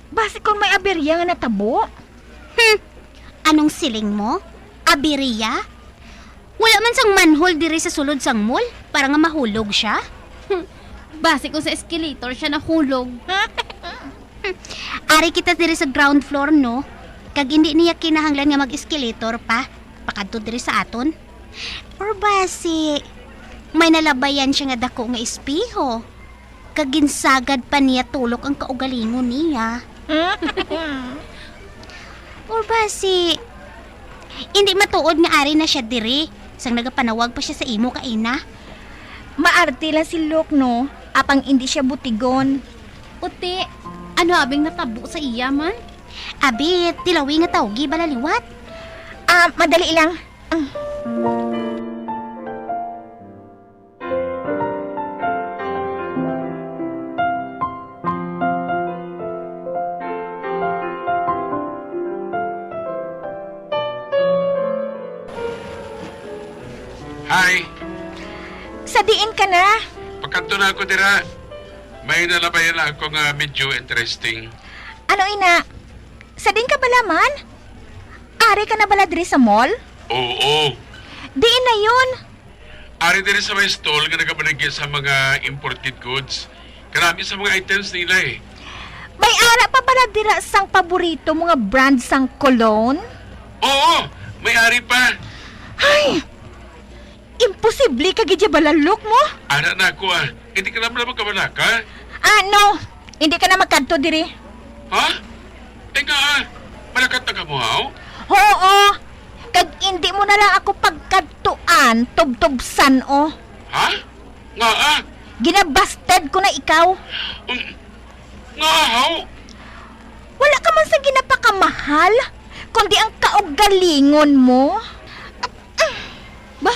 Basi kon may aberya nga natabo. Hmm. Anong siling mo? Aberya? Wala man sang manhole diri sa sulod sang mall para nga mahulog siya. Basi kung sa escalator siya nahulog. Ari kita diri sa ground floor, no? Kag indi niya kinahanglan nga mag-escalator pa pakadto diri sa aton. Or basi, may nalabayan siya nga dako nga espeho, kag ginsagad pa niya tulok ang kaugalingon niya. Or basi, indi matuod nga ari na siya diri, sang nagapanawag pa siya sa imo kaina. Maarte lang si Luke, no? Apang indi siya butigon. Uti, ano abing natabo sa iya man? Abi, tilawi nga tawgi bala liwat. Ah, madali lang. Ah. Hi. Sa diin ka na? Pakadto na ako dira. May nalabayan na ako nga medyo interesting. Ano ina? Sa diin ka bala man? Ari ka na bala diri sa mall? Oo. Diin na yun? Ari diri sa may stall nga nagabaligya sa mga imported goods. Grabe sa mga items nila eh. May ara pa bala dira sang paborito mo nga brand sang cologne? Oo, may ari pa. Ay, imposible ka gid ya bala, look mo. Ara na ako ah. Hindi ka na pala magkabalaka? Ah, no. Hindi ka na magkadto diri. Ha? Teka ah. Malakat na ka mo, haw? Oo. Kag hindi mo na lang ako pagkadtuan, tubtubsan, oh. Ha? Nga ah? Ginabasted ko na ikaw. Um, nga ah, haw? Wala ka man sang ginapakamahal, kundi ang kaugalingon mo. Ba,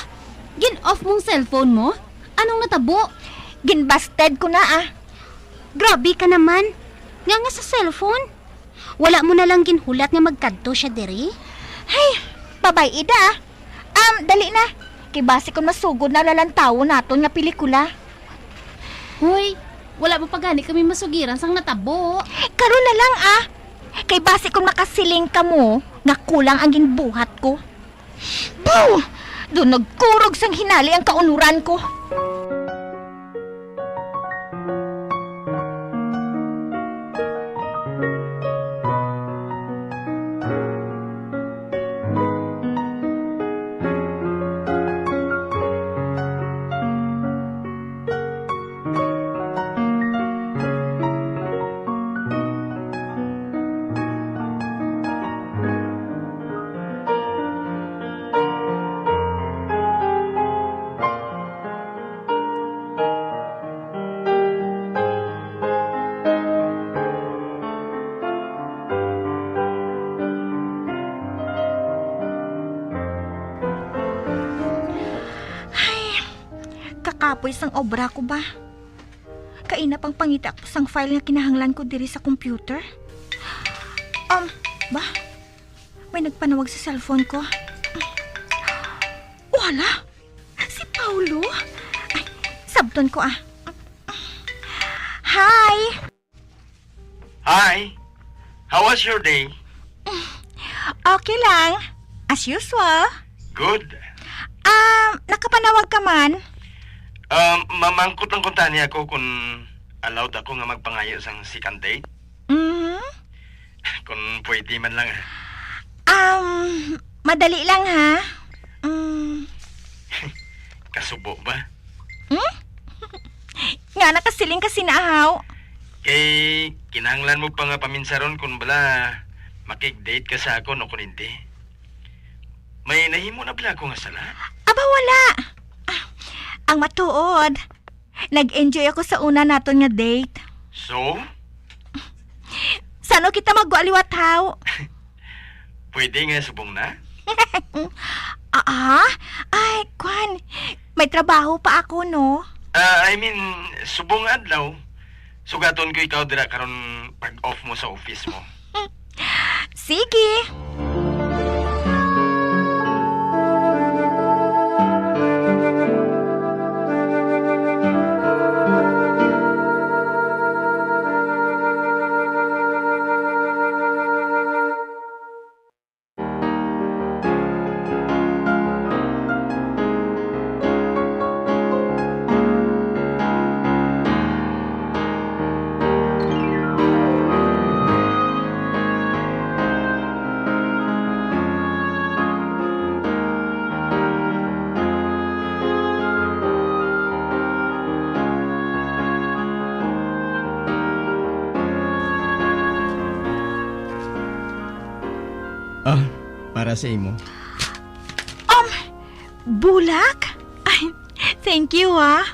gin-off mong cellphone mo? Anong natabo? Ginbasted ko na, ah. Grabe ka naman. Nga nga sa cellphone? Wala mo na lang ginhulat nga magkadto siya diri? Hay, babay-i da. Um, dali na. Kay basi kon masugod na lalantawon naton nga pelikula. Hoy, wala mo pa gani kami masugiran sang natabo. Karon na lang, ah. Kay basi kon makasiling kamo nga kulang ang ginbuhat ko. Boo! Do nagkurog sang hinali ang kaunuran ko. Ay, kakapoy sang obra ko ba? Kaina pang pangita ko sang file nga kinahanglan ko diri sa computer. Um, ba? May nagpanawag sa cellphone ko. Wala. Si Paulo? Ay, sabton ko, ah. Hi! Hi! How was your day? Okay lang. As usual. Good. Um, nakapanawag ka man? Um, mamangkot lang kuntani ako kung allowed ako nga magpangayo sang second date. Mhm. Kung pwede man lang, ah. Um, madali lang, ha? Mm. Kasubo ba? Hmm? Nga nakasiling ka sina, haw? Kay kinahanglan mo pa nga paminsaron kung bala makig-date ka sa akon o kung hindi. May nahimo na bala ako nga sala? Aba, wala. Ah, ang matuod, nag-enjoy ako sa una naton nga date. So? Sano kita magwaliwat, haw? Pwede nga subong na? Ah, ay, kwan. May trabaho pa ako, no? Ah, I mean, subong adlaw. Sugaton ko ikaw dira karon pag off mo sa office mo. Sige. Ah, para sa imo. Um, bulak? Ay, thank you, ah.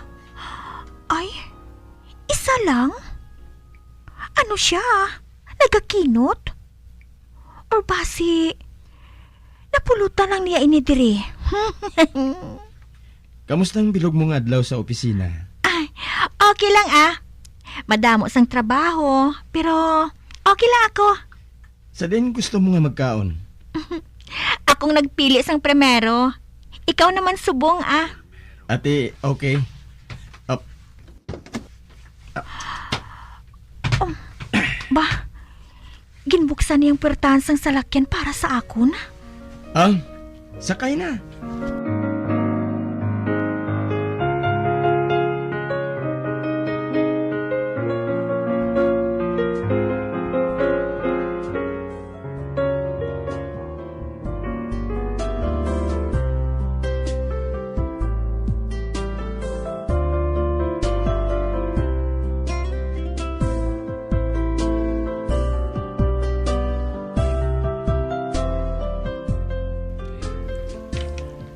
Ay, isa lang? Ano siya? Nagakinot? Or basi, napulutan lang niya ini diri? Kamusta ang bilog mo nga adlaw sa opisina? Ay, okay lang, ah. Madamo sang trabaho, pero okay lang ako. Sa din gusto mo nga magkaon? Akong nagpili sang primero. Ikaw naman subong, ah. Ate, okay. Up. Um, ba, ginbuksan niya ang pwertahan sang salakyan para sa akon? Ah, sakay na.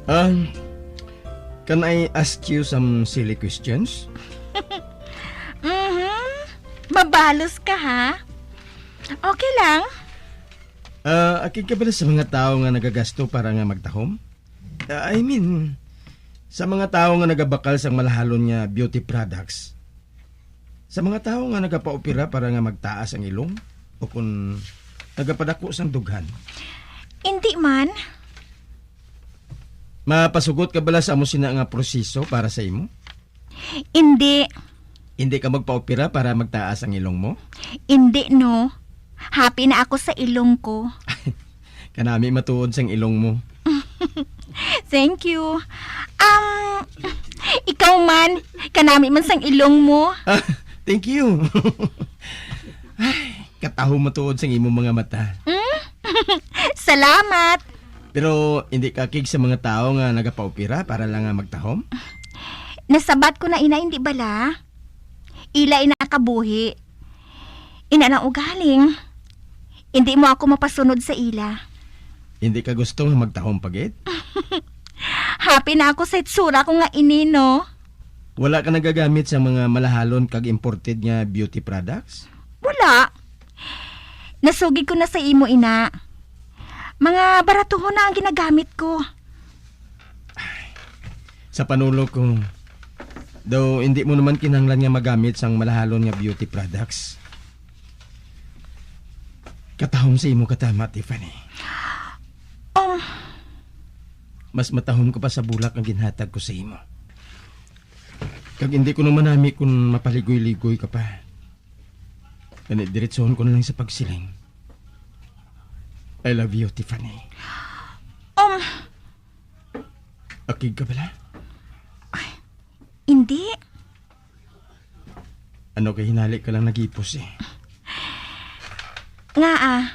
Um, can I ask you some silly questions? Mhm. Mabalos ka, ha? Okay lang. Ah, akig ka bala sa mga tawo nga nagagasto para nga magtahom? Ah, I mean, sa mga tawo nga nagabakal sang malahalon nga beauty products? Sa mga tawo nga nagapaopera para nga magtaas ang ilong? O kung nagapadako sang dughan? Indi man. Mapasugot ka bala sa amo sina nga proseso para sa imo? Indi. Indi ka magpaopera para magtaas ang ilong mo? Indi, no. Happy na ako sa ilong ko. Kanami matuod sang ilong mo. Thank you. Um, ikaw man, kanami man sang ilong mo. Ah, thank you. Ay, katahom matuod sang imong mga mata. Mm? Salamat. Pero hindi ka kig sa mga tawo nga nagapaopera para lang nga magtahom? Nasabat ko na ina, hindi bala? Ila ina kabuhi. Ina lang ugaling. Hindi mo ako mapasunod sa ila. Hindi ka gusto nga magtahom pa gid? Happy na ako sa itsura ko nga ini, no? Wala ka nagagamit sa mga malahalon kag imported nga beauty products? Wala. Nasugid ko na sa imo, ina. Mga baratuhon na ang ginagamit ko. Sa panulog ko, daw hindi mo naman kinahanglan nga magamit sang malahalon nga beauty products. Katahom sa imo katama, Tiffany. Um. Mas matahom ka pa sa bulak nga ginhatag ko sa imo. Kag hindi ko naman nami kung mapaligoy-ligoy ka pa. Gani, diretsohon ko na lang sa pagsiling. I love you, Tiffany. Um. Akig ka bala? Ay, hindi. Ano kay hinali ka lang nagipos eh? Nga ah.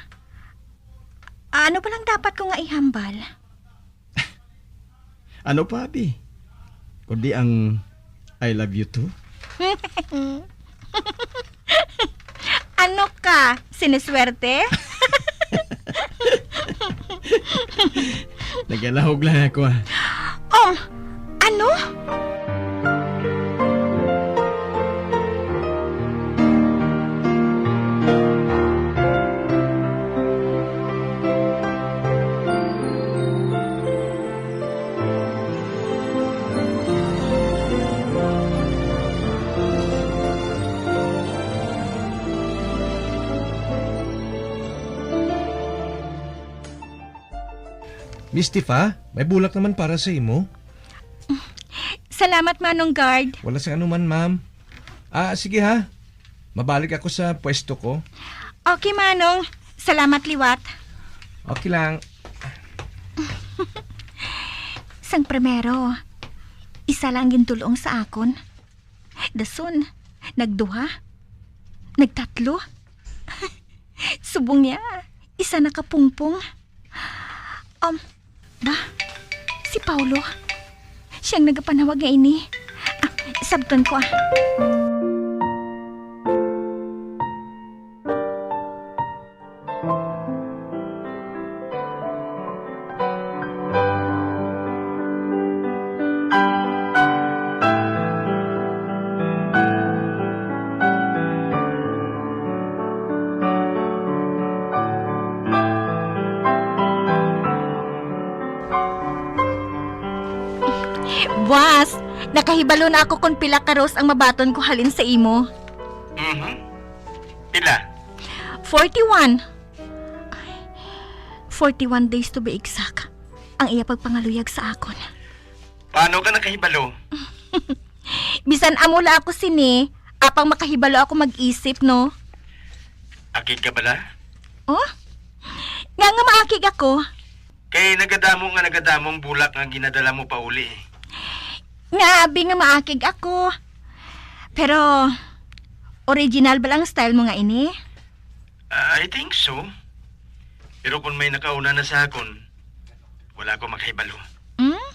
Ano pa lang dapat ko nga ihambal? Ano pa, abi? Kundi ang I love you too? Ano ka? Siniswerte? Nagalahog lang ako, ah. Um, ano? Miss Tifa, may bulak naman para sa imo. Salamat, Manong Guard. Wala sa anuman, ma'am. Ah, sige ha. Mabalik ako sa pwesto ko. Okay, Manong. Salamat liwat. Okay lang. Sang primero, isa lang gintulong sa akon. Dason, nagduha, nagtatlo. Subong niya, isa na ka pungpong. Um, ba? Si Paulo? Siyang nagapanawag nga ini. Ah, sabton ko, ah. Buwas, nakahibalo na ako kon pila ka rose ang mabaton ko halin sa imo. Mhm. Pila? Forty-one. Forty-one days to be exact ang iya pagpangaluyag sa akon. Paano ka nakahibalo? Bisan amo la ako sini, apang makahibalo ako mag-isip, no? Akig ka bala? Oh? Nga nga maakig ako? Kay nagadamo nga nagadamo ang bulak nga ginadala mo pauli. Nga abi nga maakig ako. Pero, original ba lang style mo nga ini? Ah, I think so. Pero kung may nakauna na sa akon, wala ko makahibalo. Hmm?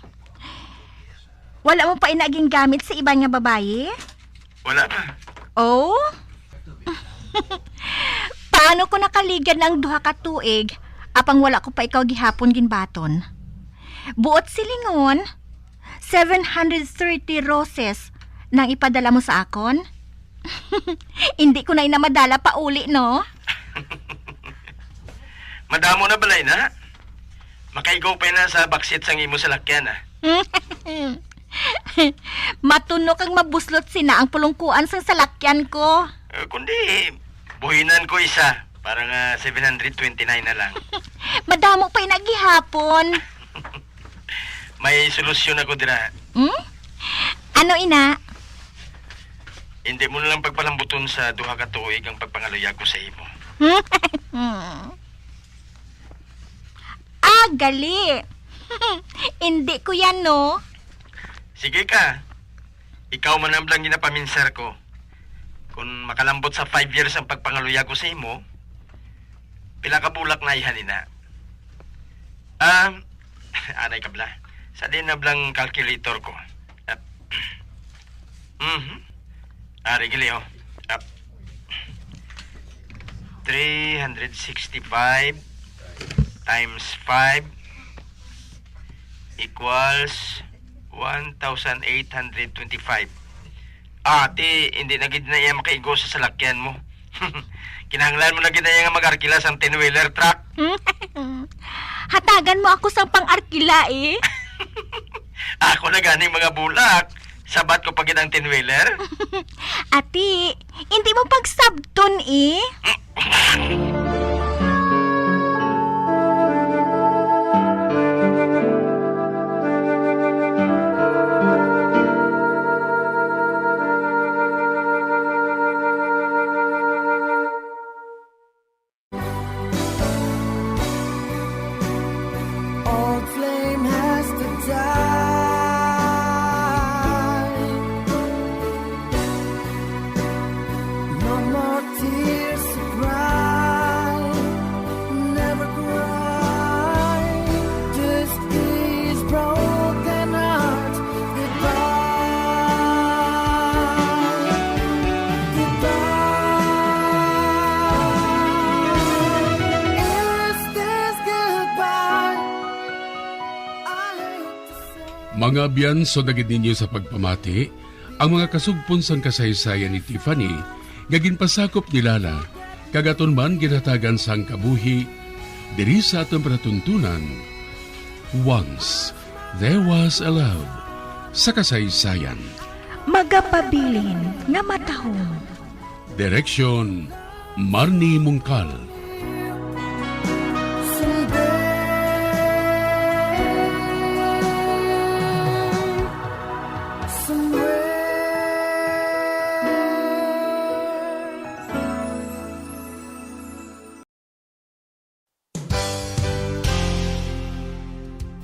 Wala mo pa ina gingamit sa iban nga babayi? Wala pa. Oh? Paano ko nakaligad na ang duha ka tuig, apang wala ko pa ikaw gihapon ginbaton? Buot silingon, seven hundred thirty roses nang ipadala mo sa akon? Hindi ko na ina madala pa uli, no? Madamo na balay na. Makaigo pa na sa backseat sang imo salakyan, ah. Matunok ang mabuslot sina ang pulungkuan sang salakyan ko. Eh, kundi, buhinan ko isa para nga seven hundred twenty-nine na lang. Madamo pa ina gihapon. May solusyon ako dira. Hmm? Ano ina? Hindi mo na lang pagpalambuton sa duha ka tuig ang pagpangaluyag ko sa imo. Ah, gali. Hindi ko yan, no? Sige ka. Ikaw man ang blang ginapaminsar ko. Kung makalambot sa five years ang pagpangaluyag ko sa imo, pila ka bulak na ihalin na? Ah, anay ka bla. Sa din na blang calculator ko. Ah, mhm. Ari, gali, oh. Ah, three hundred sixty-five times five equals one thousand eight hundred twenty-five. Ah, ti, hindi na gid na iya makaigo sa salakyan mo. Kinahanglan mo na gid na iya nga mag-arkila sang ten-wheeler truck. Hatagan mo ako sang pang-arkila, eh. Ako na ganing mga bulak. Sabat ko pa gid ang ten-wheeler. Ati, hindi mo pagsabton, eh. Old flame has to die. No more tears to cry. Never cry. Just these broken hearts. Goodbye. Goodbye. Is this goodbye? I hate to say. Mga abyan, sugad gid ninyo sa pagpamati, ang mga kasugpon sang kasaysayan ni Tiffany nga ginpasakop ni Lala, kag aton man ginhatagan sang kabuhi diri sa aton palatuntunan, Once There Was a Love sa kasaysayan. Magapabilin nga matahom. Direksyon, Marnie Mungkal.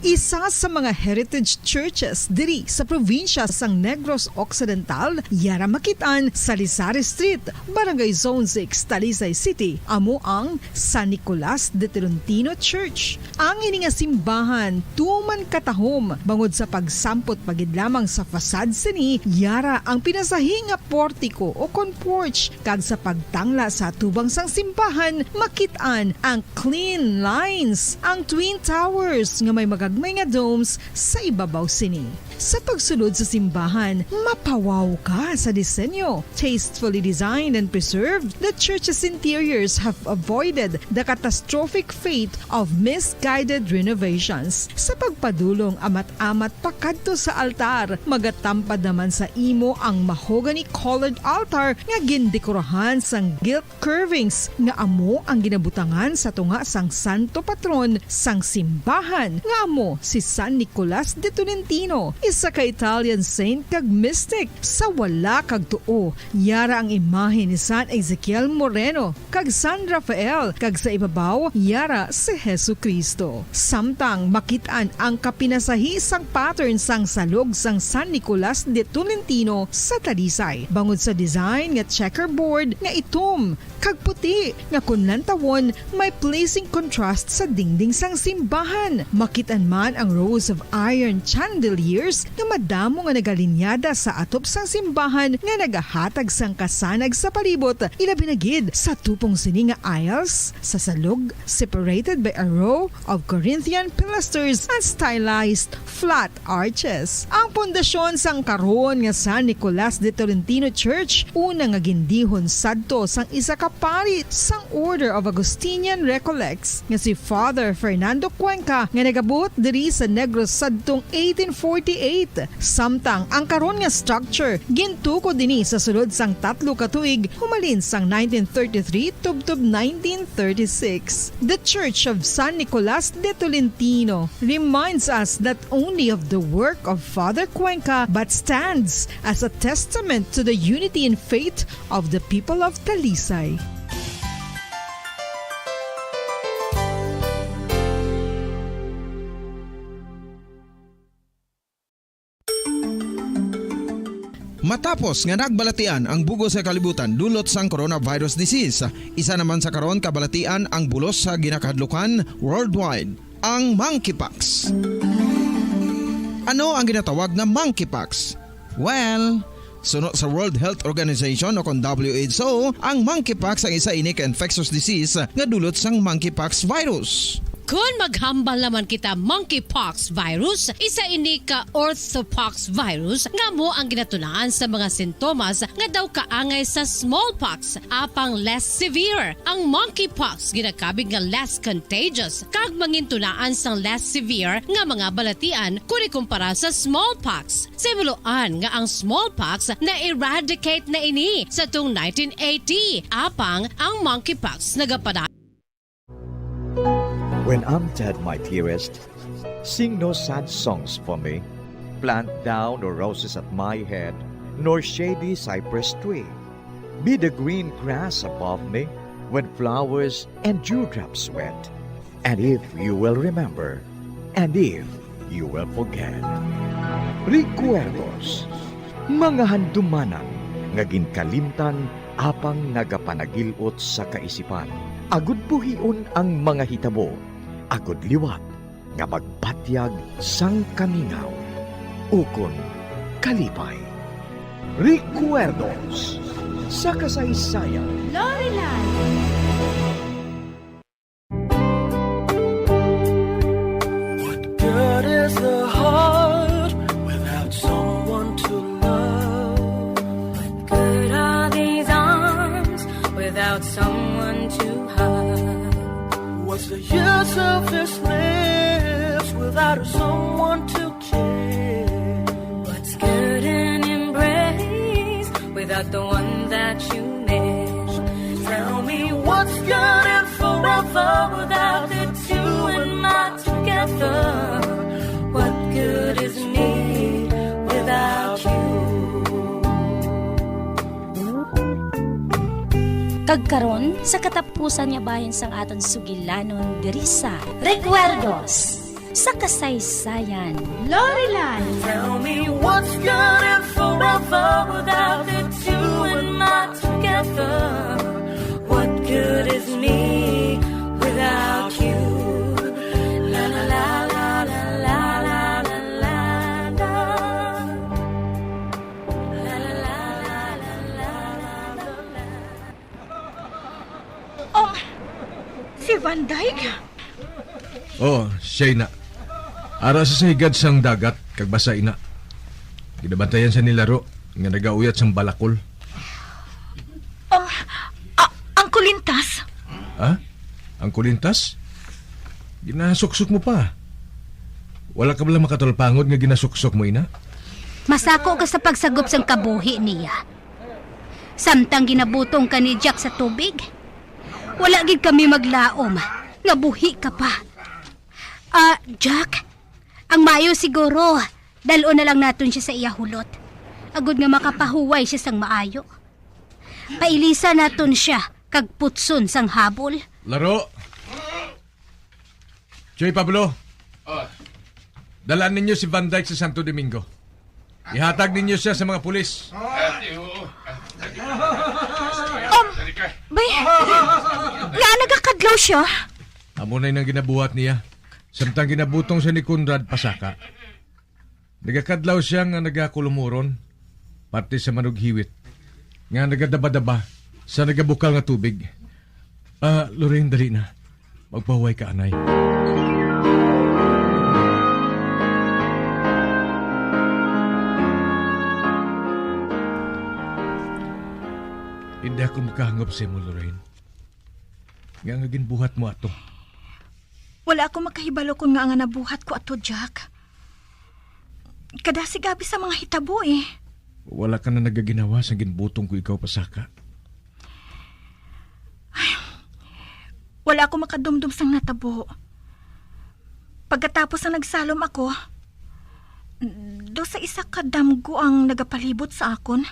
Isa sa mga heritage churches diri sa probinsya sang Negros Occidental, yara makit-an sa Lisari Street, Barangay Zone six, Talisay City, amo ang San Nicolas de Tolentino Church. Ang ini nga simbahan tuman katahom bangod sa pagsampot pa gid lamang sa facade sini, yara ang pinasahi nga portiko o kon porch, kag sa pagtangla sa atubang sang simbahan makit-an ang clean lines, ang twin towers nga may magagmay nga domes sa ibabaw sini. Sa pagsulod sa simbahan, mapawaw ka sa disenyo. Tastefully designed and preserved, the church's interiors have avoided the catastrophic fate of misguided renovations. Sa pagpadulong amat-amat pakadto sa altar, magatampad naman sa imo ang mahogany-colored altar nga gindekorahan sang gilt curvings nga amo ang ginabutangan sa tunga sang santo patron sang simbahan, nga amo si San Nicolas de Tolentino, isa ka Italian saint kag mystic. Sa wala kag tuo, yara ang imahe ni San Ezekiel Moreno kag San Rafael, kag sa ibabaw, yara si Jesu-Cristo. Samtang makit-an ang kapinasahi sang pattern sang salog sang San Nicolas de Tolentino sa Talisay, bangod sa design nga checkerboard nga itom kag puti nga kon lantawon may pleasing contrast sa dingding sang simbahan. Makit-an man ang rows of iron chandeliers nga madamo nga nagalinyada sa atop sang simbahan nga nagahatag sang kasanag sa palibot, ilabi na gid sa tupong sini nga aisles sa salog, separated by a row of Corinthian pilasters and stylized flat arches. Ang pundasyon sang karon nga San Nicolas de Tolentino Church, una nga gindihon sadto sang isa ka pari sang Order of Augustinian Recollects nga si Father Fernando Cuenca, nga nagabuot diri sa Negros sadtong eighteen forty-eight. Samtang ang karon nga structure gintukod ini sa sulod sang tatlo ka tuig, humalin sang nineteen thirty-three tubtob nineteen thirty-six. The Church of San Nicolas de Tolentino reminds us not only of the work of Father Cuenca but stands as a testament to the unity in faith of the people of Talisay. Matapos nga nagbalatian ang bug-os nga kalibutan dulot sang coronavirus disease, isa naman sa karon kabalatian ang bulos sa ginakahadlukan worldwide, ang monkeypox. Ano ang ginatawag nga monkeypox? Well, suno sa World Health Organization o kon W H O, ang monkeypox ang isa ini ka infectious disease nga dulot sang monkeypox virus. Kon maghambal naman kita monkeypox virus, isa ini ka orthopox virus nga amo ang ginatunaan sa mga sintomas nga daw kaangay sa smallpox, apang less severe. Ang monkeypox ginakabig nga less contagious kag mangintunaan sang less severe nga mga balatian kon ikumpara sa smallpox. Sa himuloan nga ang smallpox na-eradicate na ini sa tong nineteen eighty, apang ang monkeypox nagapadayon. When I'm dead, my dearest, sing no sad songs for me. Plant thou no roses at my head, nor shady cypress tree. Be the green grass above me when flowers and dewdrops wet. And if you will remember, and if you will forget. Recuerdos, mga handumanan nga ginkalimtan apang nagapanagil-ot sa kaisipan. Agud buhion ang mga hitabo, agud liwat nga magbatyag sang kamingaw ukon kalipay. Recuerdos sa kasaysayan. Lorelan. What good is the heart without someone to love? What good are these arms without someone to hug? What's the use of these lips without someone to kiss? What's good an embrace without the one that you miss? Tell me what's good in forever without the two and my together? What good is me without you? Kag karon, sa katapusan nga bahin sang aton sugilanon diri sa Recuerdos sa Kasaysayan. Lorelan. Tell me what's good in forever without the two and my together. What good is me without you? La, la, la. Um, si Van Dyke? Oh, siya na. Ara sa, sa higad sang dagat, kag basa ina. Ginabantayan sa nilaro, nga nagauyat sang balakol. Um, a-, ang kulintas? Ha? Ang kulintas? Ginasuksok mo pa. Wala ka bala makatalpangod nga ginasuksok mo, ina? Masako ka sa pagsagop sang kabuhi niya. Samtang ginabutong ka ni Jack sa tubig, wala gid kami maglaom nga buhi ka pa. Ah, Jack, ang maayo siguro, dal-on na lang naton sia sa iya hulot, agod nga makapahuway sia sang maayo. Pailisan naton sia kag putson sang habol. Laro! Joy Pablo, oh, dalaan ninyo si Van Dyke sa Santo Domingo. Ihatag ninyo sia sa mga pulis. Ate, oo. Um, bay, nga nagakadlaw siya? Amo na nang ginabuhat niya. Samtang ginabutong siya ni Conrad pasaka. Nagakadlaw siya nga nagakulumuron, parte sa manughiwit, nga nagadabadaba sa nagabukal nga tubig. Ah, Lorraine, dali na. Magpahuway ka, anay. Hindi ako makahangop sa imo, Lorraine. Nga nga ginbuhat mo ato. Wala ako makahibalo kon nga nga nabuhat ko ato, Jack. Kadasig abi sa mga hitabo, eh. Wala ka na nagaginawa sang ginbutong ko ikaw pasaka. Wala ako makadumdom sang natabo. Pagkatapos nga nagsalom ako, do sa isa ka damgo ang nagapalibot sa akon,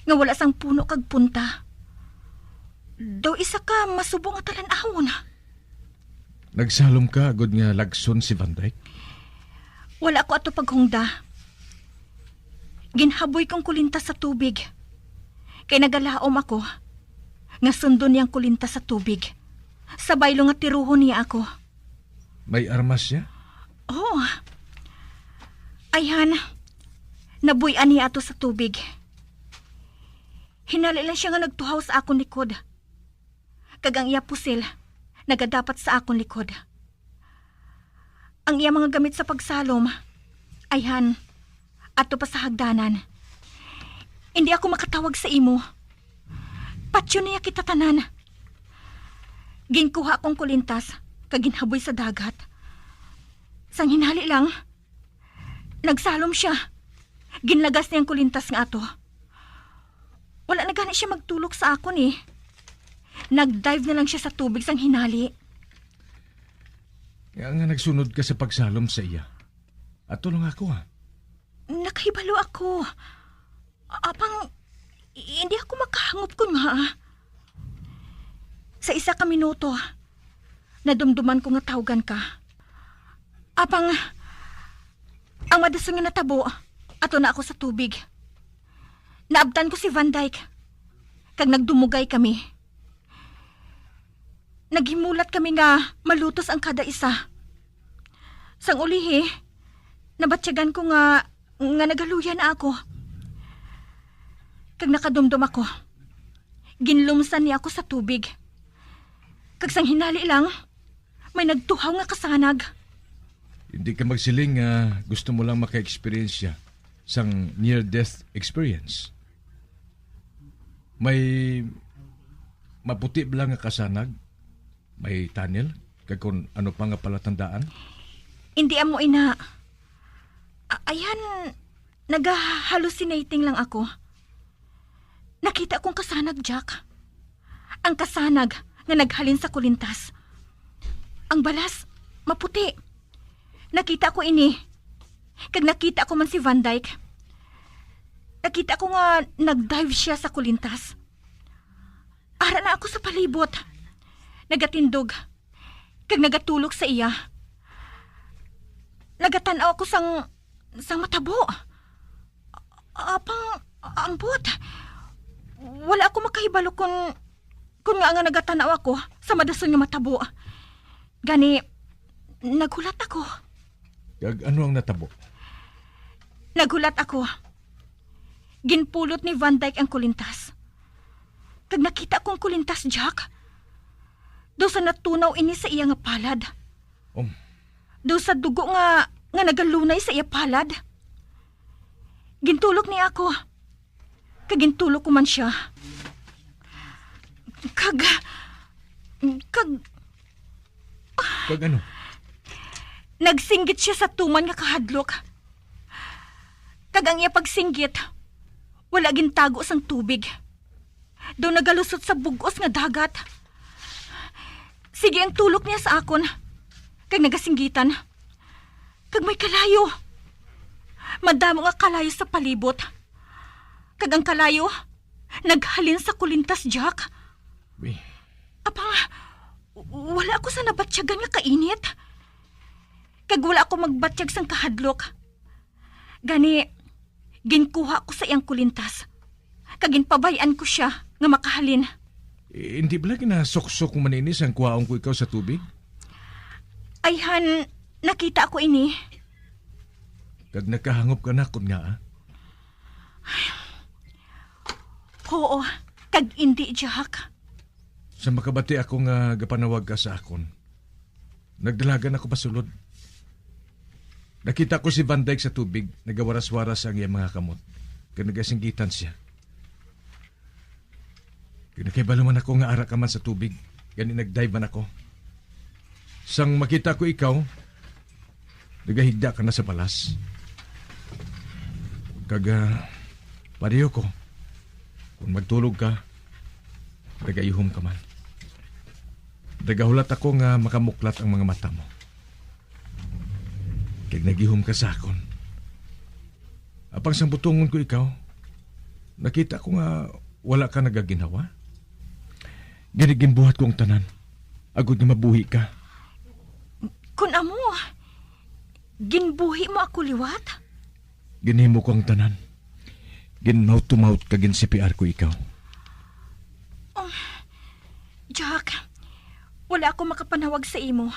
nga wala sang puno kag punta. Do isa ka masubo nga talan-awon. Nagsalom ka agod nga lagson si Van Dyke? Wala ko ato paghungda. Ginhaboy kong kulintas sa tubig. Kay nagalaom ako nga sundon niya ang kulintas sa tubig, sa baylo nga tiruhon niya ako. May armas siya? Oo. Ayhan, nabuy-an niya ato sa tubig. Hinali lang siya nga nagtuhaw sa akon likod, kag ang iya pusil nagadapat sa akon likod. Ang iya mga gamit sa pagsalom, ayhan, ato pa sa hagdanan. Hindi ako makatawag sa imo. Patyon niya kita tanan. Ginkuha akong kulintas kag ginhaboy sa dagat. Sang hinali lang, nagsalom siya. Ginlagas niya ang kulintas nga ato. Wala na gani siya magtulok sa akon, eh. Nag-dive na lang siya sa tubig sang hinali. Kaya nga nagsunod ka sa pagsalom sa iya. Ato lang ako, ha? Nakahibalo ako. Apang, hindi ako makahangop kon nga. Sa isa ka minuto, nadumduman ko nga tawgan ka. Apang, ang madason nga natabo, ato na ako sa tubig. Naabtan ko si Van Dyke, kag nagdumugay kami. Naghimulat kami nga malutos ang kada isa. Sang ulihi, nabatyagan ko nga, nga nagaluya na ako. Kag nakadumdom ako. Ginlumsan niya ako sa tubig. Kag sang hinali lang, may nagtuhaw nga kasanag. Hindi ka magsiling nga gusto mo lang maka-eksperyensya sang near-death experience. May maputi bala nga kasanag, may tunnel, kag kon ano pa nga palatandaan? Hindi amo ina. A-, ayan, naga-hallucinating lang ako. Nakita kong kasanag, Jack. Ang kasanag nga naghalin sa kulintas. Ang balas, maputi. Nakita ko ini. Kag nakita ko man si Van Dyke. Nakita ko nga nag-dive siya sa kulintas. Ara na ako sa palibot. Nagatindog. Kag nagatulok sa iya. Nagatan-aw ako sang, sang matabo. Apang, ambot. Wala ako makahibalo kung, kung nga nga nagatan-aw ako sa madason nga matabo. Gani, naghulat ako. Kag ano ang natabo? Naghulat ako. Ginpulot ni Van Dyke ang kulintas. Kag nakita ko ang kulintas, Jack. Daw sa natunaw ini sa iya nga palad. Um. Daw sa dugo nga, nga nagalunay sa iya palad. Gintulok niya ako. Kag gintulok ko man siya. Kag, kag, Kag ano? Nagsinggit siya sa tuman nga kahadlok. Kag ang iya pagsinggit, wala gintago sang tubig. Daw nagalusot sa bug-os nga dagat. Sige ang tulok niya sa akon, kag nagasinggitan. Kag may kalayo. Madamo nga kalayo sa palibot. Kag ang kalayo, naghalin sa kulintas, Jack. Uy. Apa nga, wala ako sa nabatyagan nga kainit. Kag wala ako magbatyag sang kahadlok. Gani, ginkuha ko sa iyang kulintas, kag ginpabay-an ko sia nga makahalin. Eh, hindi bala ginasuksok mo man ini sang kuhaon ko ikaw sa tubig? Ayhan, nakita ko ini. Kag nakahangop ka nakon nga, ah? Huo, kag indi, Jack. Sa makabati ako nga gapanawag ka sa akon, nagdalagan ako pasulod. Nakita ko si Van Dyke sa tubig, nagawaras-waras ang iyang mga kamot, kag nagasinggitan sia. Kag nakahibalo man ako nga ara ka man sa tubig, gani nag-dive man ako. Sang makita ko ikaw, nagahigda ka na sa balas. Kag, ah, pareho ko, kung magtulog ka, nagayuhom ka man. Nagahulat ako nga makamuklat ang mga mata mo. Kag nagyuhom ka sa akon. Apang sang butongon ko ikaw, nakita ko nga wala ka nagaginhawa. Gani ginbuhat ko ang tanan, agod nga mabuhi ka. Kun amo, ginbuhi mo ako liwat? Ginhimo ko ang tanan. Gin-mouth to mouth kag gin-C P R ko ikaw. Oh, Jack, wala ako makapanawag sa imo.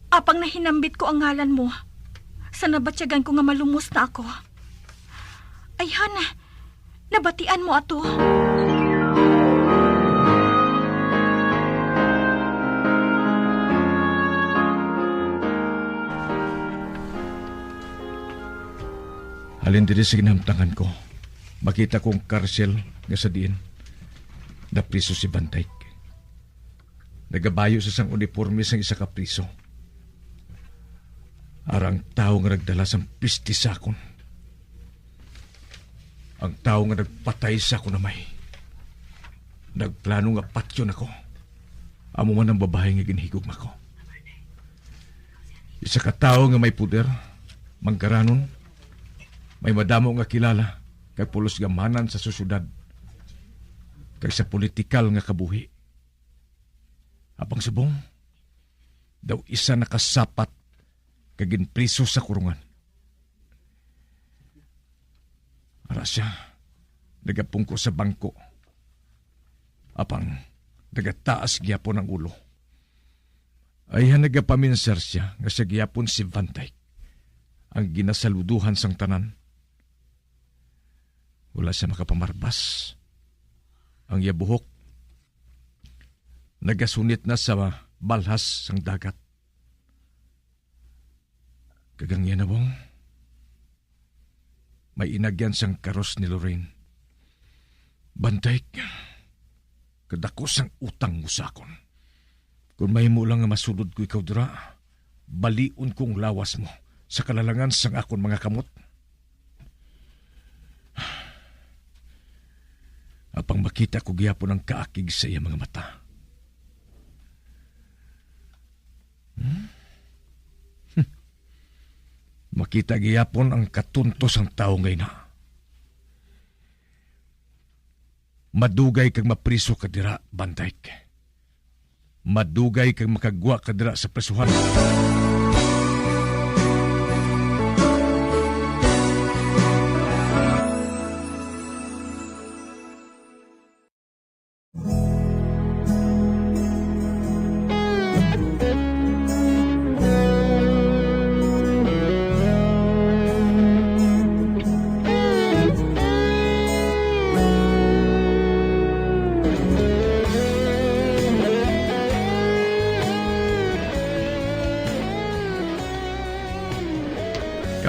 Apang nahinambit ko ang ngalan mo sa nabatyagan ko nga malumos na ako. Ayhan, nabatian mo ato. Halin diri sa ginhamtangan ko, makita ko ang karsel nga sa diin napriso si Van Dyke. Nagabayo sa sang uniporme sang isa ka priso. Ara ang tawo nga nagdala sang pisti sa akon. Ang tawo nga nagpatay sa akon amay. Nagplano nga patyon ako. Amo man ang babayi nga ginhigugma ko. Isa ka tawo nga may puder, manggaranon, may madamo nga kilala, kag pulos gamanan sa sosyedad, kag sa politikal nga kabuhi. Apang subong, daw isa nakasapat kag ginpriso sa kurungan. Ara sia, nagapungko sa bangko. Apang nagataas gihapon ang ulo. Ayhan nagapaminsar sia nga sia gihapon si Van Dyke, ang ginasaludohan sang tanan. Wala sia makapamarbas. Ang iya buhok nagasunit na sa balhas sang dagat. Kag ang iya nawong, may inagyan sang karos ni Lorraine. Van Dyke, kadako sang utang mo sa akon. Kon mahimo lang nga masulod ko ikaw dira, balion ko ang lawas mo sa kalalangan sang akon mga kamot. Apang makita ko gihapon ang kaakig sa iya mga mata. Hmm? Makita gihapon ang katunto sang tawo nga ina. Madugay kag mapriso ka dira, Van Dyke. Madugay kag makagwa ka dira sa prisuhan.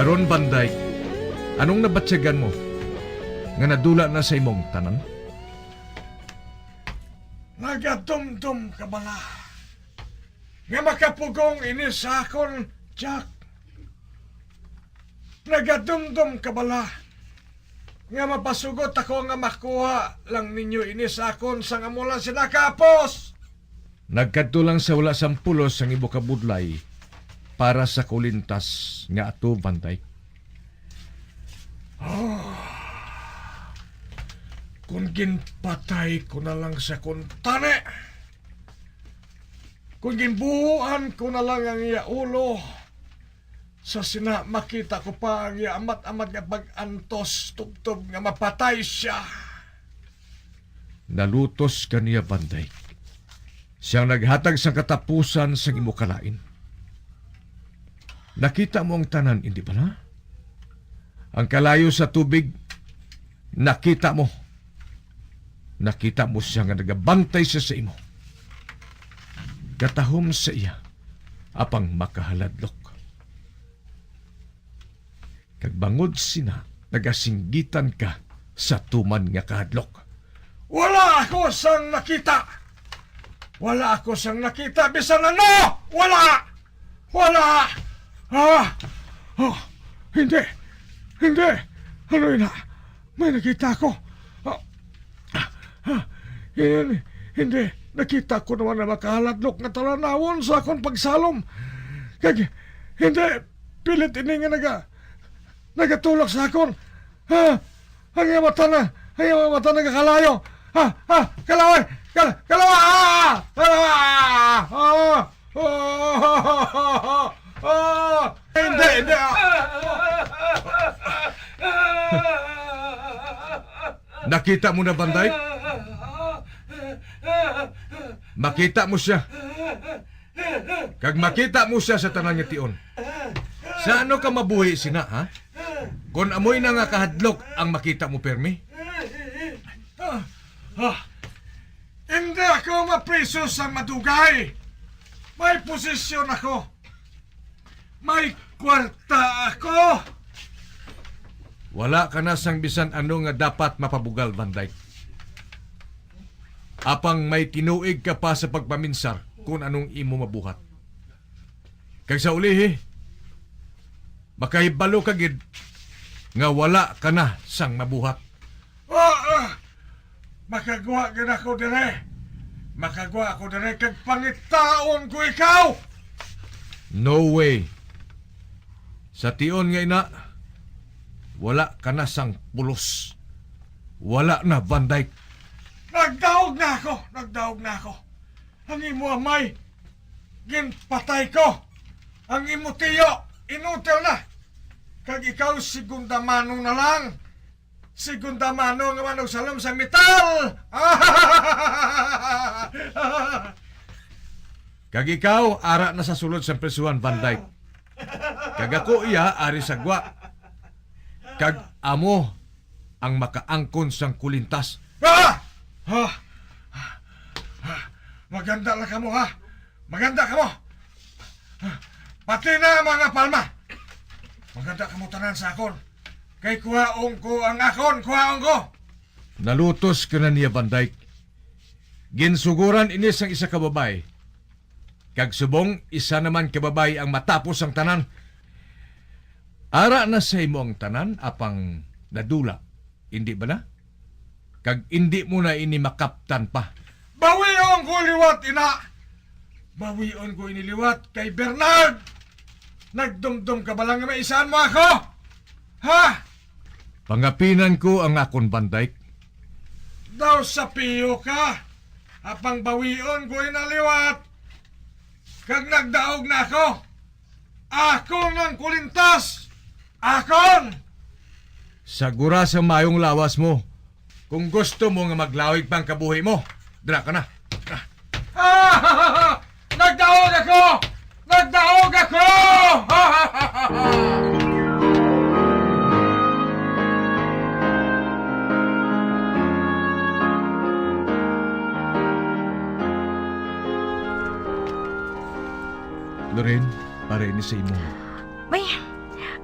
Karon, Van Dyke, anong nabatyagan mo nga nadula na sa imong tanan? Nagadumdom ka bala nga makapugong ini sa akon, Jack? Nagadumdom ka bala nga mapasugot ako nga makuha lang ninyo ini sa akon sang amo lang sina kaapos? Nagkadto lang sa wala sang pulos ang imo kabudlay para sa kulintas nga ato, Van Dyke. Ah, kung ginpatay ko na lang sa kuntani, kung ginbuhuan ko na lang ang iya ulo, sa sina makita ko pa ang iya amat-amat nga pag-antos tubtob nga mapatay sia. Nalutos ka niya, Van Dyke. Siyang naghatag sang katapusan sang imo kalain. Nakita mo ang tanan, hindi ba na? Ang kalayo sa tubig, nakita mo. Nakita mo siya nga nagabantay siya sa imo. Katahom sa iya, apang makahaladlok. Kag bangod sina, nagasinggitan ka sa tuman nga kahadlok. Wala ako sang nakita! Wala ako sang nakita, bisan ano! Wala! Wala! Ah! Oh, hindi! Hindi! Ano yun, ha? May nakita ako! Ah! Ah! Hindi! Nakita ko naman na makahaladlok nga talanawon sa akon pagsalom. Kag hindi! Pilit ini nga naga-, nagatulak sa akon. Ha? Ang iya mata na, ang iya mata nagakalayo. Ha? Ha? Kalaway! Kal-, kalawa! Ah! Ah! Ah! Ah! Ah! Hindi, hindi, ah! Nakita mo na, Van Dyke? Makita mo siya. Kag makita mo siya sa tanan nga tion. Sa ano ka mabuhi sina, ha? Kon amoy na nga kahadlok ang makita mo, permi? Ah, ah, hindi ako mapriso sa madugay. May posisyon ako. May kwarta ako. Wala ka na sang bisan ano nga dapat mapabugal, Van Dyke. Apang may tinuig ka pa sa pagpaminsar kon anong imo mabuhat. Kag sa ulihi, makahibalo ka gid nga wala ka na sang mabuhat. Ah, ah! Makagwa gid ako dire. Makagwa ako dire kag pangitaon ko ikaw. No way. Sa tion nga ina, wala ka na sang pulos. Wala na, Van Dyke. Nagdaog na ako, nagdaog na ako. Ang imo amay, ginpatay ko. Ang imo tiyo, inutil na. Kag ikaw, segunda mano na lang. Segunda mano nga manugsalom sa metal. Kag ikaw, ara na sa sulod sang prisuhan, Van Dyke. Kag ako iya ari sa gwa. Kag amo ang makaangkon sang kulintas. Ah! Ah! Ah! Maganda lang kamo, ha? Maganda kamo. Ah! Pati na ang mga palma. Maganda kamo tanan sa akon. Kay kuhaon ko ang akon, kuhaon ko. Nalutos ka na niya, Van Dyke. Ginsuguran ini sang isa ka babayi. Kag subong isa naman ka babayi ang matapos sang tanan. Ara na sa imo ang tanan, apang nadula, indi bala? Kag indi mo na ini makaptan pa. Bawion ko liwat, ina! Bawion ko ini liwat kay Bernard! Nagdumdom ka bala nga maisahan mo ako? Ha? Pangapinan ko ang akon, Van Dyke. Daw sa piyo ka, apang bawion ko ina liwat. Kag nagdaog na ako. Akon ang kulintas. Akon! Sagura sa mayong lawas mo. Kung gusto mo nga maglawig pa ang kabuhi mo, dira ka na. Ah! Nagdaog ako! Nagdaog ako! Lorraine, para ini sa imo. May,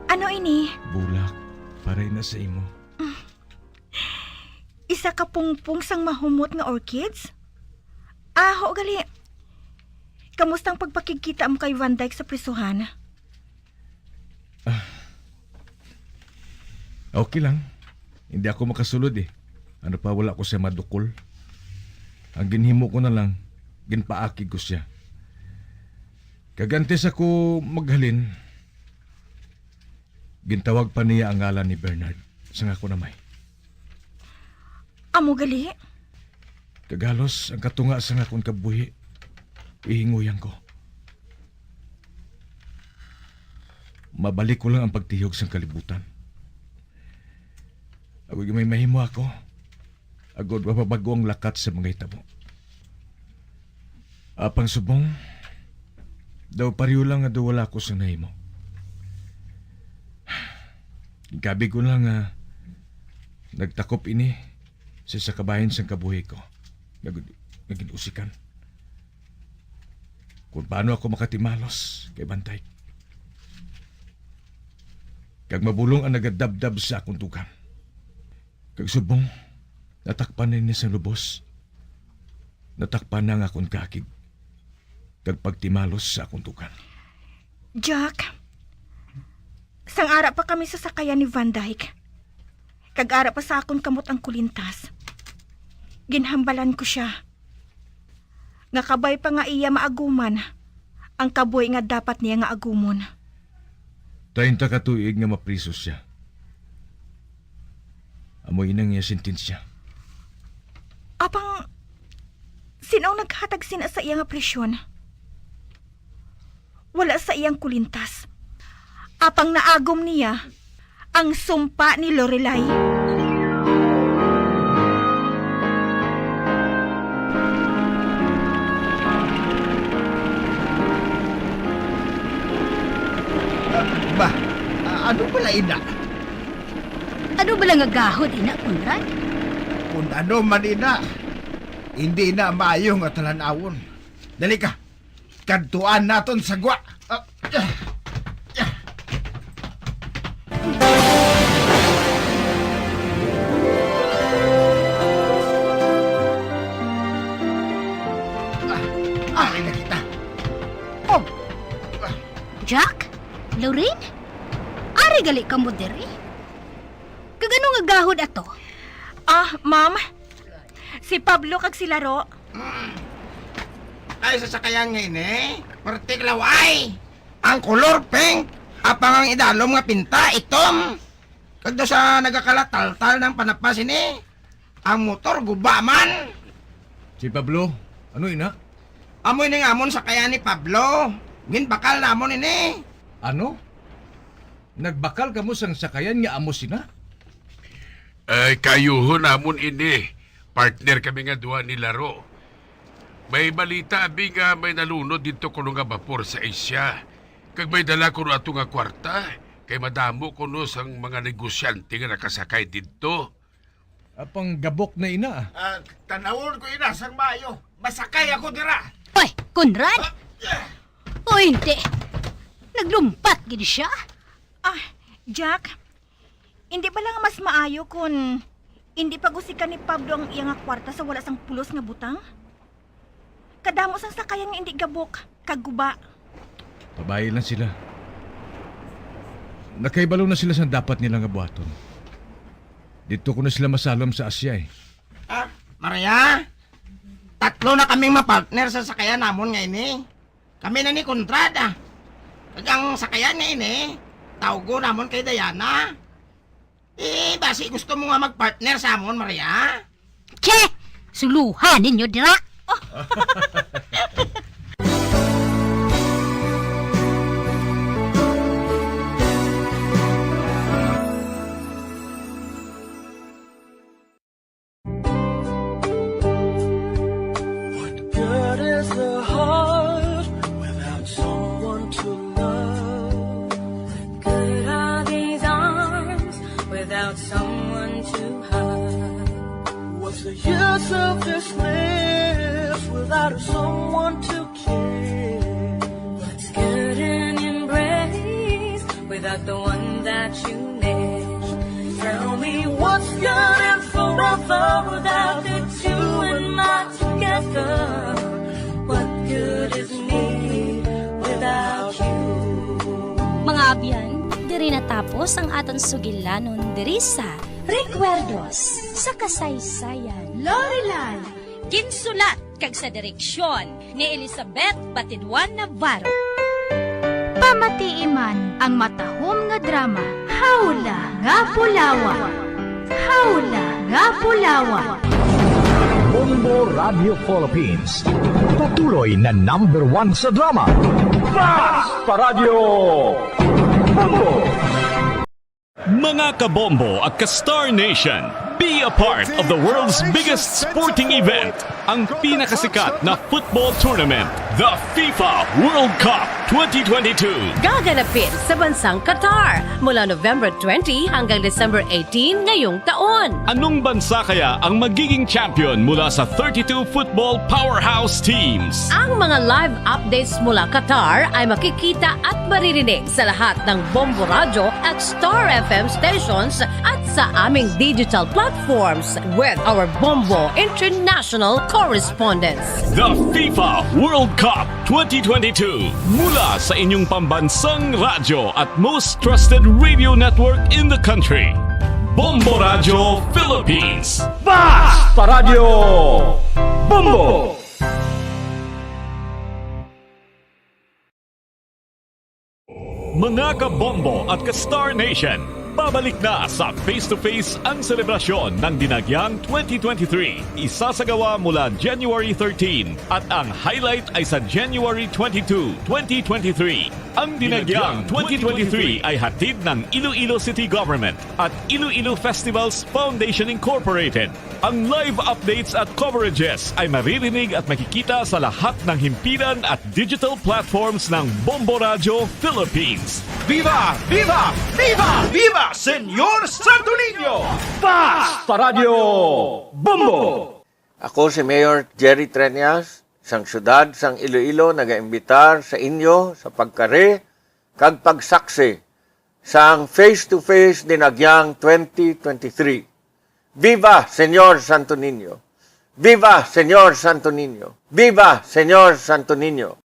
ano ini? Bulak, para ina sa imo. Isa ka pungpong sang mahumot nga orchids? Aho gali. Kamusta ang pagpakigkita mo kay Van Dyke sa prisuhan? Ah, okay lang. Hindi ako makasulod eh. Ano pa, wala ko siya madukol. Ang ginhimo ko na lang, ginpaakig ko siya. Kag antes ako maghalin, gintawag pa niya ang ngalan ni Bernard sa akon amay. Amo gali? Kag halos ang katunga sa akon kabuhi, ihinguyan ko. Mabalik ko lang ang pagtihog sang kalibutan. Ako may mahimo ako, agod mapabag-o ang lakat sa mga hitabo. Apang subong, daw pareho lang nga daw wala ko sa nahimo. Gabi ko lang nga nagtakop ini sa isa ka bahin sang kabuhi ko nga gin-, nga gin-usikan. Kung paano ako makatimalos kay Van Dyke. Kag mabulong ang nagadabdab sa akong tugan. Kag subong, natakpan na niya sang lubos. Natakpan na ang akon kaakig kag pagtimalos sa akon tugan. Jack, sang ara pa kami sa sakayan ni Van Dyke, kag ara pa sa akon kamot ang kulintas, ginhambalan ko sia nga kabay pa nga iya maaguman ang kabuhi nga dapat niya nga agumon. Treinta ka tuig nga mapriso sia. Amo ini ang iya sentensya. Apang, sin-o ang naghatag sina sa iya nga prisyon? Wala sa iyang kulintas. Apang naagom niya ang sumpa ni Lorelai. Ba, ano bala ina? Ano bala nga gahod ina, Conrad? Kung ano man ina, hindi na maayo nga talan-awon. Dali ka, kadtuan naton sa gwa. Ah, ah, ah. Ah, ari na kita. Oh, Jack? Lorraine? Ari gali kamo diri? Kag ano nga gahod ato? Ah, ma'am, si Pablo kag si Laro. Ay, sa sakayan nga ini, perti kalaway. Ang kolor pink, apang ang idalom nga pinta, itom. Kag daw sa nagakalataltal ng panapas ini, ang motor guba man. Si Pablo, ano ina? Amo ini nga amon sakayan ni Pablo. Ginbakal namon ini. Ano? Nagbakal kamo sang sakayan nga amo sina? Ay, kaayuhon namon ini. Partner kami nga duha ni Laro. May balita abi nga may nalunod didto kuno nga bapor sa Asia. Kag may dala kuno ato nga kwarta, kay madamo kuno sang mga negosyante nga nakasakay didto. Apang gabok na ina, ah. Ah, tanawon ko ina sang maayo. Masakay ako dira. Oy, Conrad! Ah, ah. O hindi. Naglumpat gid siya. Ah, Jack, hindi ba lang mas maayo kung hindi pagusikan ni Pablo ang iya nga kwarta sa wala sang pulos nga butang? Kadamo sang sakayan nga indi gabok kag guba. Pabayi lang sila. Nakahibalo na sila sang dapat nila nga buhaton. Didto ko na sila masalom sa Asia, eh. Ah, Maria, tatlo na kaming mapartner sa sakayan namon nga ini. Kami na ni Conrad, ah. Kag ang sakayan nga ini, tawgo namon kay Diana. Eh, basi gusto mo nga magpartner sa amon, Maria? Che! Suluhan ninyo dira! What good is the heart without someone to love? What good are these arms without someone to hug? What's the use of this life without someone to care? What's good an embrace without the one that you miss? Tell me what's good and forever without the two and my together? What good is me without you? Mga abyan, diri natapos ang aton sugilanon diri sa Recuerdos sa Kasaysayan. Lorelai. Ginsulat kag sa direksyon ni Elizabeth Batidwan Navarro. Pamatii man ang matahom nga drama, Hawla nga Pulawa. Hawla nga Pulawa. Bombo Radio Philippines. Patuloy na number one sa drama. Basta Radyo Bombo! Mga kabombo at ka-Star Nation, Be a part of the world's biggest sporting event, ang pinakasikat na football tournament, the FIFA World Cup twenty twenty-two. Gaganapin sa bansang Qatar mula November twenty hanggang December eighteen ngayong taon. Anong bansa kaya ang magiging champion mula sa thirty-two football powerhouse teams? Ang mga live updates mula Qatar ay makikita at maririnig sa lahat ng Bombo Radyo at Star F M stations at sa aming digital platforms with our Bombo International correspondents. The FIFA World Cup twenty twenty-two, mula sa inyong pambansang radyo at most trusted radio network in the country, Bombo Radyo Philippines. Basta Radyo Bombo! Mga kabombo at ka-Star Nation, pabalik na sa Face to Face ang selebrasyon ng Dinagyang twenty twenty-three. Isasagawa mula January thirteen at ang highlight ay sa January twenty-two, twenty twenty-three. Ang Dinagyang twenty twenty-three ay hatid ng Iloilo City Government at Iloilo Festivals Foundation Incorporated. Ang live updates at coverages ay maririnig at makikita sa lahat ng himpilan at digital platforms ng Bombo Radyo Philippines. Viva! Viva! Viva! Viva Senyor Santo Niño! Basta Radyo Bombo! Ako si Mayor Jerry Treñas, sang siyudad sang Iloilo, nagaimbitar sa inyo sa pagkari kag pagsaksi sang face-to-face Dinagyang twenty twenty-three. Viva Senyor Santo Niño! Viva Senyor Santo Niño! Viva Senyor Santo Niño!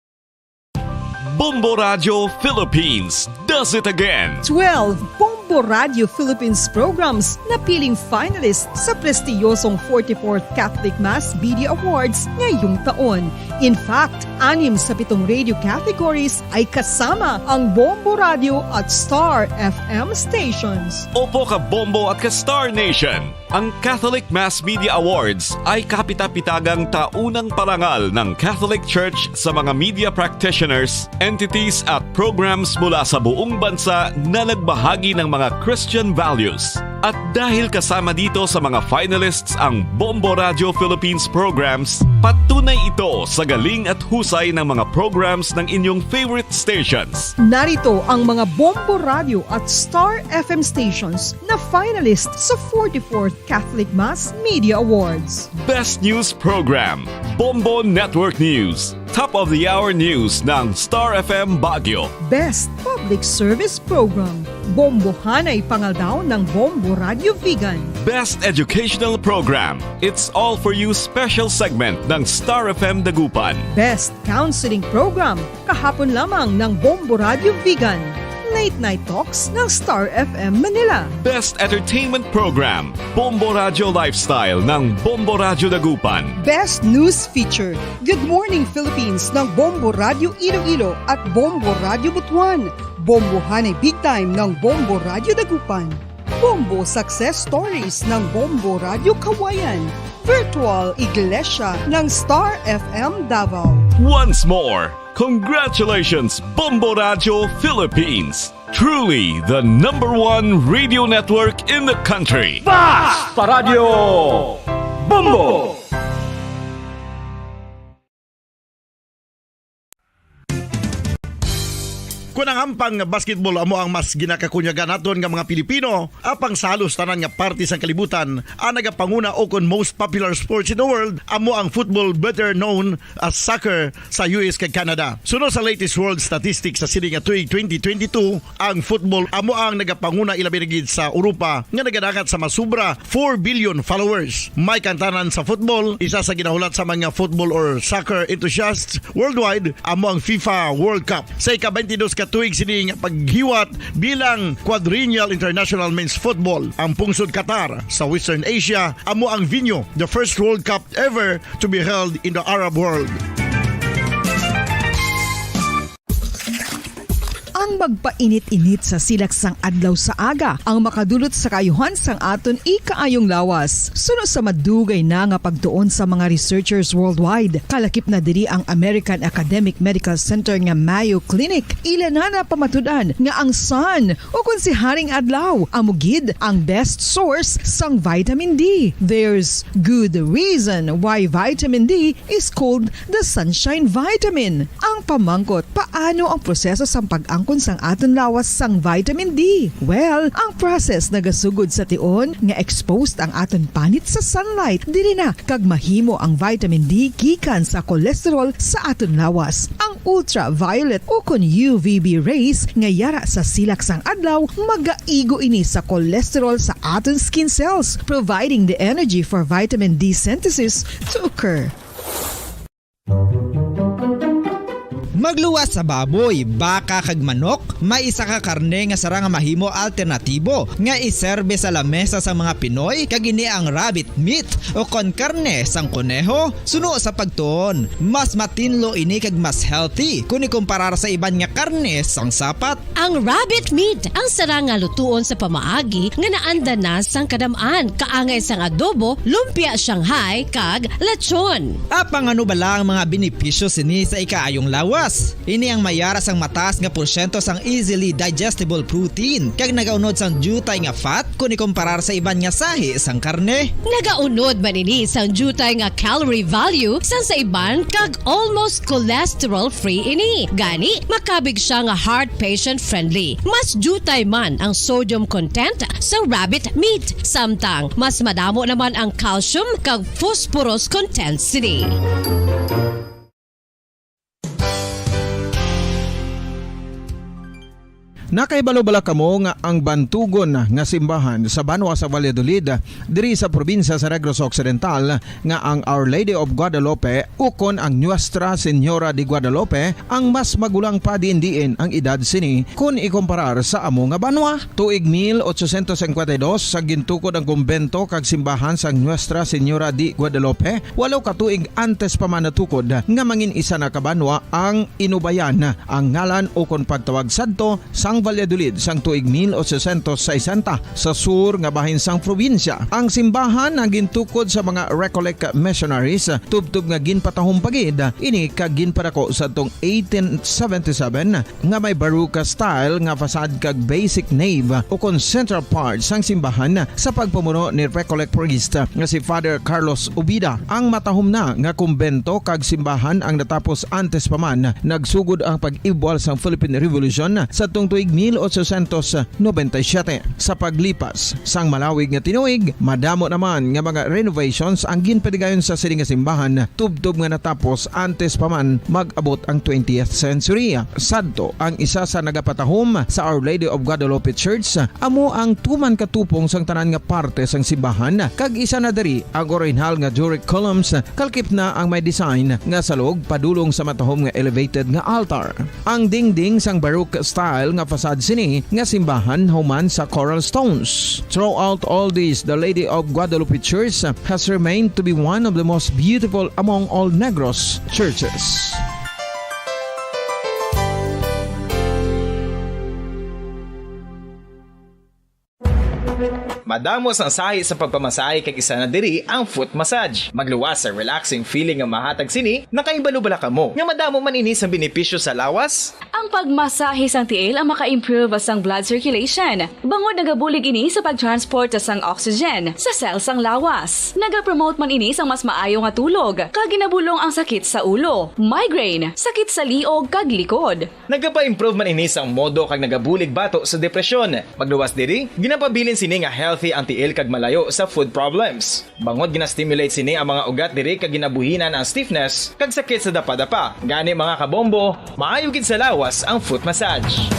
Bombo Radyo Philippines does it again. Twelve Bombo Radyo Philippines programs napiling finalist sa prestiyosong forty-fourth Catholic Mass Media Awards ngayong taon. In fact, anim sa pitong radio categories ay kasama ang Bombo Radyo at Star F M stations. Opo, ka Bombo at ka Star Nation. Ang Catholic Mass Media Awards ay kapitapitagang taunang parangal ng Catholic Church sa mga media practitioners, entities at programs mula sa buong bansa na nagbahagi ng mga Christian values. At dahil kasama dito sa mga finalists ang Bombo Radyo Philippines programs, patunay ito sa galing at husay ng mga programs ng inyong favorite stations. Narito ang mga Bombo Radyo at Star F M stations na finalist sa forty-fourth Catholic Mass Media Awards. Best News Program, Bombo Network News, Top of the Hour News ng Star F M Baguio. Best Public Service Program, Bombohanay Pangaldaw ng Bombo Radyo Vigan. Best Educational Program, It's All For You Special Segment ng Star F M Dagupan. Best Counseling Program, kahapon lamang ng Bombo Radyo Vigan. Late Night Talks ng Star F M Manila. Best Entertainment Program, Bombo Radyo Lifestyle ng Bombo Radyo Dagupan. Best News Feature, Good Morning Philippines ng Bombo Radyo Iloilo at Bombo Radyo Butuan. Bombohanay Big Time ng Bombo Radyo Dagupan. Bombo Success Stories ng Bombo Radyo Kawayan. Virtual Iglesia ng Star F M Davao. Once more, congratulations, Bombo Radyo Philippines! Truly the number one radio network in the country. Basta Radyo Bombo! Kon ang ampang nga basketball amo ang mas ginakakunyagan naton nga mga Pilipino, apang sa halos tanan nga parte sang kalibutan, ang nagapanguna o kon most popular sports in the world amo ang football, better known as soccer, sa U S kag Canada. Suno sa latest world statistics sa sini nga tuig twenty twenty-two, ang football amo ang nagapanguna, ilabi na gid sa Europa, nga nagadangat sa masubra four billion followers. May kantanan sa football, isa sa ginahulat sa mga football or soccer enthusiasts worldwide, amo ang FIFA World Cup. Sa ika-twenty-dos ka tuig sini nga paghiwat bilang Quadrennial International Men's Football, ang pungsod Qatar sa Western Asia amo ang venue, the first World Cup ever to be held in the Arab world. Ang Pagpainit-init sa silak sang adlaw sa aga ang makadulot sa kaayuhan sang aton ikaayong lawas. Suno sa madugay na nga pagtuon sa mga researchers worldwide, kalakip na diri ang American Academic Medical Center nga Mayo Clinic, ila na napamatud-an nga ang sun, o kon si Haring Adlaw, amo gid ang best source sang vitamin D. There's good reason why vitamin D is called the sunshine vitamin. Ang pamangkot, paano ang proseso sang pag-angkon sang aton lawas sang vitamin D? Well, ang process nagasugod sa tion nga exposed ang aton panit sa sunlight. Diri na kag mahimo ang vitamin D gikan sa cholesterol sa aton lawas. Ang ultraviolet o kon U V B rays nga yara sa silak sang adlaw magaigo ini sa cholesterol sa aton skin cells, providing the energy for vitamin D synthesis to occur. Magluwas sa baboy, baka kag manok, may isa ka karne nga sarang nga mahimo alternatibo nga iserbe sa lamesa sa mga Pinoy, kag ini ang rabbit meat o kon karne sang koneho. Suno sa pagtuon, mas matinlo ini kag mas healthy kon ikumparar sa iban nga karne sang sapat. Ang rabbit meat ang sarang nga lutuon sa pamaagi nga naanda na sang kadam-an, kaangay sang adobo, lumpia Shanghai, kag lechon. Apang ano bala ang mga benepisyo sini sa ikaayong lawas? Ini ang mayara sang mataas nga porsyento sang easily digestible protein, kag nagaunod sang diutay nga fat kon ikumparar sa iban nga sahi sang karne. Nagaunod man ini sang diutay nga calorie value sang sa iban, kag almost cholesterol-free ini. Gani, makabig sia nga heart patient-friendly. Mas diutay man ang sodium content sa rabbit meat, samtang mas madamo naman ang calcium kag phosphorus content sini. Nakahibalo bala kamo nga ang bantugon nga simbahan sa banwa sa Valladolid, diri sa probinsya sa Negros Occidental, nga ang Our Lady of Guadalupe ukon ang Nuestra Señora de Guadalupe ang mas magulang pa diin-diin ang edad sini kon ikumparar sa amo nga banwa? Tuig mil ochocientos cincuenta y dos sa gintukod ang kumbento kag simbahan sang Nuestra Señora de Guadalupe, walo ka tuig antes pa man natukod nga mangin isa na ka banwa ang Inubayan, ang ngalan ukon pagtawag sadto sang Valladolid sang tuig mil ochocientos sesenta sa sur nga bahin sang probinsya. Ang simbahan ang gintukod sa mga Recollect missionaries, tubtob nga ginpatahom pa gid ini kag ginpadako sadtong eighteen seventy-seven nga may Baroque style nga facade kag basic nave ukon central part sang simbahan sa pagpamuno ni Recollect priest nga si Father Carlos Ubida. Ang matahom na nga kumbento kag simbahan ang natapos antes pa man nagsugod ang pag-ibwal sang Philippine Revolution sadtong tuig mil ochocientos noventa y siete. Sa paglipas sang malawig nga tinuig, madamo naman nga mga renovations ang ginpadigayon sa sini nga simbahan, tubtob nga natapos antes pa man mag-abot ang twentieth century. Sadto, ang isa sa nagapatahom sa Our Lady of Guadalupe Church amo ang tuman katupong sang tanan nga parte sang simbahan, kag isa na diri ang orihinal nga Doric columns, kalakip na ang may design nga salog padulong sa matahom nga elevated nga altar. Ang dingding sang Baroque style nga facade sini nga simbahan human sa coral stones. Throughout all this, the Lady of Guadalupe Church has remained to be one of the most beautiful among all Negros churches. Madamo sang sahi sa pagpamasahe kag isa na diri ang foot massage. Magluwas sa relaxing feeling nga mahatag sini, nakahibalo bala kamo nga madamo man ini sang benepisyo sa lawas? Ang pagmasahe sang tiil ang maka-improve sang blood circulation, bangod nagabulig ini sa pag-transport sang oxygen sa cell sang lawas. Nagapromote man ini sang mas maayo nga tulog, kag ginabulong ang sakit sa ulo, migraine, sakit sa liog kag likod. Nagapa-improve man ini sang modo kag nagabulig bato sa depresyon. Magluwas diri, ginapabilin sini nga healthy ang tiil kag malayo sa foot problems. Bangod gina-stimulate sini ang mga ugat diri kag ginabuhinan ang stiffness kag sakit sa dapadapa. Gani, mga kabombo, maayo gid sa lawas ang foot massage.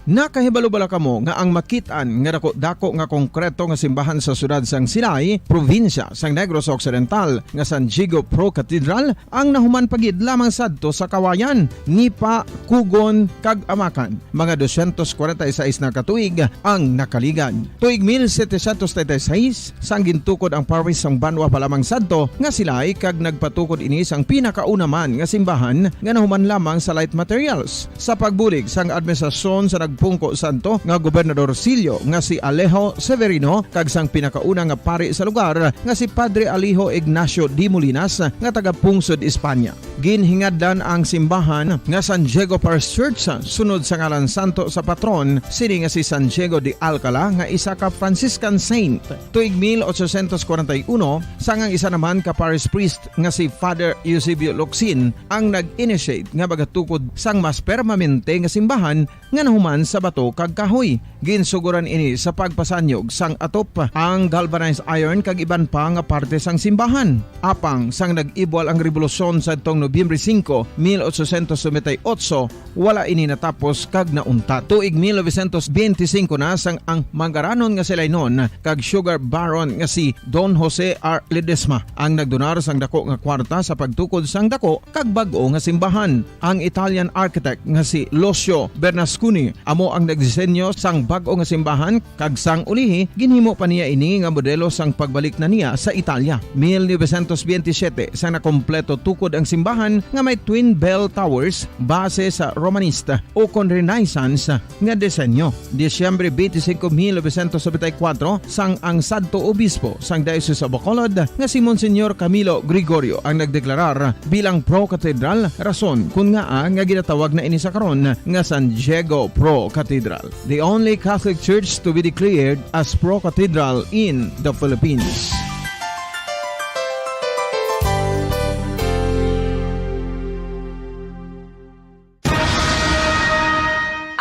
Nakahibalo bala kamo nga ang makit-an nga dako-dako nga konkreto nga simbahan sa siyudad sang Silay, probinsya sang Negros Occidental, nga San Diego Pro Cathedral, ang nahuman pa gid lamang sadto sa Kawayan, Nipa, Kugon, kag Amakan? Mga dosyentos kwarenta y seis na ka tuig ang nakaligad. Tuig mil setecientos treinta y seis, sang gintukod ang parish sang banwa pa lamang sadto nga Silay, kag nagpatukod ini sang pinakauna man nga simbahan nga nahuman lamang sa light materials. Sa pagbulig sang administrasyon sa nagpungko sadto nga gobernadorcillo nga si Alejo Severino kag sang pinakauna nga pari sa lugar nga si Padre Alejo Ignacio de Molinas nga taga-pungsod España. Ginhingadlan ang simbahan nga San Diego Parish Church sunod sa ngalan santo sa patron sini nga si San Diego de Alcala nga isa ka Franciscan saint. Tuig mil ochocientos kwarenta y uno, sang ang isa naman ka parish priest nga si Father Eusebio Locsin ang nag-initiate nga magatukod sang mas permanente nga simbahan nga nahuman sa bato kag kahoy. Ginsugoran ini sa pagpasanyog sang atop, ang galvanized iron kag iban pa nga parte sang simbahan. Apang sang nag-ibwal ang rebolusyon sadtong Nobyembre singko, mil ochocientos noventa y ocho, wala ini natapos kag nauntat. Tuig mil novecientos benti singko na sang ang mangaranon nga Silaynon kag sugar baron nga si Don Jose R. Ledesma ang nagdonar sang dako nga kwarta sa pagtukod sang dako kag bag-o nga simbahan. Ang Italian architect nga si Lucio Bernasconi amo ang nagdisenyo sang bag-o nga simbahan, kag sang ulihi ginhimo pa niya ini nga modelo sang pagbalik na niya sa Italia. Mil novecientos benti siyete, sang nakompleto tukod ang simbahan nga may twin bell towers base sa Romanesque ukon Renaissance nga disenyo. Disyembre twenty-five, mil novecientos noventa y cuatro, sang ang sadto obispo sang Diocese of Bacolod nga si Monsignor Camilo Gregorio ang nagdeklarar bilang pro-cathedral, rason kon ngaa nga ginatawag na ini sa karon nga San Diego Pro Cathedral, the only Catholic church to be declared as pro-cathedral in the Philippines.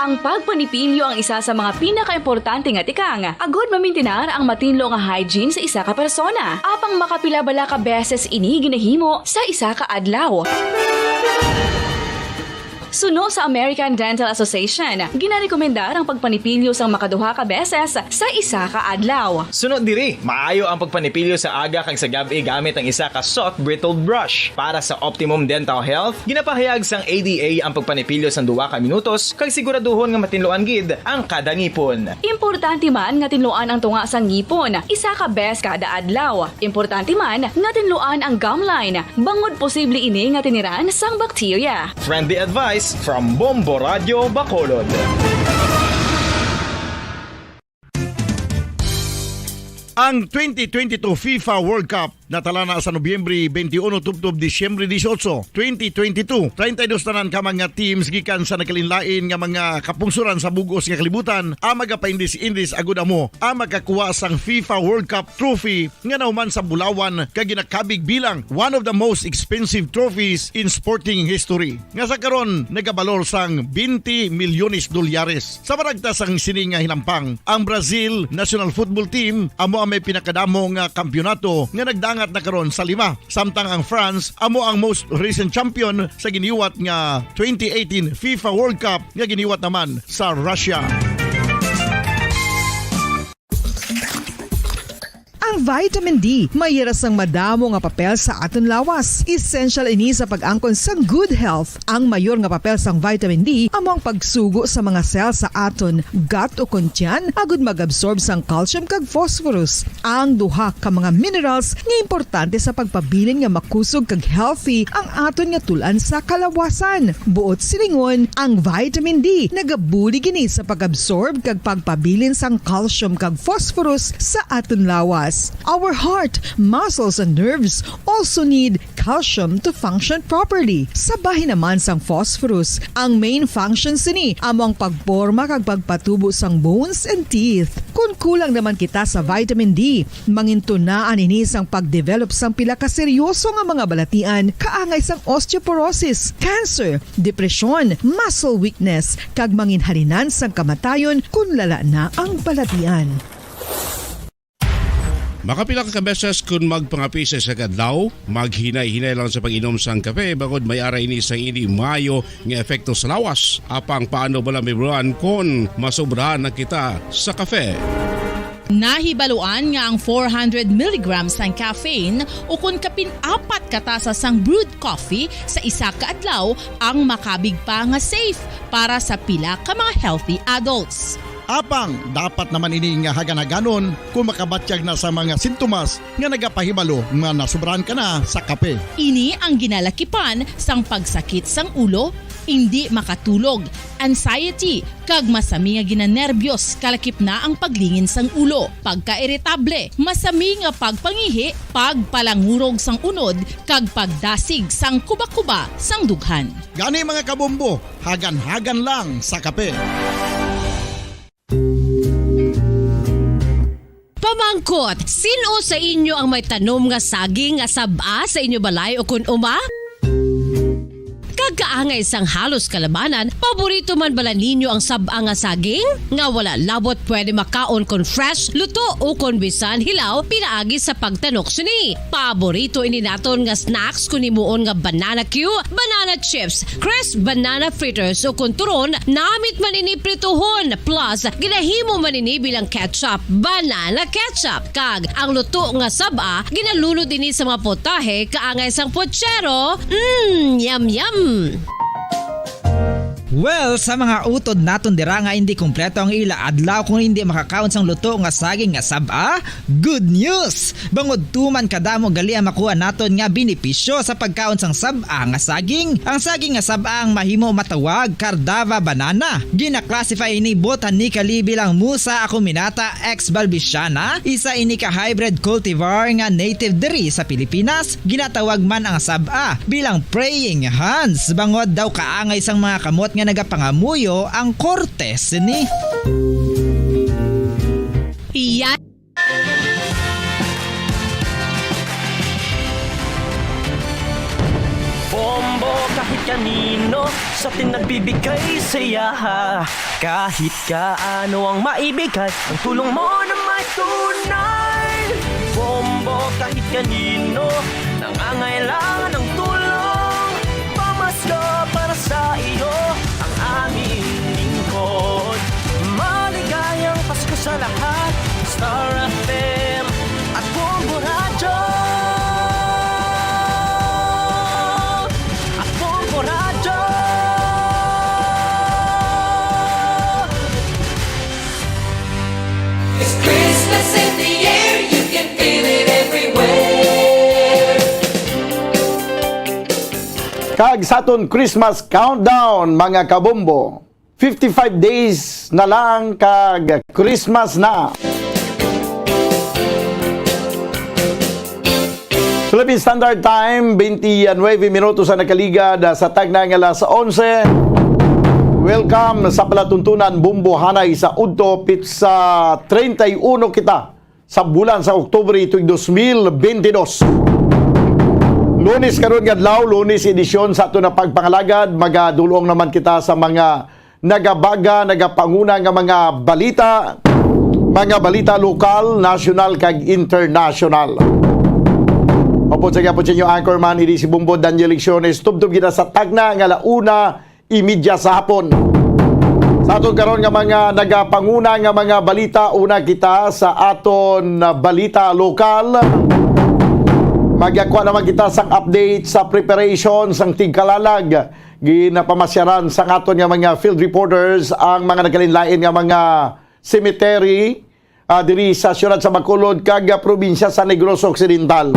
Ang pagpanipilyo ang isa sa mga pinakaimportante nga tikang agud mamintinar ang matinlo nga hygiene sa isa ka persona. Apang makapila bala ka beses ini ginahimo sa isa ka adlaw? Suno sa American Dental Association, ginarekomendar ang pagpanipilyo sang makaduha ka beses sa isa ka adlaw. Suno diri, maayo ang pagpanipilyo sa aga kag sa gab-i gamit ang isa ka soft bristled brush. Para sa optimum dental health, ginapahayag sang A D A ang pagpanipilyo sang duha ka minutos kag siguraduhon nga matinluan gid ang kada ngipon. Importante man nga tinluan ang tunga sang ngipon isa ka bes kada adlaw. Importante man nga tinluan ang gum line, bangod posible ini nga tiniran sang bakterya. Friendly advice from Bombo Radyo Bacolod. Ang twenty twenty-two FIFA World Cup natala na sa Nobyembre twenty-one tubtob Disyembre dieciocho, twenty twenty-two. Treinta y dos tanan ka mga teams gikan sa nagkalainlain nga mga kapungsoran sa bug-os nga kalibutan ang magapaindis-indis agud amo ang makakuha sang FIFA World Cup trophy nga nahuman sa bulawan kag ginakabig bilang one of the most expensive trophies in sporting history, nga sa karon nagabalor sang twenty milyones dolyares. Sa maragtas sang sini nga hinampang, ang Brazil national football team amo ang may pinakadamo nga kampiyonato nga nagdangat na karon sa lima, samtang ang France amo ang most recent champion sa giniwat nga twenty eighteen FIFA World Cup nga giniwat naman sa Russia. Ang vitamin D may hira sang madamo nga papel sa aton lawas. Essential ini sa pag-angkon sang good health. Ang mayor nga papel sang vitamin D amo ang pagsugo sa mga cell sa aton gut o kon tiyan agud mag-absorb sang calcium kag phosphorus, ang duha ka mga minerals nga importante sa pagpabilin nga makusog kag healthy ang aton nga tul-an sa kalawasan. Buot silingon, ang vitamin D nagabulig ini sa pag-absorb kag pagpabilin sang calcium kag phosphorus sa aton lawas. Our heart, muscles, and nerves also need calcium to function properly. Sa bahin naman sang phosphorus, ang main function sini amo ang pagporma kag pagpatubo sang bones and teeth. Kon kulang naman kita sa vitamin D, mangintunaan ini sang pag-develop sang pila ka seryoso nga mga balatian, kaangay sang osteoporosis, cancer, depresyon, muscle weakness, kag manginhalinan sang kamatayon kon lala na ang balatian. Makapila ka beses kun magpangapi sa isa ka adlaw, maghinay-hinay lang sa pag-inom sang kape, bangod may ara ini sang ini maayo nga epekto sa lawas. Apang paano bala mahibaluan kon masobrahan na kita sa kape? Nahibaluan nga ang four hundred milligrams sang caffeine, ukon kapin apat ka tasa sang brewed coffee sa isa ka adlaw, ang makabig pa nga safe para sa pila ka mga healthy adults. Apang dapat naman ini nga hagan-haganon kung makabatyag na sa mga sintomas nga nagapahibalo nga nasobrahan ka na sa kape. Ini ang ginalakipan sang pagsakit sang ulo, indi makatulog, anxiety, kag masami nga ginanerbiyos, kalakip na ang paglingin sang ulo, pagkairitable, masami nga pagpangihi, pagpalangurog sang unod, kag pagdasig sang kuba-kuba sang dughan. Gani, mga kabombo, hagan-hagan lang sa kape. Pamangkot, sin-o sa inyo ang may tanom nga saging nga sab-a sa inyo balay ukon uma? Kag kaangay sang halos kalabanan, paborito man bala ninyo ang sab-a nga saging? Nga wala labot pwede makaon kon fresh, luto, ukon bisan hilaw pinaagi sa pagtanok sini. Paborito ini naton nga snacks kon himuon nga banana cue, banana chips, crisp banana fritters, ukon turon, namit man ini prituhon, plus ginahimo man ini bilang ketchup, banana ketchup. Kag ang luto nga sab-a, ginalunod ini sa mga potahe kaangay sang pochero. Mm, yum, yum! Well, sa mga utod naton dira nga indi kompleto ang ila adlaw kung indi makakaon sang luto nga saging nga sab-a, good news! Bangod tuman kadamo gali ang makuha naton nga benepisyo sa pagkaon sang sab-a nga saging. Ang saging nga sab-a ang mahimo matawag Cardava banana. Gina-classify ini botanically bilang Musa acuminata ex balbisiana, isa ini ka hybrid cultivar nga native diri sa Pilipinas. Ginatawag man ang sab-a bilang praying hands, bangod daw kaangay sang mga kamot nga nagapangamuyo ang korte sini. Iya. Bombo kahit kanino sa atin nagbibigay saya. Kahit kaano ang maibigay, ang tulong mo na may tunay. Bombo kahit kanino nangangailangan ng tulong. Pamasko para sa iyo ang aming lingkod. Maligayang Pasko sa lahat. Star F M at Bombo Radyo. At Bombo Radyo. It's Christmas in the air, you can feel it everywhere. Kag sa aton Christmas countdown, mga kabombo, fifty-five days na lang kag Christmas na. Philippine Standard Time, twenty-nine minutos ang nakaligad sa tagna nga alas onse. Welcome sa palatuntunan, Bombo Hanay sa Udto, pitsa treinta y uno kita sa bulan sa Oktubre tuig dos mil bentidós. Lunes karon nga adlaw, Lunes edisyon sa aton nga pagpangalagad, magadulong naman kita sa mga nagabaga, nagapanguna nga mga balita, mga balita lokal, nasyonal, kag internasyonal. Upod sa gihapon sa inyo, anchorman, ini si Bombo Daniel Lecciones, tubtob kita sa tagna nga ala una imedya sa hapon. Sa aton karon nga mga nagapanguna nga mga balita, una kita sa aton, ah, balita lokal. Magakwa naman kita sang update sa preparation sang tigkalalag. Ginapamasyaran sang aton nga mga field reporters ang mga nagkalainlain nga mga cemetery, ah, diri sa siyudad sa Bacolod kag, ah, probinsya sa Negros Occidental.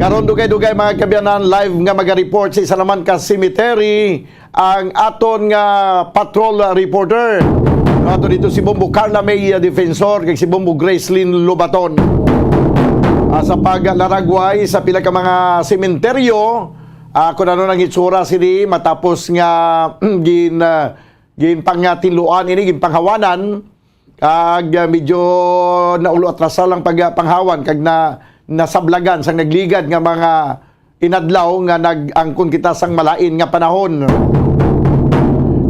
Karon, dugay-dugay, mga kaabyanan, live nga maga-report sa isa naman ka cemetery ang aton nga patrol reporter. Ato dito si Bombo Carla May, ah, Defensor, kag si Bombo Gracelyn Lobaton. Ah, sa paglaragway sa pila ka mga sementeryo, ah, kung ano nang itsura sini matapos nga gin, ah, ginpangatinluan ini, ginpanghawanan, kag, ah, medyo naulo atrasal ang pagpanghawan kag na, nasablagan sang nagligad nga mga inadlaw nga nag-angkon kita sang malain nga panahon.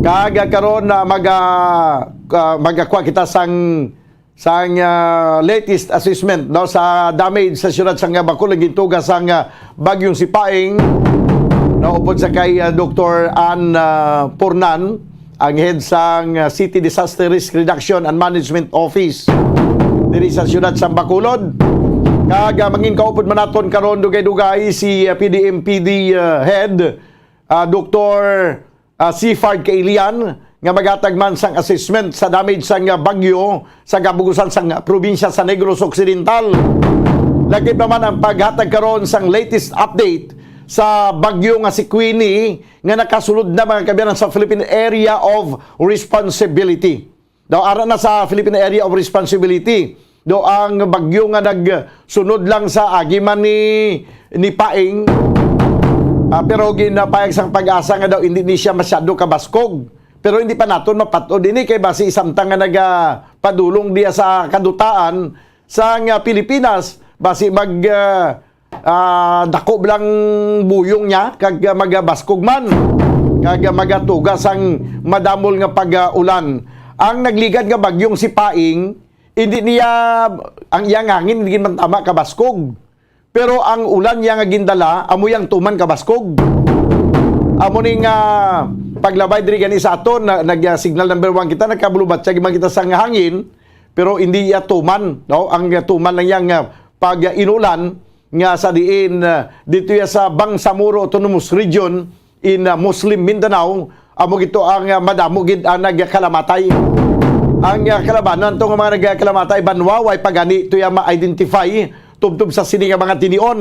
Kag, ah, karon na mag, ah, ah, magakwa kita sang sang, ah, latest assessment, no, sa damage sa siyudad sang Bacolod nga gintuga sang, ah, Bagyong Sipaing, no, upod sa kay, ah, Doktor Ann, ah, Pornan, ang head sang, ah, City Disaster Risk Reduction and Management Office diri sa siyudad sang Bacolod. Kag, ah, mangin kaupod man naton karon dugay-dugay si, ah, P D M P D, ah, head, ah, Doktor, ah, Seaford Kailian, nga maghatag man sang assessment sa damage sang, ah, bagyo sa kabug-usan sang probinsya sa Negros Occidental. Lakip naman ang paghatag karon sang latest update sa bagyo nga si Queenie nga nakasulod na, mga kaabyanan, sa Philippine Area of Responsibility. Daw ara na sa Philippine Area of Responsibility. Daw ang bagyo nga nagsunod lang sa agi man ni, ni Paing, ah, pero ginapayag sang PAGASA nga daw hindi ni siya masyado kabaskog. Pero hindi pa naton mapat-od ini kay basi samtang nga nagapadulong diya sa kadutaan sang, ah, Pilipinas, basi mag, ah, ah, dako lang buyong niya kag, ah, magabaskog man, kag, ah, magatuga sang madamol nga pag-ulan. Ang nagligad nga bagyong si Paing, hindi niya, ang iyang hangin hindi man tama kabaskog. Pero ang ulan niya nga gindala, amo yang tuman kabaskog. Amo ni nga paglabay diri gani sa aton, na, nag, ah, signal number one kita, nagkabulubatyag man kita sa hangin, pero hindi iya tuman, no? Ang, ah, tuman lang yang, ah, pag-inulan nga sa diin, ah, dito ya sa Bangsamoro Autonomous Region in, ah, Muslim Mindanao, amo gito ang, ah, madamo gid ang nagkalamatay. Ang, ah, kalabanan to nga mga nagkalamatay, banwa, way pa gani to ya ma-identify tubtob sa sini nga mga tinion.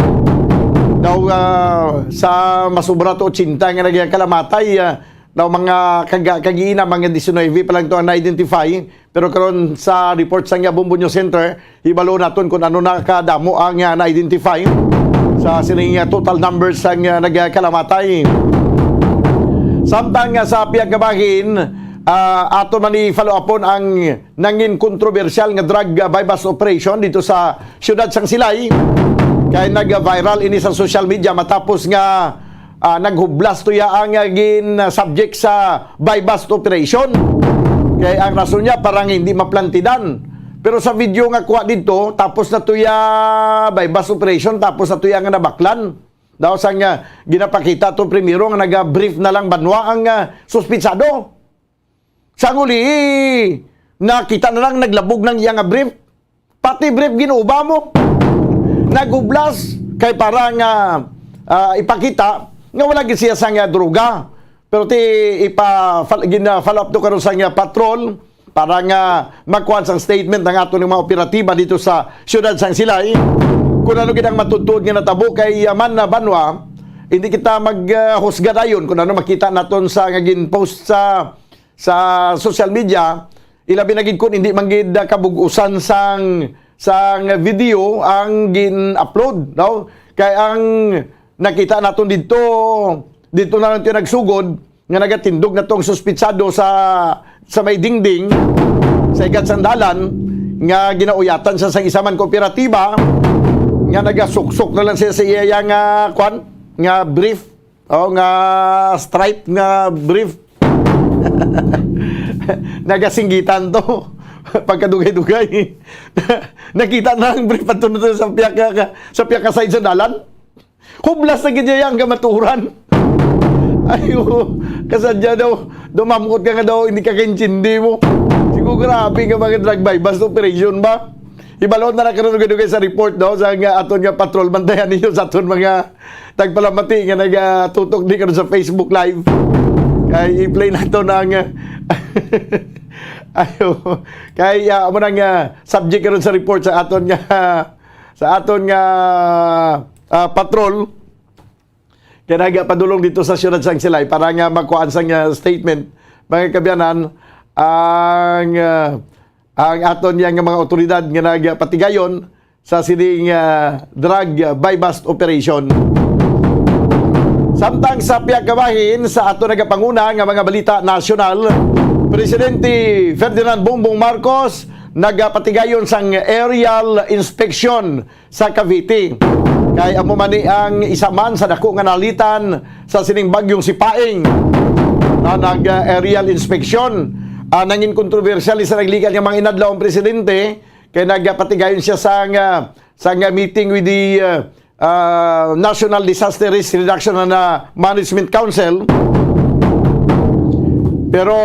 Daw, ah, sa masubra to ochenta nga nagkalamatay, ah, daw mga kaga-, kagiina, mga diecinuebe pa lang to ang na-identify. Pero karon sa report sang, ah, Bombo News Center, hibalo naton kung ano na kadamo ang, ah, na-identify sa sining, ah, total numbers sang, ah, nagkalamatay. Samtang, ah, sa pihak nga bahin, ah, ato man i-follow upon ang nangin kontrobersyal nga drug, ah, buy-bust operation dito sa siyudad sang Silay. Kay nag-viral ini sa social media matapos nga, ah, naghublas to ya ang, ah, gin, ah, subject sa buy-bust operation. Kay ang rason niya parang hindi maplantidan. Pero sa video nga kuha dito, tapos na to ya buy-bust operation, tapos na to ya nga nabaklan. Daw sang, ah, ginapakita to primero nga naga-brief na lang banwa ang, ah, suspitsado. Sang huli, nakita na lang naglabog ng iya nga brief. Pati brief ginuba mo. Naghublas kay para nga, ah, ipakita nga wala gid siya sang, ah, droga. Pero ti ipa fal-, gina-follow up to karon sang, ah, patrol para nga makuha sang statement ang aton mga operatiba dito sa siyudad sang Silay. Kung ano gid ang matuod-tuod nga natabo kay, ah, man na banwa, hindi kita mag, ah, husga dayon kung ano makita naton sa nga gin-post sa sa social media, ilabi na gid kun hindi man gid, ah, kabug-usan sang, sang video ang gin-upload, no? Kay ang nakita naton didto, didto na lang tayo nagsugod nga nagatindog na tong suspitsado sa, sa may dingding, sa ikat sang dalan, nga ginauyatan siya sa isa man kooperatiba, nga nagasuksok na lang siya sa iya nga, kwan, nga brief. Oh, nga stripe nga brief. Nagasinggitan to. Pagkadugay-dugay. Nakita na ang brief ato na to sa piyaka, sa piyaka side sa dalan. Hublas na gid niya ang kamaturan. Ayo, kasadya daw, dumamkot ka nga daw, hindi ka kaintindi mo. Siguro grabe nga mga drug buy-bust operation ba? Ibalon na na karon dugay-dugay sa report, no? Sa nga aton nga patrol, bantayan ninyo sa aton mga tagpalamati nga nagatutok di karon sa Facebook Live. Kay i-play nato na nga ayo. Kay, ah, amo na nga subject karon sa report sa aton nga, sa aton nga, ah, patrol. Kay nagapadulong dito sa siyudad sang Silay para nga makuhaan sang, ah, statement, mga kabyanan, ang, ah, ang aton yang mga otoridad nga nagpatigayon sa sining, ah, drug buy-bust operation. Samtang sa pihak kabahin, sa ato nagapanguna nga mga balita nasyonal, Presidente Ferdinand Bongbong Marcos nagapatigayon sang aerial inspection sa Cavite. Kay amo man ni ang isa man sa dako nga nalitan sa sining bagyong Sipaing na nag-aerial inspection. Ah, nangin kontrobersyal sa naglikan nga mga inadlaw ang presidente, kay nagapatigayon siya sa nga, sa nga meeting with the, ah, ah, National Disaster Risk Reduction and, ah, Management Council. Pero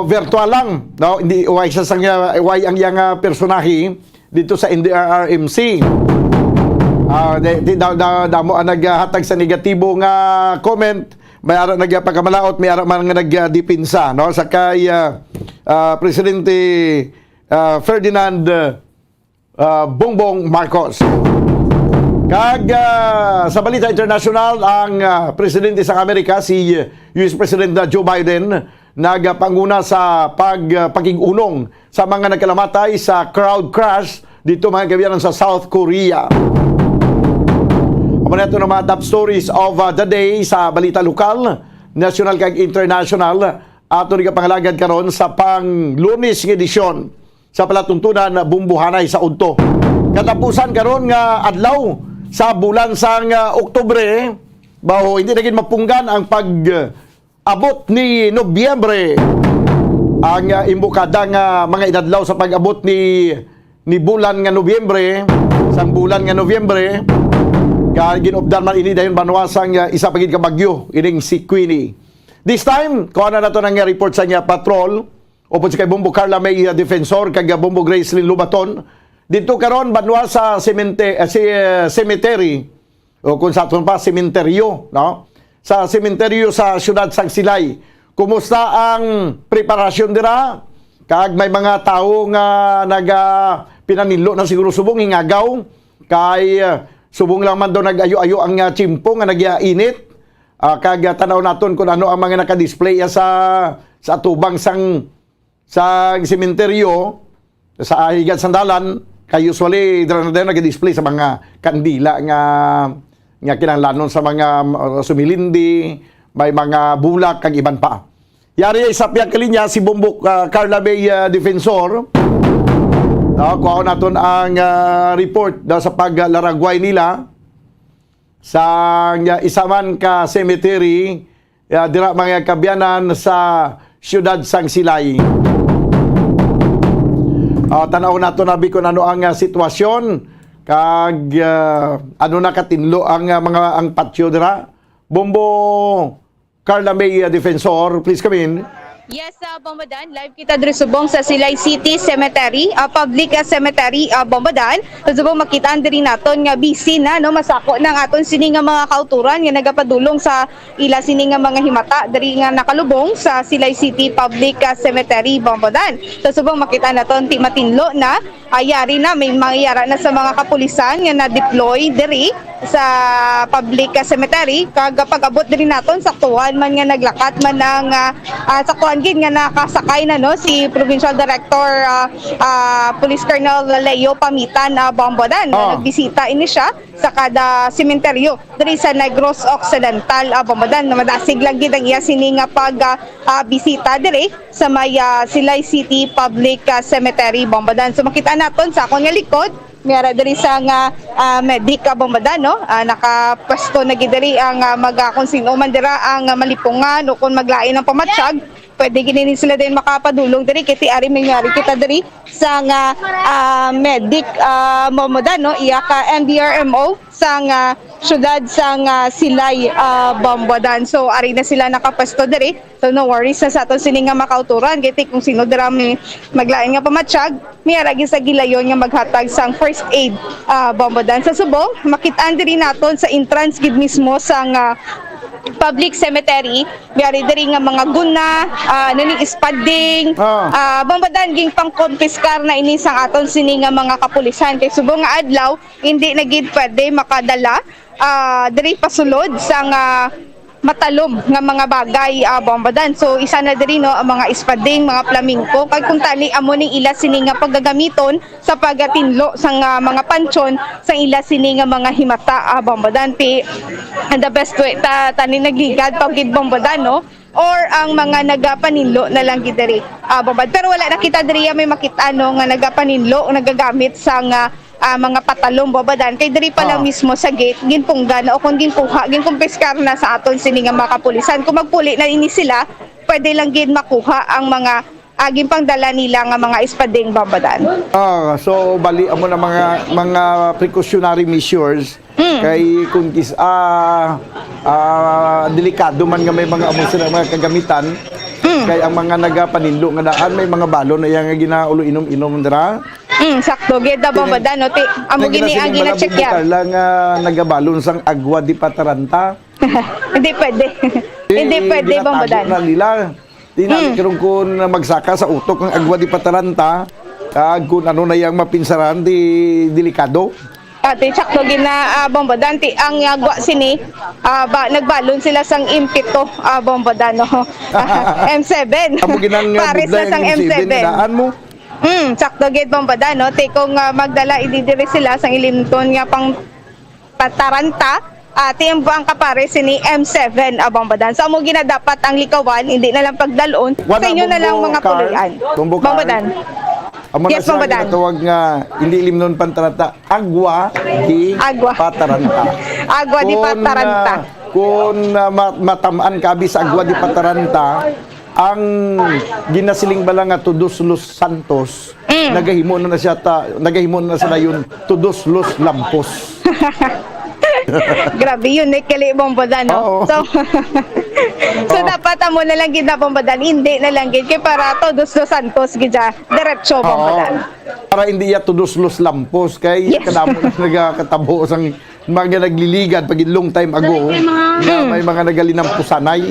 virtual lang, no? Hindi, way siya sa nga, way ang iyang, ah, personahe dito sa N D R R M C. Ah, di, di, da, da, damo ang naghatag sa negatibo nga comment. May ara nagpagkamalaot, may ara man nga nagdepensa, no? Sa kay, ah, ah, Presidente, ah, Ferdinand, ah, Bongbong Marcos. Kag, ah, sa balita international, ang, ah, presidente sa Amerika, si U S President na Joe Biden, nagapanguna sa pag, ah, pakig-unong sa mga nagkalamatay sa crowd crash dito, mga kabiyanan, sa South Korea. Amo na ito ang mga top stories of, ah, the day sa balita lokal, national, kag international. Ato ni kapangalagad karon sa pang Lunes nga edisyon sa palatuntunan, Bumbuhanay sa Udto. Katapusan karon nga adlaw sa bulan sang, ah, Oktubre, baho hindi na gid mapunggan ang pag, ah, abot ni Nobyembre. Ang, ah, imbokada nga mga inadlaw sa pag-abot ni, ni bulan nga Nobyembre, sang bulan nga Nobyembre, kay ginupdan man ini dayon banwa sang, ah, isa pa gid ka bagyo, ining si Queenie. This time, kuha na nato ang report sa niya patrol, upod si kay Bombo Carla May, ah, Defensor, kag, ah, Bombo Gracelyn Lubaton. Dito karon, banwa sa semente-, ah, si, ah, cemetery, o kung sa aton pa, sementeryo, no? Sa sementeryo sa siyudad sang Silay. Kumusta ang preparasyon dira? Kag may mga tawo nga naga-, pinaninlo na siguro subong hingagaw. Kay, ah, subong lang man daw nag-ayo-ayo ang, ah, tiyempo nga nagyainit. Ah, kag, ah, tan-aw naton kung ano ang mga naka-display, ah, sa, sa atubang sang, sang sementeryo, sa higad sang dalan, kay usually, dira na dayon nag-display sa mga kandila nga, nga kinahanglanon sa mga, ah, sumilindi, may mga bulak, kag iban pa. Yari sa pihak linya si Bombo, ah, Carla May, ah, Defensor. No, kuhaon naton ang, ah, report daw sa paglaragway nila sa, ah, isa man ka cemetery, ah, dira, mga kaabyanan, sa siyudad sang Silay. Ah, tan-aw nato, abi, kung ano ang, ah, sitwasyon kag, ah, ano nakatinlo ang, ah, mga, ang patyo dira. Bombo Carla May, uh, Defensor, please come in. Yes, uh, Bombo Dan, live kita diri subong sa Silay City Cemetery, uh, public, uh, cemetery, uh, Bombo Dan. So, subong makita diri naton nga busy na, no, masako na ang aton sini nga mga kauturan nga nagapadulong sa ila sini nga mga himata diri nga nakalubong sa Silay City Public, uh, Cemetery, Bombo Dan. So, subong makita naton ti matinlo na, ah, yari na, may mangyara na sa mga kapulisan nga na-deploy diri sa public, ah, cemetery. Kag pag-abot diri naton, saktuhan man nga naglakat man ang, ah, ah, saktuhan gid nga nakasakay na, no, si Provincial Director, ah, ah, Police Colonel Leo Pamitan, ah, Bombo Dan, nga nagbisita ini siya sa kada sementeryo diri sa Negros Occidental, ah, Bombo Dan. Madasig lang gid ang iya sini nga pag, ah, ah, bisita diri sa may, ah, Silay City Public, ah, Cemetery, Bombo Dan. So, makita naton sa akon nga likod, may ara diri sa nga, ah, medic, ah, Bombo Dan, no? Ah, nakapwesto na gid diri ang, ah, mga kung sino man dira ang, ah, malipungan o kung maglain ang pamatyag. Pwede gid ni sila din makapadulong diri. Kiti ari may yari kita diri sa nga, ah, medic, ah, Bombo Dan, no? Iya ka N D R M O sa nga syudad sa nga Silay, ah, Bombo Dan. So, ari na sila nakapwesto diri. So, no worries na sa aton sini nga makauturan. Kay ti kung sino dira may maglain nga pamatyag, may ara gid sa gilayon nga maghatag sang first aid, ah, Bombo Dan. Sa subong, makitaan diri naton sa entrance gid mismo sang, ah, public cemetery. May ari diri nga mga guna, ah, ano ni, espading, ah, Bombo Dan, ginpangkumpiskar na ini sang aton sini nga mga kapulisan. Kay subong nga adlaw, hindi na gid pwede makadala, ah, diri pasulod sang, ah, matalom nga mga bagay, ah, Bombo Dan. So, isa na diri, no, ang mga espading, mga flamenco. Kag kung tani, amo ning ila sini nga pagagamiton sa pagatinlo sang, ah, mga pansyon sa ila sini nga mga himata, ah, Bombo Dan. Ti, and the best way, ta, tani nagligad pa gid, Bombo Dan, no? Or ang mga nagapaninlo na lang gid diri, ah, Bombo Dan. Pero wala na kita diri, ah, may makita, no, nga nagapaninlo, nagagamit sang, ah, ah, mga patalom, Bombo Dan. Kay diri pa lang mismo sa gate, ginpunggan na o kung ginkuha, ginkumpiskar na sa aton sini nga mga kapulisan. Kung magpuli na ini sila, pwede lang gid makuha ang mga, ah, ginpangdala nila nga mga espading, Bombo Dan. Ah, so bali amo na mga, mga precautionary measures. Mm. Kay kung kis-, ah, ah, delikado man nga may mga amo sila mga kagamitan, Mm. kay ang mga nagapaninlo nga daan may mga balon na iya nga ginaulo inom-inom dira. Mm, sakto gid, Bombo Dan, no? Ti-, amo Ang gini ang ginasiling bala, gina-check Bombo ya. Carla, nga nagabalon sang agwa di pataranta. Hindi pwede. Eh, Hindi pwede, ginatago Bombo Dan. na nila. Di na Hmm. karon kun magsaka sa utok ang agwa di pataranta, kag kun ano na yang mapinsaran, di delikado. Ati, sakto gid na, ah, Bombo Dan, ti ang agwa sini, ah, ba, nagbalon sila sang M pito, ah, Bombo Dan, no? M seven. Amo ginang, ah, Pares na budlay sang ang M seven. M seven, daan mo. Hmm, sakto gid, Bombo Dan, no? Ti kung, ah, magdala, ididiri sila sang ilimton nga pang pataranta, ah, ti ang, ang kapare sini M seven, ah, Bombo Dan. So, amo gina dapat ang likawan, hindi na lang pagdalon. Wala sa inyo na lang, Bombo mga Carl. Puloy-an. Bombo Bombo Carl. Dan. Amo na Yes, siya Bombo Dan. ginatawag nga, hindi limnon pantaranta. Agwa di Agwa. pataranta. Agwa di Kung, pataranta. ah, kung, ah, ma-, matamaan ka abi sa agwa di pataranta, ang ginasiling bala nga Todos los Santos, Mm. nagahimo na, na siya ta-, nagahimo na sa dayon Todos los Lampos. Grabe yun, eh, kali, Bombo Dan, no? Oo. So, so, Oo. dapat amo na lang gid na, Bombo Dan, hindi na lang gid kay para Todos los Santos gid siya, diretso, Bombo Oo. Dan. Para hindi ya Todos los Lampos, kay Yes. kadamo na nagakatabo sang mga nagliligad pag long time ago, Dali kay mga na may mga nagalinampusanay.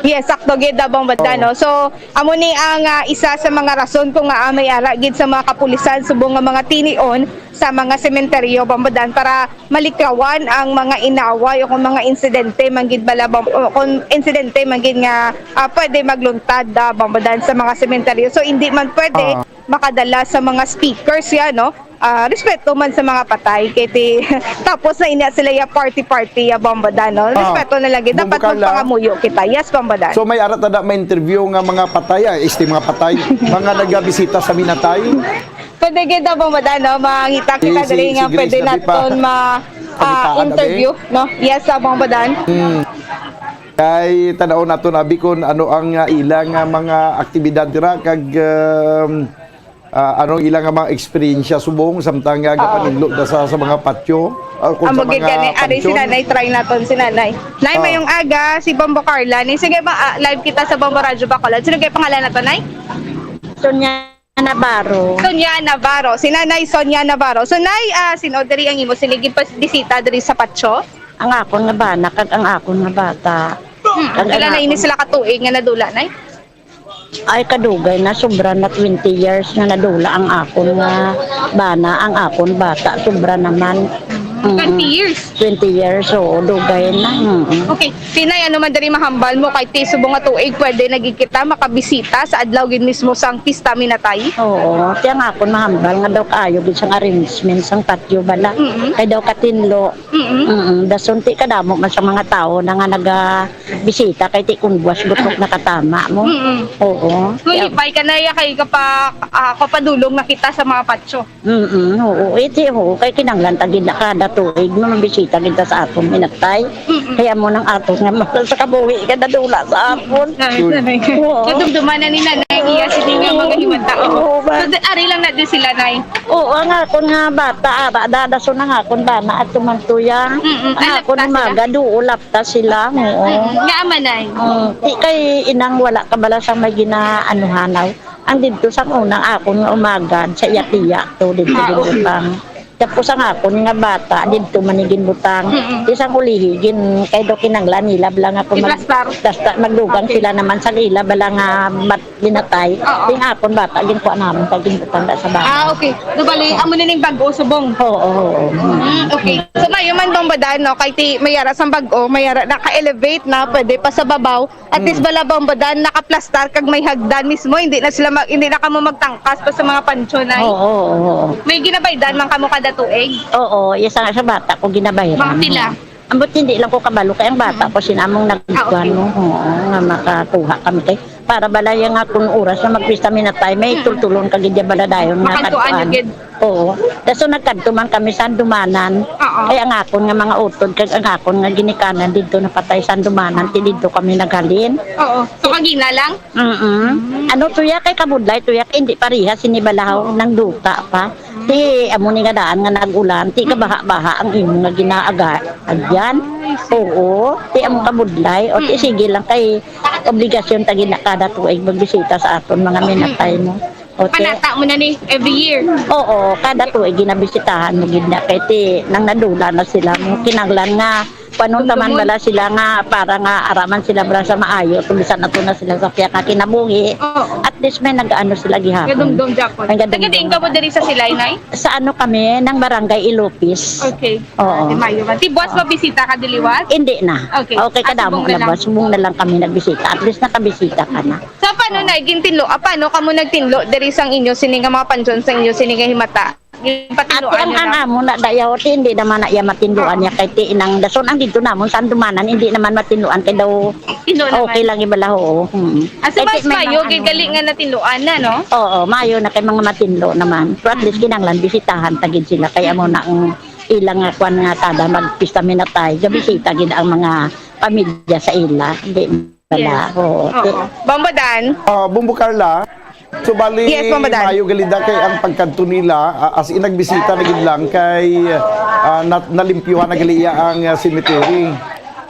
Yes, sakto gid, Bombo Dan, Oo. no? So, amo ni ang, ah, isa sa mga rason kung nga, ah, may ara gid sa mga kapulisan subong nga mga tinion sa mga sementeryo, Bombo Dan, para malikawan ang mga inaway o kung mga insidente man gid bala, Bom-, o kung insidente man gid nga, ah, pwede magluntad, ah, Bombo Dan, sa mga sementeryo. So, hindi man pwede Ah. makadala sa mga speakers yan, no? Ah, respeto man sa mga patay, kay ti-, tapos na inya sila ya party-party, ya Bombo Dan, no? Ah, Respeto na lang gid. Bombo Dapat Carla. magpangamuyo kita. Yes, Bombo Dan. So, may ara ta da ma-interview nga mga patay, ah, este mga patay, mga nagabisita sa minatay? Pwede gid, Bombo Dan, no? Mangita kita Sige, dali sige, nga sige, pwede sige, pa. naton ma-, ah, Pangitaan, abi. interview, no? Yes, ah, Bombo Dan. Hmm. Kay tanaw naton, abi, kung ano ang, ah, ila nga mga aktibidad dira, kag, um, ah, anong ila nga mga eksperyensya subong samtang nga Oo. gapanindot na sa, sa mga patyo, ah, kung Amo sa gid mga gani, ari si pansyon. Nanay, try naton si Nanay. Nay, Ah. mayong aga, si Bombo Carla. Ni, sige ba, ah, live kita sa Bombo Radyo Bacolod. Sino kay pangalan nato, Nay? Sonia Navarro. Sonia Navarro. Si Nanay Sonia Navarro. So, Nay, ah, sino diri ang imo siling ginpabisita diri sa patyo? Ang akon nga bana, kag ang akon nga bata. Hmm. Kag Pila ang na ini akon sila ka tuig nga nadula, Nay? Ay, kadugay na, sobra na twenty years na nadula ang akon nga bana, ang akon bata, sobra naman. Mm. Twenty years? Twenty years, oo, dugay na. Mm. Okay. Sinay, ano man diri mahambal mo kay ti subong nga tuig pwede na gid kita makabisita sa adlaw gid mismo sang pista minatay? Oo, ti ang akon mahambal nga daw kaayo gid sang arrangement sang patio bala. Mm-mm. Kay daw katinlo. Mm-mm. Mm-mm. Dason ti kadamo man sa mga tawo na nga naga bisita kay ti kun buwas gutok nakatama mo. Mm-mm. Oo. Nalipay ka na ya kay kapa-, ah, kapadulong na kita sa mga patyo. Mm-mm, oo. Iti, oo. Kay kinahanglan ta gid na kada tuig nga mabisita gid ta sa aton minatay. Mm-mm. Kaya mo nang aton nga mahal sa kabuhi ka nadula sa aton. Ay, Sure. Nanay. Oo. Nadumduman na ni Nanay ang iya sini nga mga himata. Oo, ba? So, di-, ari lang na di sila, Nay. Oo, ang akon nga bata, ara, dadason ang akon bana at tumantuya. Mm-mm. Ang Alap akon ta sila. Umaga, duulap ta sila, oo. Mm, nga man, Nay. Mm, ti kay inang wala ka bala sang may ginaanuhanaw. Ang didto sang unang akon nga umagad sa iya tiya to didto Ah, okay. ginbutang. Tapos ang akon nga bata didto man ni ginbutang. Mm-mm. Ti sang ulihi gin kay daw kinanglan nila bala nga kung mag-, Iplastar. basta magdugang Okay. sila naman sang ila bala nga bat-, binatay. Oo. Ti ang akon bata ginkuha naman kay ginbutang da sa baba. Ah, okay. So, bali, amo ni ning bag-o subong? Oo, oo, oo. Mm, okay. So, maayo man, Bombo Dan, no? Kay ti, mayara sang bag-o, mayara naka-elevate na, pwede pa sa babaw. At least, Mm. bala, Bombo Dan, nakaplastar kag may hagdan mismo, hindi na sila mag-, hindi na kamo magtangkas pa sa mga pansyo, Nay. Oo, oo, oo. May ginabaydan man kamo kada tuig? Oo, isa nga sa bata ko ginabayran. Mga pila? Ambot hindi lang ko kabalo, kay ang bata Mm. ko sinamong nagkuhan Oo, okay. mo, oo, nga makakuha kami kay Para bala ya nga kung oras na magpista mi na tayo, may Mm. tultulon ka gid ya bala dayon nga Makantuan kadtuan. Gid. Oo. Kaso nagkadto man kami sa Handumanan. Oo. Kay ang akon nga mga utod, kag ang akon nga ginikanan didto napatay sa Handumanan, ti didto kami naghalin. Oo. So, kagina lang? Mm-mm. Mm. Ano, tuya kay kabudlay, tuya kay hindi pareha sini balahaw ng duta pa. Ti amo ni nga daan nga nag-ulan, ti kabaha-baha ang imo nga ginaaga-, agyan. Oo, ti amo kabudlay, o ti Mm. sige lang kay obligasyon ta gid na kada tuig magbisita sa aton mga minatay mo. O ti Panata mo na ni every year. Oo, kada tuig ginabisitahan mo gid na kay ti nang nadula na sila mo kinanglan nga panon taman Dumdumon. Bala sila nga para nga araman sila bala sa maayo kung bisan ato na sila sa piyakakinabuhi. Oo. At least may nag-ano sila gihapon. Gadumdom, Japon. May gadumdom. Taga diin ka mo diri sa Silay, Nay? Sa ano kami, ng Barangay Ilopis. Okay. Oo. Ah, di maayo man. Ti buwas mabisita ka diliwas? Hindi na. Okay. Okay, Ah, kadamo subong na na lang. Ba? Subong na lang kami nagbisita. At least nakabisita ka na. Sa paano, Nay, gintinlo? Ah, paano kamo nagtinlo diri sang inyo sini nga mga pansyon, sang inyo sini nga himata? Ginpatinloan Ate, ang, niyo ang na? Amo na dayaw, ti, hindi naman na iya matinloan Oo. Niya kay ti inang dason ang dito namon sa Andumanan, hindi naman matinloan kay daw Tinlo naman. Okay lang ibala, oo. Mm. Ah, so Kay ti mas may maayo mga gid ano gali naman. Nga natinloan na, no? Oo, maayo na kay mga matinlo naman. So at least kinahanglan bisitahan ta gid sila kay amo na ang ilang nga kwan nga kada magpista minatay, gabisita gid ang mga pamilya sa ila. Hindi bala, Yes. Oo. Oo. Bombo Dan. Ah, Bombo Carla, so bali, Yes, Bombo Dan. Maayo gali da kay ang pagkadto nila, ah, as in, nagbisita na gid lang kay, ah, na-, nalimpyuhan na gali iya ang, ah, cemetery.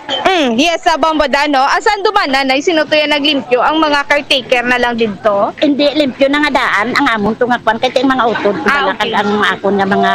Mm, yes, sa Bombo Dan, no? Asan duman na, Nay? Sino to yan naglimpyo? Ang mga caretaker na lang dito? Hindi, limpyo na nga daan. Ang amon to nga kwan, kay ti ang mga utod, Ah, wala okay. Kag ang akon nga mga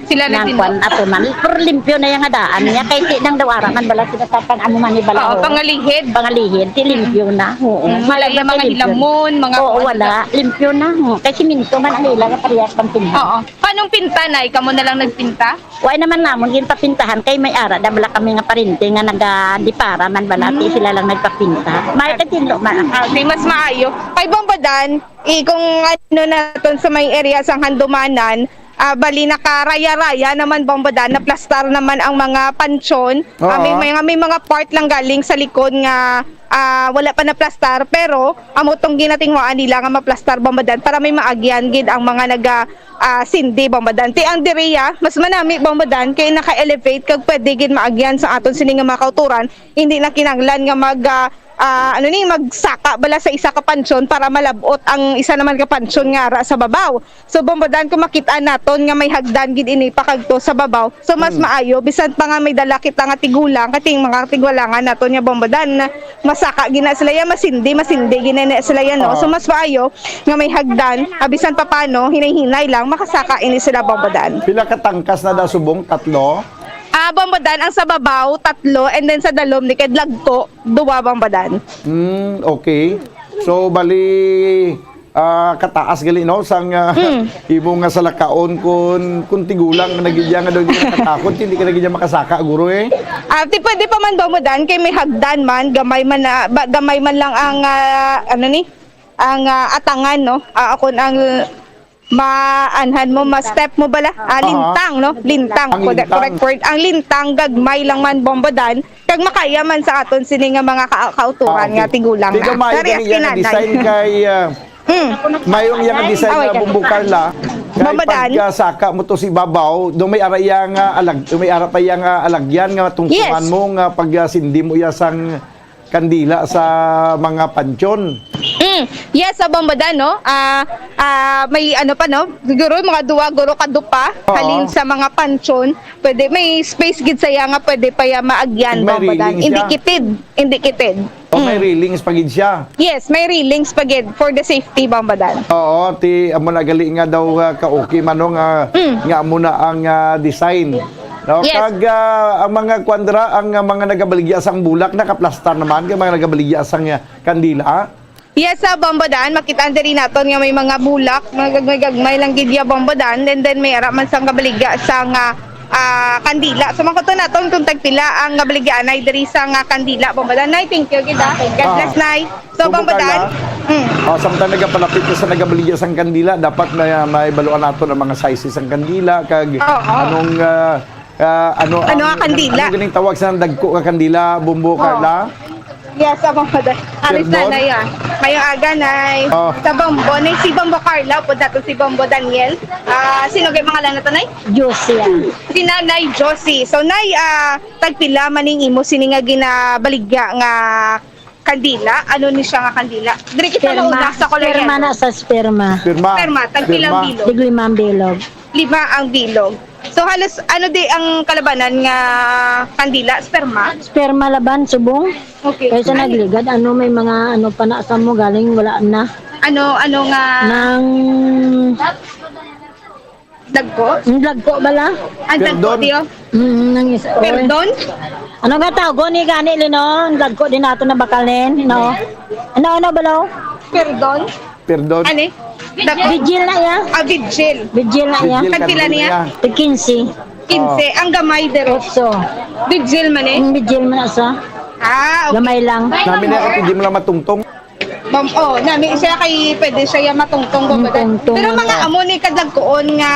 Sila nang nagtindog. Kwan ato man. Pero limpyo na yung nga daan niya. Kay ti nang daw ara man bala sila sa pang amo man ni bala, Oo, ho. Pangalihid. Pangalihid, ti limpyo na. Oo. Mm, wala Malaglag yung mga kay limpyo na. Hilamon, mga Oo, kuwan wala. Sila. Limpyo na. Hmm. Kay siminto man ang ila nga parehas pang pinta. Oo. Paanong pinta, Nay? Kamo na lang nagpinta? Wala naman namon yung papintahan kay may ara da bala kami nga parente nga naga-dipara man bala ti Hmm. Sila lang nagpapinta. May katindo man. Ah, di mas maayo. Kay Bombo Dan, eh, kung ano naton sa may area sang Handumanan, ah, bali nakaraya-raya naman, Bombo Dan, naplastar naman ang mga pansyon. Ah, Oo. May, may, may mga part lang galing sa likod nga, ah, wala pa naplastar, pero amo tong ginatinguhaan nila nga maplastar, Bombo Dan, para may maagyan gid ang mga naga, ah, sindi, Bombo Dan. Ti ang diriya, mas manami, Bombo Dan, kay naka-elevate kag pwede gid maagyan sa aton sini nga mga kauturan. Hindi na kinahanglan nga mag, ah, ah, ano ni, magsaka bala sa isa ka pansyon para malabot ang isa naman ka pansyon nga ara sa babaw. So, Bombo Dan, kung makita naton nga may hagdan gid ini pakadto sa babaw, so mas Mm. maayo, bisan pa nga may dala kita nga tigulang, kating mga tigulangan naton nga Bombo Dan, masaka gina sila ya, masindi, masindi gina na sila ya, no? Oo. So, mas maayo nga may hagdan, ah, bisan pa paano, hinay-hinay lang, makasaka ini sila, Bombo Dan. Pila ka tangkas na da subong? Tatlo? Ah, Bombo Dan, ang sa babaw, tatlo, and then sa dalom, ni kay Dlagto, duwa, Bombo Dan. Mm, okay. So, bali, ah, kataas gali, no? Sang, ah, Mm. Imo nga salakaon kun, kun tigulang na gid ya nga daw hindi ka nakatakot, hindi ka na gid ya makasaka, guro, eh. Ah, ti pwede pa man, Bombo Dan, kay may hagdan man, gamay man na, ba, gamay man lang ang, ah, ano ni, ang, ah, atangan, no? Ah, akon ang maanhan mo, ma-step mo bala? Ah, Aha. Lintang, no? Lintang. Ang Correct, lintang. Correct word. Ang lintang, gagmay lang man, Bombo Dan. Kag makaya man sa aton sini nga mga ka-, kauturan Ah, okay. Nga tigulang Di na. Gamay Dari gani iya nga kinanay. Design kay, ah, Hmm. Mayong iya nga design Away na ka. Bumbo Carla. Kay Bombo Dan. Pagkasaka mo to si babaw, do may ara iya nga alag-, do may ara pa iya nga alagyan nga tungtungan Yes. Mo nga pag, ah, sindi mo iya sang kandila sa mga pansyon. Mm. Yes, sa Bombo Dan, no? Ah, ah, may ano pa, no? Siguro mga duwa, guro, ka dupa, Oo. Halin sa mga pansyon. Pwede, may space gid saya nga pwede pa ya maagyan, May Bombo Dan. Railing siya. Indicated. Indicated. O, may Mm. Railings pa gid siya. Yes, may railings pa gid for the safety, Bombo Dan. Oo, ti, amo na gali nga daw, ah, ka-okay man, no, nga, Mm. Nga amo na ang, ah, design. No? Yes. Kag, ah, ang mga kwan dira, ang, ah, mga nagabaligya sang bulak, nakaplastar naman, kay mga nagabaligya sang, ah, kandila. Yes, sa Bombo Dan, makita diri naton nga may mga bulak, mga gagmay-gagmay lang gid ya, Bombo Dan, and then may ara man sang gabaligya sang, ah, ah, kandila. So, makuton naton kung tagpila ang gabaligya, Nay, diri sang, ah, kandila, Bombo Dan. Nay, thank you gid, ah. God Ah. Bless, Nay. So, Bombo Dan. Mm. Ah, samtang nagapalapit ka sa nagabaligya sang kandila, dapat may, may baluan naton ang mga sizes sang kandila, kag Oo. Anong, ah, ah, ano Ano ang, nga kandila? Ano ganing tawag sa dagko nga kandila, Bombo Oo. Carla? Yes, sa Bombo Dan. Aris na, Perdon? Nay, ah. Mayong aga, Nay. Oh. Sa Bombo, Nay, si Bombo Carla, po nato si Bombo Daniel. Ah, sino kay pangalan na to, Nay? Josie, ah. Si Nanay Josie. So, Nay, ah, tagpila man ning imo sini nga ginabaligya nga kandila? Ano ni siya nga kandila? Diri kita Sperma. Mauna sa Color Sperma Yellow. Na sa sperma. Sperma. Sperma, tagpila ang Sperma. Bilog? Tiglimang bilog. Lima ang bilog. So, halos, ano di ang kalabanan nga kandila? Sperma? Sperma laban, subong. Okay. Kaysa Ano? Nagligad, ano, may mga, ano, pa na sa mo, galing, wala na. Ano, ano nga Nang dagko? Ang dagko bala? Ang dagko, Perdon? Tiyo? Mm, nang isa. Oy. Perdon? Ano nga tawag ni gani, Lino? Ang dagko din nato na bakalin, no? Ano, ano, balaw? Perdon? Perdon. Ani? Dagko? Vigil na iya. Ah, vigil. Vigil na iya. Vigil Tagpila kanina niya? Niya. Tag quince. Quince. Oh. Ang gamay, dero. Otso. Vigil man eh? Ang vigil man sa. Ah, okay. Gamay lang. Nami na kapag di mo lang matungtong. Bam, oh, nami siya kay pwede siya yung matungtong. Mm, bumaba. Tungtong Pero lang mga siya. Amo ni kadagkoon nga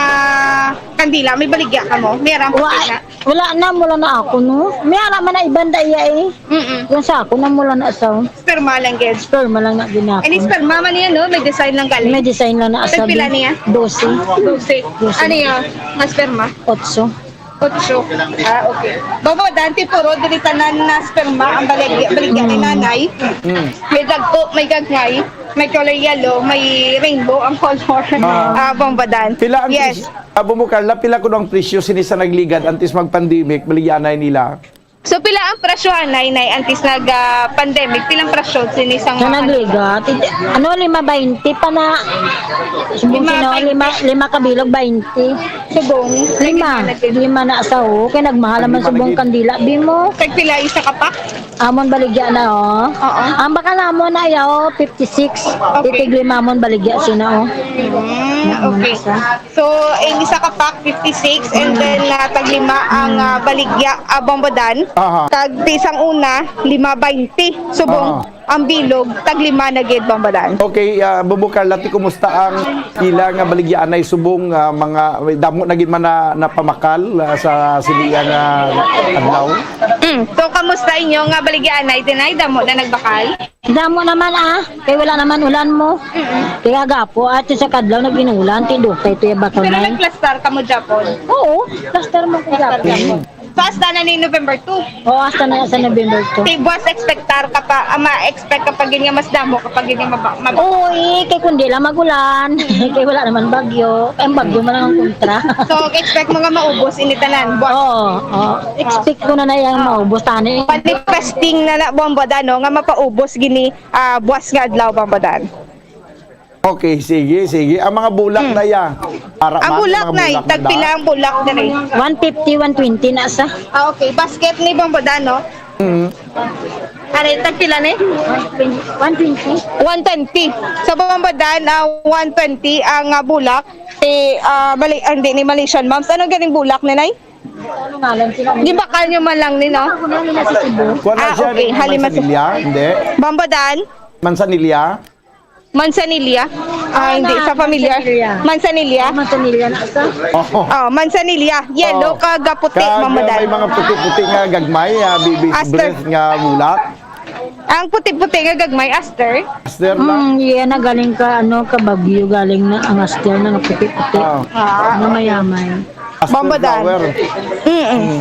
kandila, may baligya ka mo? Meron Wa, pa na? Wala na, mula na ako, no? May ara man na iban da iya eh. Mm-mm. Yung sa ako na mula na sa Sperma lang, gid. Sperma lang na ginapon. Any sperma man yan, no? May design lang galing. May design lang na sa Tagpila niya? Dose. Dose. Dose. Ano yan? Nga sperma? Otso. Otso. Ah, okay. Babo, dati puro dili tanan na sperma ang baligya, baligya ni Mm. Nanay. Mm. May dagko, may gagmay, may color yellow, may rainbow ang color. Ah. Ah, Bombo Dan. Pila ang Yes. pres-, ah, Bombo Carla, pila kuno ang presyo sini sa nagligad antes mag-pandemic, baligyanay nila? So, pila ang presyo, anay, nay, antes nag, ah, pandemic? Pilang presyo sini sa Sa mga nagligad, iti-, ano, lima baynte pa na. Subong Lima sino, baynte. Lima, lima ka bilog, baynte. Subong. Lima. Lagi na, lagi. Lima na sa, oh. Kay nagmahal naman Lima subong lagi. Kandila. Bi mo. Tagpila isa ka pack? Amon baligya na, oh. Oo. Ang baka namon na, ya, oh, fifty-six. Okay. Titig lima amon baligya sina, oh. Mm, Amon okay. Sa So, ang isa ka pack, fifty-six, and then, ah, tag lima ang, ah, baligya, ah, Bombo Dan. Aha. Tag isang una, lima baynte. Subong, Aha. ang bilog, tag lima na gid, Bombo Dan. Okay, ah, Bombo Carla, ti, kumusta ang ila nga baligyaanay subong, ah, mga, damo na gid man na napamakal, ah, sa siliya nga adlaw? Mm. So, kamusta inyo nga baligyaanay, tinay? Damo na nagbakal? Damo naman, ah. Kay wala naman ulan mo. Mm-mm. Kaya gapo, ato sa kadlaw nag-inulan, ti dukay to yung bato Pero na yun. Nag-plaster ka mo, Japon? Oo, plaster mo ko Plaster Japon. ka mo. So, hasta na ni November two? Oo, hasta na sa November two. Ti buwas expectar ka pa, ah, ma-expect ka pa gid nga mas damo, kapag gid nga maba-, maba- Oo, eh, kay kundi lang magulan. Kay wala naman bagyo. Kay ang bagyo man ang kontra. So, expect mo nga maubos ini tanan, buwas? Oo, oo. Expect ko na na yung maubos, tani. Manifesting na na, Bombo Dan, no, nga mapaubos gini ah, buwas nga adlaw, Bombo Dan. Okay, sige, sige. Ang mga bulak Hmm. na ya. Para Ang man, bulak mga na, bulak na tagpila da. Ang bulak diri? One fifty, one twenty na sa. Ah, okay. Basket ni Bombo Dan, no? Mm. Are, tagpila ni? One twenty. One twenty. Sa Bombo Dan, ah, one twenty ang, ah, bulak. Ti, ah, Mali-, ah, hindi ni Malaysian Moms. Ano ganing bulak ni, Nay? Ano ngalan sila? Di ba kanyo man lang ni, no? Ako na nila sa Cebu. Kuwan na Ah, siya okay. ni Halima sa Manzanilla? Hindi. Bombo Dan? Manzanilla? Manzanilla? Ah, Ah, hindi. na, Sa familiar? Manzanilla. Manzanilla? Oh, Manzanilla na sa. Oh. Oh, Manzanilla. Yellow Oh. kag puti, Kag, Bombo ah, Dan. May mga puti-puti nga gagmay, ah, baby's Aster. Breath nga bulak. Ang puti-puti nga gagmay, aster? Aster na. Mm, yeah, na galing ka, ano, ka Baguio, galing na ang aster na nga puti-puti. Ah. Ah, Nga okay. mayamay. Aster Bombo Dan. flower. Mm-mm. Mm.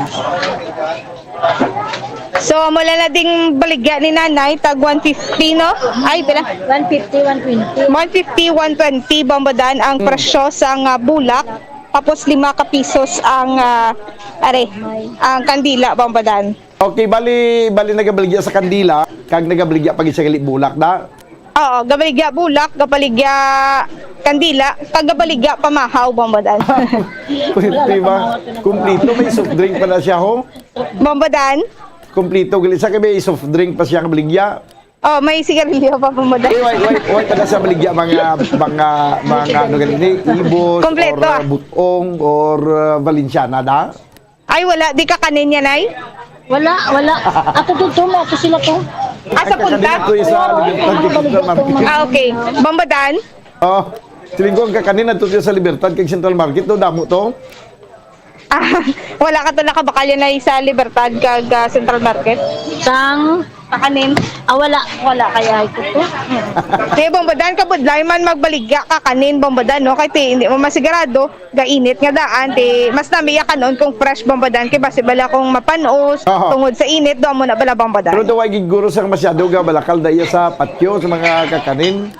So, mula na ding baligya ni Nanay, tag one fifty, no? Ay, pila? One fifty, one twenty. One fifty, one twenty, Bombo Dan, ang Mm. presyo sa nga bulak. Tapos, lima ka pisos ang, ah, are, ang kandila, Bombo Dan. Okay, bali, bali nagabaligya sa kandila, kag nagabaligya pa gid sa gali bulak, da? Oo, gabaligya bulak, gabaligya kandila, kag gabaligya pamahaw, Bombo Dan. Pwede ba? Kumplito, may soft drink pa na siya, ho? Bombo Dan? Kumplito, gali sa kay may soft drink pa siya kabaligya. Oh, may sigarilyo pa, Bombo Dan. Eh, wait, wait, wait, pa na siya baligya mga, mga, mga, ano, gali ni, ibos, Kompleto, or, ah. uh, butong, or, uh, Valenciana, da? Ay, wala. Di ka kanin yan, ay? Wala, wala. Ato dito mo, ato sila to. Ah, sa punta? Kanina to yung sa Libertad, Central Market. Ah, okay. Bombo Dan? Oh, siling ko, ang kakanin na to sa Libertad, kag Central Market, to, damo to. Ah, wala ka to nakabakal yan ay sa Libertad, kag, ah, Central Market? Sang Kakanin, ah, wala, wala kaya ito. Ti, Bombodan, kabudlay man magbaligya ka kanin, Bombodan, no? Kay ti, hindi mo masigurado, gainit nga daan, ti, mas namiya kanon kung fresh, Bombodan, kay basi bala kung mapanos, Oo. tungod sa init, doon mo na bala, Bombodan. Pero daw ay giguro sa masyado ga balakal da iya sa patyo, sa mga kakanin.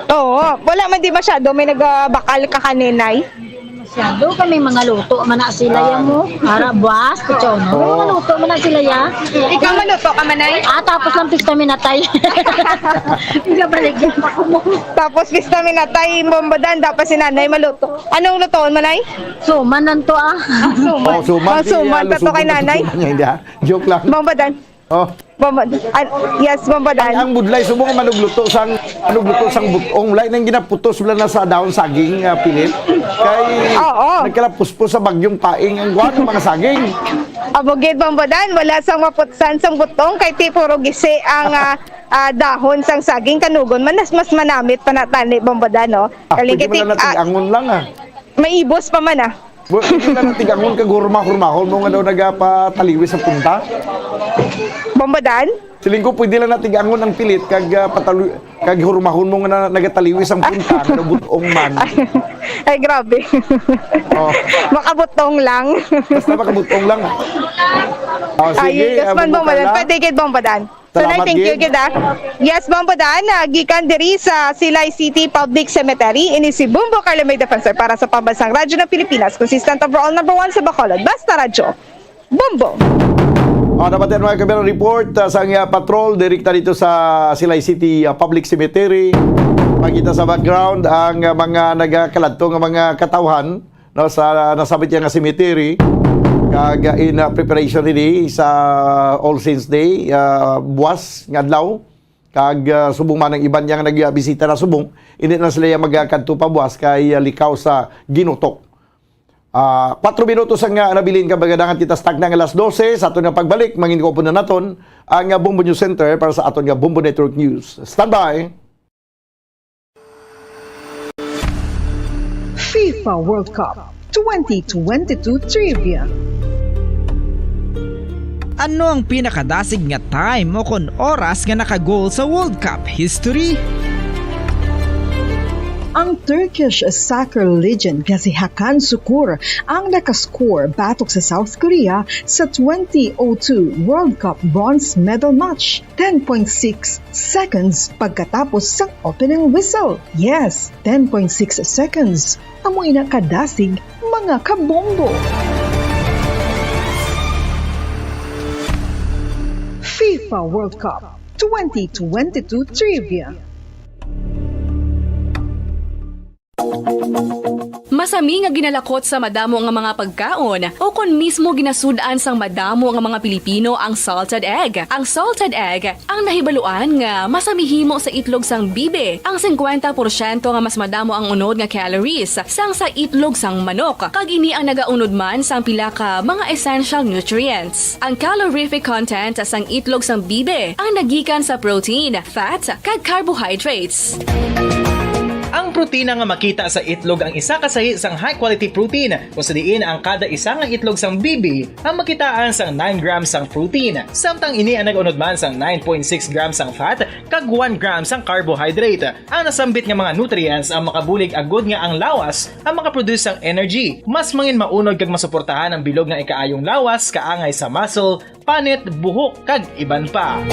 Oo, wala man di masyado, may nagabakal ka kaninay. Masyado kami mga luto man na sila ya mo. Ara, buwas, kutsyon. Oo. Mga luto man na sila ya. Ikaw maluto ka, manay? Ah, tapos lang pista minatay. Ikaw balik, ako mo. Tapos pista minatay, Bombodan, dapat si nanay maluto. Anong lutoon, manay? Suman nanto, ah. Ah, suman. Oh, suman. Oh, si, suman ah, pa to kay Lusubon, nanay. Suman niya, hindi, ah. Joke lang. Bombodan. Oh. Bombodan. An-, yes, Bombodan. Ang, ang budlay subong manugluto sang, manugluto sang butong. Lain ang ginaputos bala na sa dahon saging, ah, pilit. Kay Oo. nagkalapuspos sa bagyong paing ang kuwan, ang mga saging. Amo gid, Bombodan, wala sang maputsan sang butong kay ti puro gisi ang, ah, ah, dahon sang saging. Kanugon man, mas, mas manamit pa na tani, Bombodan, no? Ah, Kaling pwede kiti-, man lang natin ah, angon lang, ah. May ibos pa man, ah. Bu-, pwede lang natin angon kag hurma-hurmahon mo nga daw nagapataliwis sa punta. Bombodan? Siling ko, pwede lang natin angon ang pilit kag, ah, patalu-, kag hurmahon mo nga na, nagataliwis ang punta, nga daw butong man. Ay, ay, grabe. Oh. Makabutong lang. Basta makabutong lang. Oh, sige, Ay, yes ah, man, Bombodan. Bombodan. Pwede gid, Bombodan. Salamat, Tanay, thank you gid. Gid, ah. Yes, Bombodan, ah, gikan diri sa Silay City Public Cemetery, ini si Bombo Carlo May Defensor para sa Pambansang Radyo ng Pilipinas, consistent overall number one sa Bacolod. Basta Radyo. Bombo! Ah, dapat yan, mga kabilang report, ah, sa nga patrol, direkta dito sa Silay City, ah, Public Cemetery. Makita sa background ang, ah, mga nagakaladto nga mga katawhan no, sa nasabit niya nga cemetery, kag, uh, in, uh, preparation ini sa All Saints Day, uh, buwas nga adlaw, kag, uh, subong man ang iban niya nga nagbisita na subong, hindi na sila magkadto pa buwas kay, uh, likaw sa ginutok. Ah, kuwatro minutos ang, uh, nabilin ka, magadangan kita sa takna nga alas dose. Sa aton nga pagbalik, mangin ko po na naton ang, uh, Bombo News Center para sa aton nga Bombo Network News. Standby! FIFA World Cup twenty twenty-two Trivia. Ano ang pinakadasig nga time o kon oras nga naka-goal sa World Cup history? Ang Turkish soccer legend nga si Hakan Sukur ang nakascore batok sa South Korea sa twenty oh two World Cup bronze medal match, ten point six seconds pagkatapos sang opening whistle. Yes, ten point six seconds. Amo ina kadasig, mga kabombo. FIFA World Cup twenty twenty-two Trivia. Masami nga ginalakot sa madamo nga mga pagkaon, o kon mismo ginasud-an sang madamo nga mga Pilipino ang salted egg. Ang salted egg ang nahibaluan nga masami himo sa itlog sang bibi. Ang singkwenta porsyento nga mas madamo ang unod nga calories sang sa itlog sang manok, kag ini ang nagaunod man sang pila ka mga essential nutrients. Ang calorific content sang itlog sang bibi ang nagikan sa protein, fat, kag carbohydrates. Ang protina nga makita sa itlog ang isa ka sahi sang high-quality protein, kung sa diin ang kada isa nga itlog sang bibi ang makitaan sang nine grams sang protein, samtang ini ang nag-unod man sang nine point six grams sang fat kag one gram sang carbohydrate. Ang nasambit nga mga nutrients ang makabulig agud nga ang lawas ang makaproduce sang energy, mas mangin maunod kag masuportahan ang bilog nga ikaayong lawas, kaangay sa muscle, panit, buhok, kag iban pa.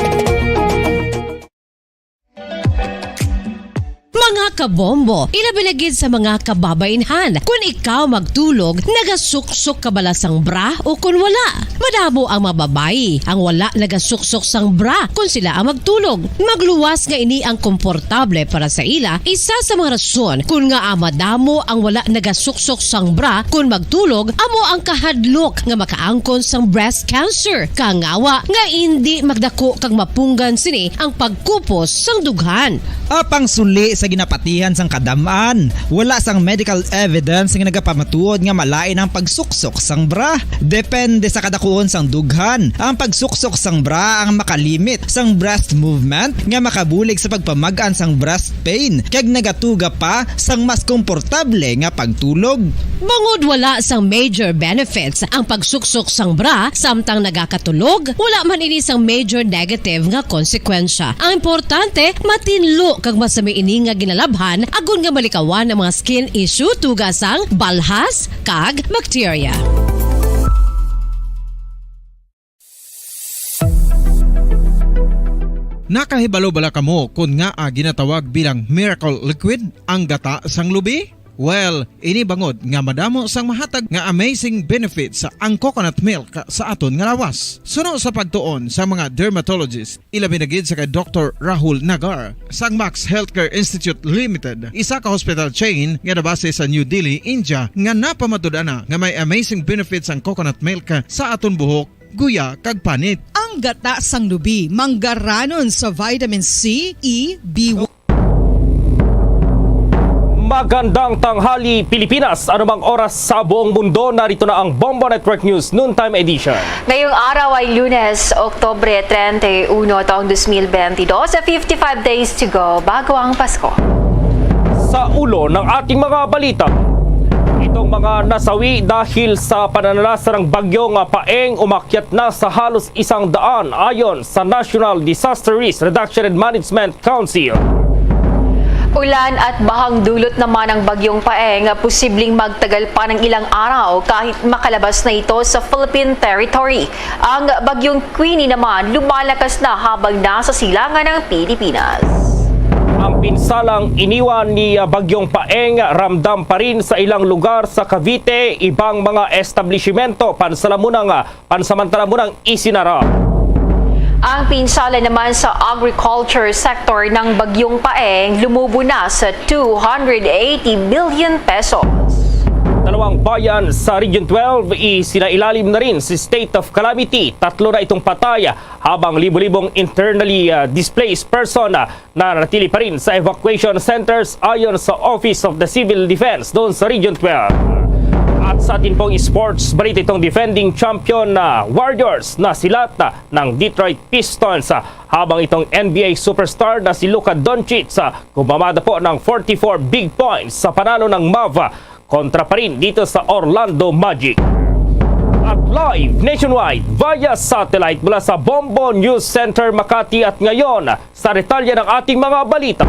Mga kabombo, ilabi na gid sa mga kababainhan. Kun ikaw magtulog, nagasuksok ka bala sang bra o kun wala? Madamo ang mga babayi ang wala nagasuksok sang bra kun sila ang magtulog. Magluwas nga ini ang komportable para sa ila, isa sa mga rason kun ngaa madamo ang wala nagasuksok sang bra kun magtulog amo ang kahadlok nga makaangkon sang breast cancer, kangawa nga indi magdako kag mapunggan sini ang pagkupos sang dughan. Apang suli sa ginap- patihan sang kadam-an. Wala sang medical evidence nga nagapamatuod nga malain ang pagsuksok sang bra. Depende sa kadakuon sang dughan, ang pagsuksok sang bra ang makalimit sang breast movement nga makabulig sa pagpamag-an sang breast pain kag nagatuga pa sang mas komportable nga pagtulog. Bangod wala sang major benefits ang pagsuksok sang bra samtang nagakatulog, wala man ini sang major negative nga konsekwensya. Ang importante, matinlo kag masami ini nga ginalabhan agod nga malikawan ang mga skin issue, tuga sang balhas kag bakterya. Nakahibalo bala kamo kon ngaa ginatawag bilang miracle liquid ang gata sang lubi? Well, ini bangod nga madamo sang mahatag nga amazing benefits ang coconut milk sa aton nga lawas. Suno sa pagtuon sa mga dermatologist, ilabi na gid sa kay Doktor Rahul Nagar sang Max Healthcare Institute Limited, isa ka hospital chain nga nabase sa New Delhi, India, nga napamatud-an na nga may amazing benefits ang coconut milk sa aton buhok, guya, kag panit. Ang gata sang lubi manggaranon sa vitamin C, E, B one. Magandang tanghali, Pilipinas. Anumang oras sa buong mundo, narito na ang Bombo Network News Noontime Edition. Ngayong araw ay Lunes, Oktubre treinta y uno, taong dos mil benti dos, fifty-five days to go bago ang Pasko. Sa ulo ng ating mga balita, itong mga nasawi dahil sa pananalasa ng bagyong Paeng umakyat na sa halos isang daan, ayon sa National Disaster Risk Reduction and Management Council. Ulan at bahang dulot naman ang Bagyong Paeng, posibleng magtagal pa ng ilang araw kahit makalabas na ito sa Philippine territory. Ang Bagyong Queenie naman lumalakas na habang nasa silangan ng Pilipinas. Ang pinsalang iniwan ni, ah, Bagyong Paeng ramdam pa rin sa ilang lugar sa Cavite, ibang mga establishmento, pansalamunang, ah, pansamantala munang isinara. Ang pinsala naman sa agriculture sector ng Bagyong Paeng lumubo na sa two hundred eighty billion pesos. Dalawang bayan sa Region twelve isinailalim na rin sa state of calamity. Tatlo na itong patay, habang libo-libong internally, ah, displaced person, ah, nanatili pa rin sa evacuation centers, ayon sa Office of the Civil Defense doon sa Region twelve. At sa atin pong sports balita, itong defending champion na Warriors na silat na ng Detroit Pistons, ah, habang itong N B A superstar na si Luka Doncic, ah, gumamada po ng forty-four big points sa panalo ng Mavs kontra pa rin dito sa Orlando Magic. At live nationwide via satellite mula sa Bombo News Center, Makati, at ngayon sa detalye ng ating mga balita.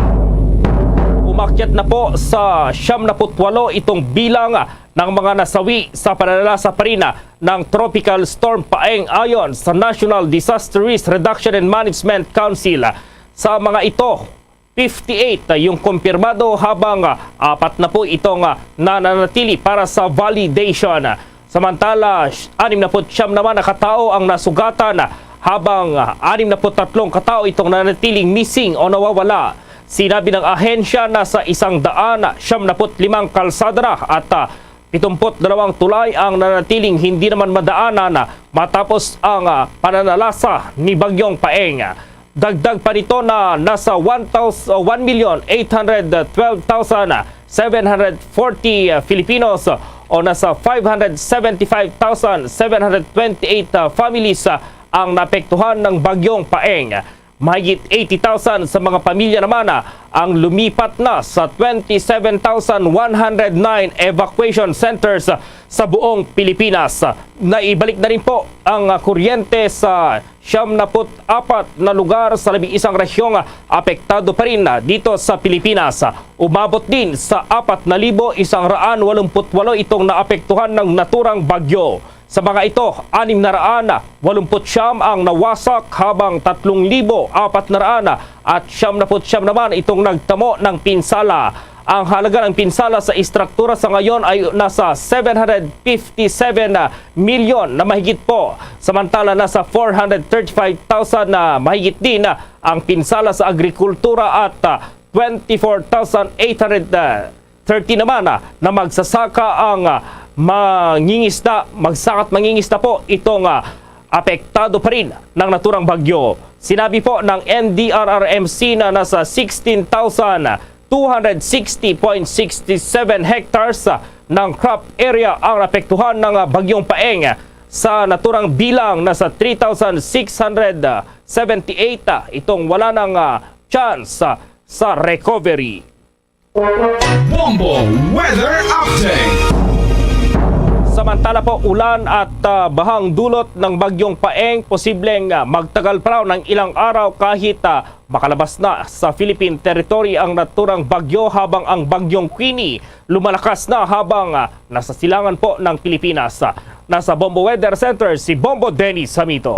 Umakyat na po sa siyam na put walo itong bilang ng mga nasawi sa pananalasa pa rin ng Tropical Storm Paeng, ayon sa National Disaster Risk Reduction and Management Council. Sa mga ito, fifty-eight yung kumpirmado, habang, ah, apat na po itong, ah, nananatili para sa validation. Samantala, sh-, anim na put siyam naman na katao ang nasugatan, habang, ah, anim na put tatlong katao itong nanatiling missing o nawawala. Sinabi ng ahensya na sa isang daan siyam na put limang kalsada na at, ah, pitumput dalawang tulay ang nanatiling hindi naman madaanan matapos ang, ah, pananalasa ni Bagyong Paeng. Dagdag pa nito na nasa one thousand, one million eight hundred twelve thousand seven hundred forty Filipinos o nasa five hundred seventy-five thousand seven hundred twenty-eight, ah, families, ah, ang naapektuhan ng Bagyong Paeng. Mahigit eighty thousand sa mga pamilya naman, ah, ang lumipat na sa twenty-seven thousand one hundred nine evacuation centers, ah, sa buong Pilipinas. Naibalik na rin po ang, ah, kuryente sa siyam na put apat na lugar sa labing isang rehiyong, ah, apektado pa rin, ah, dito sa Pilipinas. Umabot din sa apat na libo isang raan walumput walo itong naapektuhan ng naturang bagyo. Sa mga ito, anim na raan walumput siyam ang nawasak, habang tatlong libo apat na raan at siyam na put siyam naman itong nagtamo ng pinsala. Ang halaga ng pinsala sa istruktura sa ngayon ay nasa seven hundred fifty-seven milyon na mahigit po, samantala nasa four hundred thirty-five thousand na mahigit din ang pinsala sa agrikultura at, ah, twenty-four thousand eight hundred thirty naman, ah, na magsasaka ang, ah, mangingisda, magsaka at mangingisda po itong, ah, apektado pa rin ng naturang bagyo. Sinabi po ng N D R R M C na nasa sixteen thousand two hundred sixty point six seven hectares, ah, ng crop area ang naapektuhan ng, ah, Bagyong Paeng. Sa naturang bilang, nasa three thousand six hundred seventy-eight, ah, itong wala ng, ah, chance, ah, sa recovery. Bombo Weather Update. Samantala po, ulan at, ah, bahang dulot ng Bagyong Paeng posibleng, ah, magtagal pa raw ng ilang araw kahit, ah, makalabas na sa Philippine territory ang naturang bagyo, habang ang Bagyong Queenie lumalakas na habang, ah, nasa silangan po ng Pilipinas. Nasa Bombo Weather Center si Bombo Dennis Hamito.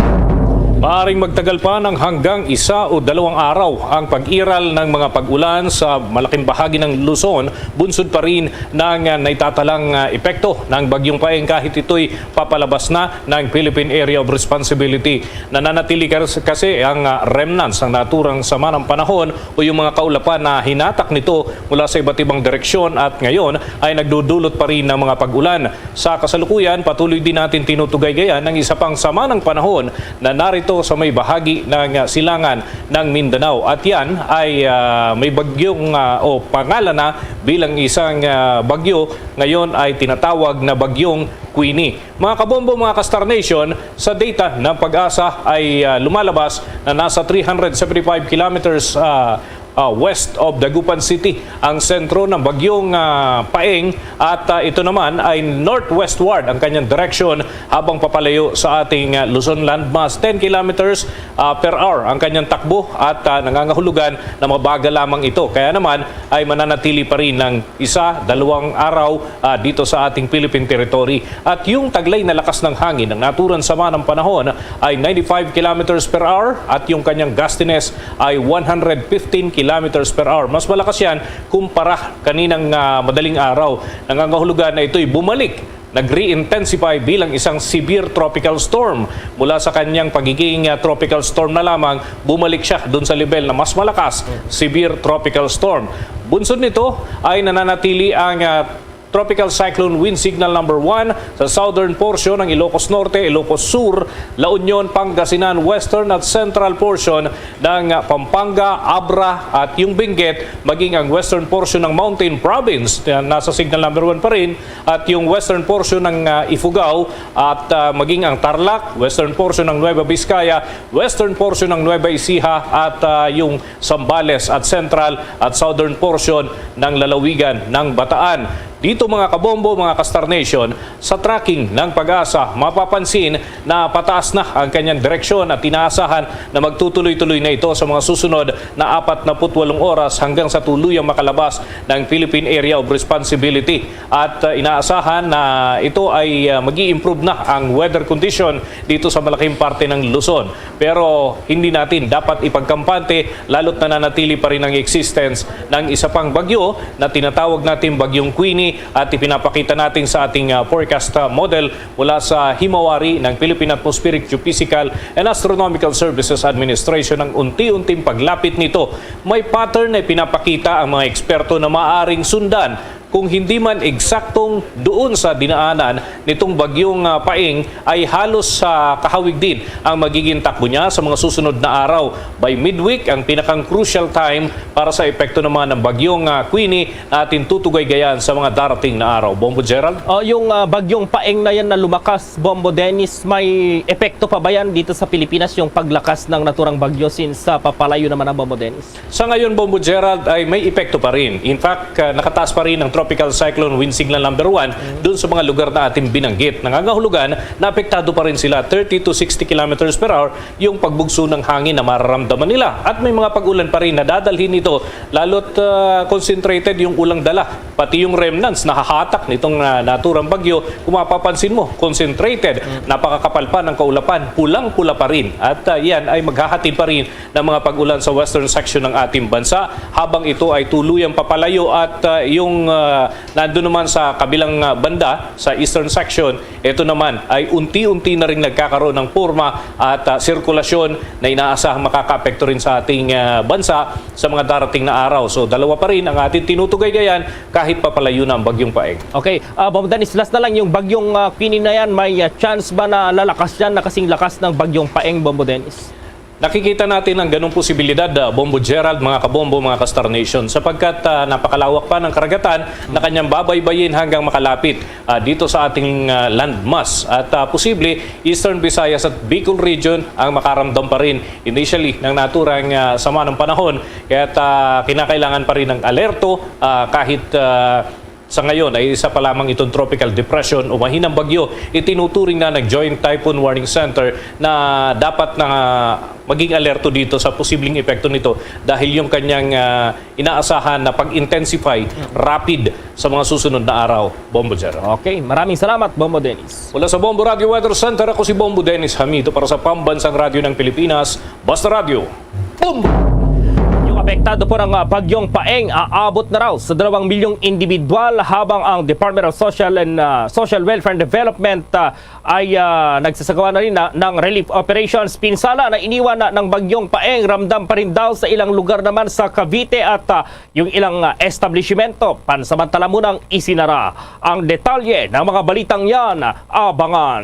Maaring magtagal pa ng hanggang isa o dalawang araw ang pag-iral ng mga pag-ulan sa malaking bahagi ng Luzon, bunsod pa rin ng, ah, naitatalang, ah, epekto ng Bagyong Paeng kahit ito'y papalabas na ng Philippine Area of Responsibility. Nananatili kas-, kasi ang, ah, remnants ng naturang sama ng panahon o yung mga kaulapan na hinatak nito mula sa iba't ibang direksyon at ngayon ay nagdudulot pa rin ng mga pag-ulan. Sa kasalukuyan, patuloy din natin tinutugaygayan ang isa pang sama ng panahon na narito sa may bahagi ng, ah, silangan ng Mindanao. At yan ay, ah, may bagyong, ah, o pangalan na bilang isang, ah, bagyo. Ngayon ay tinatawag na Bagyong Queenie. Mga kabombo, mga ka-Star Nation, sa data ng PAGASA ay, ah, lumalabas na nasa three hundred seventy-five kilometers, ah, ah, west of Dagupan City ang sentro ng Bagyong, ah, Paeng, at, ah, ito naman ay northwestward ang kanyang direksyon habang papalayo sa ating, ah, Luzon landmass, ten kilometers, ah, per hour ang kanyang takbo at, ah, nangangahulugan na mabagal lamang ito. Kaya naman ay mananatili pa rin ng isa, dalawang araw, ah, dito sa ating Philippine territory. At yung taglay na lakas ng hangin ng naturang sama ng panahon ay ninety-five kilometers per hour at yung kanyang gustiness ay one hundred fifteen kilometers per hour. Mas malakas yan kumpara kaninang, ah, madaling araw. Nangangahulugan na ito'y bumalik, nag-re-intensify bilang isang severe tropical storm. Mula sa kanyang pagiging, ah, tropical storm na lamang, bumalik siya dun sa level na mas malakas, severe tropical storm. Bunsod nito ay nananatili ang, ah, Tropical Cyclone Wind Signal number one sa southern portion ng Ilocos Norte, Ilocos Sur, La Union, Pangasinan, western at central portion ng Pampanga, Abra at yung Benguet, maging ang western portion ng Mountain Province, na nasa signal number one pa rin, at yung western portion ng, ah, Ifugao at, ah, maging ang Tarlac, western portion ng Nueva Vizcaya, western portion ng Nueva Ecija at, ah, yung Zambales at central at southern portion ng lalawigan ng Bataan. Dito, mga kabombo, mga ka-Star Nation, sa tracking ng PAGASA, mapapansin na pataas na ang kanyang direksyon at inaasahan na magtutuloy-tuloy na ito sa mga susunod na apat na put walong oras hanggang sa tuluyang makalabas ng Philippine Area of Responsibility. At, uh, inaasahan na ito ay, uh, mag-i-improve na ang weather condition dito sa malaking parte ng Luzon. Pero hindi natin dapat ipagkampante, lalo't nananatili pa rin ang existence ng isa pang bagyo na tinatawag natin Bagyong Queenie, at ipinapakita natin sa ating, ah, forecast, ah, model mula sa himawari ng Philippine Atmospheric, Geophysical and Astronomical Services Administration ang unti-unting paglapit nito. May pattern na ipinapakita ang mga eksperto na maaring sundan, kung hindi man eksaktong doon sa dinaanan nitong Bagyong, ah, Paeng, ay halos sa kahawig din ang magiging takbo niya sa mga susunod na araw. By midweek, ang pinakang crucial time para sa epekto naman ng Bagyong, ah, Queenie na ating tutugaygayan sa mga darating na araw. Bombo Gerald? Oh, yung, ah, Bagyong Paeng na yan na lumakas, Bombo Dennis, may epekto pa ba yan dito sa Pilipinas, yung paglakas ng naturang bagyo since, ah, papalayo naman ang Bombo Dennis? Sa ngayon, Bombo Gerald, ay may epekto pa rin. In fact, ah, nakataas pa rin ang Tropical Cyclone Wind Signal number one dun sa mga lugar na ating binanggit. Nangangahulugan na apektado pa rin sila, thirty to sixty kilometers per hour yung pagbugso ng hangin na mararamdaman nila. At may mga pag-ulan pa rin na dadalhin nito, lalo't, ah, concentrated yung ulang dala. Pati yung remnants nahahatak nitong, ah, naturang bagyo. Kung mapapansin mo, concentrated, napakakapal pa ng kaulapan, pulang-pula pa rin. At, ah, yan ay maghahatid pa rin ng mga pag-ulan sa western section ng ating bansa, habang ito ay tuluyang papalayo at, ah, yung, ah, nandun naman sa kabilang, ah, banda, sa eastern section, ito naman ay unti-unti na rin nagkakaroon ng porma at, ah, sirkulasyon na inaasahang makakaapekto rin sa ating, ah, bansa sa mga darating na araw. So, dalawa pa rin ang ating tinutugaygayan kahit papalayo na ang Bagyong Paeng. Okay, ah, Bombo Dennis, last na lang, yung Bagyong, ah, Queenie na yan, may, ah, chance ba na lalakas yan na kasing lakas ng Bagyong Paeng, Bombo Dennis? Nakikita natin ang ganong posibilidad, ah, Bombo Gerald, mga kabombo, mga ka-Star Nation, sapagkat, ah, napakalawak pa ng karagatan na kanyang babaybayin hanggang makalapit, ah, dito sa ating, ah, landmass. At, ah, posible, Eastern Visayas at Bicol Region ang makaramdam pa rin initially ng naturang, ah, sama ng panahon. Kaya't, ah, kinakailangan pa rin ng alerto, ah, kahit, ah, sa ngayon ay isa pa lamang itong tropical depression o mahinang bagyo, itinuturing na ng Joint Typhoon Warning Center na dapat na maging alerto dito sa posibleng epekto nito dahil yung kanyang, ah, inaasahan na pag-intensify rapid sa mga susunod na araw, Bombo Gerald. Okay, maraming salamat, Bombo Dennis. Mula sa Bombo Radio Weather Center, ako si Bombo Dennis Hamito para sa Pambansang Radyo ng Pilipinas, Basta Radyo, Bombo! Yung apektado po ng, ah, Bagyong Paeng, aabot na raw sa dalawang milyong individual, habang ang Department of Social and, ah, Social Welfare and Development, ah, ay, ah, nagsasagawa na rin na, ng relief operations. Pinsala na iniwan na ng Bagyong Paeng, ramdam pa rin daw sa ilang lugar naman sa Cavite at, ah, yung ilang, ah, establishmento pansamantala munang isinara. Ang detalye ng mga balitang yan, abangan.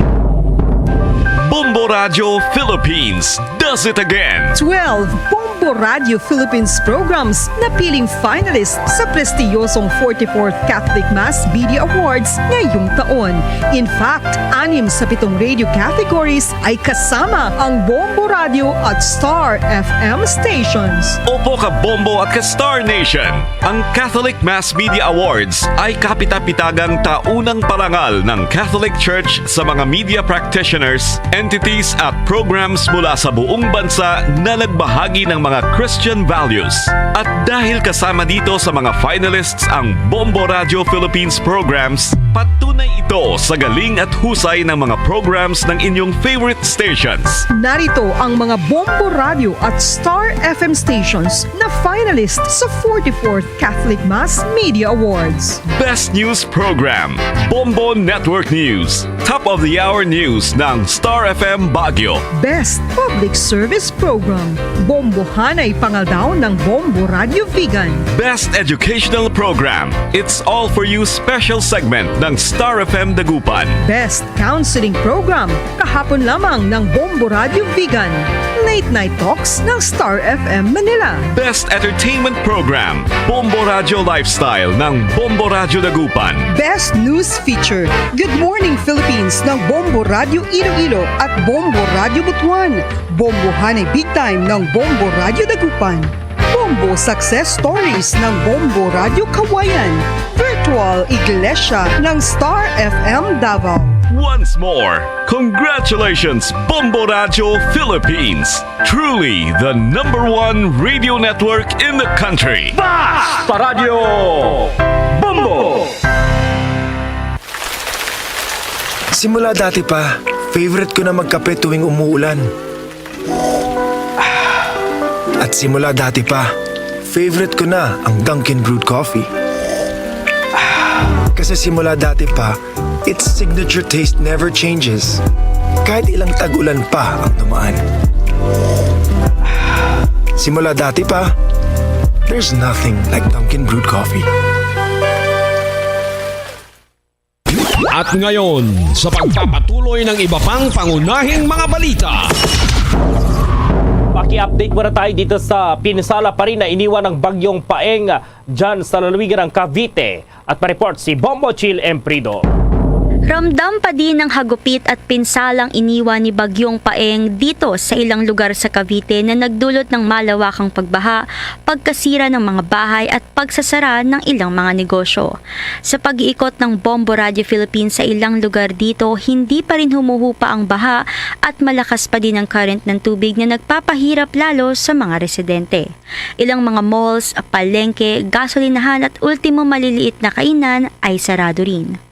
Bombo Radio Philippines does it again. Twelve Bombo Radio Philippines programs napiling finalist sa prestiyosong forty-fourth Catholic Mass Media Awards ngayong taon. In fact, anim sa pitong radio categories ay kasama ang Bombo Radio at Star F M stations. Opo, ka Bombo at ka Star Nation. Ang Catholic Mass Media Awards ay kapita-pitagang taunang parangal ng Catholic Church sa mga media practitioners, entities at programs mula sa buong bansa na nagbahagi ng mga Christian values. At dahil kasama dito sa mga finalists ang Bombo Radio Philippines programs, patunay ito sa galing at husay ng mga programs ng inyong favorite stations. Narito ang mga Bombo Radio at Star F M stations na finalist sa forty-fourth Catholic Mass Media Awards. Best News Program, Bombo Network News, Top of the Hour News ng Star F M Baguio. Best Public Service Program, Bombohanay Pangaldaw ng Bombo Radio Vigan. Best Educational Program, It's All For You Special Segment ng Star F M Dagupan. Best Counseling Program, kahapon lamang ng Bombo Radio Vigan. Late Night Talks ng Star F M Manila. Best Entertainment Program, Bombo Radio Lifestyle ng Bombo Radio Dagupan. Best News Feature, Good Morning Philippines ng Bombo Radio Iloilo at Bombo Radio Butuan. Bombohanay Big Time ng Bombo Radio Dagupan. Bombo Success Stories ng Bombo Radio Kawayan. Virtual Iglesia ng Star F M Davao. Once more, congratulations, Bombo Radio Philippines. Truly the number one radio network in the country. Basta Radio Bombo! Simula dati pa, favorite ko na magkape tuwing umuulan. At simula dati pa, favorite ko na ang Dunkin Brewed Coffee. Kasi simula dati pa, its signature taste never changes. Kahit ilang tag-ulan pa ang dumaan. Simula dati pa, there's nothing like Dunkin Brewed Coffee. At ngayon, sa pagpapatuloy ng iba pang pangunahing mga balita. Paki-update muna tayo dito sa pinsala pa rin na iniwan ng Bagyong Paeng dyan sa lalawigan ng Cavite. At pa-report si Bombo Chill Emprido. Ramdam pa din ang hagupit at pinsalang iniwan ni Bagyong Paeng dito sa ilang lugar sa Cavite na nagdulot ng malawakang pagbaha, pagkasira ng mga bahay at pagsasara ng ilang mga negosyo. Sa pag-iikot ng Bombo Radio Philippines sa ilang lugar dito, hindi pa rin humuhupa ang baha at malakas pa din ang current ng tubig na nagpapahirap lalo sa mga residente. Ilang mga malls, palengke, gasolinahan at ultimo maliliit na kainan ay sarado rin.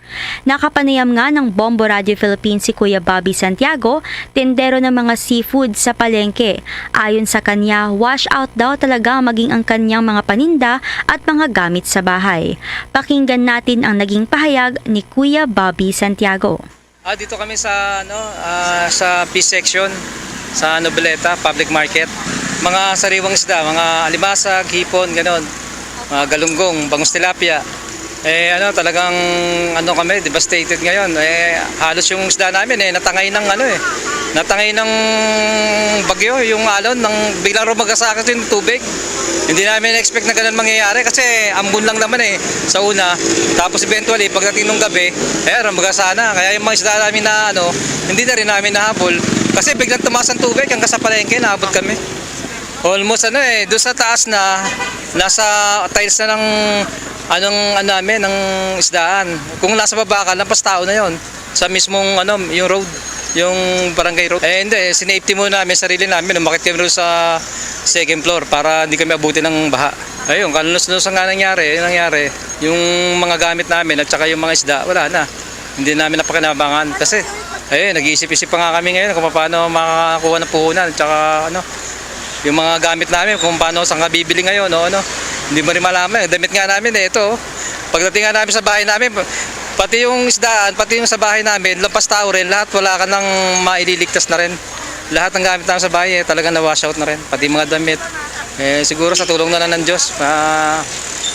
Nakapanayam nga ng Bombo Radio Philippines si Kuya Bobby Santiago, tendero ng mga seafood sa palengke. Ayon sa kanya, wash out daw talaga maging ang kanyang mga paninda at mga gamit sa bahay. Pakinggan natin ang naging pahayag ni Kuya Bobby Santiago. Ah, dito kami sa, ano, ah, sa fish section sa Noveleta Public Market. Mga sariwang isda, mga alimasag, hipon, ganon. Mga galunggong, bangus tilapia. Eh, ano, talagang, ano, kami, devastated ngayon. Eh, halos yung isda namin, eh, natangay ng, ano, eh, natangay ng bagyo, yung alon, ng biglang rumagasa kasi yung tubig. Hindi namin expect na ganun mangyayari kasi ambon lang naman, eh, sa una. Tapos eventually, pagdating ng gabi, eh, rumagasa na. Kaya yung mga isda namin na, ano, hindi na rin namin nahabol. Kasi biglang tumaas ang tubig hanggang sa palengke, naabot kami. Almost, ano, eh, doon sa taas na, nasa tiles na ng, anong, ano namin, ng isdaan. Kung nasa baba ka, lampas tao na yon sa mismong, ano, yung road, yung barangay road. Eh, hindi, eh, sinafety muna namin, sarili namin. Umakit kami doon sa second floor para hindi kami abutin ng baha. Ayun, kalunos-lunos nga nangyari, yung nangyari, yung mga gamit namin at saka yung mga isda, wala na. Hindi namin napakinabangan kasi, ayun, nag-iisip-isip pa nga kami ngayon kung paano makakuha ng puhunan at saka, ano, yung mga gamit namin, kung paano, saan ka bibili ngayon, o ano. Hindi mo rin malaman. Yung damit nga namin, eh, ito, oh. Pagdating nga namin sa bahay namin, pati yung isdaan, pati yung sa bahay namin, lampas tao rin, lahat wala ka nang maililigtas na rin. Lahat ng gamit namin sa bahay, eh, talagang na-wash out na rin. Pati mga damit. Eh, siguro sa tulong na lang ng Diyos, ah,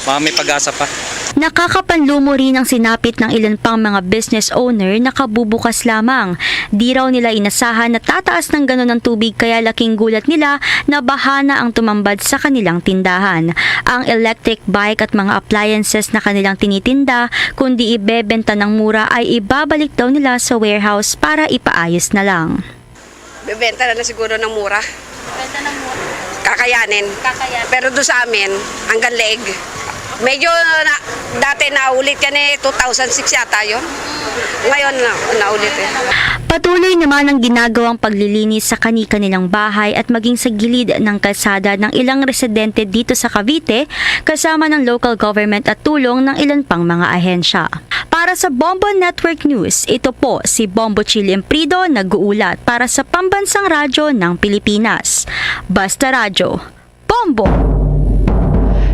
baka may pag-asa pa. Nakakapanlumo rin ang sinapit ng ilan pang mga business owner na kabubukas lamang. Di raw nila inasahan na tataas ng ganon ang tubig, kaya laking gulat nila na baha na ang tumambad sa kanilang tindahan. Ang electric bike at mga appliances na kanilang tinitinda, kundi ibebenta ng mura, ay ibabalik daw nila sa warehouse para ipaayos na lang. Bebenta na lang siguro ng mura. Benta ng mura. Kakayanin. Kakayanin. Pero doon sa amin, hanggang leeg. Medyo na, dati naulit yan eh, two thousand six yata yun. Ngayon na, naulit eh. Patuloy naman ang ginagawang paglilinis sa kani-kanilang bahay at maging sa gilid ng kalsada ng ilang residente dito sa Cavite, kasama ng local government at tulong ng ilan pang mga ahensya. Para sa Bombo Network News, ito po si Bombo Chili Emprido, nag-uulat para sa Pambansang Radyo ng Pilipinas. Basta Radyo, Bombo!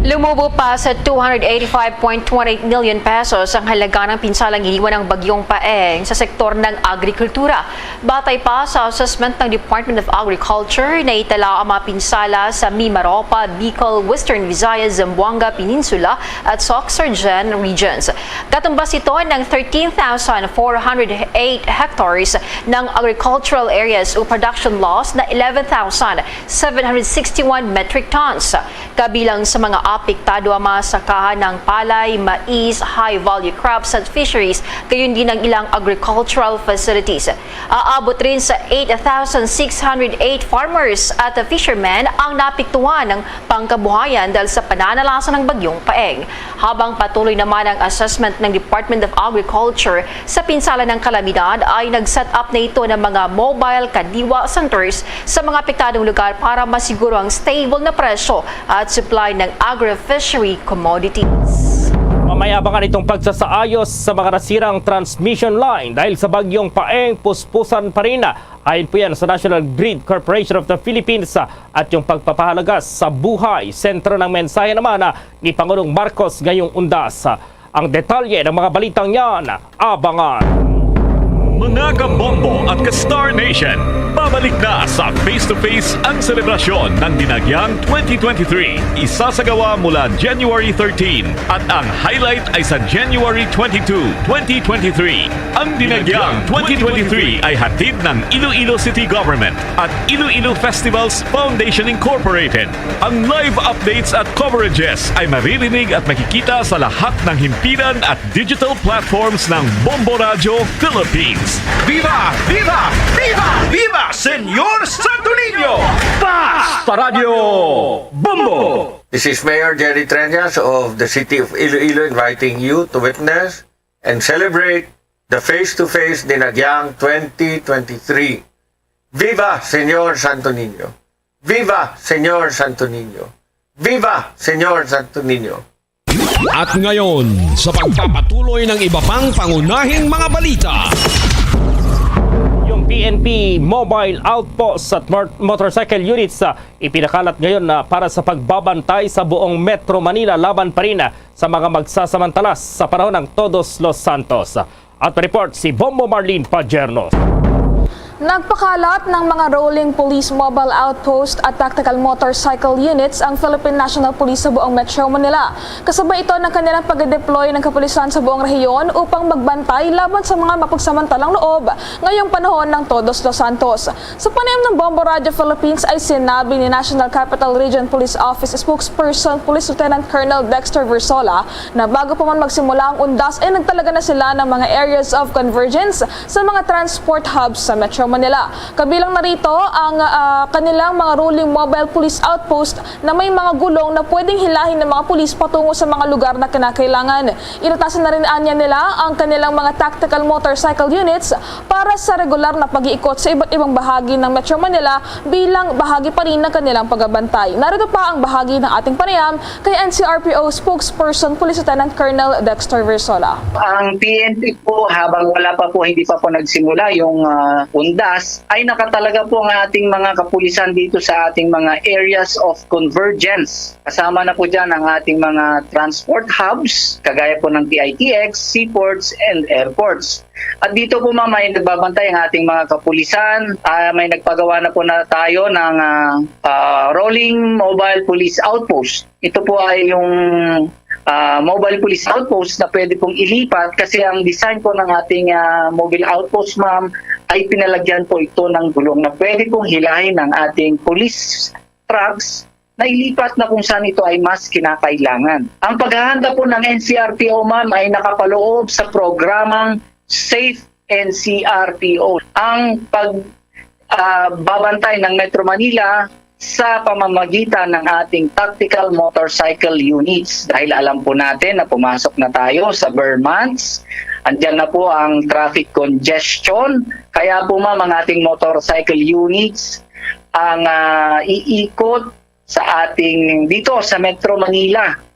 Lumubo pa sa two hundred eighty-five point two eight million pesos ang halaga ng pinsalang iniwan ng Bagyong Paeng sa sektor ng agrikultura. Batay pa sa assessment ng Department of Agriculture, naitala ang mga pinsala sa Mimaropa, Bicol, Western Visayas, Zamboanga Peninsula at Soccsksargen regions. Katumbas ito ng thirteen thousand four hundred eight hectares ng agricultural areas o production loss na eleven thousand seven hundred sixty-one metric tons. Kabilang sa mga apektado ang mga sakahan ng palay, mais, high-value crops at fisheries, gayon din ang ilang agricultural facilities. Aabot rin sa eight thousand six hundred eight farmers at fishermen ang naapektuhan ng pangkabuhayan dahil sa pananalasa ng Bagyong Paeng. Habang patuloy naman ang assessment ng Department of Agriculture sa pinsala ng kalamidad, ay nag-set up na ito ng mga mobile kadiwa centers sa mga apektadong lugar para masiguro ang stable na presyo at supply ng agri-fishery commodities. Mamay abangan itong pagsasaayos sa mga nasirang transmission line dahil sa Bagyong Paeng, puspusan pa rin. Ayon po yan sa National Grid Corporation of the Philippines, at yung pagpapahalaga sa buhay, sentro ng mensahe naman, ah, ni Pangulong Marcos ngayong undas. Ang detalye ng mga balitang yan, abangan. Mga kabombo at ka-Star Nation, babalik na sa Face to Face ang selebrasyon ng Dinagyang twenty twenty-three. Isasagawa mula January thirteen at ang highlight ay sa January twenty-two, twenty twenty-three. Ang Dinagyang twenty twenty-three ay hatid ng Iloilo City Government at Iloilo Festivals Foundation Incorporated. Ang live updates at coverages ay maririnig at makikita sa lahat ng himpilan at digital platforms ng Bombo Radyo Philippines. Viva! Viva! Viva! Viva Señor Santo Niño! Basta Radyo Bombo! This is Mayor Jerry Treñas of the City of Iloilo inviting you to witness and celebrate the Face to Face Dinagyang twenty twenty-three. Viva Señor Santo Niño! Viva Señor Santo Niño! Viva Señor Santo Niño! At ngayon, sa pagpapatuloy ng iba pang pangunahing mga balita. Yung P N P mobile outpost at mor-, motorcycle units, ah, ipinakalat ngayon na para sa pagbabantay sa buong Metro Manila laban pa rin, ah, sa mga magsasamantala sa panahon ng Todos los Santos. At report si Bombo Marlene Pagernos. Nagpakalat ng mga rolling police mobile outpost at tactical motorcycle units ang Philippine National Police sa buong Metro Manila. Kasabay ito ng kanilang pag-deploy ng kapulisan sa buong rehiyon upang magbantay laban sa mga mapagsamantalang loob ngayong panahon ng Todos los Santos. Sa panayam ng Bombo Radio Philippines ay sinabi ni National Capital Region Police Office Spokesperson Police Lieutenant Colonel Dexter Versola na bago pa man magsimula ang undas ay nagtalaga na sila ng mga areas of convergence sa mga transport hubs sa Metro Manila. Kabilang na rito ang, ah, kanilang mga rolling mobile police outpost na may mga gulong na pwedeng hilahin ng mga pulis patungo sa mga lugar na kinakailangan. Inatasan na rin anya nila ang kanilang mga tactical motorcycle units para sa regular na pag-iikot sa iba't ibang bahagi ng Metro Manila bilang bahagi pa rin ng kanilang pagbabantay. Narito pa ang bahagi ng ating panayam kay N C R P O Spokesperson Police Lieutenant Colonel Dexter Versola. Ang P N P po, habang wala pa po, hindi pa po nagsimula yung, ah, undas, ay nakatalaga po ang ating mga kapulisan dito sa ating mga areas of convergence. Kasama na po dyan ang ating mga transport hubs, kagaya po ng P I T X, seaports, and airports. At dito po, ma'am, ay nagbabantay ang ating mga kapulisan. Ah, may nagpagawa na po na tayo ng, ah, ah, rolling mobile police outpost. Ito po ay yung, ah, mobile police outpost na pwede pong ilipat kasi ang design po ng ating, ah, mobile outpost, ma'am, ay pinalagyan po ito ng gulong na pwede pong hilahin ng ating police trucks na ilipat na kung saan ito ay mas kinakailangan. Ang paghahanda po ng N C R P O, ma'am, ay nakapaloob sa programang Safe N C R P O. Ang pag, ah, babantay ng Metro Manila sa pamamagitan ng ating tactical motorcycle units. Dahil alam po natin na pumasok na tayo sa Ber months, andyan na po ang traffic congestion. Kaya po, ma'am, ang ating motorcycle units ang, ah, iikot sa ating, dito sa Metro Manila.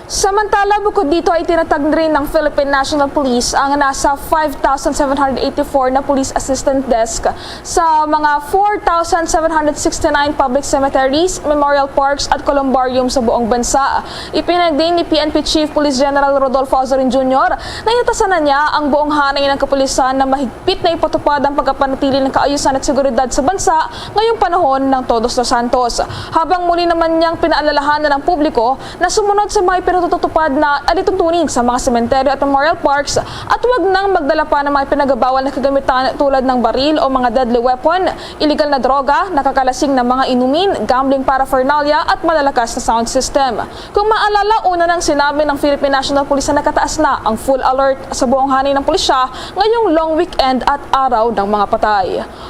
Samantala, bukod dito ay itinatag rin ng Philippine National Police ang nasa five thousand seven hundred eighty-four na police assistant desk sa mga four thousand seven hundred sixty-nine public cemeteries, memorial parks at columbarium sa buong bansa. Ipinagdiin ni P N P Chief Police General Rodolfo Azorin Junior na inatasan na niya ang buong hanay ng kapulisan na mahigpit na ipatupad ang pagkapanatili ng kaayusan at seguridad sa bansa ngayong panahon ng Todos los Santos. Habang muli naman niyang pinaalalahanan ang publiko na sumunod sa mga ipinatutupad na alituntunin sa mga sementeryo at memorial parks at huwag nang magdala pa ng mga pinagabawal na kagamitan tulad ng baril o mga deadly weapon, iligal na droga, nakakalasing na mga inumin, gambling paraphernalia at malalakas na sound system. Kung maalala, una nang sinabi ng Philippine National Police na nakataas na ang full alert sa buong hanay ng pulisya ngayong long weekend at Araw ng mga Patay.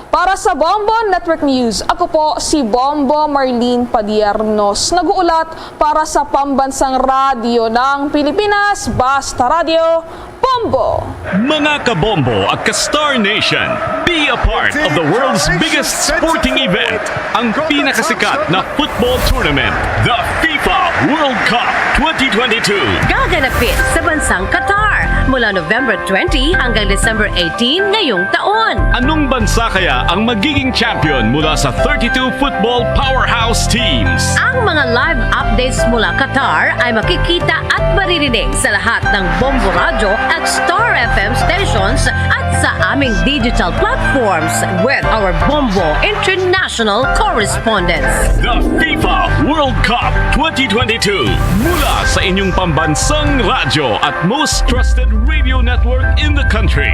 Para sa Bombo Network News, ako po si Bombo Marlene Padiernos, nag-uulat para sa Pambansang Radyo ng Pilipinas, Basta Radyo, Bombo! Mga kabombo at ka-Star Nation, be a part of the world's biggest sporting event, ang pinakasikat na football tournament, the FIFA World Cup twenty twenty-two. Gaganapin sa bansang Qatar mula November twenty hanggang December eighteen ngayong taon. Anong bansa kaya ang magiging champion mula sa thirty-two football powerhouse teams? Ang mga live updates mula Qatar ay makikita at maririnig sa lahat ng Bombo Radio at Star F M stations at sa aming digital platforms with our Bombo International correspondents. The FIFA World Cup twenty twenty-two, mula sa inyong pambansang radyo at most trusted radio network in the country.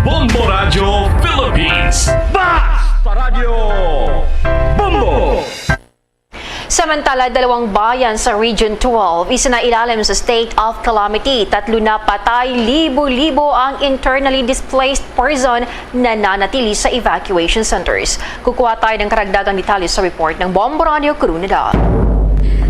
Bombo Radio Philippines. Basta Radyo Bombo! Samantala, dalawang bayan sa Region twelve isinailalim sa state of calamity. Tatlo na patay, libo-libo ang internally displaced person na nanatili sa evacuation centers. Kukuha tayo ng karagdagang detalye sa report ng Bombo Radio Crew Nadal.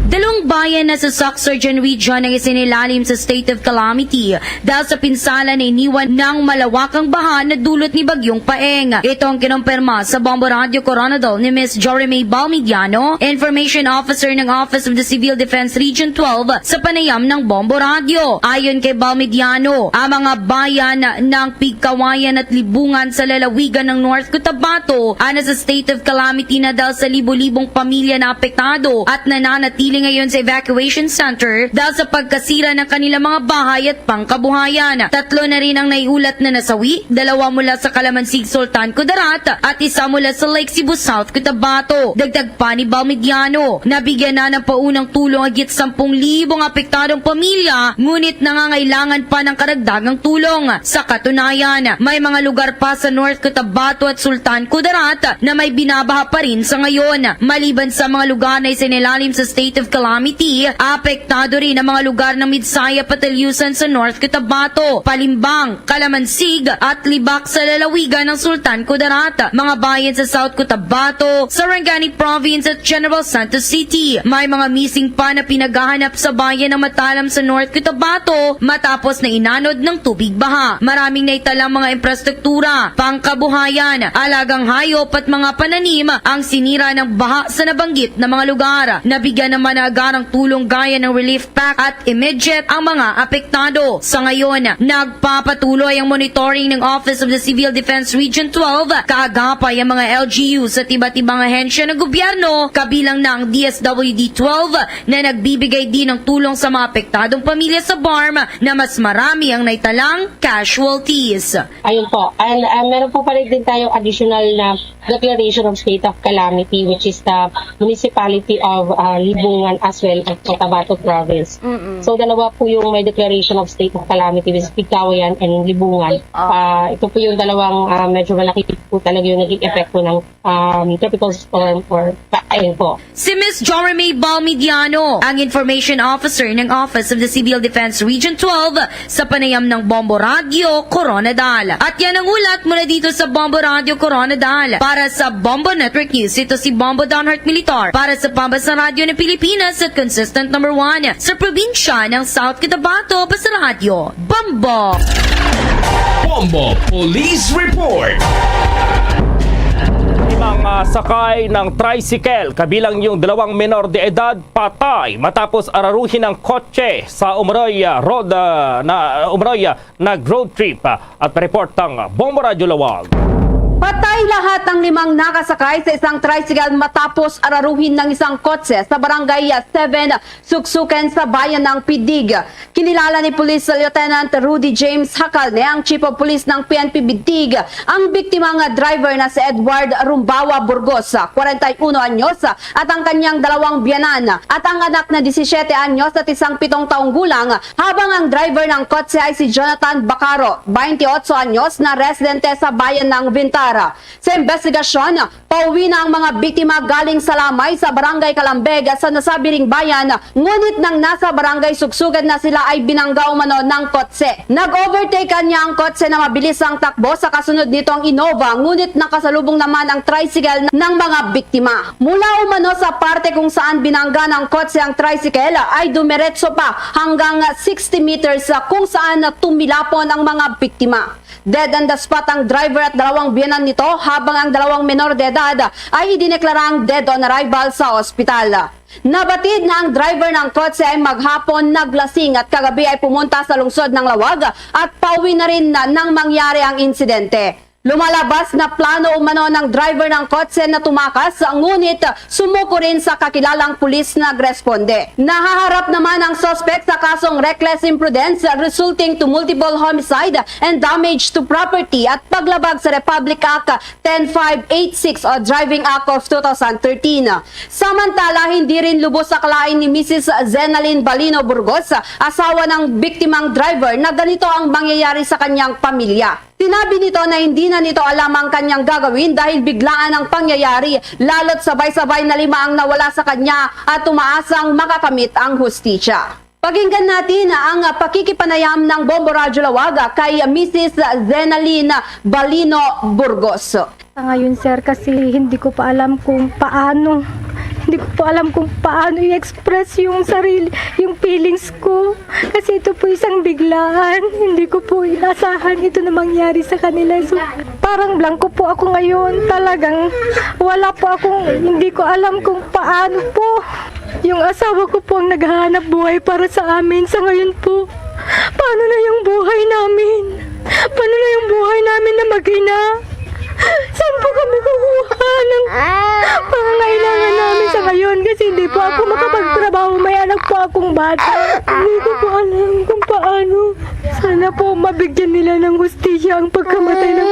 Dalawang bayan na sa Soccsksargen Region ang isinilalim sa state of calamity dahil sa pinsala na iniwan ng malawakang baha na dulot ni Bagyong Paeng. Ito ang kinumpirma sa Bombo Radio Coronadal ni Miss Jory May Balmidiano, Information Officer ng Office of the Civil Defense Region twelve, sa panayam ng Bombo Radio. Ayon kay Balmidiano, ang mga bayan ng Pigkawayan at Libungan sa lalawigan ng North Cotabato ana sa state of calamity na dahil sa libo-libong pamilya na apektado at nananatili ngayon sa evacuation center dahil sa pagkasira ng kanilang mga bahay at pangkabuhayan. Tatlo na rin ang naiulat na nasawi, dalawa mula sa Kalamansig, Sultan Kudarat at isa mula sa Lake Sebu South, Cotabato. Dagdag pa ni Balmediano, nabigyan na ng paunang tulong agit sampung libong apektadong pamilya, ngunit nangangailangan pa ng karagdagang tulong. Sa katunayan, may mga lugar pa sa North Cotabato at Sultan Kudarat na may binabaha pa rin sa ngayon. Maliban sa mga lugar na isinilalim sa state of calamity, apektado rin ang mga lugar ng Midsayap at Talyusan sa North Cotabato, Palimbang, Kalamansig at Libak sa lalawigan ng Sultan Kudarat, mga bayan sa South Cotabato, Sarangani Province at General Santos City. May mga missing pa na pinaghahanap sa bayan ng Matalam sa North Cotabato matapos na inanod ng tubig baha. Maraming naitalang mga infrastruktura, pangkabuhayan, alagang hayop at mga pananim ang sinira ng baha sa nabanggit na mga lugar. Nabigyan naman ng agarang tulong gaya ng relief pack at immediate ang mga apektado. Sa ngayon, nagpapatuloy ang monitoring ng Office of the Civil Defense Region twelve. Kaagapay ang mga L G Us at iba't ibang ahensya ng gobyerno, kabilang na ang D S W D twelve, na nagbibigay din ng tulong sa mga apektadong pamilya sa BARMM na mas marami ang naitalang casualties. Ayun po. And, uh, meron po pala din tayong additional na declaration of state of calamity, which is the municipality of, uh, Libungan as well as Cotabato Province. Mm-mm. So, dalawa po yung may declaration of state of calamity, which is Pigcawayan and Libungan. Oh. Uh, ito po yung dalawang, uh, medyo malaki po talaga yung naging epekto ng, um, tropical storm or pa-, ayun po. Si Miss Jorame Balmediano, ang Information Officer ng Office of the Civil Defense Region twelve, sa panayam ng Bombo Radyo Koronadal. At yan ang ulat mula dito sa Bombo Radyo Koronadal. Para sa Bombo Network News, ito si Bombo Donhart Militar. Para sa Pambansang Radyo ng Pilipinas at consistent number one sa probinsya ng South Cotabato, Basta Radyo, Bombo! Bombo Police Report. Limang, ah, sakay ng tricycle, kabilang yung dalawang menor de edad, patay matapos araruhin ng kotse sa Umaroy, ah, Road, ah, na, Umaroy, ah, nag-road trip, ah, at report ang Bombo Radyo Lawag. Patay lahat ng limang nakasakay sa isang tricycle matapos araruhin ng isang kotse sa Barangay, ah, seven, Suksuken sa bayan ng Pidig. Kinilala ni Police Lieutenant Rudy James Hacalne, ang Chief of Police ng P N P Pidig, ang biktima nga driver na si Edward Rumbawa Burgos, kwarenta y uno anyos, at ang kanyang dalawang biyanan, at ang anak na disisiete anyos at isang pitong taong gulang, habang ang driver ng kotse ay si Jonathan Bacaro, bainti otso anyos, na residente sa bayan ng Vintara. Sa investigasyon, pauwi na ang mga biktima galing sa lamay sa Barangay Calambeg sa nasabi ring bayan, ngunit nang nasa Barangay Sugsugan na sila ay binangga umano ng kotse. Nag-overtake kanya ang kotse na mabilis ang takbo sa kasunod nitong Innova, ngunit nakasalubong naman ang tricycle ng mga biktima. Mula umano sa parte kung saan binangga ng kotse ang tricycle ay dumiretso pa hanggang sixty meters, kung saan tumilapon ang mga biktima. Dead on the spot ang driver at dalawang biyanan nito, habang ang dalawang menor de edad ay idineklarang dead on arrival sa ospital. Nabatid na ang driver ng kotse ay maghapon naglasing at kagabi ay pumunta sa lungsod ng Laoag at pauwi na rin na nang mangyari ang insidente. Lumalabas na plano umano ng driver ng kotse na tumakas, ngunit sumuko rin sa kakilalang pulis na nagresponde. Nahaharap naman ang suspect sa kasong reckless imprudence resulting to multiple homicide and damage to property at paglabag sa Republic Act ten five eight six o Driving Act of two thousand thirteen. Samantala, hindi rin lubos akalain ni Missus Zenalyn Balino Burgos, asawa ng biktimang driver, na ganito ang mangyayari sa kanyang pamilya. Sinabi nito na hindi na nito alam ang kanyang gagawin dahil biglaan ang pangyayari, lalo't sabay-sabay na lima ang nawala sa kanya at umaasang makakamit ang hustisya. Pakinggan natin ang pakikipanayam ng Bombo Radyo Lawag kay Missus Zenalyn Balino Burgos. Sa ngayon, sir, kasi hindi ko pa alam kung paano. Hindi ko pa alam kung paano i-express yung sarili, yung feelings ko. Kasi ito po isang biglaan. Hindi ko po inasahan ito na mangyari sa kanila. So, parang blanco po ako ngayon. Talagang wala po akong, hindi ko alam kung paano po. Yung asawa ko po ang naghahanap buhay para sa amin sa ngayon po. Paano na yung buhay namin? Paano na yung buhay namin na mag-ina? Saan po kami kukuha ng pangangailangan namin sa ngayon? Hindi po ako makapagtrabaho. May anak po akong bata. Hindi ko po alam kung paano. Sana po mabigyan nila ng hustisya ang pagkamatay ng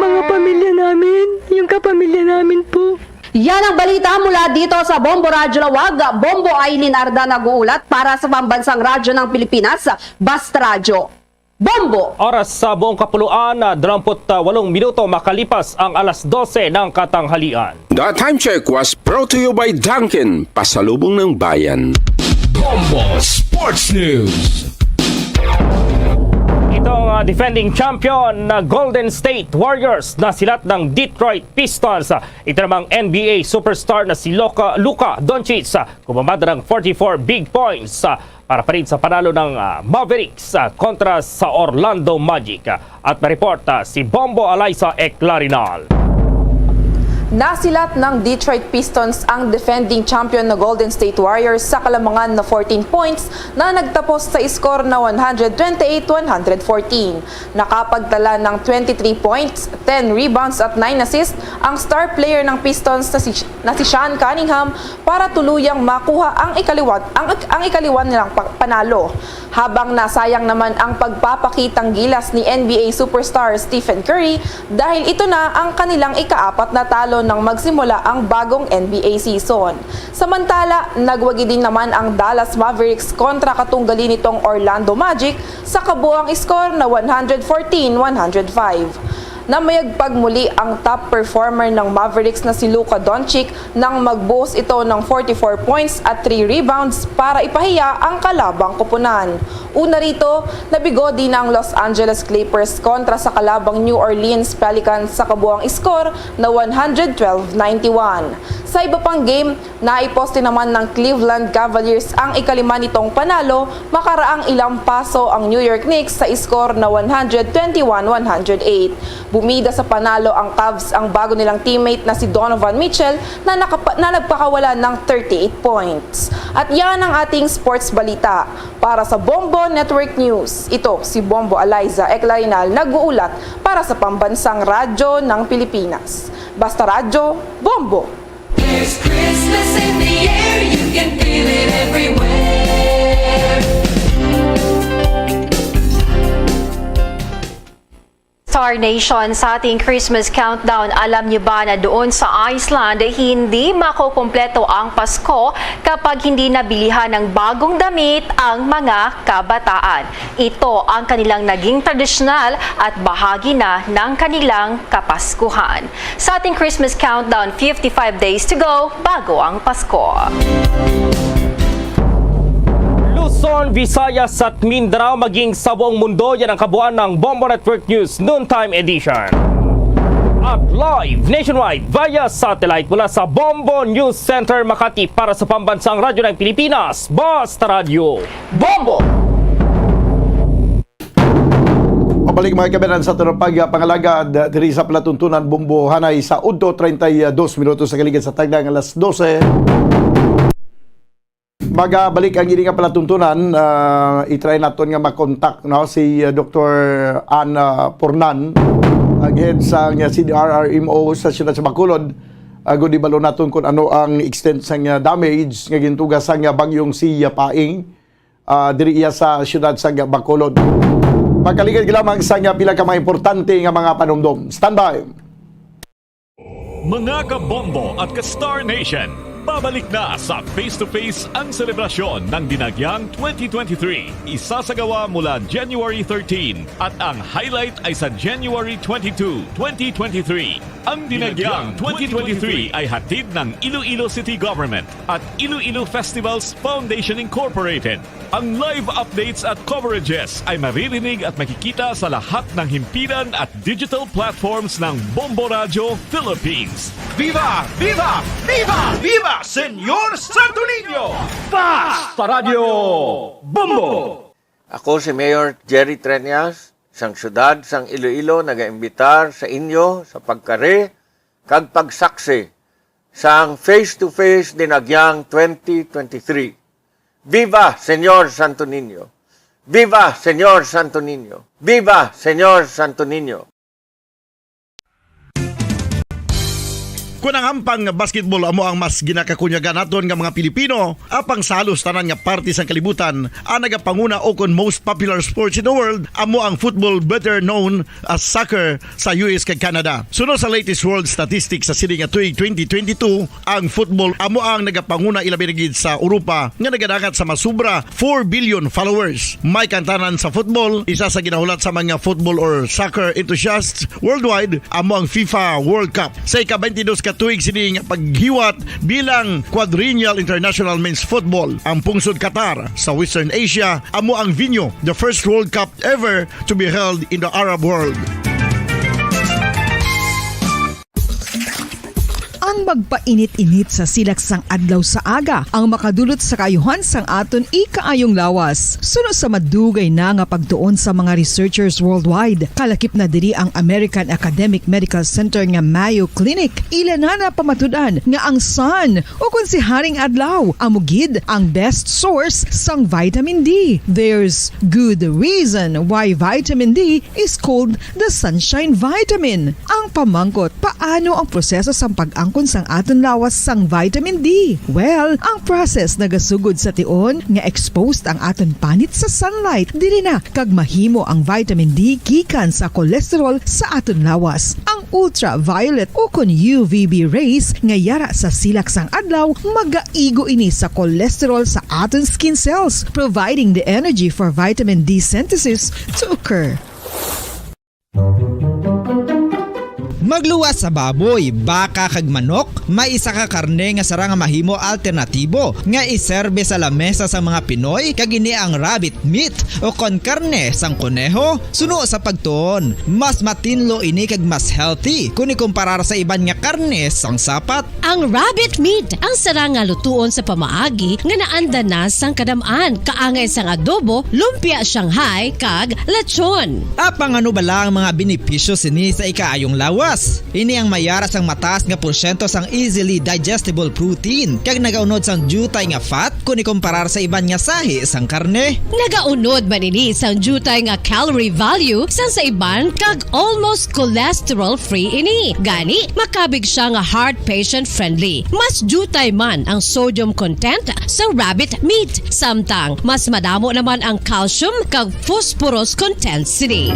mga pamilya namin, yung kapamilya namin po. Yan ang balita mula dito sa Bombo Radyo Lawag. Bombo Aileen Arda nag-uulat para sa Pambansang Radyo ng Pilipinas, Basta Radyo. Bombo! Oras sa buong kapuluan, ah, dalawamput walong minuto makalipas ang alas dose ng katanghalian. The time check was brought to you by Dunkin, pasalubong ng bayan. Bombo Sports News. Itong, ah, defending champion na Golden State Warriors na silat ng Detroit Pistons. Ah, ito namang N B A superstar na si Luka, Luka Doncic, ah, kumamada ng forty-four big points, ah, para pa rin sa panalo ng, ah, Mavericks, ah, kontra sa Orlando Magic. Ah, at may report, ah, si Bombo Eliza Eclarinal. Nasilat ng Detroit Pistons ang defending champion na Golden State Warriors sa kalamangan na fourteen points na nagtapos sa score na one hundred twenty-eight one hundred fourteen. Nakapagtala ng twenty-three points, ten rebounds at nine assists ang star player ng Pistons na si, na si Sean Cunningham para tuluyang makuha ang ikaliwat, ang, ang ikaliwan nilang pa-, panalo. Habang nasayang naman ang pagpapakitang gilas ni N B A superstar Stephen Curry dahil ito na ang kanilang ikaapat na talo nang magsimula ang bagong N B A season. Samantala, nagwagi din naman ang Dallas Mavericks kontra katunggali nitong Orlando Magic sa kabuang score na one hundred fourteen one hundred five. Namayagpag muli ang top performer ng Mavericks na si Luka Doncic nang mag-boast ito ng forty-four points at three rebounds para ipahiya ang kalabang koponan. Una rito, nabigo din ang Los Angeles Clippers kontra sa kalabang New Orleans Pelicans sa kabuang score na one hundred twelve ninety-one. Sa iba pang game, naiposte naman ng Cleveland Cavaliers ang ikalima nitong panalo, makaraang ilampaso ang New York Knicks sa score na one hundred twenty-one one hundred eight. Bumida sa panalo ang Cavs ang bago nilang teammate na si Donovan Mitchell na nakapa-, na nagpakawala ng thirty-eight points. At yan ang ating sports balita. Para sa Bombo Network News, ito si Bombo Eliza Eclarinal nag-uulat para sa Pambansang Radyo ng Pilipinas. Basta Radyo, Bombo! There's Christmas in the air, you can feel it everywhere. Star Nation, sa ating Christmas countdown, alam niyo ba na doon sa Iceland, hindi makukumpleto ang Pasko kapag hindi nabilihan ng bagong damit ang mga kabataan? Ito ang kanilang naging tradisyonal at bahagi na ng kanilang Kapaskuhan. Sa ating Christmas countdown, fifty-five days to go bago ang Pasko. Luzon, Visayas at Mindanao, maging sa buong mundo, yan ang kabuuan ng Bombo Network News Noontime Edition. At live nationwide via satellite mula sa Bombo News Center Makati para sa Pambansang Radyo ng Pilipinas, Basta Radyo Bombo! Mabalik, mga kabayan, sa aton pagpangalagad diri sa palatuntunan, Bombo, hanay sa udto, treinta y dos minutos sa kaligid sa tagdang alas dose. Magabalik ang ini nga palatuntunan, ah, i-try naton nga makontak, no, si, ah, Doktor Ann, ah, Pornan, ang head sang, ah, C D R R M O sa siyudad sa Bacolod. Ah, agod ibalo naton kung ano ang extent sang, ah, damage nga gintuga sang, ah, bagyong si, ah, Paeng, ah, diri iya sa siyudad sang Bacolod. Pagkaligad lamang sang, ah, pila ka mga importante nga mga panumdom. Standby! Mga ka-Bombo at ka-Star Nation, pabalik na sa Face to Face ang selebrasyon ng Dinagyang twenty twenty-three. Isasagawa mula January thirteen at ang highlight ay sa January twenty-two, twenty twenty-three. Ang Dinagyang twenty twenty-three ay hatid ng Iloilo City Government at Iloilo Festivals Foundation Incorporated. Ang live updates at coverages ay maririnig at makikita sa lahat ng himpilan at digital platforms ng Bombo Radyo Philippines. Viva! Viva! Viva! Viva Señor Santo Niño! Basta Radyo Bombo! Ako si Mayor Jerry Treñas, sang siyudad sang Iloilo, nagaimbitar sa inyo sa pagkari kag pagsaksi sang Face to Face Dinagyang twenty twenty-three. Viva Señor Santo Niño! Viva Señor Santo Niño! Viva Señor Santo Niño! Kon ang hampang nga basketball amo ang mas ginakakunyagan naton nga mga Pilipino, apang sa halos tanan nga parte sang kalibutan, ang nagapanguna o kon most popular sports in the world amo ang football, better known as soccer, sa U S kag Canada. Suno sa latest world statistics sa sini nga tuig twenty twenty-two, ang football amo ang nagapanguna, ilabi na gid sa Europa, nga nagadangat sa masubra four billion followers. May kantanan sa football, isa sa ginahulat sa mga football or soccer enthusiasts worldwide amo ang FIFA World Cup. Sa ika-twenty-dos ka tuig sini nga paghiwat bilang Quadrennial International Men's Football, ang pungsod Qatar sa Western Asia amo ang venue, the first World Cup ever to be held in the Arab world. Ang magpainit-init sa silak sang adlaw sa aga ang makadulot sa kaayuhan sang aton ikaayong lawas. Suno sa madugay na nga pagtuon sa mga researchers worldwide, kalakip na diri ang American Academic Medical Center nga Mayo Clinic. Ila na napamatud-an nga ang sun, o kon si Haring Adlaw, amo gid ang best source sang vitamin D. There's good reason why vitamin D is called the sunshine vitamin. Ang pamangkot, paano ang proseso sang pag-angkon sang aton lawas sang vitamin D? Well, ang process nagasugod sa tion nga exposed ang aton panit sa sunlight. Diri na kag mahimo ang vitamin D gikan sa cholesterol sa aton lawas. Ang ultraviolet o kon U V B rays nga yara sa silak sang adlaw magaigo ini sa cholesterol sa aton skin cells, providing the energy for vitamin D synthesis to occur. Magluwas sa baboy, baka kag manok, may isa ka karne nga sarang nga mahimo alternatibo nga iserbe sa lamesa sang mga Pinoy, kag ini ang rabbit meat o kon karne sang koneho. Suno sa pagtuon, mas matinlo ini kag mas healthy kon ikumparar sa iban nga karne sang sapat. Ang rabbit meat ang sarang nga lutuon sa pamaagi nga naanda na sang kadam-an, kaangay sang adobo, lumpia Shanghai, kag lechon. Apang ano bala ang mga benepisyo sini sa ikaayong lawas? Ini ang mayara sang mataas nga porsyento sang easily digestible protein kag nagaunod sang diutay nga fat kon ikumparar sa iban nga sahi sang karne. Nagaunod man ini sang diutay nga calorie value sang sa iban kag almost cholesterol-free ini. Gani, makabig siya nga heart patient-friendly. Mas diutay man ang sodium content sa rabbit meat, samtang mas madamo naman ang calcium kag phosphorus content sini.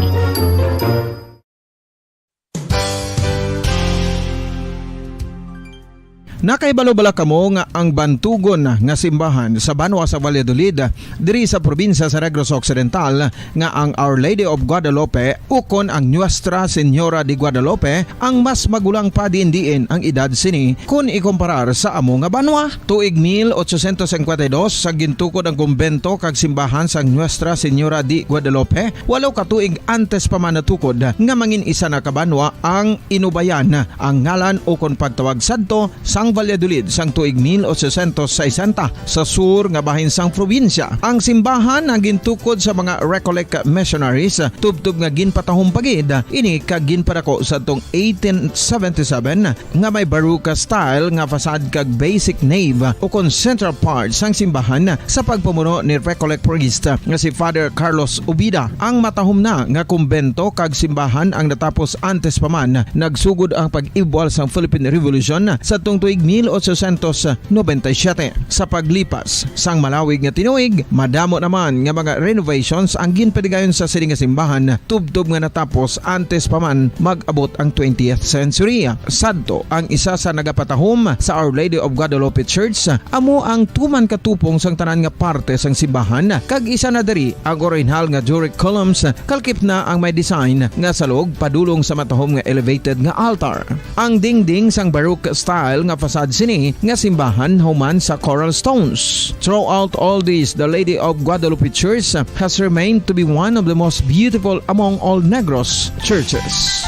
Nakahibalo bala kamo nga ang bantugon nga simbahan sa banwa sa Valladolid, diri sa probinsya sa Negros Occidental, nga ang Our Lady of Guadalupe ukon ang Nuestra Señora de Guadalupe ang mas magulang pa diin-diin ang edad sini kon ikumparar sa amo nga banwa? Tuig mil ochocientos cincuenta y dos sa gintukod ang kumbento kag simbahan sang Nuestra Señora de Guadalupe, walo ka tuig antes pa man natukod nga mangin isa na ka banwa ang Inubayan, ang ngalan ukon pagtawag sadto sang Valladolid sang tuig mil ochocientos sesenta sa sur nga bahin sang probinsya. Ang simbahan ang gintukod sa mga Recollect missionaries, tubtob nga ginpatahom pa gid ini kag ginpadako sadtong eighteen seventy-seven nga may Baroque style nga facade kag basic nave ukon central part sang simbahan sa pagpamuno ni Recollect priest nga si Father Carlos Ubida. Ang matahom na nga kumbento kag simbahan ang natapos antes pa man nagsugod ang pag-ibwal sang Philippine Revolution sadtong tuig mil ochocientos noventa y siete. Sa paglipas sang malawig nga tinuig, madamo naman nga mga renovations ang ginpatigayon sa sini nga simbahan, tubtob nga natapos antes pa man mag-abot ang twentieth century. Sadto, ang isa sa nagapatahom sa Our Lady of Guadalupe Church amo ang tuman ka tupong sang tanan nga parte sang simbahan, kag isa na diri ang orihinal nga Doric columns, kalakip na ang may design nga salog padulong sa matahom nga elevated nga altar. Ang dingding sang Baroque style nga facade sini nga simbahan human sa coral stones. Throughout all this, the Lady of Guadalupe Church has remained to be one of the most beautiful among all Negros churches.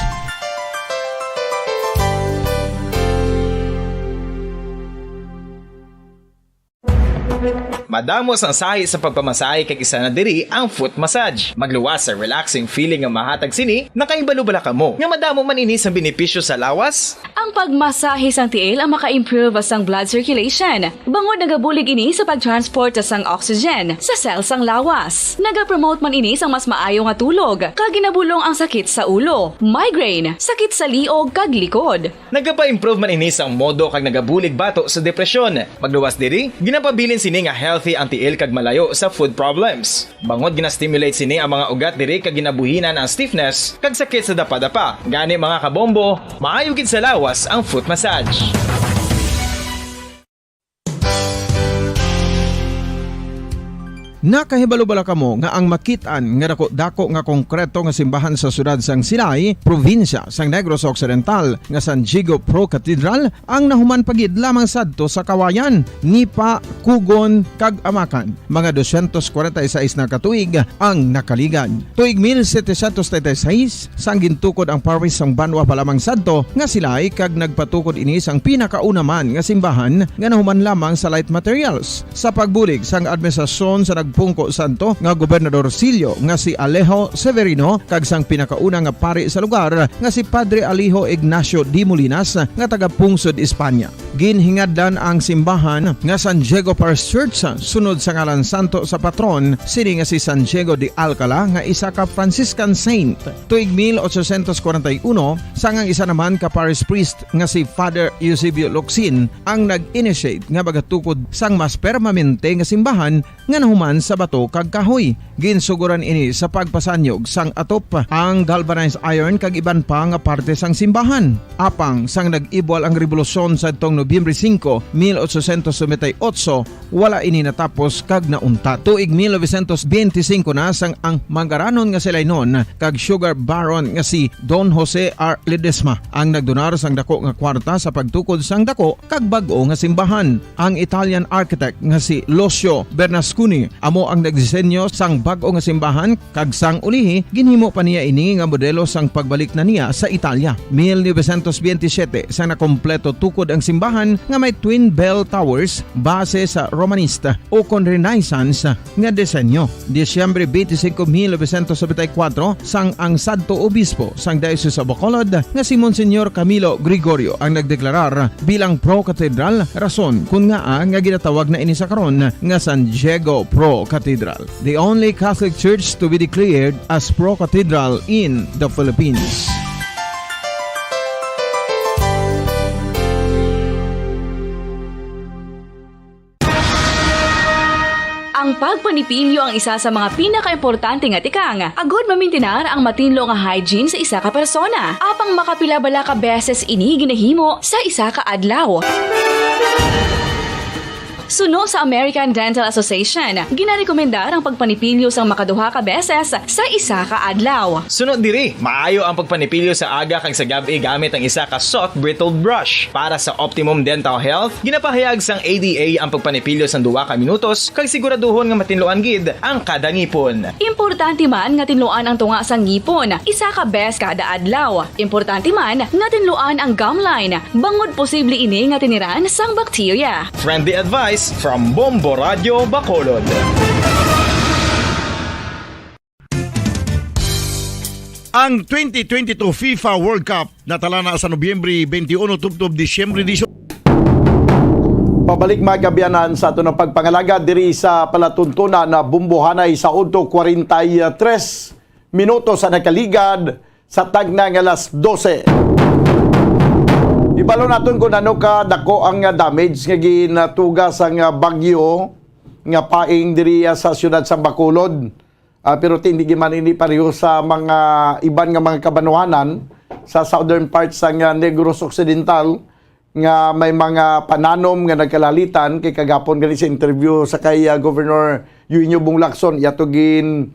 Madamo sang sahi sa pagpamasahe kag isa na diri ang foot massage. Magluwas sa relaxing feeling nga mahatag sini, nakahibalo bala kamo nga madamo man ini sang benepisyo sa lawas? Ang pagmasahe sang tiil ang maka-improve sang blood circulation, bangod nagabulig ini sa pag-transport sang oxygen sa cell sang lawas. Nagapromote man ini sang mas maayo nga tulog, kag ginabulong ang sakit sa ulo, migraine, sakit sa liog, kag likod. Nagapa-improve man ini sang modo kag nagabulig bato sa depresyon. Pagluwas diri, ginapabilin sini nga healthy ang tiil kag malayo sa food problems. Bangod gina-stimulate sini ang mga ugat diri kag ginabuhinan ang stiffness kag sakit sa dapadapa. Gani, mga kabombo, maayo gid sa lawas ang foot massage. Nakahibalo bala kamo nga ang makit-an nga dako-dako nga konkreto nga simbahan sa siyudad sang Silay, probinsya sang Negros Occidental, nga San Diego Pro Cathedral, ang nahuman pa gid lamang sadto sa Kawayan, Nipakugon, kag Amakan. Mga dosyentos kwarenta y seis na ka tuig ang nakaligad. Tuig mil setecientos treinta y seis, sang gintukod ang parish sang banwa pa lamang sadto nga Silay, kag nagpatukod ini sang pinakauna man nga simbahan nga nahuman lamang sa light materials. Sa pagbulig sang administrasyon sa nagpungko sadto nga gobernadorsilyo nga si Alejo Severino kag sang pinakauna nga pari sa lugar nga si Padre Alejo Ignacio de Molinas nga taga-pungsod Espanya. Ginhingadlan ang simbahan nga San Diego Parish Church sunod sa ngalan santo sa patron sini nga si San Diego de Alcala, nga isa ka Franciscan saint. Tuig mil ochocientos kwarenta y uno, sang ang isa naman ka parish priest nga si Father Eusebio Locsin ang nag-initiate nga magatukod sang mas permanente nga simbahan nga nahuman sa bato kag kahoy. Ginsugoran ini sa pagpasanyog sang atop, ang galvanized iron kag iban pa nga parte sang simbahan. Apang sang nag-ibwal ang rebolusyon sadtong Nobyembre singko, mil ochocientos noventa y ocho, wala ini natapos kag nauntat. Tuig mil novecientos benti singko na, sang ang manggaranon nga Silaynon kag sugar baron nga si Don Jose R. Ledesma ang nagdonar sang dako nga kwarta sa pagtukod sang dako kag bag-o nga simbahan. Ang Italian architect nga si Lucio Bernasconi amo ang nagdisenyo sang bag-o nga simbahan, kag sang ulihi, ginhimo pa niya ini nga modelo sang pagbalik na niya sa Italia. Mil novecientos benti siyete, sang nakompleto tukod ang simbahan nga may twin bell towers base sa Romanesque ukon Renaissance nga disenyo. Disyembre benti singko, mil novecientos nobenta y kuwatro, sang ang sadto obispo sang Diocese of Bacolod nga si Monsignor Camilo Gregorio ang nagdeklarar bilang pro-cathedral, rason kon ngaa nga ginatawag na ini sa karon nga San Diego Pro Cathedral, the only Catholic church to be declared as pro-cathedral in the Philippines. Ang pagpanipilyo ang isa sa mga pinakaimportante nga tikang agud mamintinar ang matinlo nga hygiene sa isa ka persona. Apang makapila bala ka beses ini ginahimo sa isa ka adlaw? Suno sa American Dental Association, ginarekomendar ang pagpanipilyo sang makaduha ka beses sa isa ka adlaw. Suno diri, maayo ang pagpanipilyo sa aga kag sa gab-i gamit ang isa ka soft bristled brush. Para sa optimum dental health, ginapahayag sang A D A ang pagpanipilyo sang duha ka minutos kag siguraduhon nga matinluan gid ang kada ngipon. Importante man nga tinluan ang tunga sang ngipon isa ka bes kada adlaw. Importante man nga tinluan ang gum line, bangod posible ini nga tiniran sang bakterya. Friendly advice from Bombo Radyo Bacolod. Ang twenty twenty-two FIFA World Cup natala na sa Nobyembre twenty-one tubtob Disyembre eighteen. Pabalik, mga kaabyanan, sa aton nga pagpangalagad diri sa palatuntunan na Bombohanay sa udto, kwarenta y tres minutos ang nakaligad sa tagna nga alas dose. Ibalo naton kung ano ka dako ang damage nga ginatuga sang bagyo nga Paeng diri sa siyudad sang Bacolod. Ah, pero ti-, hindi man ini pareho sa mga iban nga mga kabanwahanan sa southern part sang, ah, Negros Occidental, nga may mga pananom nga nagkalalitan, kay kagapon gani sa interview sa kay, ah, Governor Eugenio Bong Lacson, iya to gin-,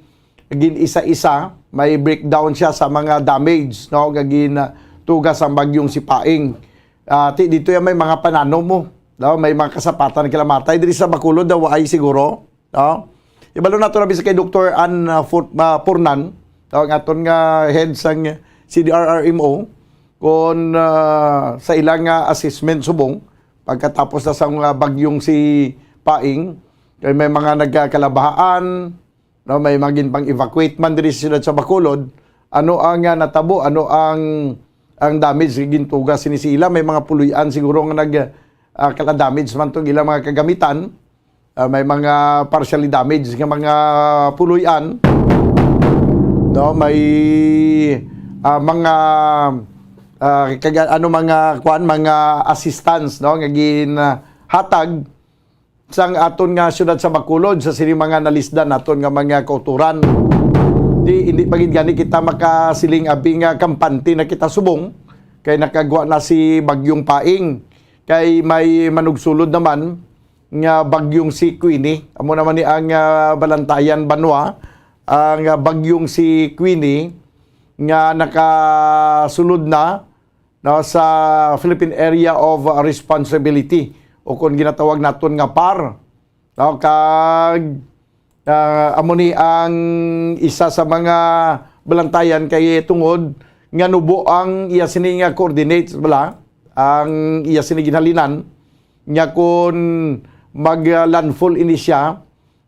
gin-isa-isa, may breakdown siya sa mga damage, no, nga gin-, ah, tuga sang bagyong si Paeng. Ah, ti-, dito yan may mga pananom mo, no? May mga kasapatan nga kalamatay. Diri sa Bacolod daw ay siguro, no? Ibalo nato na bisa kay Doktor Ann, ah, Fort-, ah, Pornan, no, ang aton nga head sang C D R R M O, kung, ah, sa ilang, ah, assessment subong, pagkatapos na sa mga bagyong si Paeng, kay may mga nagkakalabahaan, no, may mga ginpang-evacuate man diri sa siyudad sa Bacolod. Ano ang, ah, natabo? Ano ang ang damage nga gintuga sini sa ila. May mga puloy-an siguro nga nag, ah, kala damage man tong ilang mga kagamitan. Ah, may mga partially damaged nga mga puloy-an, no? May, ah, mga, ah, kaga-, ano, mga, kuan, mga assistance, no, nga ginhatag sang aton nga siyudad sa Bacolod sa sini mga nalisdan naton nga mga kauturan. Di, hindi pa gid gani kita makasiling abi nga kampante na kita subong kay nakagwa na si Bagyong Paing, kay may manugsulod naman nga bagyong si Queenie. Amo naman ni ang, ah, Balantayan Banwa, ang, ah, bagyong si Queenie nga nakasulod na, no, sa Philippine Area of, ah, Responsibility, o kung ginatawag naton nga par. No, kag, ah, amo ni ang isa sa mga Balantayan kay tungod nga nubo ang iya sini nga coordinates, bala, ang iya sini ginhalinan, nga kun mag-, ah, landfall ini siya,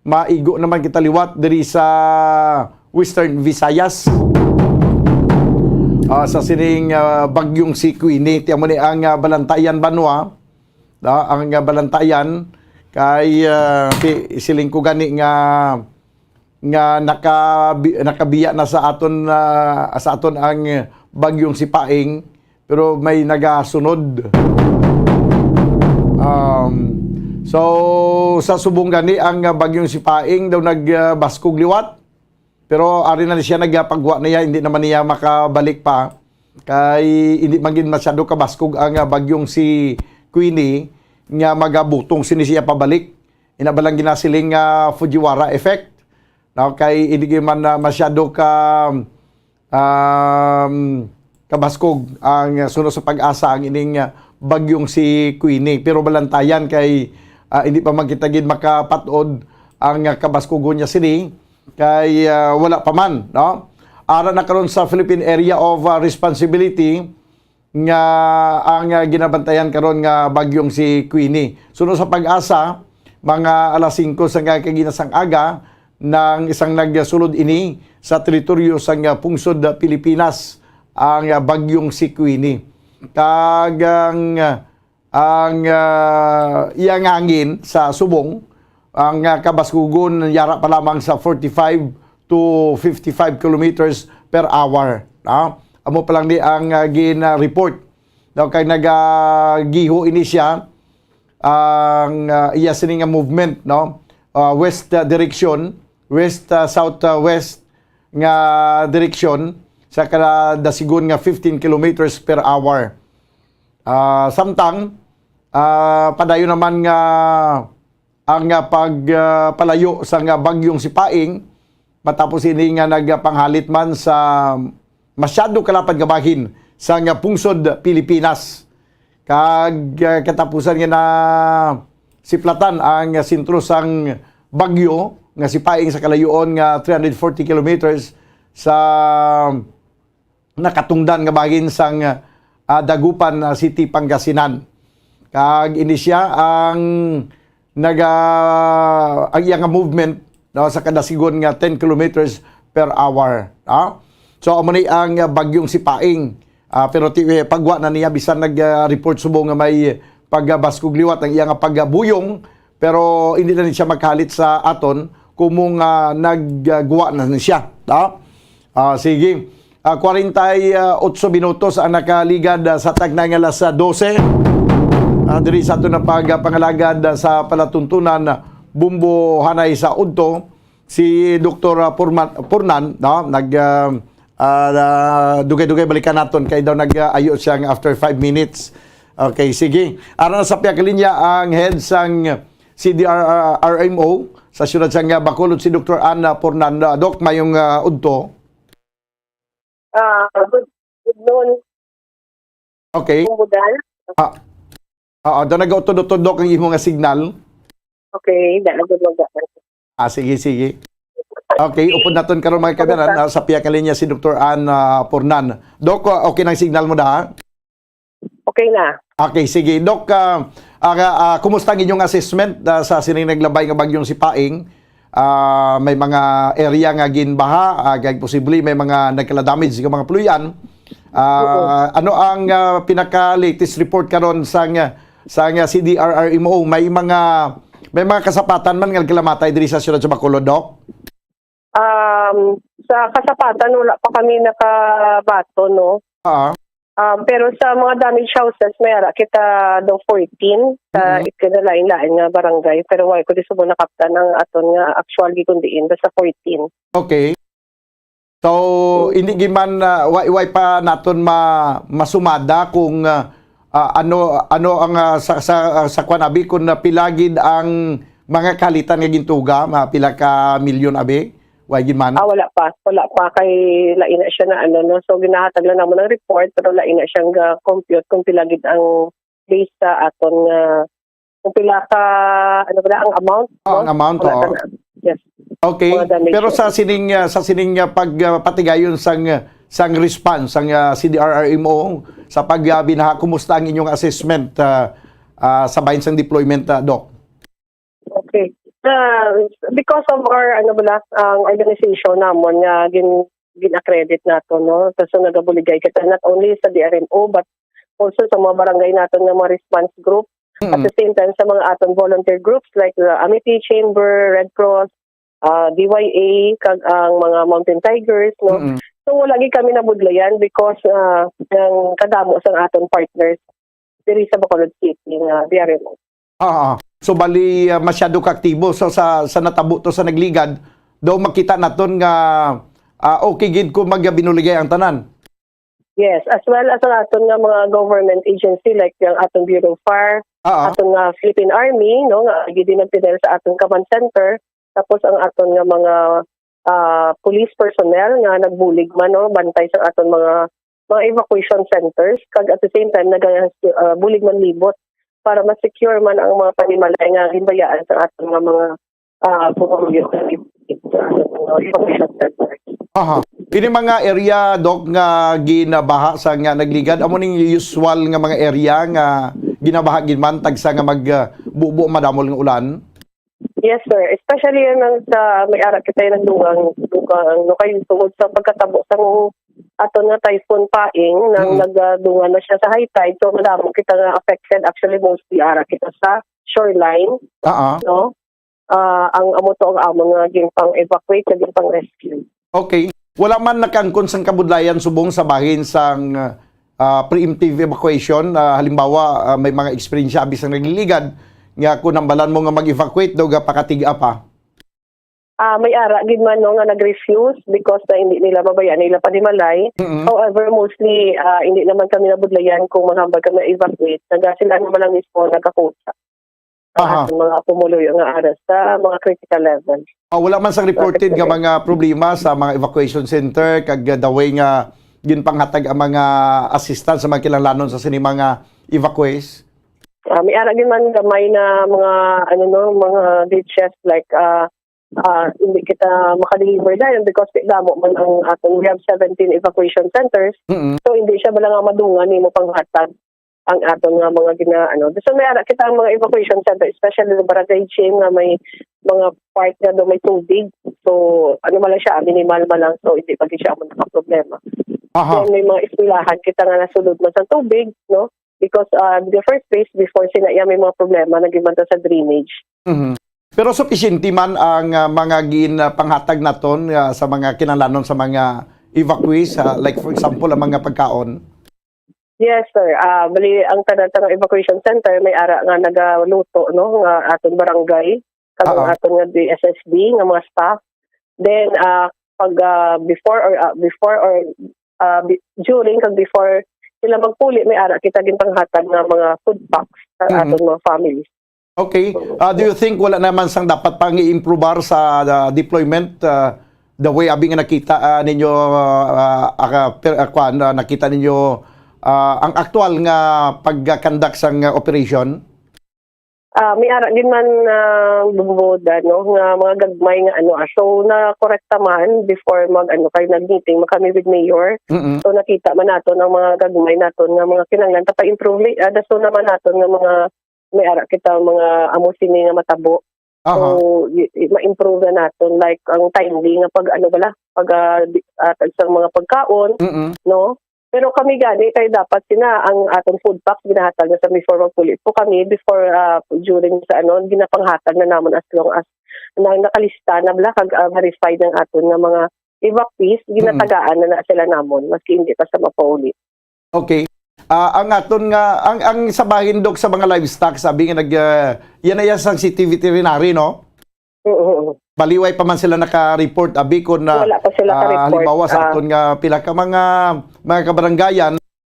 maigo naman kita liwat diri sa Western Visayas. Ah, sa sining, ah, bagyong si Queenie, ti amo ni ang, ah, Balantayan Banwa, ah, ang, ah, Balantayan kay, ah, ti-, siling ko gani nga, nga nakabi-, nakabiya na sa aton, ah, sa aton ang bagyong si Paing, pero may nagasunod. Um, so, sa subong gani, ang, ah, bagyong si Paing daw nagbaskog liwat. Pero ari na ni siya, nagapagwa na iya, hindi naman niya makabalik pa. Kay hindi man gid masyado kabaskog ang, ah, bagyong si Queenie nga magabutong sini siya pabalik. Ina ba lang ginasiling nga Fujiwara effect? No, kay hindi gid man, ah, masyado ka, um, kabaskog ang, ah, suno sa PAGASA ang ining, ah, bagyong si Queenie. Pero Balantayan kay, ah, hindi pa man kita gid makapat-od ang, ah, kabaskogon niya sini kay, ah, wala pa man, no? Ara na karon sa Philippine Area of, ah, Responsibility nga ang, ah, ginabantayan karon nga bagyong si Queenie. Suno sa PAGASA, mga alas singko sa nga kaginas sang aga, nang isang nagsulod ini sa teritoryo sang, ah, pungsod, ah, Pilipinas, ang, ah, bagyong si Queenie. Kag ang, ah, ang, ah, iyang hangin sa subong, ang, ah, kabaskugon yara pa lamang sa forty-five to fifty-five kilometers per hour, no? Amo pa lang ni ang, ah, gin-, ah, report. No, kay nagagiho ini siya, ang, ah, iya sini nga movement, no? Ah, west, ah, direction, west, ah, south, ah, west nga direksyon sa kadasigon nga fifteen kilometers per hour. Ah, samtang, ah, padayon naman nga ang, ah, pag, ah, palayo sa nga bagyong si Paing, matapos ini nga nagpanghalit man sa masyado kalapad nga bahin sa nga pungsod Pilipinas. Kag, ah, katapusan nga nasiplatan ang sentro sang bagyo nga si Paing sa kalayoon nga three hundred forty kilometers sa nakatungdan nga bahin sang, ah, Dagupan, ah, City, Pangasinan. Kag ini siya ang naga-, ang iya nga movement, no, sa kada sigon nga ten kilometers per hour, no? So, amo ni ang, ah, bagyong si Paing. Ah, pero ti-, eh, pagwa na niya, bisan nag, ah, report subong nga may pagbaskog liwat ang iya nga pagabuyong, pero hindi na ni siya magkahalit sa aton, kumo nga nagwa na ni siya, no? Ah, sige. Ah, kwarenta y otso minutos ang nakaligad, ah, sa tagnay nga alas dose. Ah, diri sa aton na pagpangalagad, ah, sa palatuntunan, ah, Bumbo Hanay sa Udto, si Doktor, ah, Purman-, Purnan, no? Nag, ah, ah, dugay-dugay balikan naton kay daw nag-ayo siya nga after five minutes. Okay, sige. Ara na sa pihak linya ang head sang C D R R M O sa siyudad sang Bacolod, si Doktor Anna Purnan. Ah, Doc, mayong, ah, udto. Ah, good, good noon, Okay. Kumbudan. Ah, ah, daw nag-utod-utod, Doc, ang imo nga signal. Okay, da, nag-utod-utod. Ah, sige, sige. Okay, upod naton karon, mga kabayan, ah, sa pihak linya si Doktor Ann, ah, Pornan. Doc, ah, okay nang signal mo da? Okay na. Okay, sige. Doc, ah, ah, ah, kumusta ang inyong assessment, ah, sa sining naglabay nga bagyong si Paing? Ah, may mga area nga ginbaha, ah, kag posible may mga nagkala-damage nga mga puloy-an. Ah, ano ang, ah, pinaka-latest report karon sang, ah, sang, ah, C D R R M O? May mga, may mga kasapatan man nga nagkalamatay diri sa siyudad sa Bacolod, Doc? Um, sa kasapatan, wala pa kami nakabaton, no? Ah. Um, pero sa mga damaged houses, may ara kita daw fourteen sa Mm-mm. ikinalain-lain nga barangay. Pero wala ko di subong nakaptan ang aton nga actual gikundiin, basta fourteen. Okay. So, hindi gid man, ah, wa-, way pa naton ma-, masumada kung, ah, ah, ano, ano ang, ah, sa, sa, ah, sa kwan, abi, kung, ah, pila gid ang mga kalitan nga gintuga, mga pila ka milyon, abi? Way gid man? Ah, wala pa. Wala pa. Kay lain na siya na ano, no? So, ginahatag lang naman ang report, pero lain na siyang ga-compute kung pila gid ang base sa aton nga, kung pila ka, ano ba na, ang amount, Oh, no? ang amount, Wala oo. ka na. Yes. Okay. Mga damage Pero sa na. sining, ah, sa sining, ah, pag, ah, patigayon sang, ah, sang response sang, ah, C D R R M O sa pag, ah, binaha, kumusta ang inyong assessment, ah, ah, sa bahin sang deployment, ah, Doc? Okay. Ah, because of our, ano ba na, ang organization namon nga gin-, gin-accredit nato, no? So, so nagabuligay kita not only sa D R M O, but also sa mga barangay naton nga mga response group. At Mm. the same time, sa mga aton volunteer groups like the Amity Chamber, Red Cross, ah, D Y A, kag ang mga Mountain Tigers, no? Mm-mm. So, wala gid kami nabudlayan because, ah, ang kadamo sang aton partners diri sa Bacolod City nga D R M O. Ah, ah. So, bali, ah, masyado ka aktibo. So, sa, sa natabo to sa Nagligad, daw makita naton nga, ah, okay gid kung magabinuligay ang tanan. Yes, as well as ang aton nga mga government agency like ang aton Bureau of Fire, Ah, ah. aton nga Philippine Army, no, nga gid din nagpidel sa aton command center, tapos ang aton nga mga, ah, police personnel nga nagbulig man, no, bantay sa aton mga, mga evacuation centers, kag at the same time naga-, ah, bulig man libot para ma-secure man ang mga panimalay nga ginbayaan sa aton nga mga, ah, pumuluyo nga gid-, sa aton mga evacuation centers. Aha. Ini mga area, Doc, nga ginabaha sa nga Nagligad, amo ning usual nga mga area nga ginabaha gid man, tagsa nga mag, ah, bubo madamol nga ulan? Yes, sir. Especially yan ang sa may ara kita yung nagdungang, dungang, no, kay tungod sa pagkatabo sang aton nga Typhoon Paeng nang Mm. nagdungan na siya sa high tide, so madamo kita nga affected. Actually, mostly ara kita sa shoreline, Ah, ah. no? Ah, ang amo to ang amon nga ginpang-evacuate, nga ginpang-rescue. Okay. Wala man nakaangkon sang kabudlayan subong sa bahin sang, ah, preemptive evacuation? Ah, halimbawa, ah, may mga eksperyensya abi sang Nagligad nga kung hambalan mo nga mag-evacuate daw, gapakatig-a pa. Ah, may ara gid man, no, nga nag-refuse because na hindi nila mabayaan nila panimalay. Mm-mm. However, mostly, ah, hindi naman kami nabudlayan kung maghambal kami evacuate. Naga sila naman lang mismo nagkakusa. Ang Aha. ating mga pumuluyo nga ara sa mga critical level. Ah, wala man sang reported nga Bakit mga problema sa mga evacuation center kag, ah, the way nga ginpanghatag ang mga assistance sa mga kinahanglanon sa sini mga evacuees? Ah, may ara gid man gamay na mga, ano, no, mga glitches like, ah, ah, hindi kita makadeliver dayon because damo man ang aton, we have seventeen evacuation centers. Mm-mm. So, hindi siya bala nga madungan nimo panghatag ang aton nga mga gina-, ano. So, may ara kita ang mga evacuation center, especially the barangay gym nga may mga part nga daw may tubig. So, ano man lang siya, minimal man lang. So, hindi pa gid siya amo nakaproblema. Aha. Then, may mga eskwelahan kita nga nasulod man sa tubig, no? Because, ah, the first place, before sila, iya may mga problema, naging man to sa drainage. Mhm. Pero supisyente man ang, ah, mga gin, ah, panghatag naton, ah, sa mga kinahanglanon sa mga evacuees, ah, like, for example, ang mga pagkaon? Yes, sir. Ah, bali, ang tanan sa mga evacuation center, may ara nga nagaluto, no, nga aton barangay, kag ang Oo. aton nga D S S D nga mga staff. Then, ah, pag, ah, before or, ah, before or, ah, bi-, during kag before sila magpuli, may ara kita ginpanghatag nga mga food packs sa Mhm. aton mga families. Okay. Oo. Ah, do you think wala naman sang dapat pang i-improbar sa, ah, deployment, ah, the way abi nga nakita, ah, ninyo, ah, ah, per-, ah, kwan, ah, nakita ninyo, ah, ang aktual nga pag-conduct sang, ah, operation? Ah, may ara gid man, ah, bumboda, no, nga mga gagmay nga ano, ah, so nakorekta man before mag, ano, kay nag-meeting man kami with mayor. Mm-mm. So nakita man naton ang mga gagmay naton nga mga kinahanglan ta pa-improve, ah, dason naman naton nga mga may ara kita mga amo sini nga matabo. Aha. So, y-, y-, ma-improve na naton, like, ang timely nga pag, ano bala, pag, ah, di-, ah, tag sa mga pagkaon, Mm-mm. no? Pero kami gani kay dapat sina ang aton food packs ginahatag na sa before magpuli po kami, before, ah, during sa ano, ginapanghatag na namon as long as na nakalista na bala kag, ah, verified ang aton nga mga evacuees, Mm. ginatagaan na na sila namon maski hindi pa sa mapauli. Okay. Ah, ang aton nga, ang, ang sa bahin, Dok, sa mga livestock, sabi nga nag, ah, yan na yan sang city veterinary, no? Oo, oo. Baliway pa man sila naka-report, abi, kung na, Wala pa sila ah, ka-report, halimbawa sa ah. aton nga pila ka mga, mga kabaranggayan,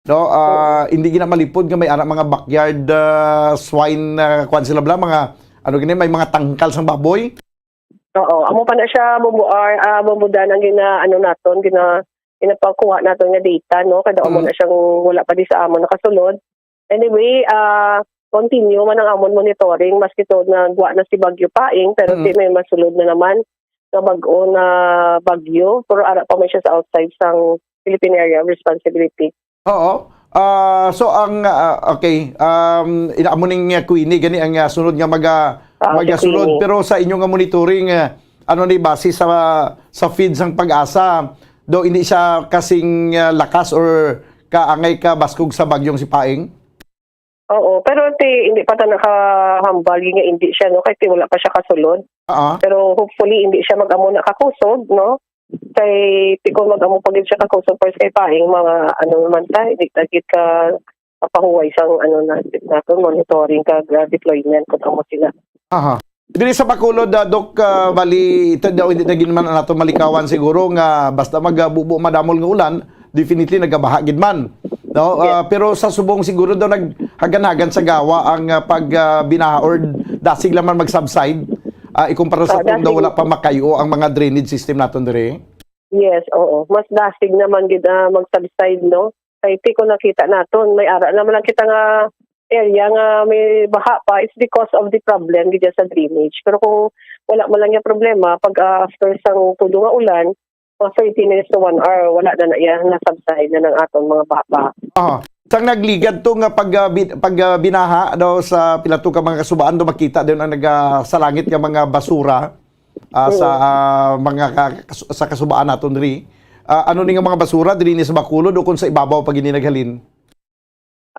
no, ah, Oo. hindi gina malipod nga may ara mga backyard, ah, swine, ah, kwan sila bala, mga, ano gini, may mga tangkal sang baboy. Oo, amo pa na siya, Bombo R, ah, Bombo Dan, ang gina-, ano naton, gina-, ginapakuha naton nga data, no? Kada amo Mm. na siyang wala pa di sa amo nakasulod. Anyway, ah, continue man ang amon monitoring, maski to nagwa na si Bagyo Paeng, pero Mm. di may masulod na naman nga bag-o na bagyo, pero ara pa man siya sa outside sang Philippine Area of Responsibility. Oo. Ah, so ang, ah, okay, um, ina-, amo ning, ah, Queenie, gani ang, ah, sunod nga maga-, Ah, si magasunod. Queenie. Pero sa inyo nga monitoring, ah, ano ni base sa, sa feed sang PAGASA, do hindi siya kasing, ah, lakas or kaangay ka baskog sa bagyong si Paeng? Oo, pero ti, hindi pa ta nakahambal nga hindi siya, no? Kay ti wala pa siya kasulod. Ah. Pero hopefully, hindi siya mag-amo na kakusog, no? Kay ti kung mag-amo pa gid siya kakusog, first kay Paeng, mga ano naman ta, hindi ta gid ka kapahuway sang ano na, naton monitoring kag, ah, deployment kung amo sila. Aha. Diri sa Bacolod, ah, Doc, ah, bali, ito daw hindi na gid man nato malikawan siguro nga basta magabubo madamol nga ulan, definitely nagabaha gid man. No? Yes. Ah, pero sa subong siguro daw naghagan-hagan sa gawa ang, ah, pag, ah, binaha or dasig lang man mag-subside, ah, ikumpara sa Ah, kung daw dasig. wala pa makayo ang mga drainage system naton diri. Yes, oo. Mas dasig naman gid, ah, mag-subside, no? Kay ti kung nakita naton, may ara naman lang kita nga area nga may baha pa, it's because of the problem gid sa drainage. Pero kung wala man lang yung problema, pag, ah, after sang tulo nga ulan, mga thirty minutes to one hour, wala na na iya, na-subside na ng aton mga baha-baha. Ah, sang nagligad to nga pag, ah, bi-, pag, ah, binaha daw sa pila to ka mga kasubaan, daw makita daw ang nagasalangit nga mga basura, ah, sa, Mm. ah, mga ka-, kas-, sa kasubaan naton diri. Ah, ano ni nga mga basura diri ni sa Bacolod o kung sa ibabaw pa gid ni naghalin?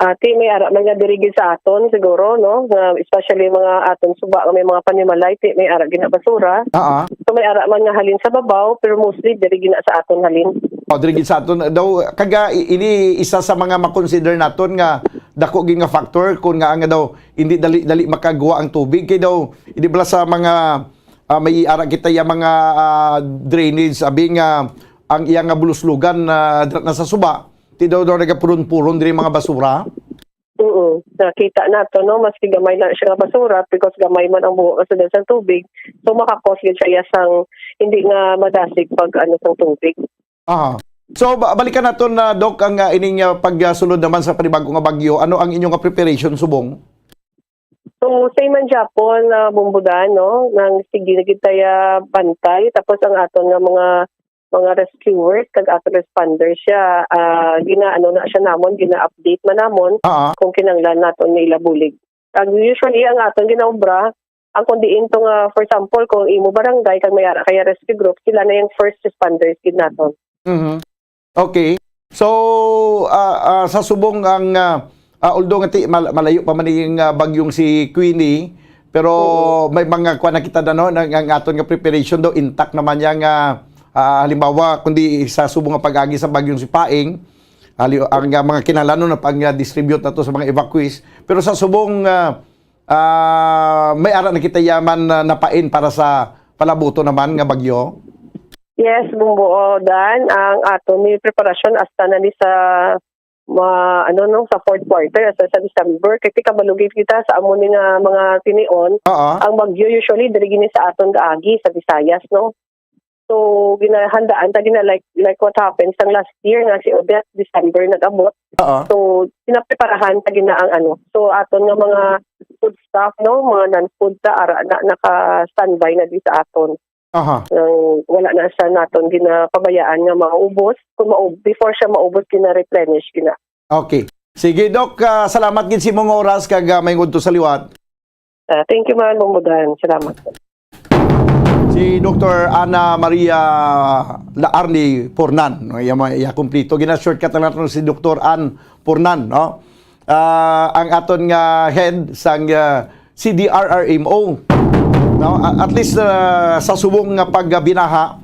Ah, ti may ara man nga diri gid sa aton siguro, no? Nga especially mga aton suba nga may mga panimalay, ti may ara gid na basura. Ah, ah. So may ara man nga halin sa babaw, pero mostly diri gid na sa aton halin. Oh, diri gid sa aton daw, kaga i-, ini isa sa mga makonsider naton nga dako gid nga factor kung nga, nga daw hindi dali-dali makagwa ang tubig kay daw hindi bala sa mga, ah, may ara kita ya mga, ah, drainage, abi nga ang iya nga buluslugan na dira na sa suba, ti daw daw nagapuron-puron diri mga basura. Oo, nakita nato, no, maski gamay lang siya nga basura, because gamay man ang buho nga sulod sa tubig, so makakos gid siya ya sang hindi nga madasig pag ano sang tubig. Aha. So, ba-, balikan naton na, Doc, ang, ah, ining, ah, pagsulod naman sa panibag-o nga bagyo. Ano ang inyo nga preparation subong? So, same man gyapon, ah, Bombo Dan, no? Nang sige na gid taya bantay. Tapos ang aton nga mga, mga rescuers, kag aton responders siya, ah, gina-, ano na siya namon, gina-update man namon Ah, ah. kung kinahanglan naton nga ilabulig. Ang usually, ang aton ginaobra, ang kung diin to nga, for example, kung imo barangay, kag may ara kaya rescue group, sila na yung first responders gid naton. Mhm. Okay. So, ah, ah, sa subong ang, ah, ah, although nga ti-, mal-, malayo pa man ning, ah, bagyong si Queenie, pero Oo. may mga kuwan na kita na, no, na, ang aton nga preparation daw intact naman niya nga, ah, halimbawa, kundi sa subong nga pag-agi sa bagyong si Paeng, hali-, ang, ah, mga kinahanglan na pang-distribute nato sa mga evacuees. Pero sa subong, ah, ah, may ara na kita yaman na napain para sa palabuto naman nga bagyo? Yes, Bombo, o, Dan, ang aton ni preparasyon hasta na ni sa ma-, ano, no, sa fourth quarter, hasta sa December. Kay ti kabalo gid kita sa amo ni nga mga tinion, Oo. ang bagyo usually diri gini sa aton gaagi sa Visayas, no? So, ginahandaan ta gina, like, like what happened sang last year nga si Odette, December nag-abot. Oo. So, ginapreparahan ta gina ang ano. So, aton nga mga food stuff, no, mga non-food ta, ara na, naka-standby na di sa aton. Aha. Nang wala na siya naton ginapabayaan nga maubos. Kung maub-, before siya maubos, gina-replenish gina. Okay. Sige, Doc, ah, salamat gid sa imong oras kag, ah, may ngudto sa liwat. Ah, thank you man, Bombo Dan. Salamat. Si Doktor Ana Maria Laarni Pornan, no? Iya, ma-, iya kumplito. Gina-shortcut lang naton si Doktor Ann Pornan, no? Ah, ang aton nga head sang, ah, C D R R M O. No? A-, at least, ah, sa subong nga pagbinaha,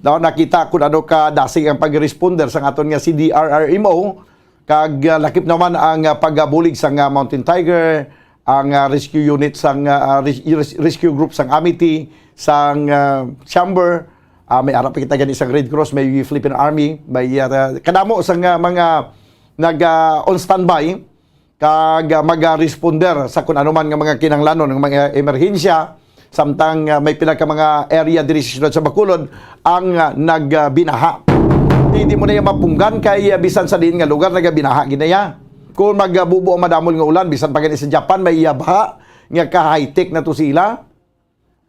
no, nakita kung ano ka dasig ang pag-responder sang aton nga C D R R M O. Kag, ah, lakip naman ang, ah, pagabulig sang, ah, Mountain Tiger, ang, ah, rescue unit sang, ah, res-, res-, rescue group sang Amity, sang, ah, Chamber, ah, may ara pa kita gani sang Red Cross, may Philippine Army, may, ah, kadamo sang, ah, mga nag, ah, on standby, kag, ah, mag-responder sa kun ano man nga mga kinahanglanon nga mga emerhensya. Samtang, ah, may pila ka mga area diri sa siyudad sa Bacolod ang, ah, nagbinaha. Di, di mo na iya mapunggan kay, ah, bisan sa diin nga lugar nagabinaha gid na iya. Kung magbubo ang madamol nga ulan, bisan pa gani sa Japan may iya baha nga ka-high-tech na to sila.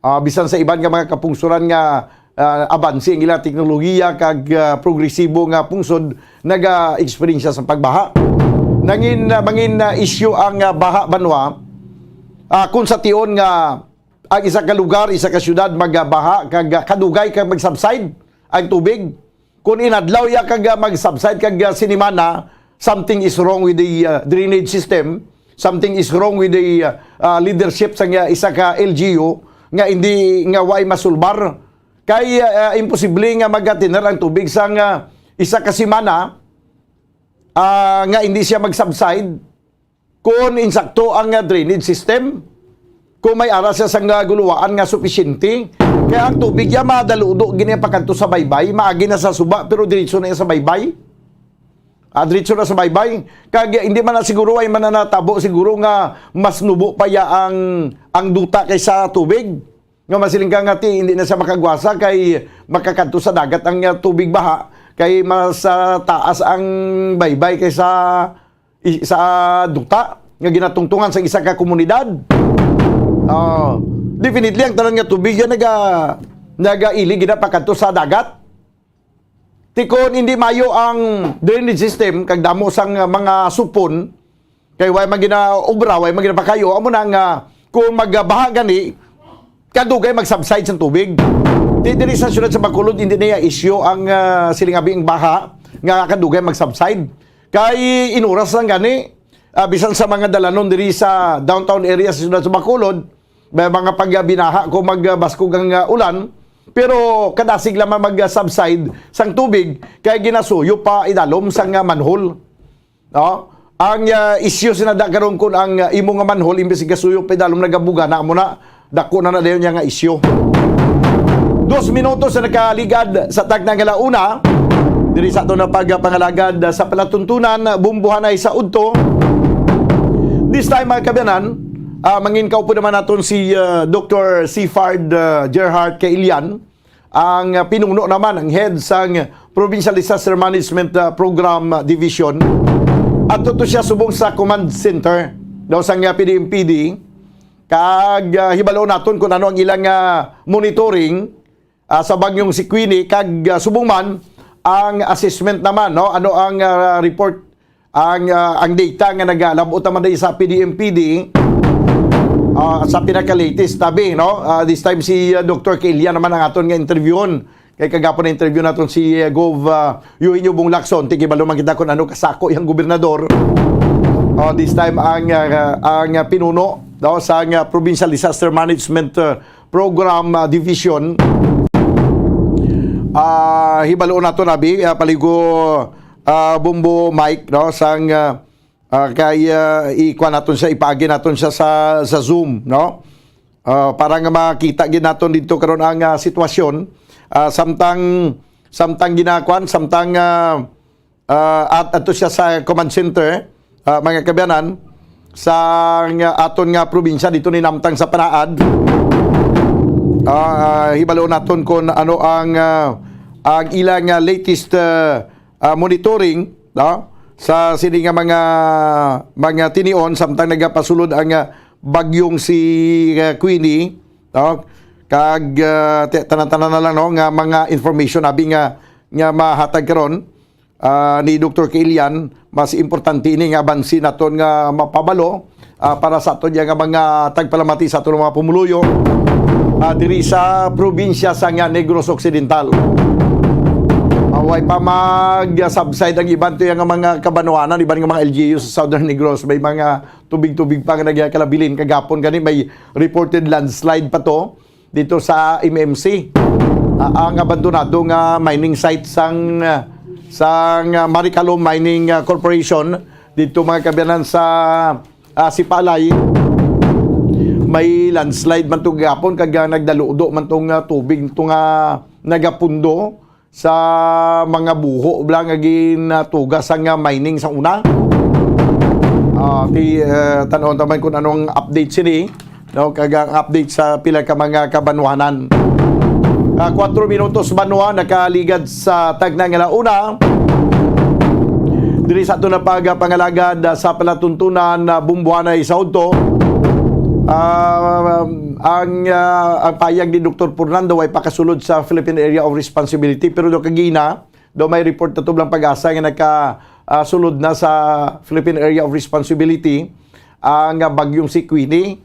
Ah, bisan sa iban nga mga kapungsoran nga, ah, abanse ang ilang teknolohiya kag, ah, progresibo nga pungsod naga-eksperyensya sa pagbaha. Nangin, ah, mangin, ah, issue ang, ah, baha banwa, ah, kung sa tion nga ang isa ka lugar, isa ka syudad magbaha kag, ah, kadugay kag mag-subside ang tubig. Kung inadlaw ya kag, ah, mag-subside kag, ah, sinimana, something is wrong with the, ah, drainage system, something is wrong with the, ah, ah, leadership sa nga isa ka L G U nga hindi, nga way masulbar. Kay, ah, ah, imposible nga magatiner ang tubig sa nga isa ka semana, ah, nga hindi siya mag-subside. Kung insakto ang, ah, drainage system, kung may ara siya sang, ah, guluwaan nga supisyente, kaya ang tubig ya madaludo gini pakadto sa baybay, maagi na sa suba, pero diretso na iya sa baybay. Ah, diretso na sa baybay. Kag, ah, hindi man na siguro, ay man na natabo siguro nga mas nubo pa ya ang, ang duta kaysa tubig. Nga masiling ka nga, ti, hindi na siya makagwasa kay makakadto sa dagat ang, ah, tubig baha, kay mas, ah, taas ang baybay kaysa i-, sa duta nga ginatungtungan sa isa ka komunidad. Ah, definitely, ang tanan nga tubig yan naga-, nagailig gina pakadto sa dagat. Ti kon hindi mayo ang drainage system, kag damo sang mga supon, kay way man ginaobra, way man ginapakayo, amo na nga kung magbaha gani, kadugay mag-subside sang tubig. Di diri sa siyudad sa Bacolod, hindi na iya issue ang, ah, siling abi ang baha nga kadugay mag-subside. Kay inuras lang gani, ah, bisan sa mga dalanon diri sa downtown area sa siyudad sa Bacolod, may mga pagbinaha kung magbaskog ang, ah, ulan, pero kadasig lamang mag-subside sang tubig kay ginasuyo pa idalom sang, ah, manhole. No? Ang, ah, issue sinada karon kun ang, ah, imo nga manhole imbes nga suyo pa idalom nagabuga na mo na, dako na na dayon niya nga issue. Dos minutos na nakaligad sa takna nga launa. Diri sa ato na pagpangalagad sa palatuntunan, bumbuhanay sa udto. This time, mga kabyanan, ah, mangin kaupo naman naton si, ah, Doktor Sifard, ah, Gerhart Kailian, ang, ah, pinuno naman, ang head sang Provincial Disaster Management, ah, Program, ah, Division. At to siya subong sa command center daw sang, ah, P D M P D. Kag, ah, hibalo naton kung ano ang ilang, ah, monitoring, ah, sa bagyong si Queenie, kag, ah, subong man ang assessment naman, no? Ano ang, ah, report, ang, ah, ang data nga nagalabot naman dahil sa P D M P D, ah, sa pinaka-latest tabi, no? Ah, this time si, ah, Doktor Kailian naman ang aton nga interviewon. Kay kagapon na interview naton si, ah, Gov, ah, Eugenio Bong Lacson, tigibalo man kita kung ano kasako yung gobernador. Oh, this time ang, ah, ang, ah, pinuno, no, sa, ah, Provincial Disaster Management, ah, Program, ah, Division. Ah, hibalo nato nabi, ah, paligo, ah, Bombo Mike, no, sang, ah, ah, kay, ah, ikuan naton siya, ipaagi naton siya sa, sa Zoom, no? Ah, para nga makita gid naton dito karon ang, ah, sitwasyon, ah, samtang, samtang ginakuan, samtang, ah, ah, at ato siya sa command center, ah, mga kabyanan, sa nga aton nga probinsya dito ni Namtang sa Panaad. Ah, hibalo naton kung ano ang, ah, ang ilang, ah, latest, ah, ah, monitoring, no? Sa sini nga mga, mga tinion, samtang nagapasulod ang, ah, bagyong si, ah, Queenie, no? Kag, ah, ti-, tanan-tanan na lang, no, nga mga information abi nga, nga mahatag karon, ah, ni Doktor Kailian, mas importante ini nga abansi naton nga mapabalo, ah, para sa aton nga mga tagpalamati sa aton mga pumuluyo. ah, diri sa probinsya sa nga Negros Occidental. Ah, way pa mag-subside ang iban to nga mga kabanwanan, iban nga mga L G U sa Southern Negros, may mga tubig-tubig pa nga nagkalabilin. Kagapon gani may reported landslide pa to dito sa M M C. Ah, ang abandonado nga mining site sang, sang Maricalom Mining, ah, Corporation dito, mga kaabyanan, sa, ah, Sipalay, may landslide man to gihapon kag, ah, nagdaludo man tong, ah, tubig to nga nagapundo sa mga buho bala nga ginatuga sang, ah, mining sa una. Ah, ti, ah, tan-awon ta man kung anong update sini, no, kag ang update sa pila ka mga kabanwahanan. Ah, kuwatro minutos banwa nakaligad sa tagna nga la una. Diri sa aton na pagpangalagad, ah, sa palatuntunan, ah, Bumbuanay sa udto. Ah, ang, ah, ang payag ni Doktor Fernando way pakasulod sa Philippine Area of Responsibility, pero do kagina, do may report na tublang Pag-asa nga naka, ah, sulod na sa Philippine Area of Responsibility ang, ah, bagyong si Queenie.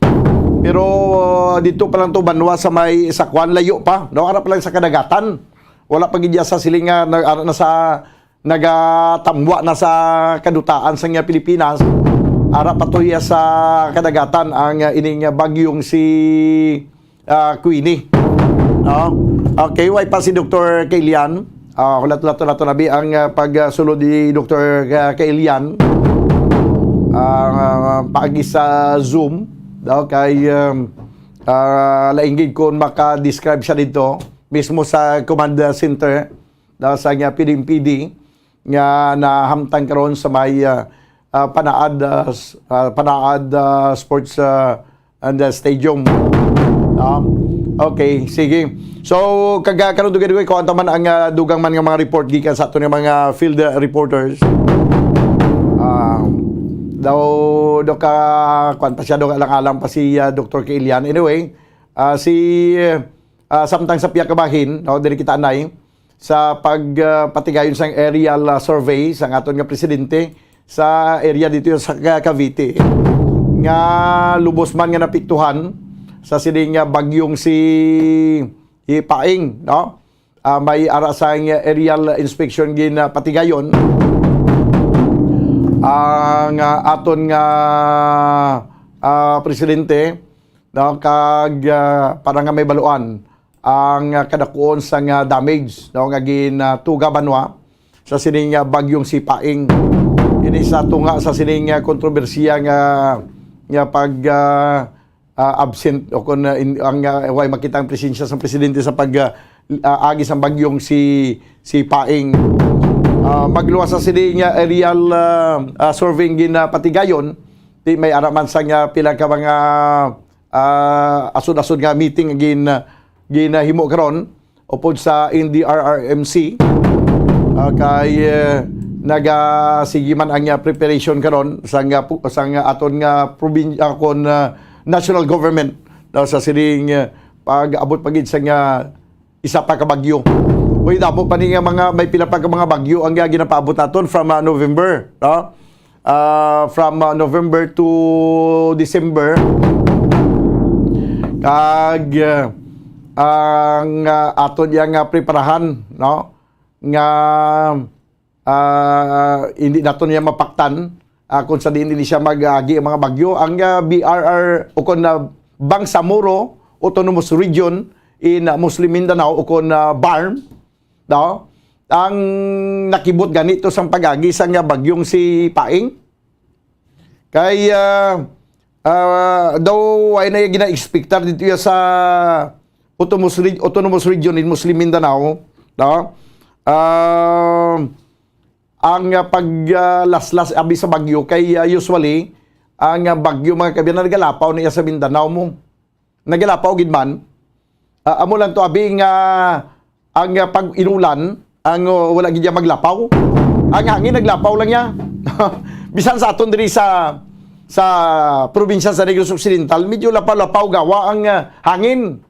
Pero, ah, dito pa lang to banwa sa may Sakuan, layo pa, no? Ara pa lang sa kadagatan. Wala pa gid sa siling nga na, ara na sa nagatamwa na sa kadutaan sa nga Pilipinas. Ara pa to iya sa kadagatan ang, ah, ining, ah, bagyong si, ah, Queenie. No? Okay, way pa si Doktor Kailian. Ah, hulat-hulat nabi ang, ah, pagsulod ni Doktor Ka-, Kailian. Ah, paagi sa Zoom, no? Kay, um, ah, lainggig kung maka-describe siya dito mismo sa command center, no, sa nga P D M P D nga nahamtang karon sa may, ah, ah, Panaad, ah, s-, ah, Panaad, ah, Sports, ah, and, ah, Stadium. No? Okay, sige. So, kaga karon dugay-dugay ko ang taman ang, ah, dugang man nga mga report gikan sa aton nga mga field, ah, reporters. Ah, daw do ka kuan pa siya, do alang-alang pa si, ah, Doktor Kailian. Anyway, ah, si, ah, samtang sa pihak kabahin, no, diri kita anay sa pag, ah, patigayon sang aerial, ah, survey sang aton nga presidente sa area dito sa Ca-, Cavite, nga lubos man nga napiktuhan sa sining, ah, bagyong si, si Paeng, no? Ah, may ara sang aerial inspection ginapatigayon ang, ah, aton nga, ah, presidente, no, kag, ah, para nga may baluan ang, ah, kadakuon sang, ah, damage, no, nga ginatuga banwa sa sining, ah, bagyong si Paeng. Ini sa tunga sa sining, ah, kontrobersiya nga, nga pag, ah, ah, absent o kon, ah, in-, ang, ah, way makita ang presensya sa presidente sa pag, ah, ah, agi sang bagyong si, si Paeng. Ah, magluwas sa sining, ah, aerial, ah, ah, surveying ginapatigayon, di may ara man sang, ah, pila ka mga ah, asod-asod nga meeting ang gin-, ginahimo karon upod sa N D R R M C. Ah, kay, eh, nagasigi man ang, ah, preparation karon sa nga pu-, sa nga aton nga provin-, ah, kon, ah, national government, no, sa sining, ah, pag-abot pa gid sa nga isa pa ka bagyo. Uy, damo pa ni nga mga, may pila pa ka mga bagyo ang, ah, ginapaabot naton from, ah, November, no? Ah, from, ah, November to December. Kag, ah, ang, ah, aton iya nga preparahan, no? Nga, ah, hindi naton iya mapaktan, ah, kung sa diin ini siya mag-agi ang mga bagyo. Ang, ah, B R R o kon na Bangsamoro Autonomous Region in, ah, Muslim Mindanao o kon, ah, BARMM, no? Ang nakibot gani to sang pag-agi sang, ah, bagyong si Paeng. Kay, ah, ah, daw ay na gina-expectar dito ya sa Autonomous Re-, Autonomous Region in Muslim Mindanao, no? Ah, ang, ah, pag, ah, laslas abi sa bagyo kay, ah, usually ang, ah, bagyo, mga kaabyanan, nagalapaw na iya sa Mindanao mo. Nagalapaw gid man. Ah, amo lang to abi nga ang, ah, pag-inulan ang, ah, wala gid iya maglapaw. Ang hangin naglapaw lang niya. Bisan sa aton diri sa, sa probinsya sa Negros Occidental, medyo lapaw-lapaw gawa ang, ah, hangin.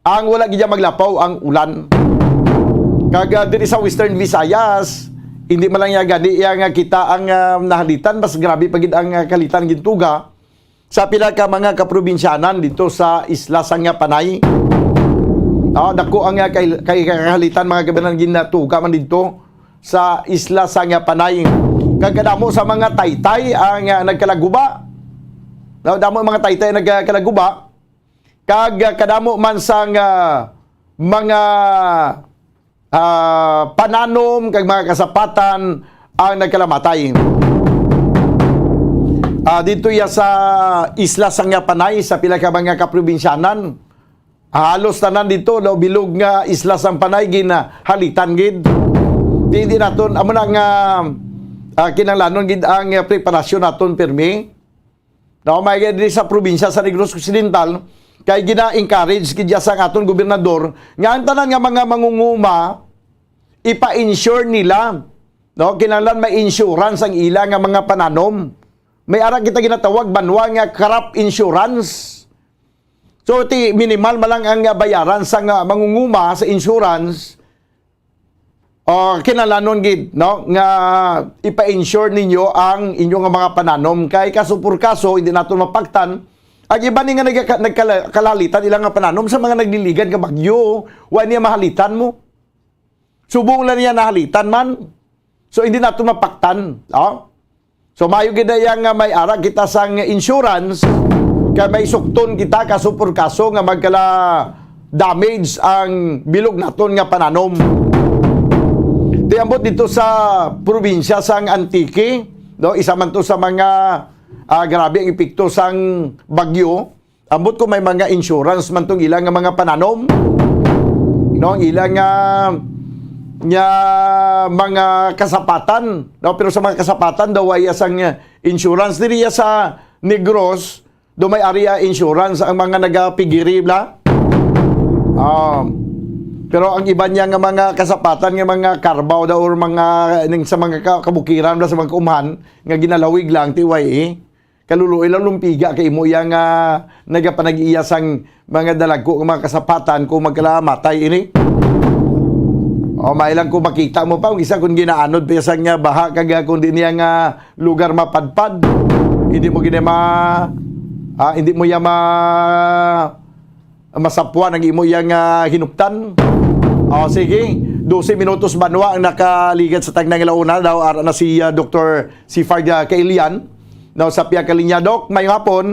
Ang wala gid maglapaw ang ulan. Kag, ah, diri sa Western Visayas, hindi man lang niya gani iya nga kita ang, ah, nahalitan, mas grabe pa gid ang, ah, kalitan gintuga. sa pila ka mga kaprobinsyanan dito sa isla sang Panay. Ah, dako ang, ah, kay, kay kahalitan, mga kabayan, ginatuga man dito sa isla sang Panay. Kag kadamo sa mga taytay ang, ah, nagkalaguba. No, damo ang mga taytay nagkalaguba. Kag, ah, kadamo man sang, ah, mga, ah, pananom kag mga kasapatan ang nagkalamatay. Ah, dito ya sa isla sang Panay, sa pila ka mga kaprobinsyanan, halos tanan dito, no, bilog nga isla sang Panay, ginahalitan gid. Di, di naton, amo na nga, ah, kinahanglanon gid ang, ah, preparasyon naton pirmi. No, may diri sa probinsya sa Negros Occidental, kay gina-encourage gid ya sang aton gobernador nga ang tanan nga mga mangunguma, ipa-insure nila, no? Kinahanglan may insurance ang ila nga mga pananom. May ara kita ginatawag banwa nga crop insurance. So, ti minimal man lang ang, ah, bayaran sa nga mangunguma sa insurance, ah, kinahanglanon gid, no, nga ipa-insure ninyo ang inyo nga mga pananom. Kay kaso por kaso, hindi naton mapaktan. Ang iba ni nga nagka-, nagkala-, kalalitan ilang nga pananom sa mga nagliligad nga bagyo, wa niya mahalitan mo. Subong lang niya nahalitan man. So, hindi naton mapaktan, no? So, maayo gid na iya nga may ara kita sang insurance, kay may sukton kita kaso por kaso nga magkala damage ang bilog naton nga pananom. Di ambot dito sa probinsya sang Antique, no, isa man to sa mga, ah, grabe ang epekto sang bagyo. Ambot kung may mga insurance man tong ila nga mga pananom, no, ang ila nga, nga mga kasapatan, no? Pero sa mga kasapatan daw, ay sang insurance diri sa Negros, do may area insurance ang mga nagapigiri, bla. Um, pero ang iban niya nga mga kasapatan, nga mga Carabao daw, or mga ning sa mga ka-, kabukiran, bla, sa mga kaumhan nga ginalawig lang, T Y A. Kaluluoy lang lumpiga kay imo iya nga nagapanag-iya sang mga dalagko nga mga kasapatan kung magkalamatay ini. O, may lang kung makita mo pa, kung isa kung ginaanod pa sang nga baha, kag, ah, kung di niya nga lugar mapadpad, hindi mo gina ma-, ah, hindi mo iya ma-, masapwan ang imo iya nga hinuptan. O, sige, dose minutos banwa ang nakaligad sa tagna nga launa. Daw, ara na si, ah, Doktor Sifard, ah, Kailian. No, sa pihak ka linya, Doc, mayong hapon.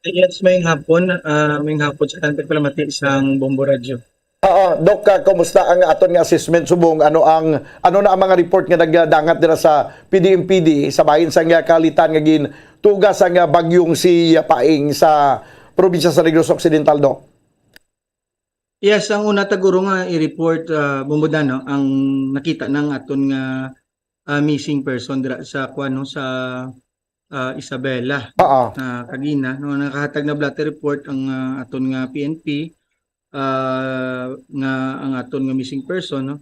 Yes, mayong hapon. Ah, mayong hapon sa tanan pagpalamati sang Bombo Radyo. Oo, Doc, ah, kumusta ang aton nga assessment subong? Ano ang, ano na ang mga report nga nagdangat dira sa P D M P D sa bahin sang, ah, kahalitan nga gintuga sang, ah, bagyong si, ah, Paeng sa probinsya sa Negros Occidental, Doc? Yes, ang una ta guro nga i-report, ah, Bombo Dan, no, ang nakita ng aton nga, ah, missing person dira sa, kuwan, no, sa, ah, Isabela. Oo. Ah, kagina, no, nakahatag na blotter report ang, ah, aton nga P N P, ah, nga ang aton nga missing person, no,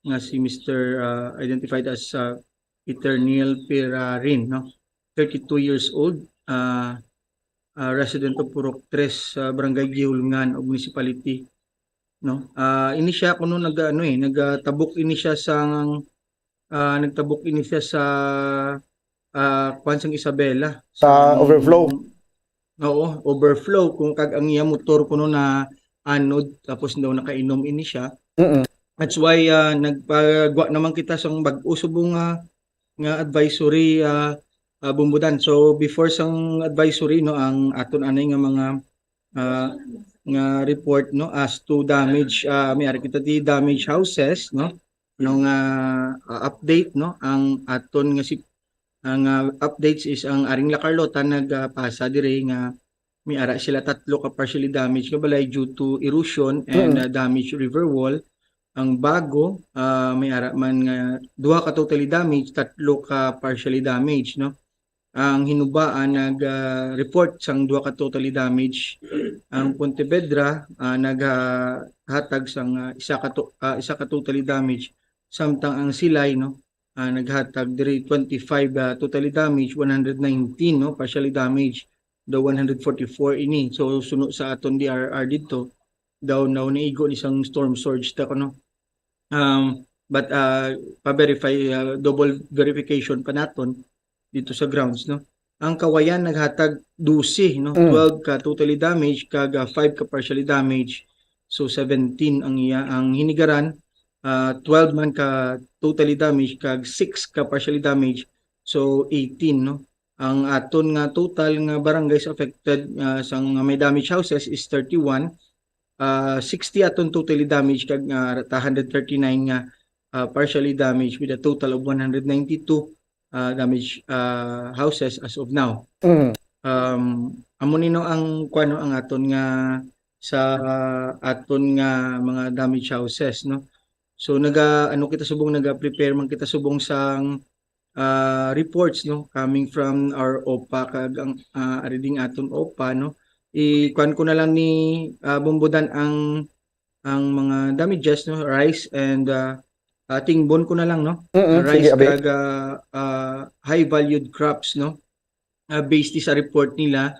nga si Mister, ah, identified as, ah, Eterniel Pirarin, no, thirty-two years old, ah, ah, resident of Purok Tres, sa Barangay Gihulngan ug Municipality, no? Ah, ini siya kuno nag-, ano, eh, nagtabok ini siya sang, ah, nagtabok ini siya sa, ah, kwan sang Isabela, sa sang overflow. Oo, overflow kung kag ang iya motor kuno na anod, tapos daw nakainom ini siya. Mm-mm. That's why, ah, nagpagwa naman kita sang bag-o subong nga, nga advisory, ah, ah, Bombo Dan. So, before sang advisory, no, ang aton anay nga mga, ah, nga report, no, as to damage, ah, may ari kita di damage houses, no, no, nga, ah, update, no, ang aton nga si, ang, ah, updates is ang Aring La Carlota nagpasa diri nga may ara sila tatlo ka partially damaged nga balay due to erosion and, Mm. ah, damaged river wall. Ang Bago, ah, may ara man nga duha ka totally damaged, tatlo ka partially damaged, no? Ang Hinubaan nag, ah, report sang duha ka totally damaged. Ang Pontevedra, ah, naghatag sang, ah, isa ka to-, ah, isa ka totally damaged, samtang ang Silay, no, ah, naghatag diri twenty-five, ah, totally damaged, one hundred nineteen, no, partially damaged, daw one hundred forty-four ini. So, suno sa aton D R R dito, daw, daw naigo ni sang storm surge ta, no? Um, but, ah, pa-verify, ah, double verification pa naton dito sa grounds, no? Ang Kawayan naghatag dose, no? Mm. Twelve ka totally damaged, kag, ah, five ka partially damaged. So, seventeen ang iya, ang Hinigaran, ah, twelve man ka totally damaged, kag six ka partially damaged. So, eighteen, no? Ang aton nga total nga barangays affected, ah, sa nga may damaged houses is thirty-one. Ah, sixty aton totally damaged, kag, ah, hundred thirty-nine nga, ah, partially damaged, with a total of one hundred ninety-two, ah, damaged, ah, houses as of now. Mm. Um, amo ni, no, ang, kuwan, no, ang aton nga, sa aton nga mga damaged houses, no? So, naga-, ano kita subong, naga-prepare man kita subong sang, ah, reports, no, coming from our OPA, kag ang, ah, ari ding aton OPA, no? I-kuwan ko na lang ni, ah, Bombodan ang, ang mga damages, no, rice and, ah, ah, tingbon ko na lang, no? Mm-mm, Rice sige, abi. Kag, ah, ah, high valued crops, no? Ah, based sa report nila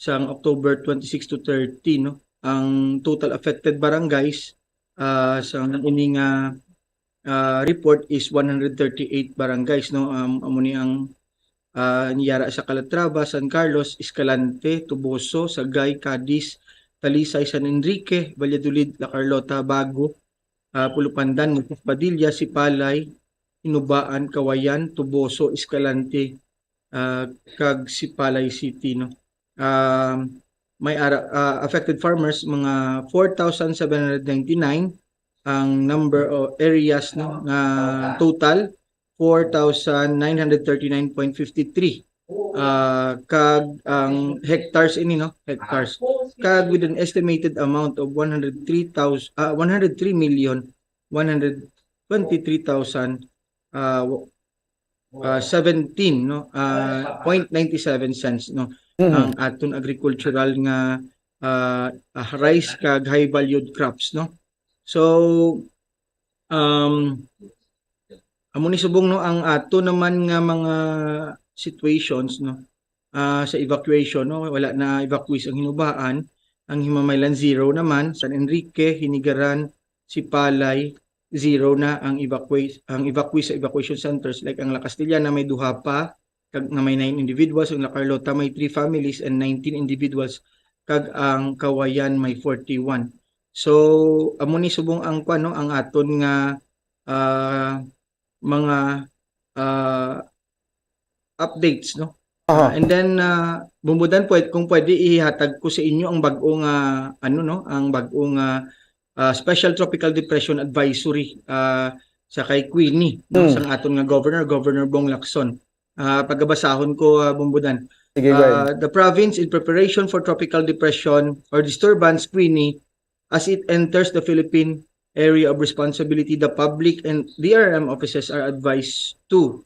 sang October twenty-six to thirty, no? Ang total affected barangays, ah, sa ini nga, ah, report is one hundred thirty-eight barangays, no? Um, amo ni ang, ah, niyara sa Calatrava, San Carlos, Escalante, Toboso, Sagay, Cadiz, Talisay, San Enrique, Valladolid, La Carlota, Bago, ah, Pulupandan, Mochis Padilla, Sipalay, Inubaan, Kawayan, Toboso, Escalante, ah, kag Sipalay City, no? Um, may ara-, ah, affected farmers, mga four thousand seven hundred ninety-nine ang number of areas, no, nga total, four thousand nine hundred thirty-nine point fifty-three. Ah, kag ang hectares ini, no? Hectares. Kag with an estimated amount of one hundred three thousand, ah, one hundred three million one hundred twenty-three thousand, ah, w-, ah, seventeen, no? Ah, point ninety-seven cents, no? Mm. Ang aton agricultural nga, ah, ah, rice kag high valued crops, no? So, um, amo ni subong, no, ang ato naman nga mga situations, no, ah, sa evacuation, no, wala na evacuees ang Hinubaan, ang Himamaylan zero naman, San Enrique, Hinigaran, Sipalay, zero na ang evacuees, ang evacuees sa evacuation centers, like ang La Castellana may duha pa, kag nga may nine individuals, ang La Carlota may three families and nineteen individuals, kag ang Kawayan may forty-one. So, amo ni subong ang, kuwan, no, ang aton nga, ah, mga, ah, updates, no? Aha. Ah, and then, ah, Bombodan, pwed-, kung pwede, ihatag ko sa inyo ang bag-o nga, ano, no, ang bag-o nga, ah, Special Tropical Depression Advisory, ah, sa kay Queenie, no, Hmm. sang aton nga governor, Governor Bong Lacson. Ah, pagabasahon ko, ah, Bombodan. Sige, go ahead. Ah, the province in preparation for tropical depression or disturbance, Queenie, as it enters the Philippine area of responsibility, the public and D R M offices are advised to.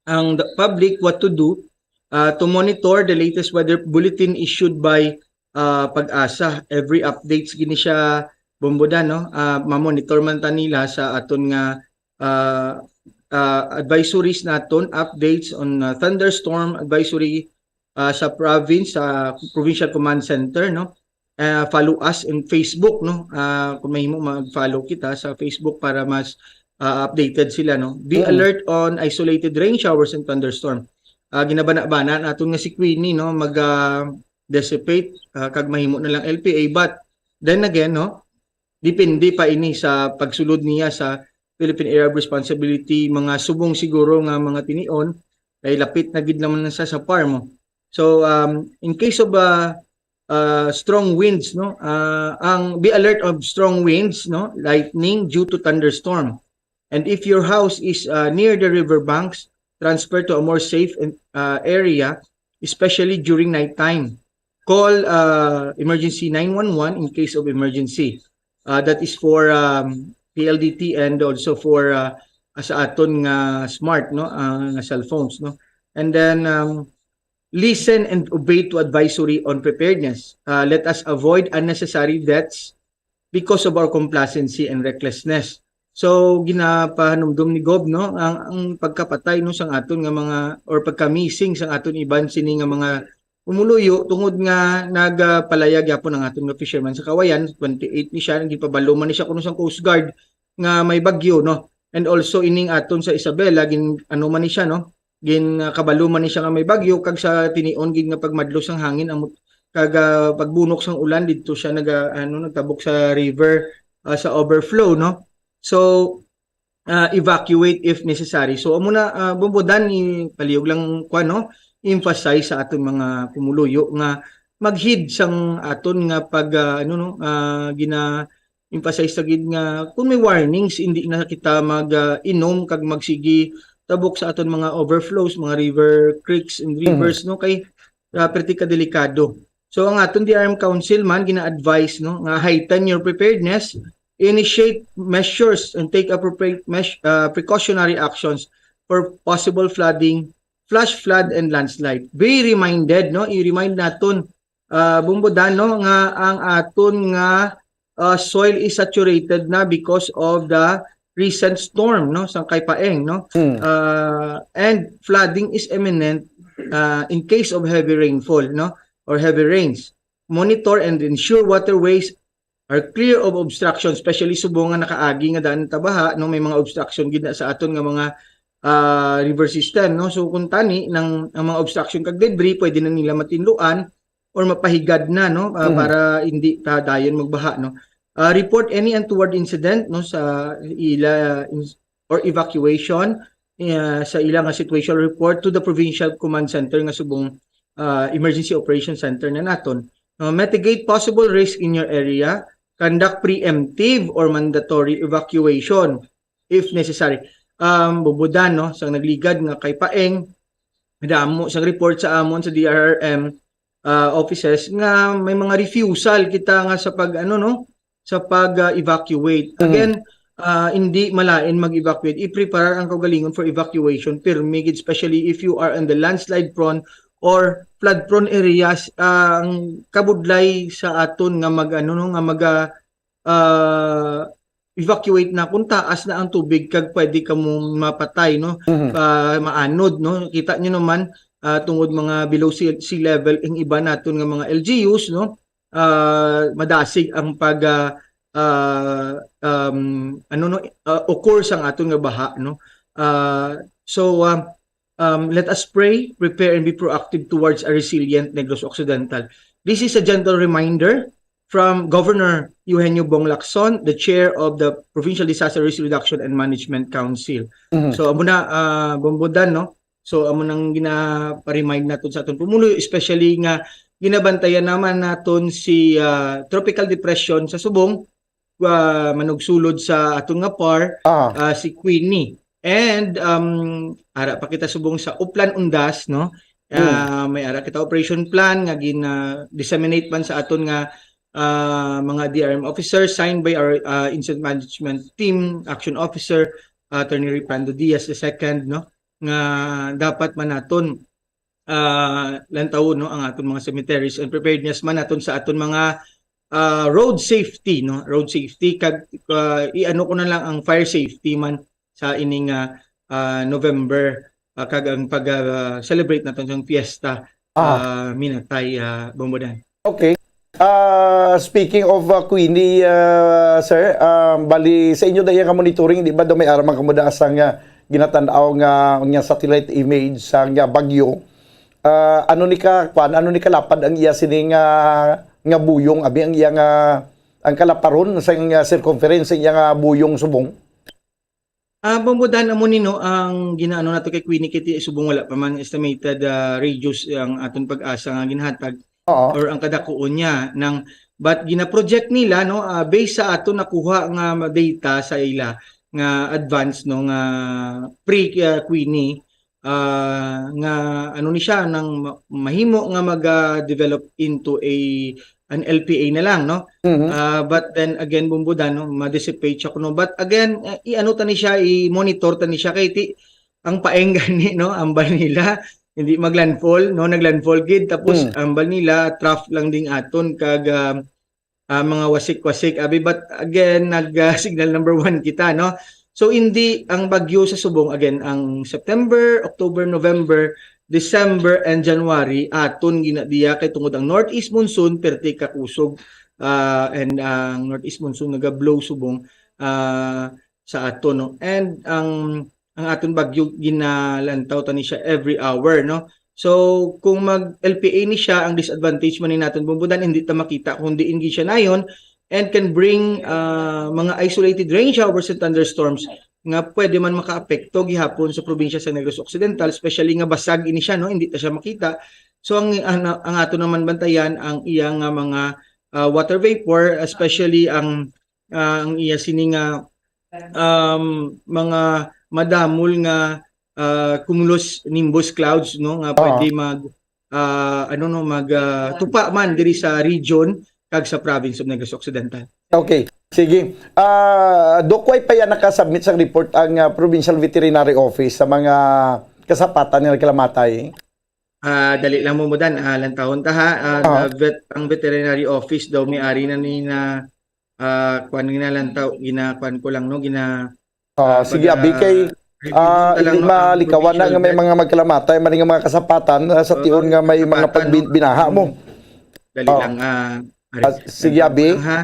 Ang the public, what to do, ah, to monitor the latest weather bulletin issued by, ah, PAGASA. Every updates gini siya, Bombodan, no? Ah, ma-monitor man ta nila sa aton nga, ah, ah, advisories naton, updates on, ah, thunderstorm advisory, ah, sa province, sa Provincial Command Center, no? Ah, follow us in Facebook, no? Ah, kung mahimo, mag-follow kita sa Facebook para mas, ah, updated sila, no? Be Mm. alert on isolated rain showers and thunderstorm. Ah, ginabana-bana naton nga si Queenie, no, mag, ah, dissipate, ah, kag mahimo na lang L P A. But then again, no, depende pa ini sa pagsulod niya sa Philippine Area of Responsibility, mga subong siguro nga mga tinion, kay lapit na gid naman na sa, sa PAR mo. So, um, in case of, uh, uh, strong winds, no, uh, ang be alert of strong winds, no, lightning due to thunderstorm. And if your house is, uh, near the river banks, transfer to a more safe and, uh, area, especially during nighttime. Call, uh, emergency nine one one in case of emergency. Uh, that is for, um, P L D T and also for, uh, sa aton nga smart, no, uh, nga cellphones, no. And then, um, listen and obey to advisory on preparedness. Uh, let us avoid unnecessary deaths because of our complacency and recklessness. So, ginapahanumdom ni Gob, no, ang, ang pagkapatay, no, sang aton nga mga, or pagka-missing sang aton iban sini nga mga pumuluyo, tungod nga nagapalayag gyapon ang aton nga fisherman sa Kawayan, twenty-eight ni siya, ginpabalo man ni siya kuno sang Coast Guard nga may bagyo, no? And also, ining aton sa Isabela, gin-, ano man ni siya, no? gin, ah, kabalo man ni siya nga may bagyo, kag sa tinion gid nga pagmadlo sang hangin, amo, kag, ah, pagbunok sang ulan, didto siya naga-, ano, nagtabok sa river, ah, sa overflow, no? So, ah, evacuate if necessary. So, amo na, ah, Bombo Dan, i-, palihog lang, kuwan, no? Emphasize sa aton mga pumuluyo nga mag-heed sang aton nga pag, ah, ano, no, ah, gina-emphasize sa gid nga kung may warnings, hindi na kita mag, ah, inom kag magsigi tabok sa aton mga overflows, mga river, creeks, and Mhm. rivers, no? Kay, ah, perti ka delikado. So, ang aton D R M Council man gina-advise, no, nga heighten your preparedness, initiate measures and take appropriate meas-, ah, precautionary actions for possible flooding, flash flood, and landslide. Be reminded, no, i-remind naton, ah, Bombo Dan, no, nga ang aton nga, ah, soil is saturated na because of the recent storm, no, sang Kay Paeng, no. Mm. Ah, and flooding is imminent, ah, in case of heavy rainfall, no, or heavy rains. Monitor and ensure waterways are clear of obstruction, especially subong nga nakaagi nga daan ta baha, no, may mga obstruction gid na sa aton nga mga, ah, river system, no. So, kung tani nang ang mga obstruction kag debris, pwede na nila matinluan or mapahigad na, no, ah, Mhm. para hindi ta dayon magbaha, no. Ah, report any untoward incident, no, sa ila ins-, or evacuation, ah, sa ila nga situation report to the Provincial Command Center nga subong, ah, Emergency Operation Center na naton. No, mitigate possible risk in your area, conduct preemptive or mandatory evacuation if necessary. Um, Bombo Dan, no, sang nagligad nga Kay Paeng, damo sang report sa amon sa D R R M, ah, offices nga may mga refusal kita nga sa pag, ano, no, sa pag, ah, evacuate. Mhm. Again, ah, hindi malain mag-evacuate. I-preparar ang kaugalingon for evacuation. Pirmi gid, especially if you are in the landslide prone or flood prone areas. Ang kabudlay sa aton nga mag, ano, no, nga mag, ah, ah, evacuate na kung taas na ang tubig kag pwede kamo mapatay, no? Mhm. Ah, maanod, no? Kita nyo naman, ah, tungod mga below sea, sea level ang iba naton nga mga L G Us, no? Ah, madasig ang pag, ah, ah, um, ano, no, ah, occur sang aton nga baha, no? Ah, so, um, um, let us pray, prepare, and be proactive towards a resilient Negros Occidental. This is a gentle reminder from Governor Eugenio Bong Lacson, the chair of the Provincial Disaster Risk Reduction and Management Council. Mhm. So, amo na, ah, Bombo Dan, no? So, amo nang gina-remind naton sa aton pumulo, especially nga ginabantayan naman naton si, ah, Tropical Depression sa subong, ah, manugsulod sa aton nga par, Ah. ah, si Queenie. And, um, ara pa kita subong sa Oplan Undas, no? Mm. Ah, may ara kita operation plan nga gina-disseminate man sa aton nga, ah, mga D R M officers, signed by our, ah, incident management team, action officer, ah, Attorney Riprando Diaz the second, no? Nga dapat man naton, ah, lantawon, no, ang aton mga cemeteries and preparedness man naton sa aton mga, ah, road safety, no? Road safety kag, ah, i-ano ko na lang ang fire safety man sa ining, ah, ah, November, ah, kag ang pag, ah, celebrate naton sang fiesta, Ah. ah, Minatay, ah, Bombo Dan. Okay. Ah, speaking of, ah, Queenie, ah, sir, ah, bali sa inyo daya nga monitoring, di ba, daw may ara man kamo da sang, ah, ginatan-aw nga, nga satellite image sa nga bagyo? Ah, ano ni ka, kwan, ano ni kalapad ang iya sini nga, nga buyong, abi, ang iya nga, ang kalaparon sa nga circumference sa iya nga buyong subong? Ah, Bombo Dan, amo ni, no, ang ginaano nato kay Queenie, kay ti subong wala pa man estimated, ah, radius ang aton PAGASA nga ginhatag Oo. or ang kadakuon niya nang, but gina-project nila, no, ah, based sa aton nakuha nga data sa ila nga advance, no, nga pre, ah, Queenie, ah, nga ano ni siya nang ma-, mahimo nga mag, ah, develop into a an L P A na lang, no? Mhm. Ah, but then again, Bombo Dan, no, ma-dissipate siya kuno. But again, ah, i-ano ta ni siya, i-monitor ta ni siya kay ti ang Paeng gani, no, ambal nila hindi maglandfall, no, naglandfall gid, tapos Hmm. ambal nila trough lang ding aton kag, ah, ah, mga wasik-wasik, abi. But again, nag, ah, signal number one kita, no? So, hindi ang bagyo sa subong, again, ang September, October, November, December, and January, aton ginadiya kay tungod ang northeast monsoon, perti kakusog, ah, and ang northeast monsoon naga-blow subong, ah, sa aton, no? And ang, ang aton bagyo, ginalantaw ta ni siya every hour, no? So, kung mag-L P A ni siya, ang disadvantage man ni naton, Bumbudan, hindi ta makita kung diin gid siya nayon, and can bring, ah, mga isolated rain showers and thunderstorms nga pwede man makaapekto gihapon sa probinsya sa Negros Occidental, especially nga basag ini siya, no? Hindi ta siya makita. So, ang, ang, ang ato naman bantayan ang iya nga mga, ah, water vapor, especially ang, ah, ang iya sini nga, um, mga madamol nga, ah, cumulus nimbus clouds, no, nga Oo. pwede mag, ah, ano, no, mag, ah, tupa man diri sa region kag sa province of Negros Occidental. Okay, sige. Ah, Doc, way pa yan nakasubmit sang report ang, ah, Provincial Veterinary Office sa mga kasapatan nga nagkalamatay? Ah, dali lang, Bumbudan, ah, lantawon ta, ha. Ah, Ah. the vet-, ang veterinary office daw may ari na ni na, ah, kuan, ginalantaw, gina-, kuan ko lang, no, gina-, Ah, ah, sige, pag, abi, kay, ah, review ah, ta lang, hindi no, ang malikawan na nga may provincial vet. mga magkalamatay, man nga mga kasapatan, ah, sa Oo, tiyon nga may mga kasapatan, no? pagbin-, binaha mo. Mm. Dali Oo. lang, ah, Aris, Ah, sige, lantawon abi. lang, ha.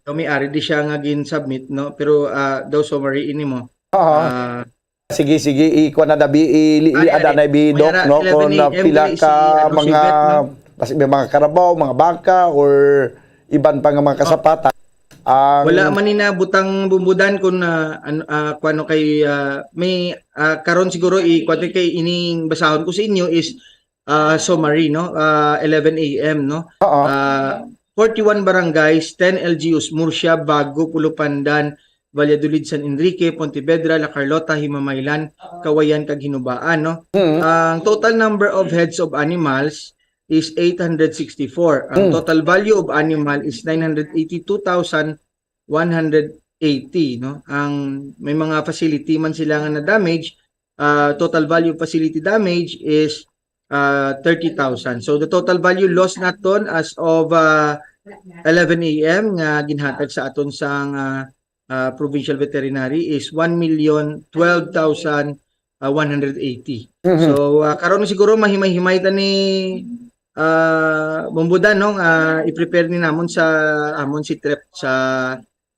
So, may ari di siya nga gin-submit, no? Pero, ah, daw summary ini mo. Oo. Ah, Sige, sige, ikuha na dabi, ili-, Ari, iliada ari. na bi, May Doc, ara, no, eleven kung, ah, A M pila diri si, ka ano, si mga, Vet, no? Kasi may mga karabaw, mga baka, or iban pa nga mga Oh. kasapatan. Ang Wala man ni na butang, Bumbudan, kung, ah, an-, ah, kuwan, no, kay, ah, may, ah, karon siguro, i-, kuwan, kay ining basahon ko sa inyo is, ah, summary, no? Ah, eleven A M, no? Oo. Ah, forty-one barangays, ten L G Us, Murcia, Bago, Pulupandan, Valladolid, San Enrique, Pontevedra, La Carlota, Himamaylan, Kawayan, kag Hinubaan, no? Mm. Ang total number of heads of animals is eight hundred sixty-four. Ang Mm. total value of animal is nine hundred eighty-two thousand one hundred eighty, no? Ang may mga facility man sila nga na-damage, ah, total value of facility damage is, ah, thirty thousand. So, the total value lost naton as of, ah, eleven A M nga ginhatag sa aton sang, ah, ah, provincial veterinary is one million twelve thousand, ah, one hundred eighty. Mhm. So, ah, karon siguro mahimay-himay ta ni, ah, Bumbudan, no? Ah, i-prepare ni namon sa amon si trep sa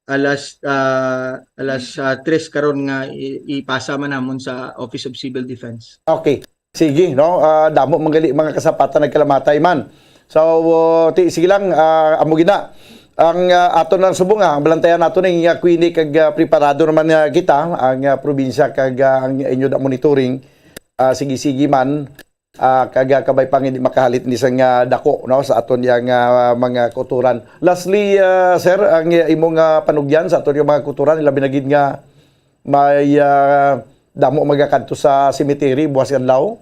alas, ah, alas, ah, tres karon nga i-, ipasa man namon sa Office of Civil Defense. Okay. Sige, no? Ah, damo man gali mga kasapatan nagkalamatay man. So, uh, ti-, sige lang, ah, amo gina. Ang, ah, aton lang subong, ah, ang balantayan nato ning, ah, Queenie kag, ah, preparado naman nga kita, ang, ah, probinsya kag, ah, ang inyo na monitoring, ah, sige-sige man, ah, kag, ah, kabay pa nga hindi makahalit ni sang, ah, dako, no, sa aton yang, ah, mga kauturan. Lastly, ah, sir, ang, ah, imong, ah, panugyan sa aton yung mga kauturan, ilabi na gid nga may, ah, damo magakadto sa cemetery buwas adlaw?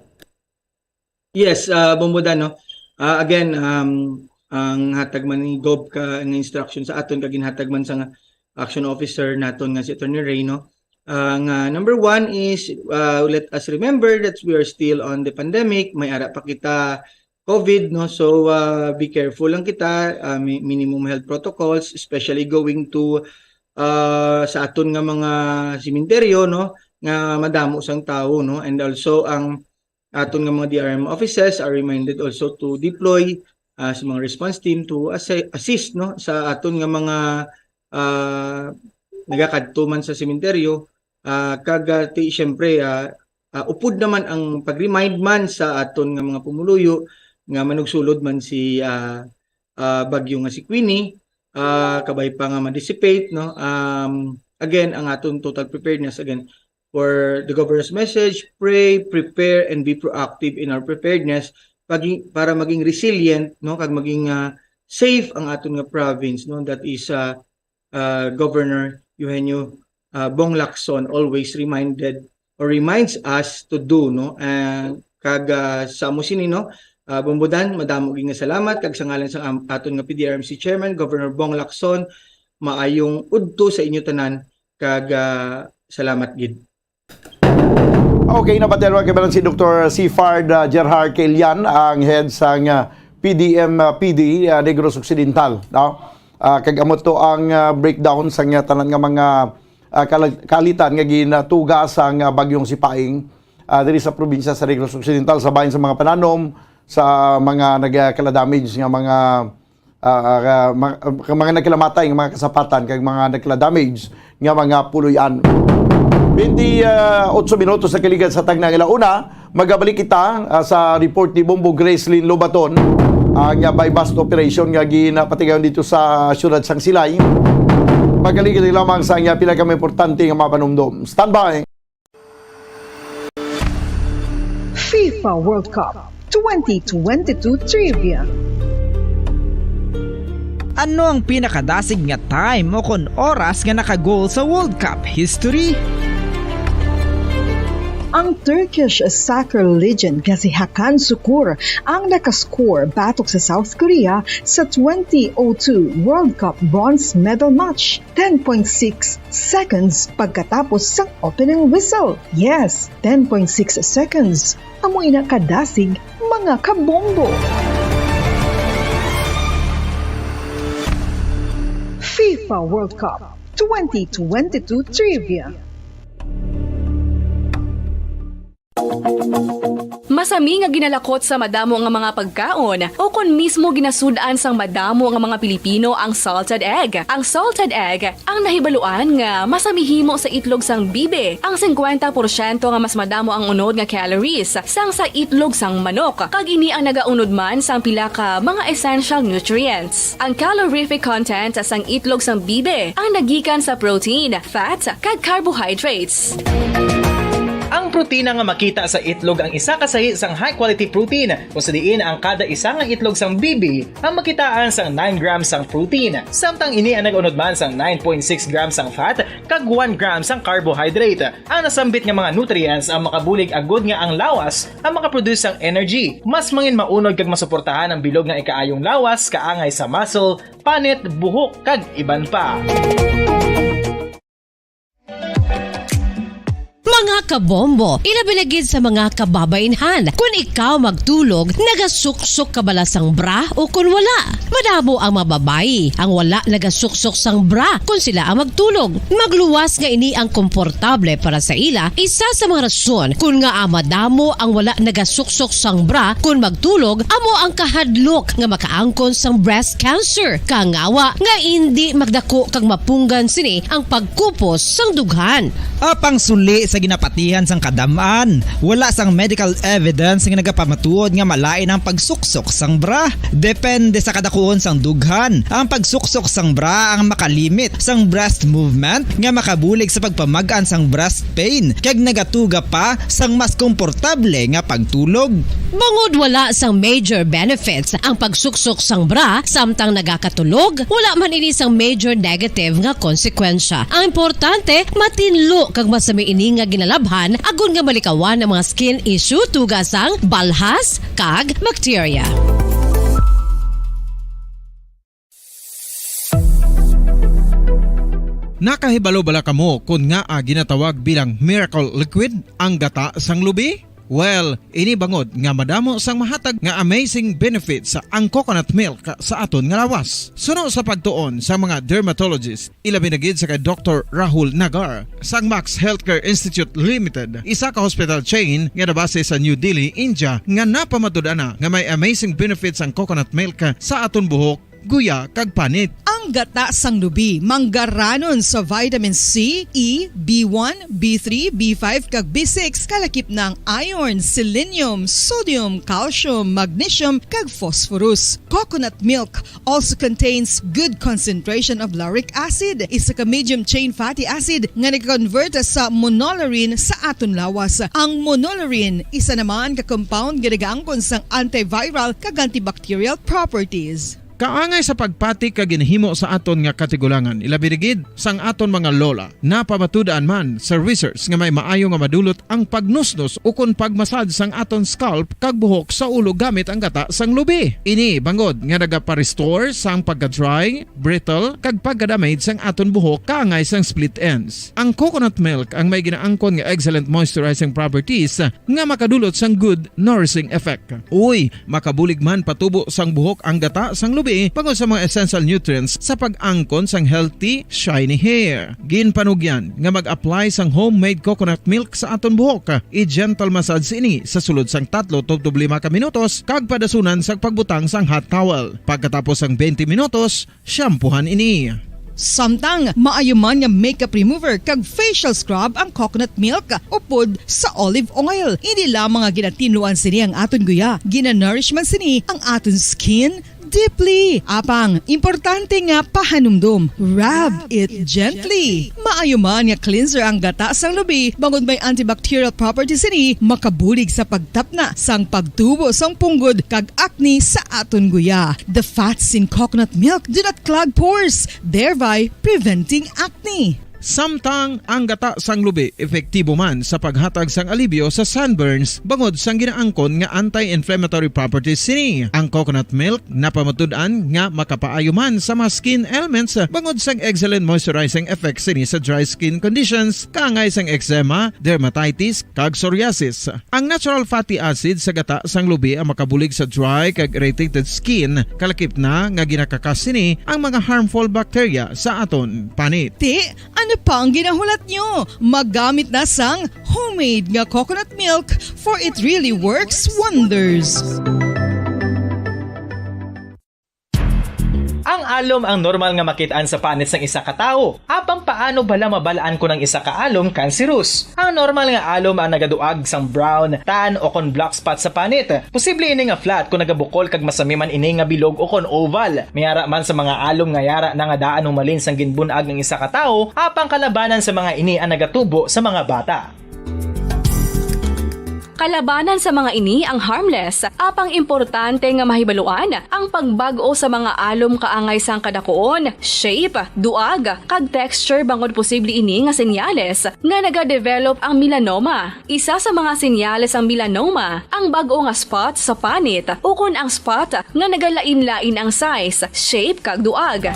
Yes, ah, Bombodan, no? Ah, again, um, ang hatag man ni Gob ka nga instruction sa aton kag ginhatag man sa nga action officer naton nga si Attorney Ray, no? Ah, nga number one is, ah, let us remember that we are still on the pandemic. May ara pa kita COVID, no? So, ah, be careful lang kita, ah, mi-, minimum health protocols, especially going to, ah, sa aton nga mga sementeryo, no? Nga madamo sang tawo, no? And also ang aton nga mga D R M offices are reminded also to deploy, ah, sa mga response team to assi-, assist, no, sa aton nga mga, ah, nagakadto man sa sementeryo, ah, kag, ah, ti, siyempre, ah, ah, upod naman ang pag-remind man sa aton nga mga pumuluyo nga manugsulod man si, ah, ah, bagyo nga si Queenie, ah, kabay pa nga ma-dissipate, no? Um, again, ang aton total preparedness, again, for the governor's message, pray, prepare, and be proactive in our preparedness, paging, para maging resilient, no, kag maging, ah, safe ang aton nga province, no? That is, ah, ah, Governor Eugenio, ah, Bong Lacson always reminded or reminds us to do, no? Ah, kag, ah, sa amo sini, no? Ah, Bombodan, madamo gid nga salamat, kag sa ngalan sa am-, aton nga P D R M C Chairman, Governor Bong Lacson, maayong udto sa inyo tanan, kag, ah, salamat gid. Okay, napatian kay si Doktor Sifard, ah, Gerhard Kilian, ang head sang, ah, P D M, ah, P D, ah, Negros Occidental, no? Ah, kag amo to ang, ah, breakdown sang, ah, tanan nga mga, ah, kal-, kalitan nga ginatuga sang, ah, bagyong Sipaing, ah, diri sa probinsya sa Negros Occidental, sa bahin sa mga pananom, sa mga nagkala-damage nga mga ah, ah, ma-, ah, mga nagkalamatay nga mga kasapatan kag mga nagkala-damage nga mga puloy-an. Twenty-eight minutos na kaligad sa tagna nga ala una, magabalik kita, ah, sa report ni Bombo Gracelyn Lobaton, ah, nga buy-bust operation nga ginapatigayon dito sa siyudad sang Silay. Pagkaligad lamang sa nga pila ka mga importante nga mga panumdom. Standby! FIFA World Cup twenty twenty-two Trivia. Ano ang pinakadasig nga time o kon oras nga naka-goal sa World Cup history? Ang Turkish soccer legend nga si Hakan Sukur ang nakascore batok sa South Korea sa twenty oh two World Cup bronze medal match, ten point six seconds pagkatapos sang opening whistle. Yes, ten point six seconds. Amo ina kadasig, mga kabombo. FIFA World Cup twenty twenty-two Trivia. Masami nga ginalakot sa madamo nga mga pagkaon, o kon mismo ginasud-an sang madamo nga mga Pilipino ang salted egg. Ang salted egg ang nahibaluan nga masami himo sa itlog sang bibi, ang singkwenta porsyento nga mas madamo ang unod nga calories sang sa itlog sang manok, kag ini ang nagaunod man sang pila ka mga essential nutrients. Ang calorific content sang itlog sang bibi ang nagikan sa protein, fat, kag carbohydrates. Ang protina nga makita sa itlog ang isa ka sahi sang high-quality protein, kung sa diin ang kada isa nga itlog sang bibi ang makitaan sang nine grams sang protein, samtang ini ang nag-unod man sang nine point six grams sang fat kag one gram sang carbohydrate. Ang nasambit nga mga nutrients ang makabulig agud nga ang lawas ang makaproduce sang energy, mas mangin maunod kag masuportahan ang bilog nga ikaayong lawas kaangay sa muscle, panit, buhok, kag iban pa. Mga kabombo, ilabi na gid sa mga kababainhan, kun ikaw magtulog, nagasuksok ka bala sang bra o kun wala? Madamo ang mga babayi ang wala nagasuksok sang bra kun sila ang magtulog. Magluwas nga ini ang komportable para sa ila, isa sa mga rason kun ngaa madamo ang wala nagasuksok sang bra kun magtulog amo ang kahadlok nga makaangkon sang breast cancer, kangawa nga indi magdako kag mapunggan sini ang pagkupos sang dughan. Apang suli sa ginapatihan sang kadam-an, wala sang medical evidence nga nagapamatuod nga malain ang pagsuksok sang bra. Depende sa kadakuon sang dughan, ang pagsuksok sang bra ang makalimit sang breast movement nga makabulig sa pagpamag-an sang breast pain, kag nagatuga pa sang mas komportable nga pagtulog. Bangod wala sang major benefits ang pagsuksok sang bra samtang nagakatulog, wala man ini sang major negative nga konsekwensya. Ang importante, matinlo kag masami ini nga ginalabhan agod nga malikawan ang mga skin issue tuga sang balhas kag bakterya. Nakahibalo bala kamo kon ngaa ginatawag bilang miracle liquid ang gata sang lubi? Well, ini bangod nga madamo sang mahatag nga amazing benefits ang coconut milk sa aton nga lawas. Suno sa pagtuon sa mga dermatologist, ilabi na gid sa kay Doktor Rahul Nagar sang Max Healthcare Institute Limited, isa ka hospital chain nga nabase sa New Delhi, India, nga napamatud-an na nga may amazing benefits ang coconut milk sa aton buhok, guya, kag panit. Ang gata sang lubi manggaranon sa vitamin C, E, B one, B three, B five, kag B six, kalakip na ang iron, selenium, sodium, calcium, magnesium, kag phosphorus. Coconut milk also contains good concentration of lauric acid, isa ka medium chain fatty acid nga nag-convert sa monolaurin sa aton lawas. Ang monolaurin isa naman ka compound nga nagaangkon sang antiviral kag antibacterial properties. Kaangay sa pagpati kag ginhimo sa aton nga katigulangan, ilabi na gid sang aton mga lola, napamatud-an man sa research nga may maayo nga madulot ang pagnusnos ukon pagmasad sang aton scalp kag buhok sa ulo gamit ang gata sang lubi. Ini bangod nga nagapa-restore sang pagka-dry, brittle, kag pagka-damage sang aton buhok kaangay sang split ends. Ang coconut milk ang may ginaangkon nga excellent moisturizing properties nga makadulot sang good nourishing effect. Uy, makabulig man patubo sang buhok ang gata sang lubi. bangod sa mga essential nutrients sa pag-angkon sang healthy, shiny hair. Ginpanugyan nga mag-apply sang homemade coconut milk sa aton buhok. I-gentle massage ini sa sulod sang tatlo tubtob lima ka minutos kag padasunan sang pagbutang sang hot towel. Pagkatapos sang twenty minutos, shampoohan ini. Samtang maayo man nga makeup remover kag facial scrub ang coconut milk upod sa olive oil. Hindi lamang nga ginatinluan sini ang aton guya, ginanourish man sini ang aton skin deeply. Apang, importante nga pahanumdom, rub it gently. Maayo man nga cleanser ang gata sang lubi, bangod may antibacterial properties sini, makabulig sa pagtapna sang pagtubo sang punggod kag acne sa aton guya. The fats in coconut milk do not clog pores, thereby preventing acne. Samtang ang gata sang lubi epektibo man sa paghatag sang alibyo sa sunburns bangod sang ginaangkon nga anti-inflammatory properties sini. Ang coconut milk napamatud-an nga makapaayo man sa mga skin ailments bangod sang excellent moisturizing effects sini sa dry skin conditions, kaangay sang eczema, dermatitis, kag psoriasis. Ang natural fatty acid sa gata sang lubi ang makabulig sa dry kag irritated skin, kalakip na nga ginakakas sini ang mga harmful bacteria sa aton panit. Ti, ano pa ang ginahulat nyo? Maggamit na sang homemade nga coconut milk, for it really works wonders. Ang alom ang normal nga makit-an sa panit sang isa ka tawo. Apang paano bala mabal-an kon ang isa ka alom cancerous? Ang normal nga alom ang nagaduag sang brown, tan, o kon black spot sa panit. Posible ini nga flat kon nagabukol kag masami man ini nga bilog o kon oval. May ara man sa mga alom nga yara na nga daan humalin sang ginbun-ag ang isa ka tawo, apang kalabanan sa mga ini ang nagatubo sa mga bata. Kalabanan sa mga ini ang harmless, apang importante nga mahibaluan ang pagbag-o sa mga alom kaangay sang kadakuon, shape, duag, kag texture, bangod posible ini nga senyales nga nagadevelop ang melanoma. Isa sa mga senyales sang melanoma ang bag-o nga spot sa panit ukon ang spot nga nagalain-lain ang size, shape, kag duag.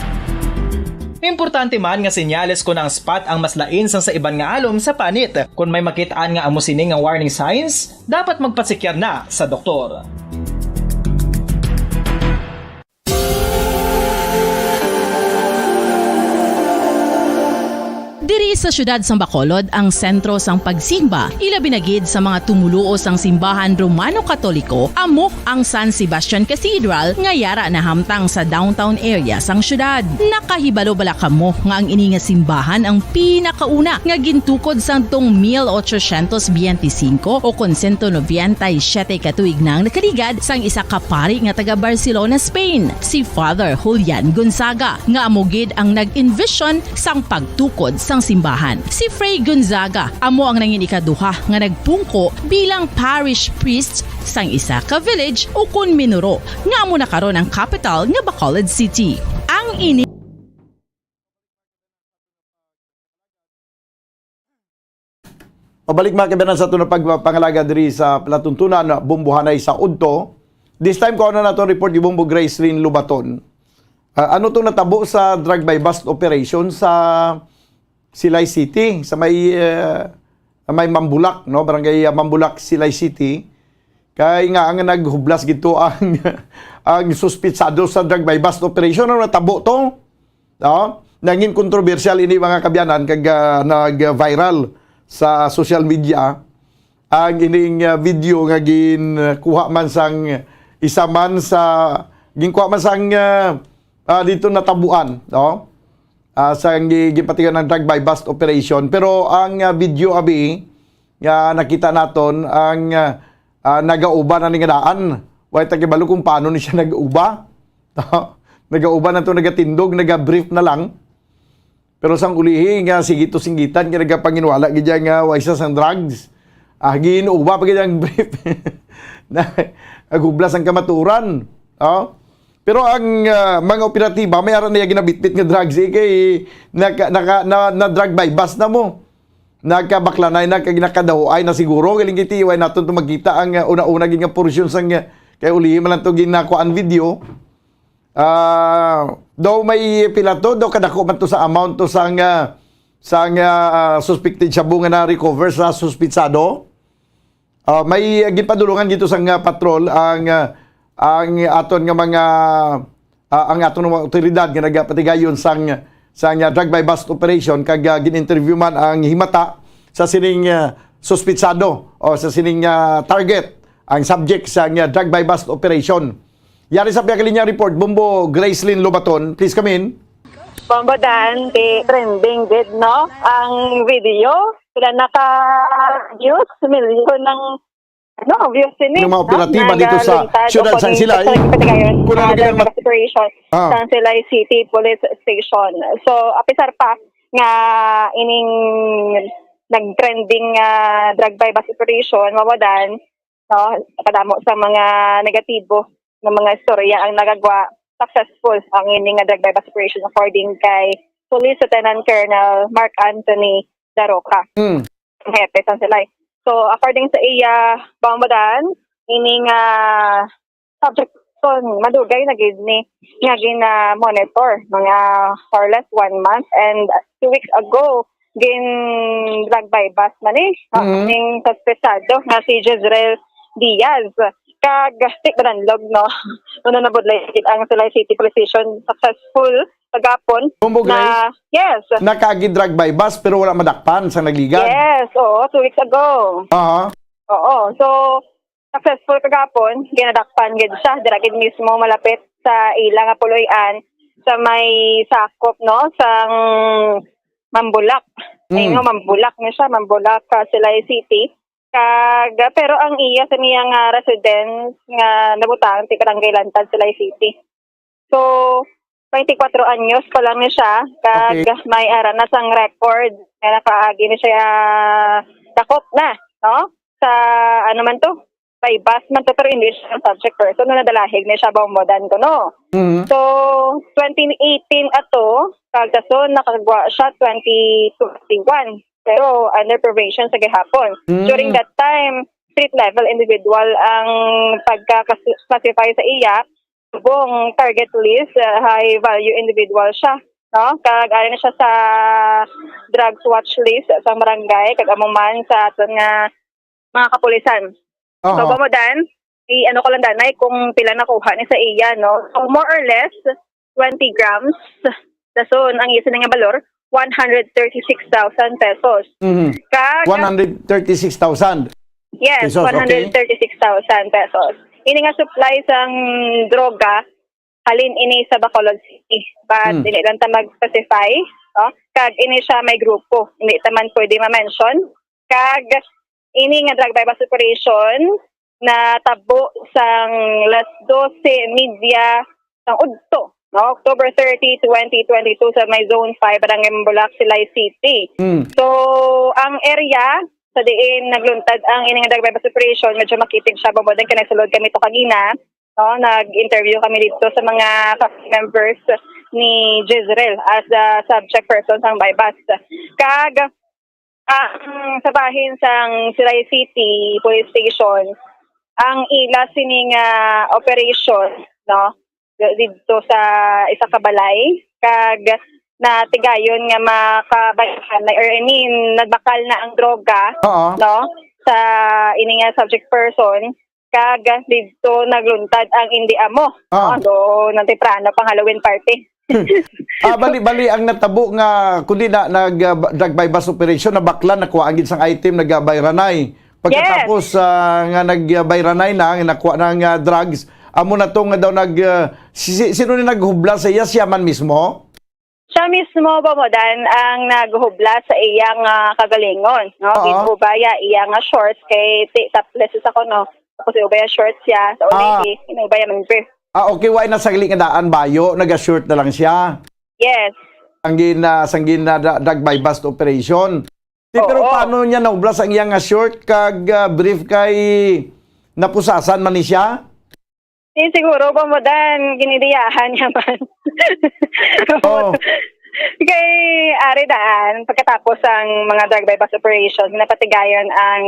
Importante man nga senyales kon ang spot ang mas lain sang sa iban nga alom sa panit. Kon may makit-an nga amo sini nga warning signs, dapat magpatsikyar na sa doktor. Diri sa siyudad sang Bacolod ang sentro sang pagsimba, ilabi na gid sa mga tumoluo sang simbahan Romano-Katoliko, amo ang San Sebastian Cathedral nga yara nahamtang sa downtown area sang siyudad. Nakahibalo bala kamo nga ang ini nga simbahan ang pinakauna nga gintukod sadtong mil ochocientos biyente singko o kon sento nobenta y siyete ka tuig nang nakaligad sang isa ka pari nga taga Barcelona, Spain, si Father Julian Gonzaga, nga amo gid ang nag-envision sang pagtukod sang simbahan. Si Fray Gonzaga amo ang nangin ikaduha nga nagpungko bilang parish priest sang isa ka village ukon minuro nga amo na karon ang kapital nga Bacolod City. Ang ini Pabalik, mga kaibigan, sa aton nga pagpangalaga diri sa palatuntunan, Bumbuhanay sa Udto. This time, kuha na naton report ni Bumbo Grace Lynn Lubaton. Ah, ano tong natabo sa drug buy-bust operation sa Silay City, sa may, eh, sa may Mambulak, no? Barangay, ah, Mambulak, Silay City. Kay nga ang naghublas gito ang, ang suspitsado sa drug buy-bust operation. Ano natabo to? No? Nangin kontrobersyal ini, mga kabyanan, kag, ah, nag-viral sa social media ang ining, ah, video nga ginkuha man sang isa man sa, ginkuha man sang, ah, ah, dito natabuan, no? Ah, sa gi-, gipatigan ng drug buy-bust operation. Pero ang, ah, video, abi, nga nakita naton, ang, ah, ah, nagauba na ni nga daan. Way ta kibalo kung paano ni siya nagauba. Nagauba na to, nagatindog, nagabrief na lang. Pero sang ulihi nga sige to singgitan, nga nagapanginwala gid siya nga way siya sang drugs. Ah, ginuba pa gid ang brief. Na, naghublas ang kamaturan. Oh. Pero ang, ah, mga operatiba, may ara na iya ginabitbit nga drugs, eh, kay naka, naka, na, na drug buy-bust na mo. Nagkabaklanay na, kag nakadahuay na siguro. Galing kiti, way naton to magkita ang, ah, una-una gid nga portion sang, ah, kay ulihi man lang to ginakuan video. Ah, daw may pila to, daw kadako man to sa amount to sang, ah, sang, ah, suspected shabu nga na-recover sa suspitsado. Ah, may ginpadulungan gito sang, ah, patrol ang, ah, ang aton nga mga, ah, ang aton mga awtoridad nga nagapatigayon sang, sang, ah, drug buy-bust operation, kag, ah, gin-interview man ang himata sa sining, ah, suspitsado o sa sining, ah, target, ang subject sang, ah, drug buy-bust operation. Yari sa Pihak Linya Report, Bombo Gracelyn Lobaton, please come in. Bombo Dan, di trending gid, no? Ang video, sila naka-views, milyon ng, ano, views ini, Yung mga no? operatiba dito sa Nagaluntad siyudad o sang kuning Silay, sa Silay Patayon, kung ano ah, gid ang mat- operation Ah. sa Silay City Police Station. So, apisar pa nga ining nag-trending nga drug buy-bust operation, Bombo Dan, no? Kadamo sa mga negatibo nga mga istorya ang nagagwa, successful ang ini nga drug buy-bust operation, according kay Police Lieutenant Colonel Mark Anthony Daroca, Mm. ang hepe sa Silay. So, according sa iya, Bombo Dan, ini nga subject person, madugay na gid ni nga gina-monitor, mga for less one month, and two weeks ago, gin drug buy-bust man ni, ah, Mm. ning suspetsado nga si Jezreel Diaz. Kag, di ba, nanlog, no? Una, nabudlay gid ang Silay City Police Station, successful kagapon Bombo na, Grace? Yes. Nakaagi drug buy-bust pero wala madakpan sa nagligad. Yes, oo, two weeks ago. Aha. Oo, so, successful kagapon, ginadakpan gid siya, dira gid mismo malapit sa ila nga puloy-an, sa may sakop, no, sang Mambulak. Mm. Ayun, no, Mambulak na siya, Mambulak, ah, Silay City. Kag, pero ang iya sa niya nga residence nga nabutang ti Barangay Lantad, Silay City. So, twenty-four anyos pa lang ni siya, kag Okay. may ara na sang record nga nakaagi ni siya, dakop na, no? Sa, ano man to? Buy-bust man to, pero hindi siya subject person, no? Nadalahig ni siya, Bombo Dan, kuno. Mhm. So, twenty eighteen ato, kag kaso nakagwa siya twenty twenty-one. Pero under probation sa gihapon. Mm. During that time, street level individual ang pagka-classify sa iya, subong target list, uh, high value individual siya, no? Kag ari na siya sa drugs watch list sa barangay, kag amo man sa aton nga mga kapulisan. So, Aha. Bombo Dan, i-ano ko lang, Danay, kung pila nakuha ni sa iya, no? So, more or less, twenty grams. Dason, ang iya sini nga balor, one hundred thirty-six thousand pesos. Mhm. Kag One hundred thirty-six thousand Yes, pesos, okay. one hundred thirty-six thousand pesos. Ini nga supply sang droga, halin ini sa Bacolod City. But Hmm. dili lang ta mag-specify, no? Kag ini siya may grupo. Hindi ta man pwede ma-mention. Kag ini nga drug buy-bust operation natabo sang las dose media sang udto, no? October thirty, twenty twenty-two, sa may Zone five, Barangay Mambulak, Silay City. Mm. So, ang area sa diin nagluntad ang ini nga drug buy-bust operation, medyo makitid siya, Bombo Dan, kay nagsulod kami to kagina, no? Nag-interview kami dito sa mga family members ni Jezreel as the subject person sang buy-bust. Kag ang sa bahin sang Silay City Police Station, ang ila sini nga operation, no, didto sa isa ka balay, kag natigayon nga makabayhan na, or I mean, nagbakal na ang droga, Oo. no, sa ini nga subject person, kag didto nagluntad ang indi amo, Ah. no, doon ang temprano pang Halloween party. Ah, bali, bali ang natabo nga, kundi na, nag, ah, ba-, drug buy-bust operation, nabaklan, nakuha ang sang item, nagabayranay. Pagkatapos, Yes. ah, nga nagbayranay na, nga nakuha na nga drugs, amo na to nga daw nag, ah, si, si, sino ni naghubla sa iya? Siya man mismo? Siya mismo, Bombo Dan, ang naghubla sa iyang, ah, kagalingon, no? Oo. Ginuba iya, iya nga shorts, kay ti-, topless sa kuno. Tapos inuba iya shorts siya, sa Ah. ulay, inuba iya man, sir. Ah, okay, wa na sagli nga daan, bayo, naga-short na lang siya. Yes. Ang gina-, sang gina-, da-, drug buy-bust operation. Di, pero Oo. paano niya nahublas ang iya nga short kag, ah, brief kay napusasan man ni siya? Eh, siguro, Bombo Dan, ginidiyahan niya man. Oo. Kay, ari daan, pagkatapos ang mga drug buy-bust operation, napatigayon ang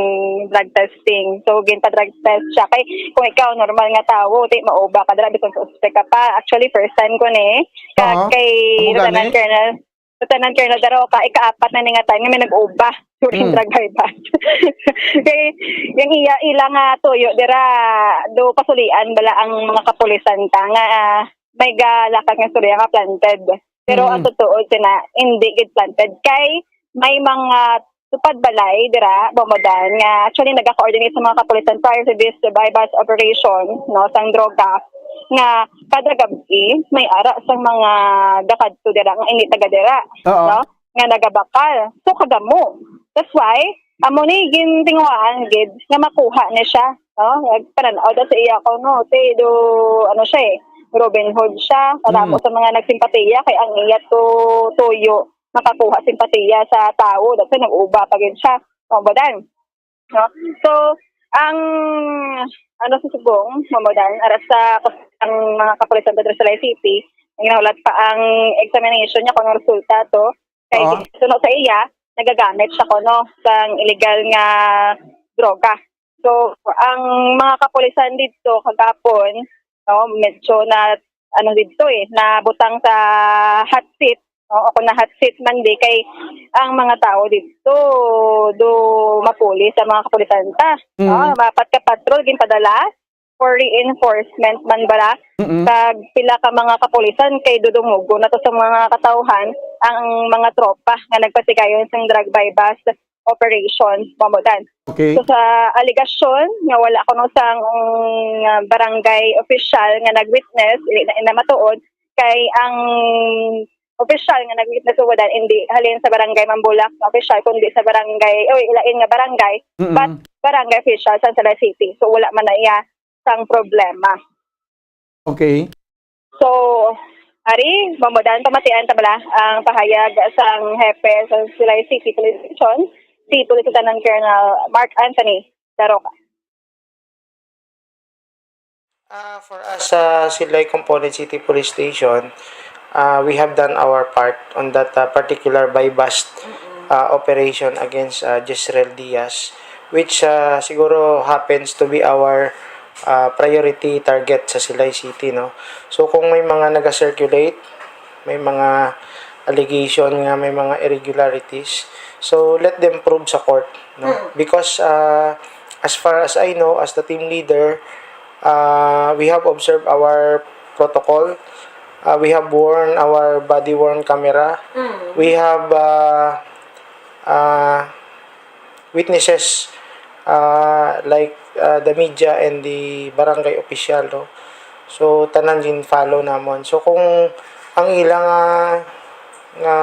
drug testing. So, ginpa-drug test siya. Kay, kung ikaw, normal nga tawo, di, mauba ka dira, bisan suspek ka pa. Actually, first time ko ni. Kag Aha. kay Amo gani? Lieutenant Colonel, Lieutenant Colonel Daroca, ikaapat na ni nga time nga may nag-uba during Mm. drug buy-bust. Kay, yung iya, ila nga tuyo, dira, do pasulian bala ang mga kapulisan ta nga, ah, may galakad nga istorya nga planted. Pero Mm. ang totoo, sina, hindi gid planted. Kay may mga tupad balay dira, Bobodan, nga actually naga-coordinate sa mga kapulisan prior to this buy-bust operation, no, sang droga, nga kada gabi may ara sang mga gakadto dira nga hindi taga dira, Oo. no, nga nagabakal. So, kagamo. That's why, amo ni gintinguhaan gid nga makuha ni siya, no? Nagpanan-aw daw sa iya ko, no? Te, do, ano siya eh, Robin Hood siya. Para Mm. mo sa mga nagsimpatiya, kay ang iya to, tuyo, makakuha simpatiya sa tawo. That's why nag-uba pa gid siya. Bobodan. No? So, ang, ano sa subong, Bobodan, ara sa ang mga kapulisan sa Silay City, ang ginahulat pa ang examination niya kung ano resulta to. Kay Oo. suno sa iya, nagagamit siya kuno sang illegal nga droga. So, ang mga kapulisan didto kagapon, no, medyo na, ano didto eh, nabutang sa hot seat, no, o kung na hot seat man di, kay ang mga tao didto do mapuli sa mga kapulisan ta. Mm. Oh, mapat ka patrol ginpadala for reinforcement man bala. Mm-mm. Kag pila ka mga kapulisan kay dudungugo na to sa mga katawhan ang mga tropa nga nagpatigayon sang drug buy-bust operation, Bobodan. Okay. So, sa alegasyon nga wala kuno sang, mm, barangay official nga nag-witness, dili na ina matuod, kay ang official nga nag-witness, Bobodan, hindi halin sa barangay Mambulak nga official, kundi sa barangay, oy, ilain nga barangay, Mm-mm. but barangay official sa Silay City. So, wala man na iya sang problema. Okay. So, ari, Bobodan, pamatian ta bala ang pahayag sang hepe sa Silay City Police Station, si Police Lieutenant Colonel Mark Anthony Daroca. Ah, for us, sa Silay Component City Police Station, ah, we have done our part on that, ah, particular buy-bust, Mm-mm. ah, operation against, ah, Jezreel Diaz, which, ah, siguro happens to be our, ah, priority target sa Silay City, no? So, kung may mga naga-circulate, may mga allegation nga may mga irregularities, so let them prove sa court, no? Mm. Because, ah, as far as I know, as the team leader, ah, we have observed our protocol. Ah, we have worn our body-worn camera. Mm. We have, ah, ah, witnesses, ah, like, ah, the media and the barangay official, no? So, tanan gin-follow namon. So, kung ang ila nga, nga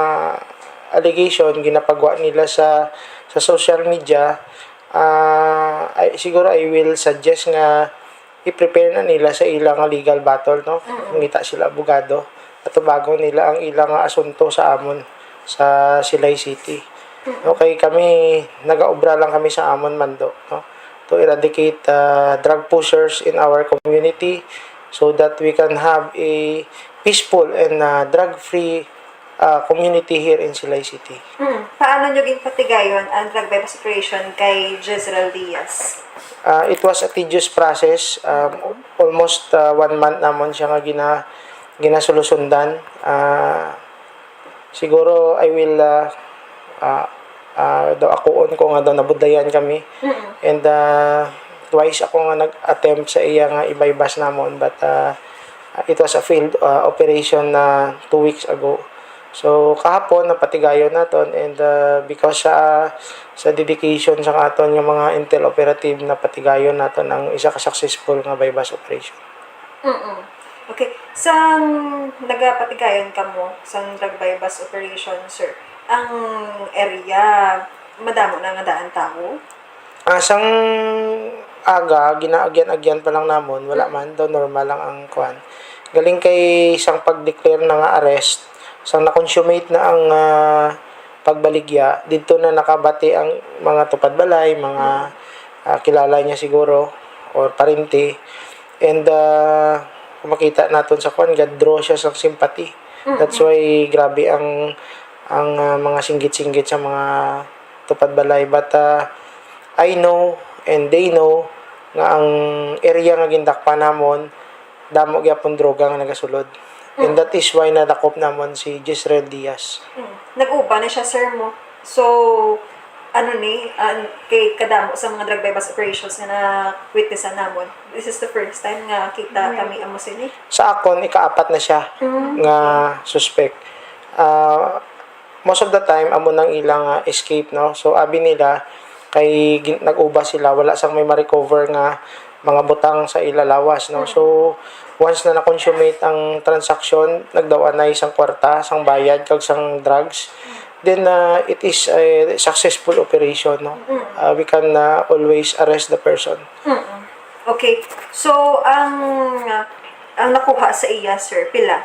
allegation ginapagwa nila sa, sa social media, ah, I, siguro I will suggest nga i-prepare na nila sa ila nga legal battle, no? Mm-mm. Mangita sila abogado, atubangon nila ang ila nga asunto sa amon sa Silay City. Mm-mm. Okay, kami, nagaobra lang kami sa amon mando, no? To eradicate, uh, drug pushers in our community so that we can have a peaceful and, uh, drug-free, uh, community here in Silay City. Mm. Paano nyo ginpatigayon ang drug buy-bust operation kay Jezreel Diaz? Uh, it was a tedious process. Um, Mm. almost, uh, one month namon siya nga gina-, ginasolusundan. Uh, siguro I will, uh, uh, uh, daw akuon ko nga daw nabudlayan kami. Mm-mm. And, uh, twice ako nga nag-attempt sa iya nga i-buy-bust namon, but, uh, it was a failed, uh, operation na two weeks ago. So, kahapon, napatigayon naton, and, uh, because sa, sa dedication sa aton nga mga intel operative, napatigayon naton ang isa ka successful nga buy-bust operation. Mm-mm. Okay. Sang nagapatigayon kamo sang drug buy-bust operation, sir, ang area, madamo na nga daan tawo? Ah, sang aga, ginaagyan-agyan pa lang namon, wala Mm. man, daw normal lang ang kuan. Galing kay sang pag-declare na nga arrest, sang na-consummate na ang, ah, pagbaligya, didto na nakabati ang mga tupad balay, mga, Mm. ah, kilala niya siguro, or parente. And, ah, kung makita naton sa kuan, ga-draw siya sa sympathy. Mm-mm. That's why grabe ang, ang, ah, mga singgit-singgit sa mga tupad balay. But, ah, I know and they know nga ang area nga gindakpan namon, damo gyapon droga nga nagasulod. And Mm. that is why nadakop namon si Jezreel Diaz. Mm. Nag-uba na siya, sir, mo. So, ano ni, ah, kay kadamo sa mga drug buy-bust operations nga na-witnessan namon. This is the first time nga kita kami amo sini. Sa akon, ikaapat na siya Mm. nga suspect. Ah, most of the time, amo nang ilang ah, escape, no? So, abi nila, kay gin- nag-uba sila, wala sang may ma-recover nga mga butang sa ila lawas, no? So, once na na-consummate ang transaction, nagdaw-anay sang kwarta, sang bayad, kag sang drugs, then ah, it is a successful operation, no? Ah, we can ah, always arrest the person. Mm-mm. Okay. So, ang ang nakuha sa iya, sir, pila?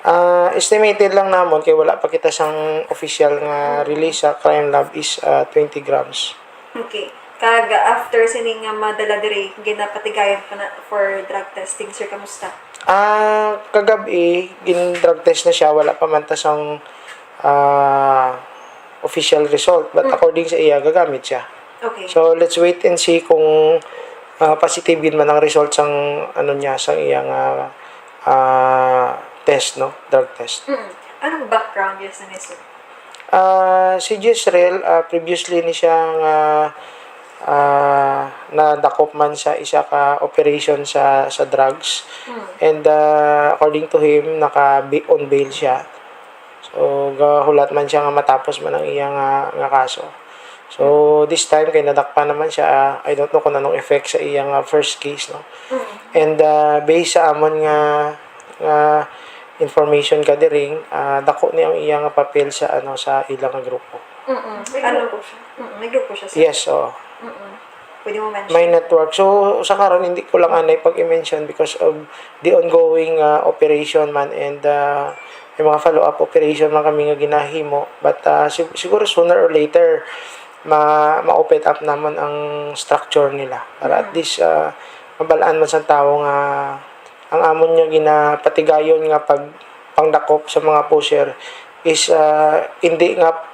Ah, estimated lang namon kay wala pa kita sang official nga release sa crime lab is ah, twenty grams. Okay. Kag after sini nga madala diri, ginapatigayon pa na for drug testing, sir, kamusta? Ah, kagab-i, gin-drug test na siya, wala pa man ta sang ah, official result, but Mm. according sa iya, gagamit siya. Okay. So let's wait and see kung ah, positive gid man ang result sang ano niya, sang iya nga ah, test, no, drug test. Mm. Anong background niya sa niso? Ah, si Jezreel, ah, previously ni siya nga ah, nadakop man sa isa ka operation sa sa drugs. Mm. And ah, according to him, naka bi- on bail siya. So gahulat man siya nga matapos man ang iya nga, nga kaso. So this time kay nadakpan naman siya, ah, I don't know kung anong effect sa iya nga first case, no. Mm. And ah, based sa amon nga nga information ka diri, ah, dako ni ang iya nga papel sa ano sa ila nga grupo. Mm-mm. May Ano? grupo siya. Mm, may grupo siya, sir. Yes, oo. Mm-mm. Pwede mo mention. May network. So sa karon hindi ko lang anay pag-i-mention because of the ongoing ah, operation man and ah, may mga follow-up operation man kami nga ginahimo. But ah, sig- siguro sooner or later ma ma-open up namon ang structure nila para at Mm. least ah, mabalaan man sa tao nga ang amon nga ginapatigayon nga pag pangdakop sa mga pusher is ah, hindi nga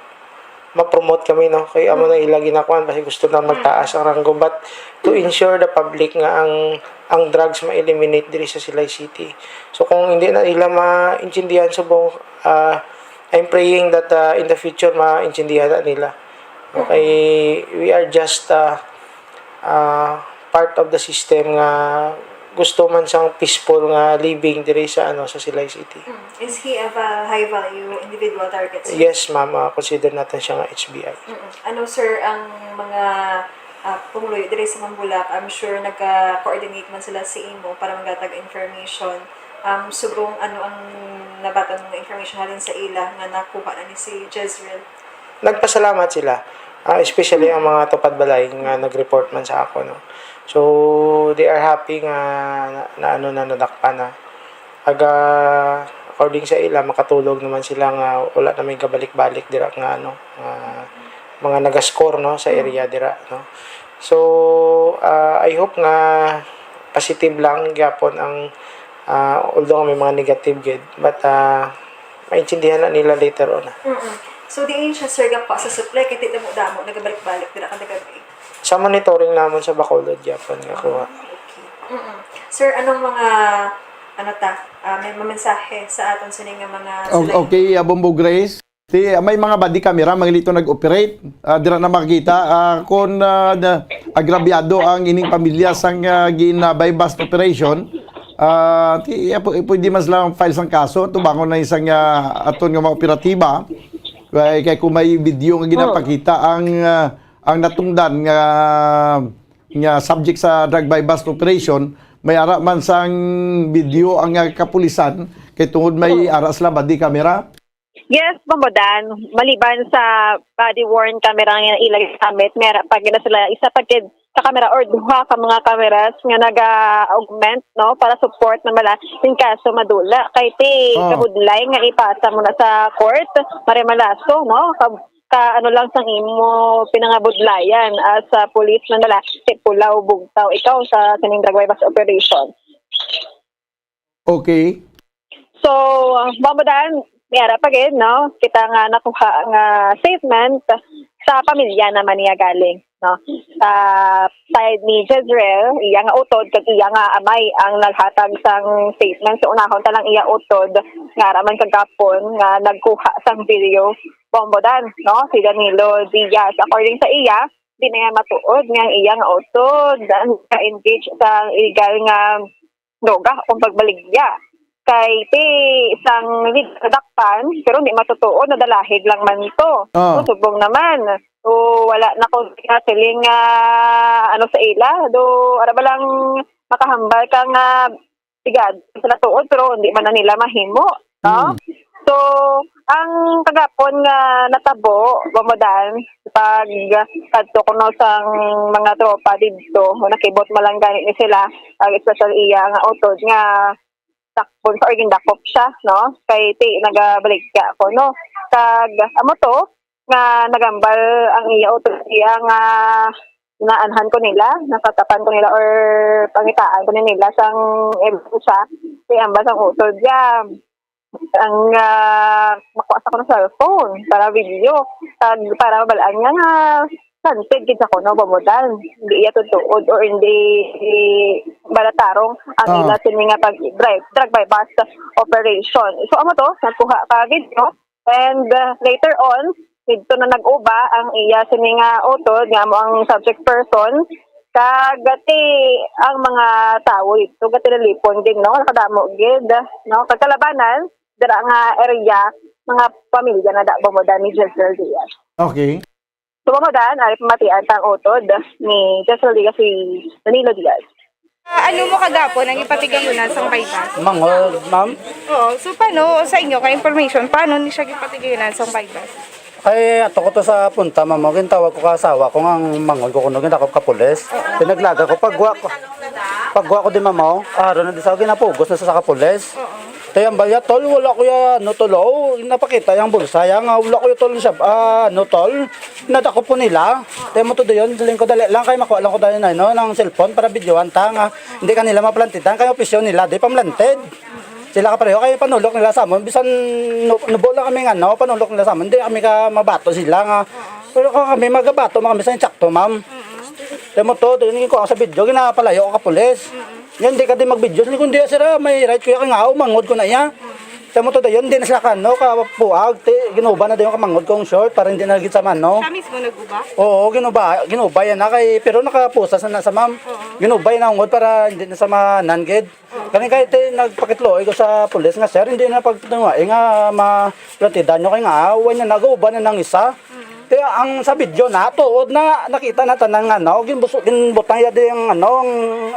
ma-promote kami, no, kay amo na ila ginakuan kasi gusto na magtaas ang ranggo, but to ensure the public nga ang ang drugs ma-eliminate diri sa Silay City. So kung hindi na nila maintindihan subong ah, I'm praying that ah, in the future maintindihan na nila. Okay, we are just ah, ah, part of the system nga gusto man sang peaceful nga living diri sa ano sa Silay City. Mm. Is he a va- high value individual target, sir? Yes, ma'am, ah, consider natin siya nga H B I. Mm-mm. Ano, sir, ang mga ah, pumuluyo diri sa Mambulak? I'm sure nagka-coordinate man sila sa imo para maghatag information. Um, subong ano ang nabatan mo nga information halin sa ila nga nakuha na ni si Jezreel? Nagpasalamat sila, ah, especially ang mga tupad balay nga nag-report man sa ako, no. So they are happy nga na, na ano na nadakpan na. Aga according sa ila makatulog naman sila nga wala na may gabalik-balik dira nga ano nga mga nagascore, no, sa area dira, no. So ah, I hope nga positive lang gyapon ang ah, although may mga negative gid, but ah, maintindihan na nila later on. Mm-mm. So, diin siya, sir, gapa sa supply kay di damo-damo nagabalik-balik dira kada gabi. Sa monitoring namon sa Bacolod gyapon nga kuha. Okay. Mm-mm. Sir, anong mga ano ta, ah, may mamensahe sa aton sini nga mga O- Okay, Abombo Grace. Ti, may mga body camera, mga lito nag-operate. Ah, dira na makita. Ah, kung ah, na, agrabyado ang ining pamilya sang ah, gin ah, buy bust operation, ah, ti, ah, pu- pwede mas lang file sang kaso. Tubangon na isang ah, aton nga mga operatiba. Kay, kay kung may video nga ginapakita ang ah, ang natungdan nga nga subject sa drug buy bust operation, may ara man sang video ang ah, kapulisan kay tungod may ara sila body camera. Yes, Bombo Dan. Maliban sa body worn camera nga ila gamit, may ara pa gid na sila isa pa gid ka camera or duha ka mga cameras nga naga-augment, no, para support na mala in kaso madula kay ti Oh. kabudlay nga ipasa mo na sa court, mare malaso, no, ka, ka ano lang sang imo pinangabudlayan as a policeman bala ti pulaw bugtaw ikaw sa sining drug buy bust operation. Okay. So, uh, Bombo Dan, may ara pa gid, no? Kita nga nakuha nga statement sa pamilya naman niya galing. no? Sa side ni Jezreel, iya nga utod kag iya nga amay ang naghatag sang statement. So, unahon ta lang iya utod nga ara man kagapon nga nagkuha sang video, Bombo Dan, no? Si Danilo Diaz. According sa iya, di na iya matuod nga ang iya nga utod na engage sa illegal nga droga o pagbaligya. Kay ti sang nadakpan, pero hindi matutuo, nadalahig lang man to. Ah. So, subong naman. So, wala na ko nga siling nga ano sa ila. Do, ara ba lang makahambal ka nga sigad sa natuod, pero hindi man na nila mahimo, no? Mm. So, ang kagapon nga natabo, Bombo Dan, pag kadto kuno sang mga tropa didto, nakibot man lang gani ni sila, ang special iya nga utod nga takpon sa or gindakop siya, no? Kay ti nagabaligya ko, no? Kag amo to nga nagambal ang iya utod iya nga naanhan ko nila, nakatapan ko nila or pangitaan ko nila sang ebidensya, kay ambal sang utod ya ang, ah, makuha sa kuno cellphone para video, kag para mabalaan niya nga planted gid sa kuno, Bombo Dan. Hindi iya tutuod or hindi balatarong ang Ah. ila sini nga pag drug, drug buy-bust operation. So, amo to, nagkuha ka video, and, ah, later on, didto na nag-uba ang iya sini nga utod nga amo ang subject person, kag ti ang mga tawo didto gatinalipon gid, no, nakadamo gid, no, kag kalabanan dira nga area, mga pamilya na da, Bombo Dan, ni Jezreel Diaz. Okay. So, Bombo Dan, ari pamatian tang utod ni Jezreel Diaz, si Danilo Diaz. Ah, ano mo kagapon ang ipatigayonan sang buy-bust? Mangod, ma'am? Oo. So, paano sa inyo ka information? Paano ni siya gipatigayunan sang buy-bust? Ay, ato ko to sa punta, ma'am. Gintawag ko ka asawa ko nga ang mangod ko kuno, gindakop ka pulis. Pinaglaga ko, pagwa ko, pagwa ko di, ma'am, oh. Aro na di sa ginapugos na sa, sa kapulis. Oo. Tay, ang balya, tol, wala ko ya, ano, tol, oh, napakita yung bulsa, ya, nga, wala ko ya, tol, siya, ah, ano, tol, nadakop ko nila. Tay, mo to dayon, siling ko, dali lang, kay makuha lang ko dayon, ano, ng cellphone para videohan ta, nga, hindi kanila maplantitan, kay opisyon nila, di pamlantid. Sila ka pareho, kay panulok nila sa amon, bisan nu-, nubo lang kami nga, no, panulok nila sa amon, hindi kami ka mabato sila nga, pero kung kami magabato, man kami sa insakto, ma'am. Tay, mo to, dayon, ko sa video, ginapalayo ko ka pulis. Yan, di ka di mag-video. Sini kundi, sir, ah, may right ko yan nga, umangod ko na iya. Sa mo to dayon, di na sila kano, kapuag, ti, ginuba na dayon kamangod kong short para hindi na gid sa mano. Siya mismo nag-uba? Oo, ginuba, ginuba yan na kay, pero nakapusas na sa ma'am. Oo. Ginuba yan ang ungod para hindi na sa manan gid. Oo. Kani kay, ti, nagpakitloy ko sa pulis nga, sir, hindi na pagtunga, eh, nga ma-, platidan nyo kay nga, ah, way na nag-uba na nang isa. Kaya ang sa video na, tuod na, nakita na tanan nga, ano, ginbuso-, ginbutang ya di ang, ano, ang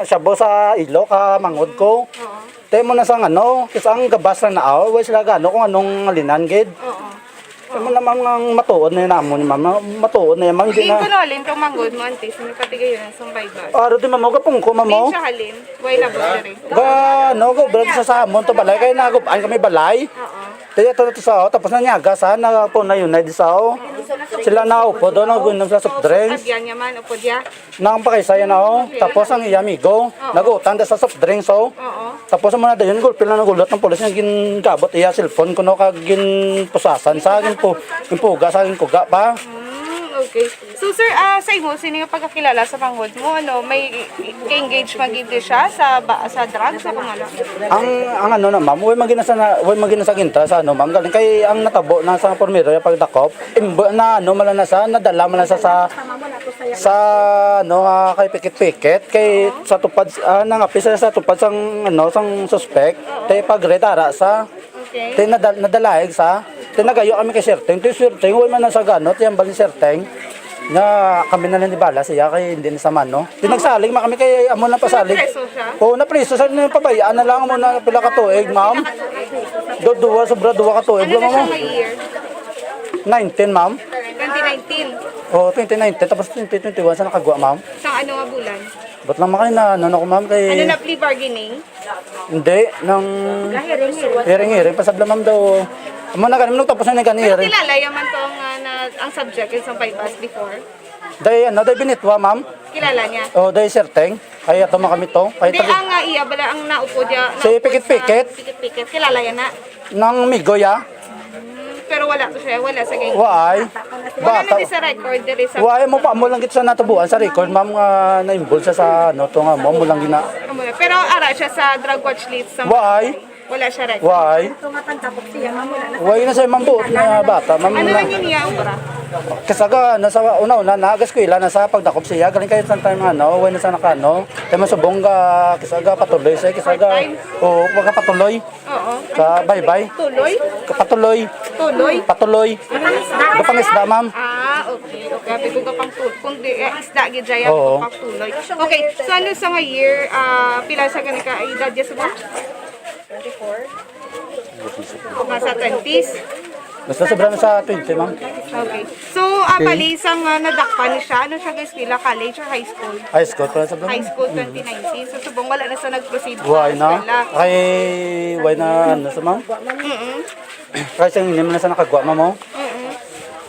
shabu sa ilo ka mangod ko. Oo. Te mo na sang, ano, kis ang gabas ra na, aw, way sila gano kung anong halinan, gid. Oo. Te mo na, ma'am, nga matuod na yun, amo ni ma'am, matuod na yan, ma'am, hindi Hindi na. Ko na halin kang mangod mo, auntie, sa may patigayon sa may bag. Ah, aro di, ma'am, oh, gapong ko, ma'am, oh. Hindi siya halin. Way na ba siya rin? Ga, ano, go, brad, sa, sa amon to balay, kaya nagupan kami balay. Oo. Kaya to, to sa, oh, tapos na niya, gas, ha, na po na yun, na di sa, oh. Sila na upo doon, naguinom sa soft drinks. Adyan niya man, upo diya. Nang pakaisa yan, oh. Tapos ang iya amigo, nagutang da sa soft drinks, oh. Oo. Tapos ang mga dayon, gulpi lang nagulot ng pulis nga gingabot iya cellphone kuno kag ginpusasan sa ginpu-, ginpuga sa ginkuga pa. Hmm, okay. So, sir, ah, sa imo, sino yung pagkakilala sa mangod mo? Ano, may i-, i-, engage man gid siya sa ba-, sa drugs o kung ano? Ang, ang ano na, ma'am, way magina sa na, way magina sa gintra sa ano, ma'am, galing kay ang natabo na sa primero yung pagdakop, imbo na ano, mala na sa, nadala mala sa, sa, sa, ano, ah, kay pikit-pikit, kay sa tupad, ah, nangapi sa, sa tupad sang, ano, sang suspect, kay pag-red ara sa, Okay. Te nadal-, nadalaig sa, te nagayo kami kay Sir Teng. Te Sir Teng, way man na sa ganot, yan bali Sir Teng. Nga kami na lang ni bala siya kay hindi na sa mano. Te nagsalig man kami kay amo na pasalig. Napriso siya? Oo, napriso sa nang pabayaan na lang mo na pila ka tuig, ma'am. Do, duwa, sobra duwa ka tuig Ano lang na mo. Siya nga year? Nineteen, ma'am. Twenty nineteen. Oo, twenty nineteen, tapos twenty twenty-one sa nakagwa, ma'am. Sa ano nga bulan? Ba't lang makay na, ano na ko, ma'am, kay Ano na plea bargaining? Hindi, nang hiring-hiring. Hiring-hiring, pasabla, ma'am, daw. Amo na gani, nagtapos na ni gani Pero hiring. Kilala yaman to ang, ah, na, ang subject is ang bypass before? Day, ano, day binitwa, ma'am? Kilala niya? Oh, day sirteng. Ay, ato man kami to. Ay, Hindi, tag- ang, ah, iya bala, ang naupo diya, Si naupo sa Pikit-Pikit. Pikit-Pikit. Kilala yan na? Nang migo, ya? Pero wala to siya, wala sa ganyan. Why? Wala na di sa record, diri sa Why mo pa mo lang gid sa natubuan sa record, ma'am, nga na-involve siya sa ano to nga mo, mo lang gina Amo na. Pero ara siya sa drug watch list sa Why? Wala siya record. Why? Ito nga pagtapok siya, ma'am, wala na. Why na siya, ma'am, buot na bata, ma'am, Ano na lang yun niya, obra? Kasaga, nasa una-una, nag-eskwela na sa pagdakop siya, galing kayo sa time, ano, why na sa nakano, kaya masubong ga, kasaga, patuloy siya, kasaga, Part-time? Oo, pagkapatuloy. Oo. Sa baybay. Tuloy? Kapatuloy. Tuloy? Patuloy. Gapangisda, ma'am. Ah, okay. Okay. Abi ko gapang tul-, kung di, eh, isda gid siya, Oo. Gapang tuloy. Okay. So, ano sa nga year, ah, pila siya gani ka edad niya sa mga? Twenty-four. Mga sa twenties? Basta sobra na sa twenty, ma'am. Okay. So, ah, Okay. Bali, sa nga nadakpan ni siya, ano siya, guys, pila, college or high school? High school, pala sa High school, twenty nineteen. So, subong wala na sa nag-proceed sa Why na? eskwela. Ay, why na, ano sa, ma'am? Mm-mm. Kaya siya hindi man na sa nakagwa, ma'am, oh. Mm-mm.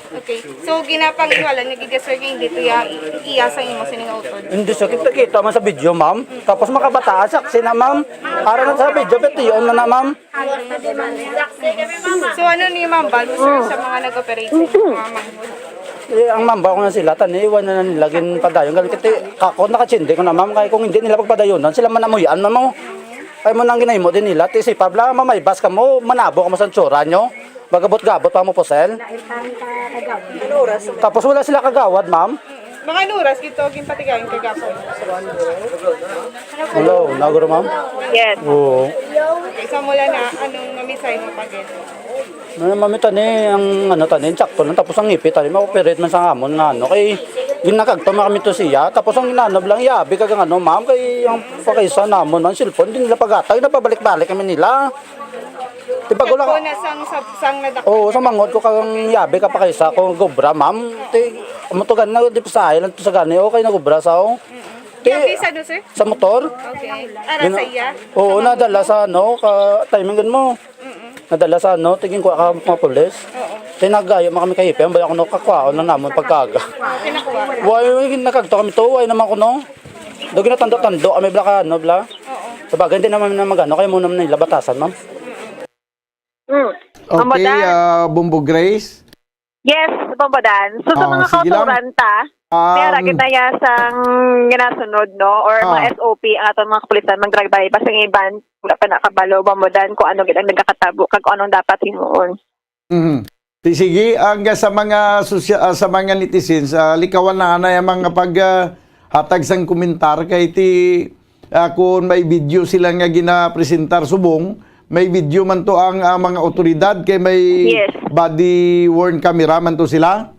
Okay. So, ginapanginwalan nga gid, sir, nga hindi to iya, iya sa imo sining utod. Hindi siya kita-kita man sa video, ma'am. Tapos makabataan, saksi na, ma'am. Para na sa video, bitiyon na na, ma'am. So, ano ni mambal mo, sir, sa mga nag-operate sa inyo, mga manghod? Eh, ang mambal ko na sila, tani, iwan na nila gin padayon. Gali kiti, kako, nakachindi ko na, ma'am, kay kung hindi nila pagpadayonan, sila man amuyan, ma'am, oh. Kay mo nang ginahimo din nila, ti si Pabla, mamaybas ka mo, manabo ka mo sa tsura nyo. Magabot-gabot pa mo, Pusel. Tapos wala sila kagawad, ma'am. Mga ano oras gito, ginpatigayon kagapon? Hello, naguro, ma'am? Yes. Oo. Okay, so mula na, anong mamisay mo pa gito? Ano, mami, tani, ang ano, tani, sakto lang. Tapos ang ngipit, tani, ma-operate man sa amon nga, ano, kay, ginakagto man kami to siya. Tapos ang inanob lang, yabi kag ang ano, ma'am, kay ang pakaisa namon, ang cellphone, din nila pagatag, napabalik-balik kami nila. Di ba, wala Cellphone na sang, sang, sang nadak- Oo, sa manghod ko kang yabi ka pa kaysa ko gobra, ma'am. Ti, amo to gani, nag-, di pa sa ayan, to sa gani, okay, nagobra sa, oh. Ti, Yabi sa ano, sir? Sa motor. Okay. Ara Gina-, sa iya? Oo, nadala sa ano, ka, timing mo. Mm-mm. Nadala sa ano, tigin ko ka mga pulis. Oo. Ti, nagayo man kami kay Ipe, ang baya ko nakakwaon lang namon pagkaga. Pinakuha. Why, nakagto kami to, why naman ko, no? Do ginatando-tando kami, bla ka, ano, bla? Oo. Sa bagay, hindi naman na magano, kaya mo naman nila batasan, ma'am. Mm. Amo Okay, da. ah, Bombo Grace. Yes, Bombo Dan. So, sa Ah, mga sige lang. kauturan ta, Um, may ara kita ya sang ginasunod, no? Or mga Ah. S O P, ang aton mga kapulisan, mag-drive by, basta ang iban, wala pa nakabalo, Bombo Dan, kung ano gid ang nagakatabo, kag kung anong dapat himuon. Mhm. Di sige, ang, ah, sa mga sosya-, ah, sa mga netizens, ah, likawan na anay ang mga pag, ah, hatag sang komentar kay ti, ah, kung may video sila nga ginapresentar subong, may video man to ang, ah, mga otoridad kay may Yes. body worn camera man to sila.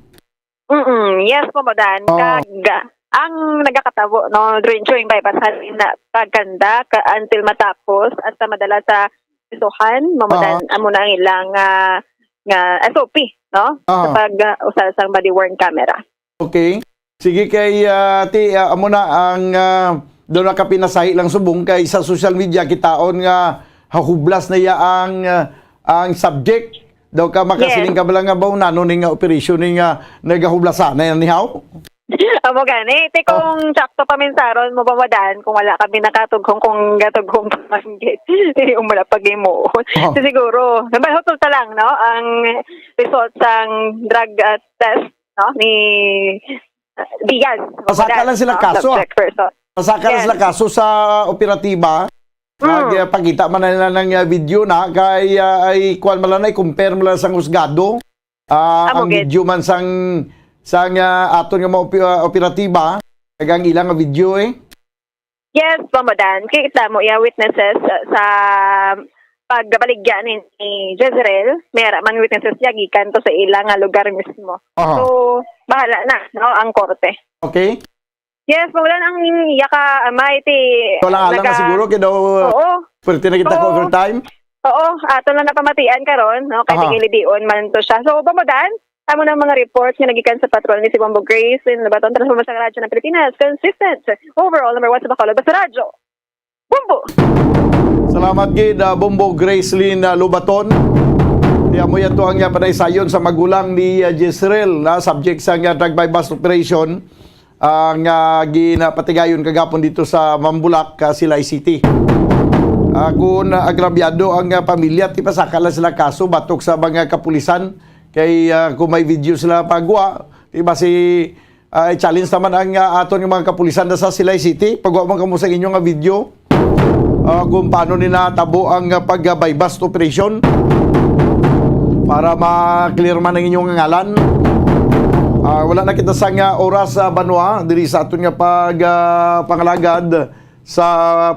Mm-mm. Yes, Bombo Dan. Oh. Kag, ah, ang nagakatabo, no, during, during bypass, halin na pagkanda ka, until matapos, hasta madala sa prisuhan, Bombo Oo. Dan, amo na ang ilang, ah, nga S O P, no? Oo. Sa pag, ah, usar sang body worn camera. Okay. Sige kay, ah, ti, ah, amo na ang, ah, daw nakapinasahi lang subong kay sa social media kitaon nga hahublas na iya ang, ah, ang subject. Daw ka makasiling Yes. ka bala nga ba nano ni nga operasyon ni nga nagahublasan na yan, nihaw? Amo gani, ti Ah. kung sakto paminsaron mo ba, Bombo Dan, kung wala kami nakatughong, kung gatughong pa man gid, ti umula pag-imo. Ah. So, siguro, nabahutol ta lang, no, ang result sang drug, ah, test, no, ni, ah, Diaz. Pasaka Bombo Dan, lang sila no, kaso, ah. suspect person. Pasaka lang Yes. sila kaso sa operatiba. Mm. Nagpakita man na nila ng, ah, video na kay, ah, ay kuwan man lang na, i-compare man lang sa husgado. Ah, Amo ang gid. video man sang, sang, ah, aton nga mga opi-, ah, operatiba, kag ang ilang nga video, eh. Yes, Bombo Dan. Kita mo, iya witnesses, ah, sa pagbaligya ni, ni Jezreel, may ara man witnesses niya, gikan to sa ilang nga lugar mismo. Aha. So, bahala na, no, ang korte. Okay. Yes, Bombo Dan, ang iya ka amay ti Wala nga lang naga- na siguro, kay daw Oo. pwerte na kita ka Oo. overtime. Oo, ato lang napamatian karon, no? Kay Aha. tigilidion man to siya. So, Bombo Dan, amo na ang mga report nga nagikan sa patrol ni si Bombo Grace in Lubaton, Transformer sa Radyo ng Pilipinas. Consistent. Overall, number one sa Bacolod. Basta Radyo. Bombo! Salamat gid, ah, Bombo Gracelyn, ah, Lubaton. Di amo yan to ang, ah, panaysayon sa magulang ni, ah, Jezreel, na subject sa, ah, drug buy-bust operation, ah, nga ginapatigayon kagapon dito sa Mambulak, ah, Silay City. Ah, kung, ah, agrabyado ang, ah, pamilya, tipasaka lang sila kaso batok sa mga kapulisan Kay ah, kung may video sila pagwa, di ba si ah, i-challenge naman ang ah, aton nga mga kapulisan na sa Silay City. Pagwa man kamo sa inyo nga video ah, kung paano ni natabo ang ah, pag-buy-bust operation para ma-clear man ang inyong ngalan. Ah, wala na kita sa nga oras sa banwa diri sa aton nga pag ah, pangalagad sa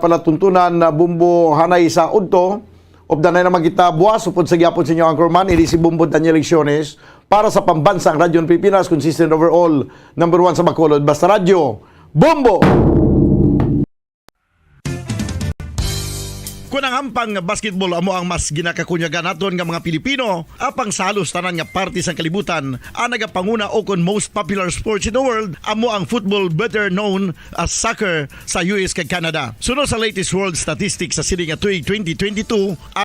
palatuntunan na Bumbo Hanay sa Udto. Updanay naman kita buwas, upod sa gyapon sa inyo anchorman, ini si Bumbo Daniel Lecciones para sa Pambansang Radyo ng Pilipinas, consistent overall, number one sa Bacolod, Basta Radyo, Bumbo! Kung ang hampang nga basketball amo ang mas ginakakunyagan naton nga mga Pilipino, apang sa halos tanan nga parte sang kalibutan, ang nagapanguna o kon most popular sports in the world amo ang football, better known as soccer, sa U S kag Canada. Suno sa latest world statistics sa sini nga tuig twenty twenty-two,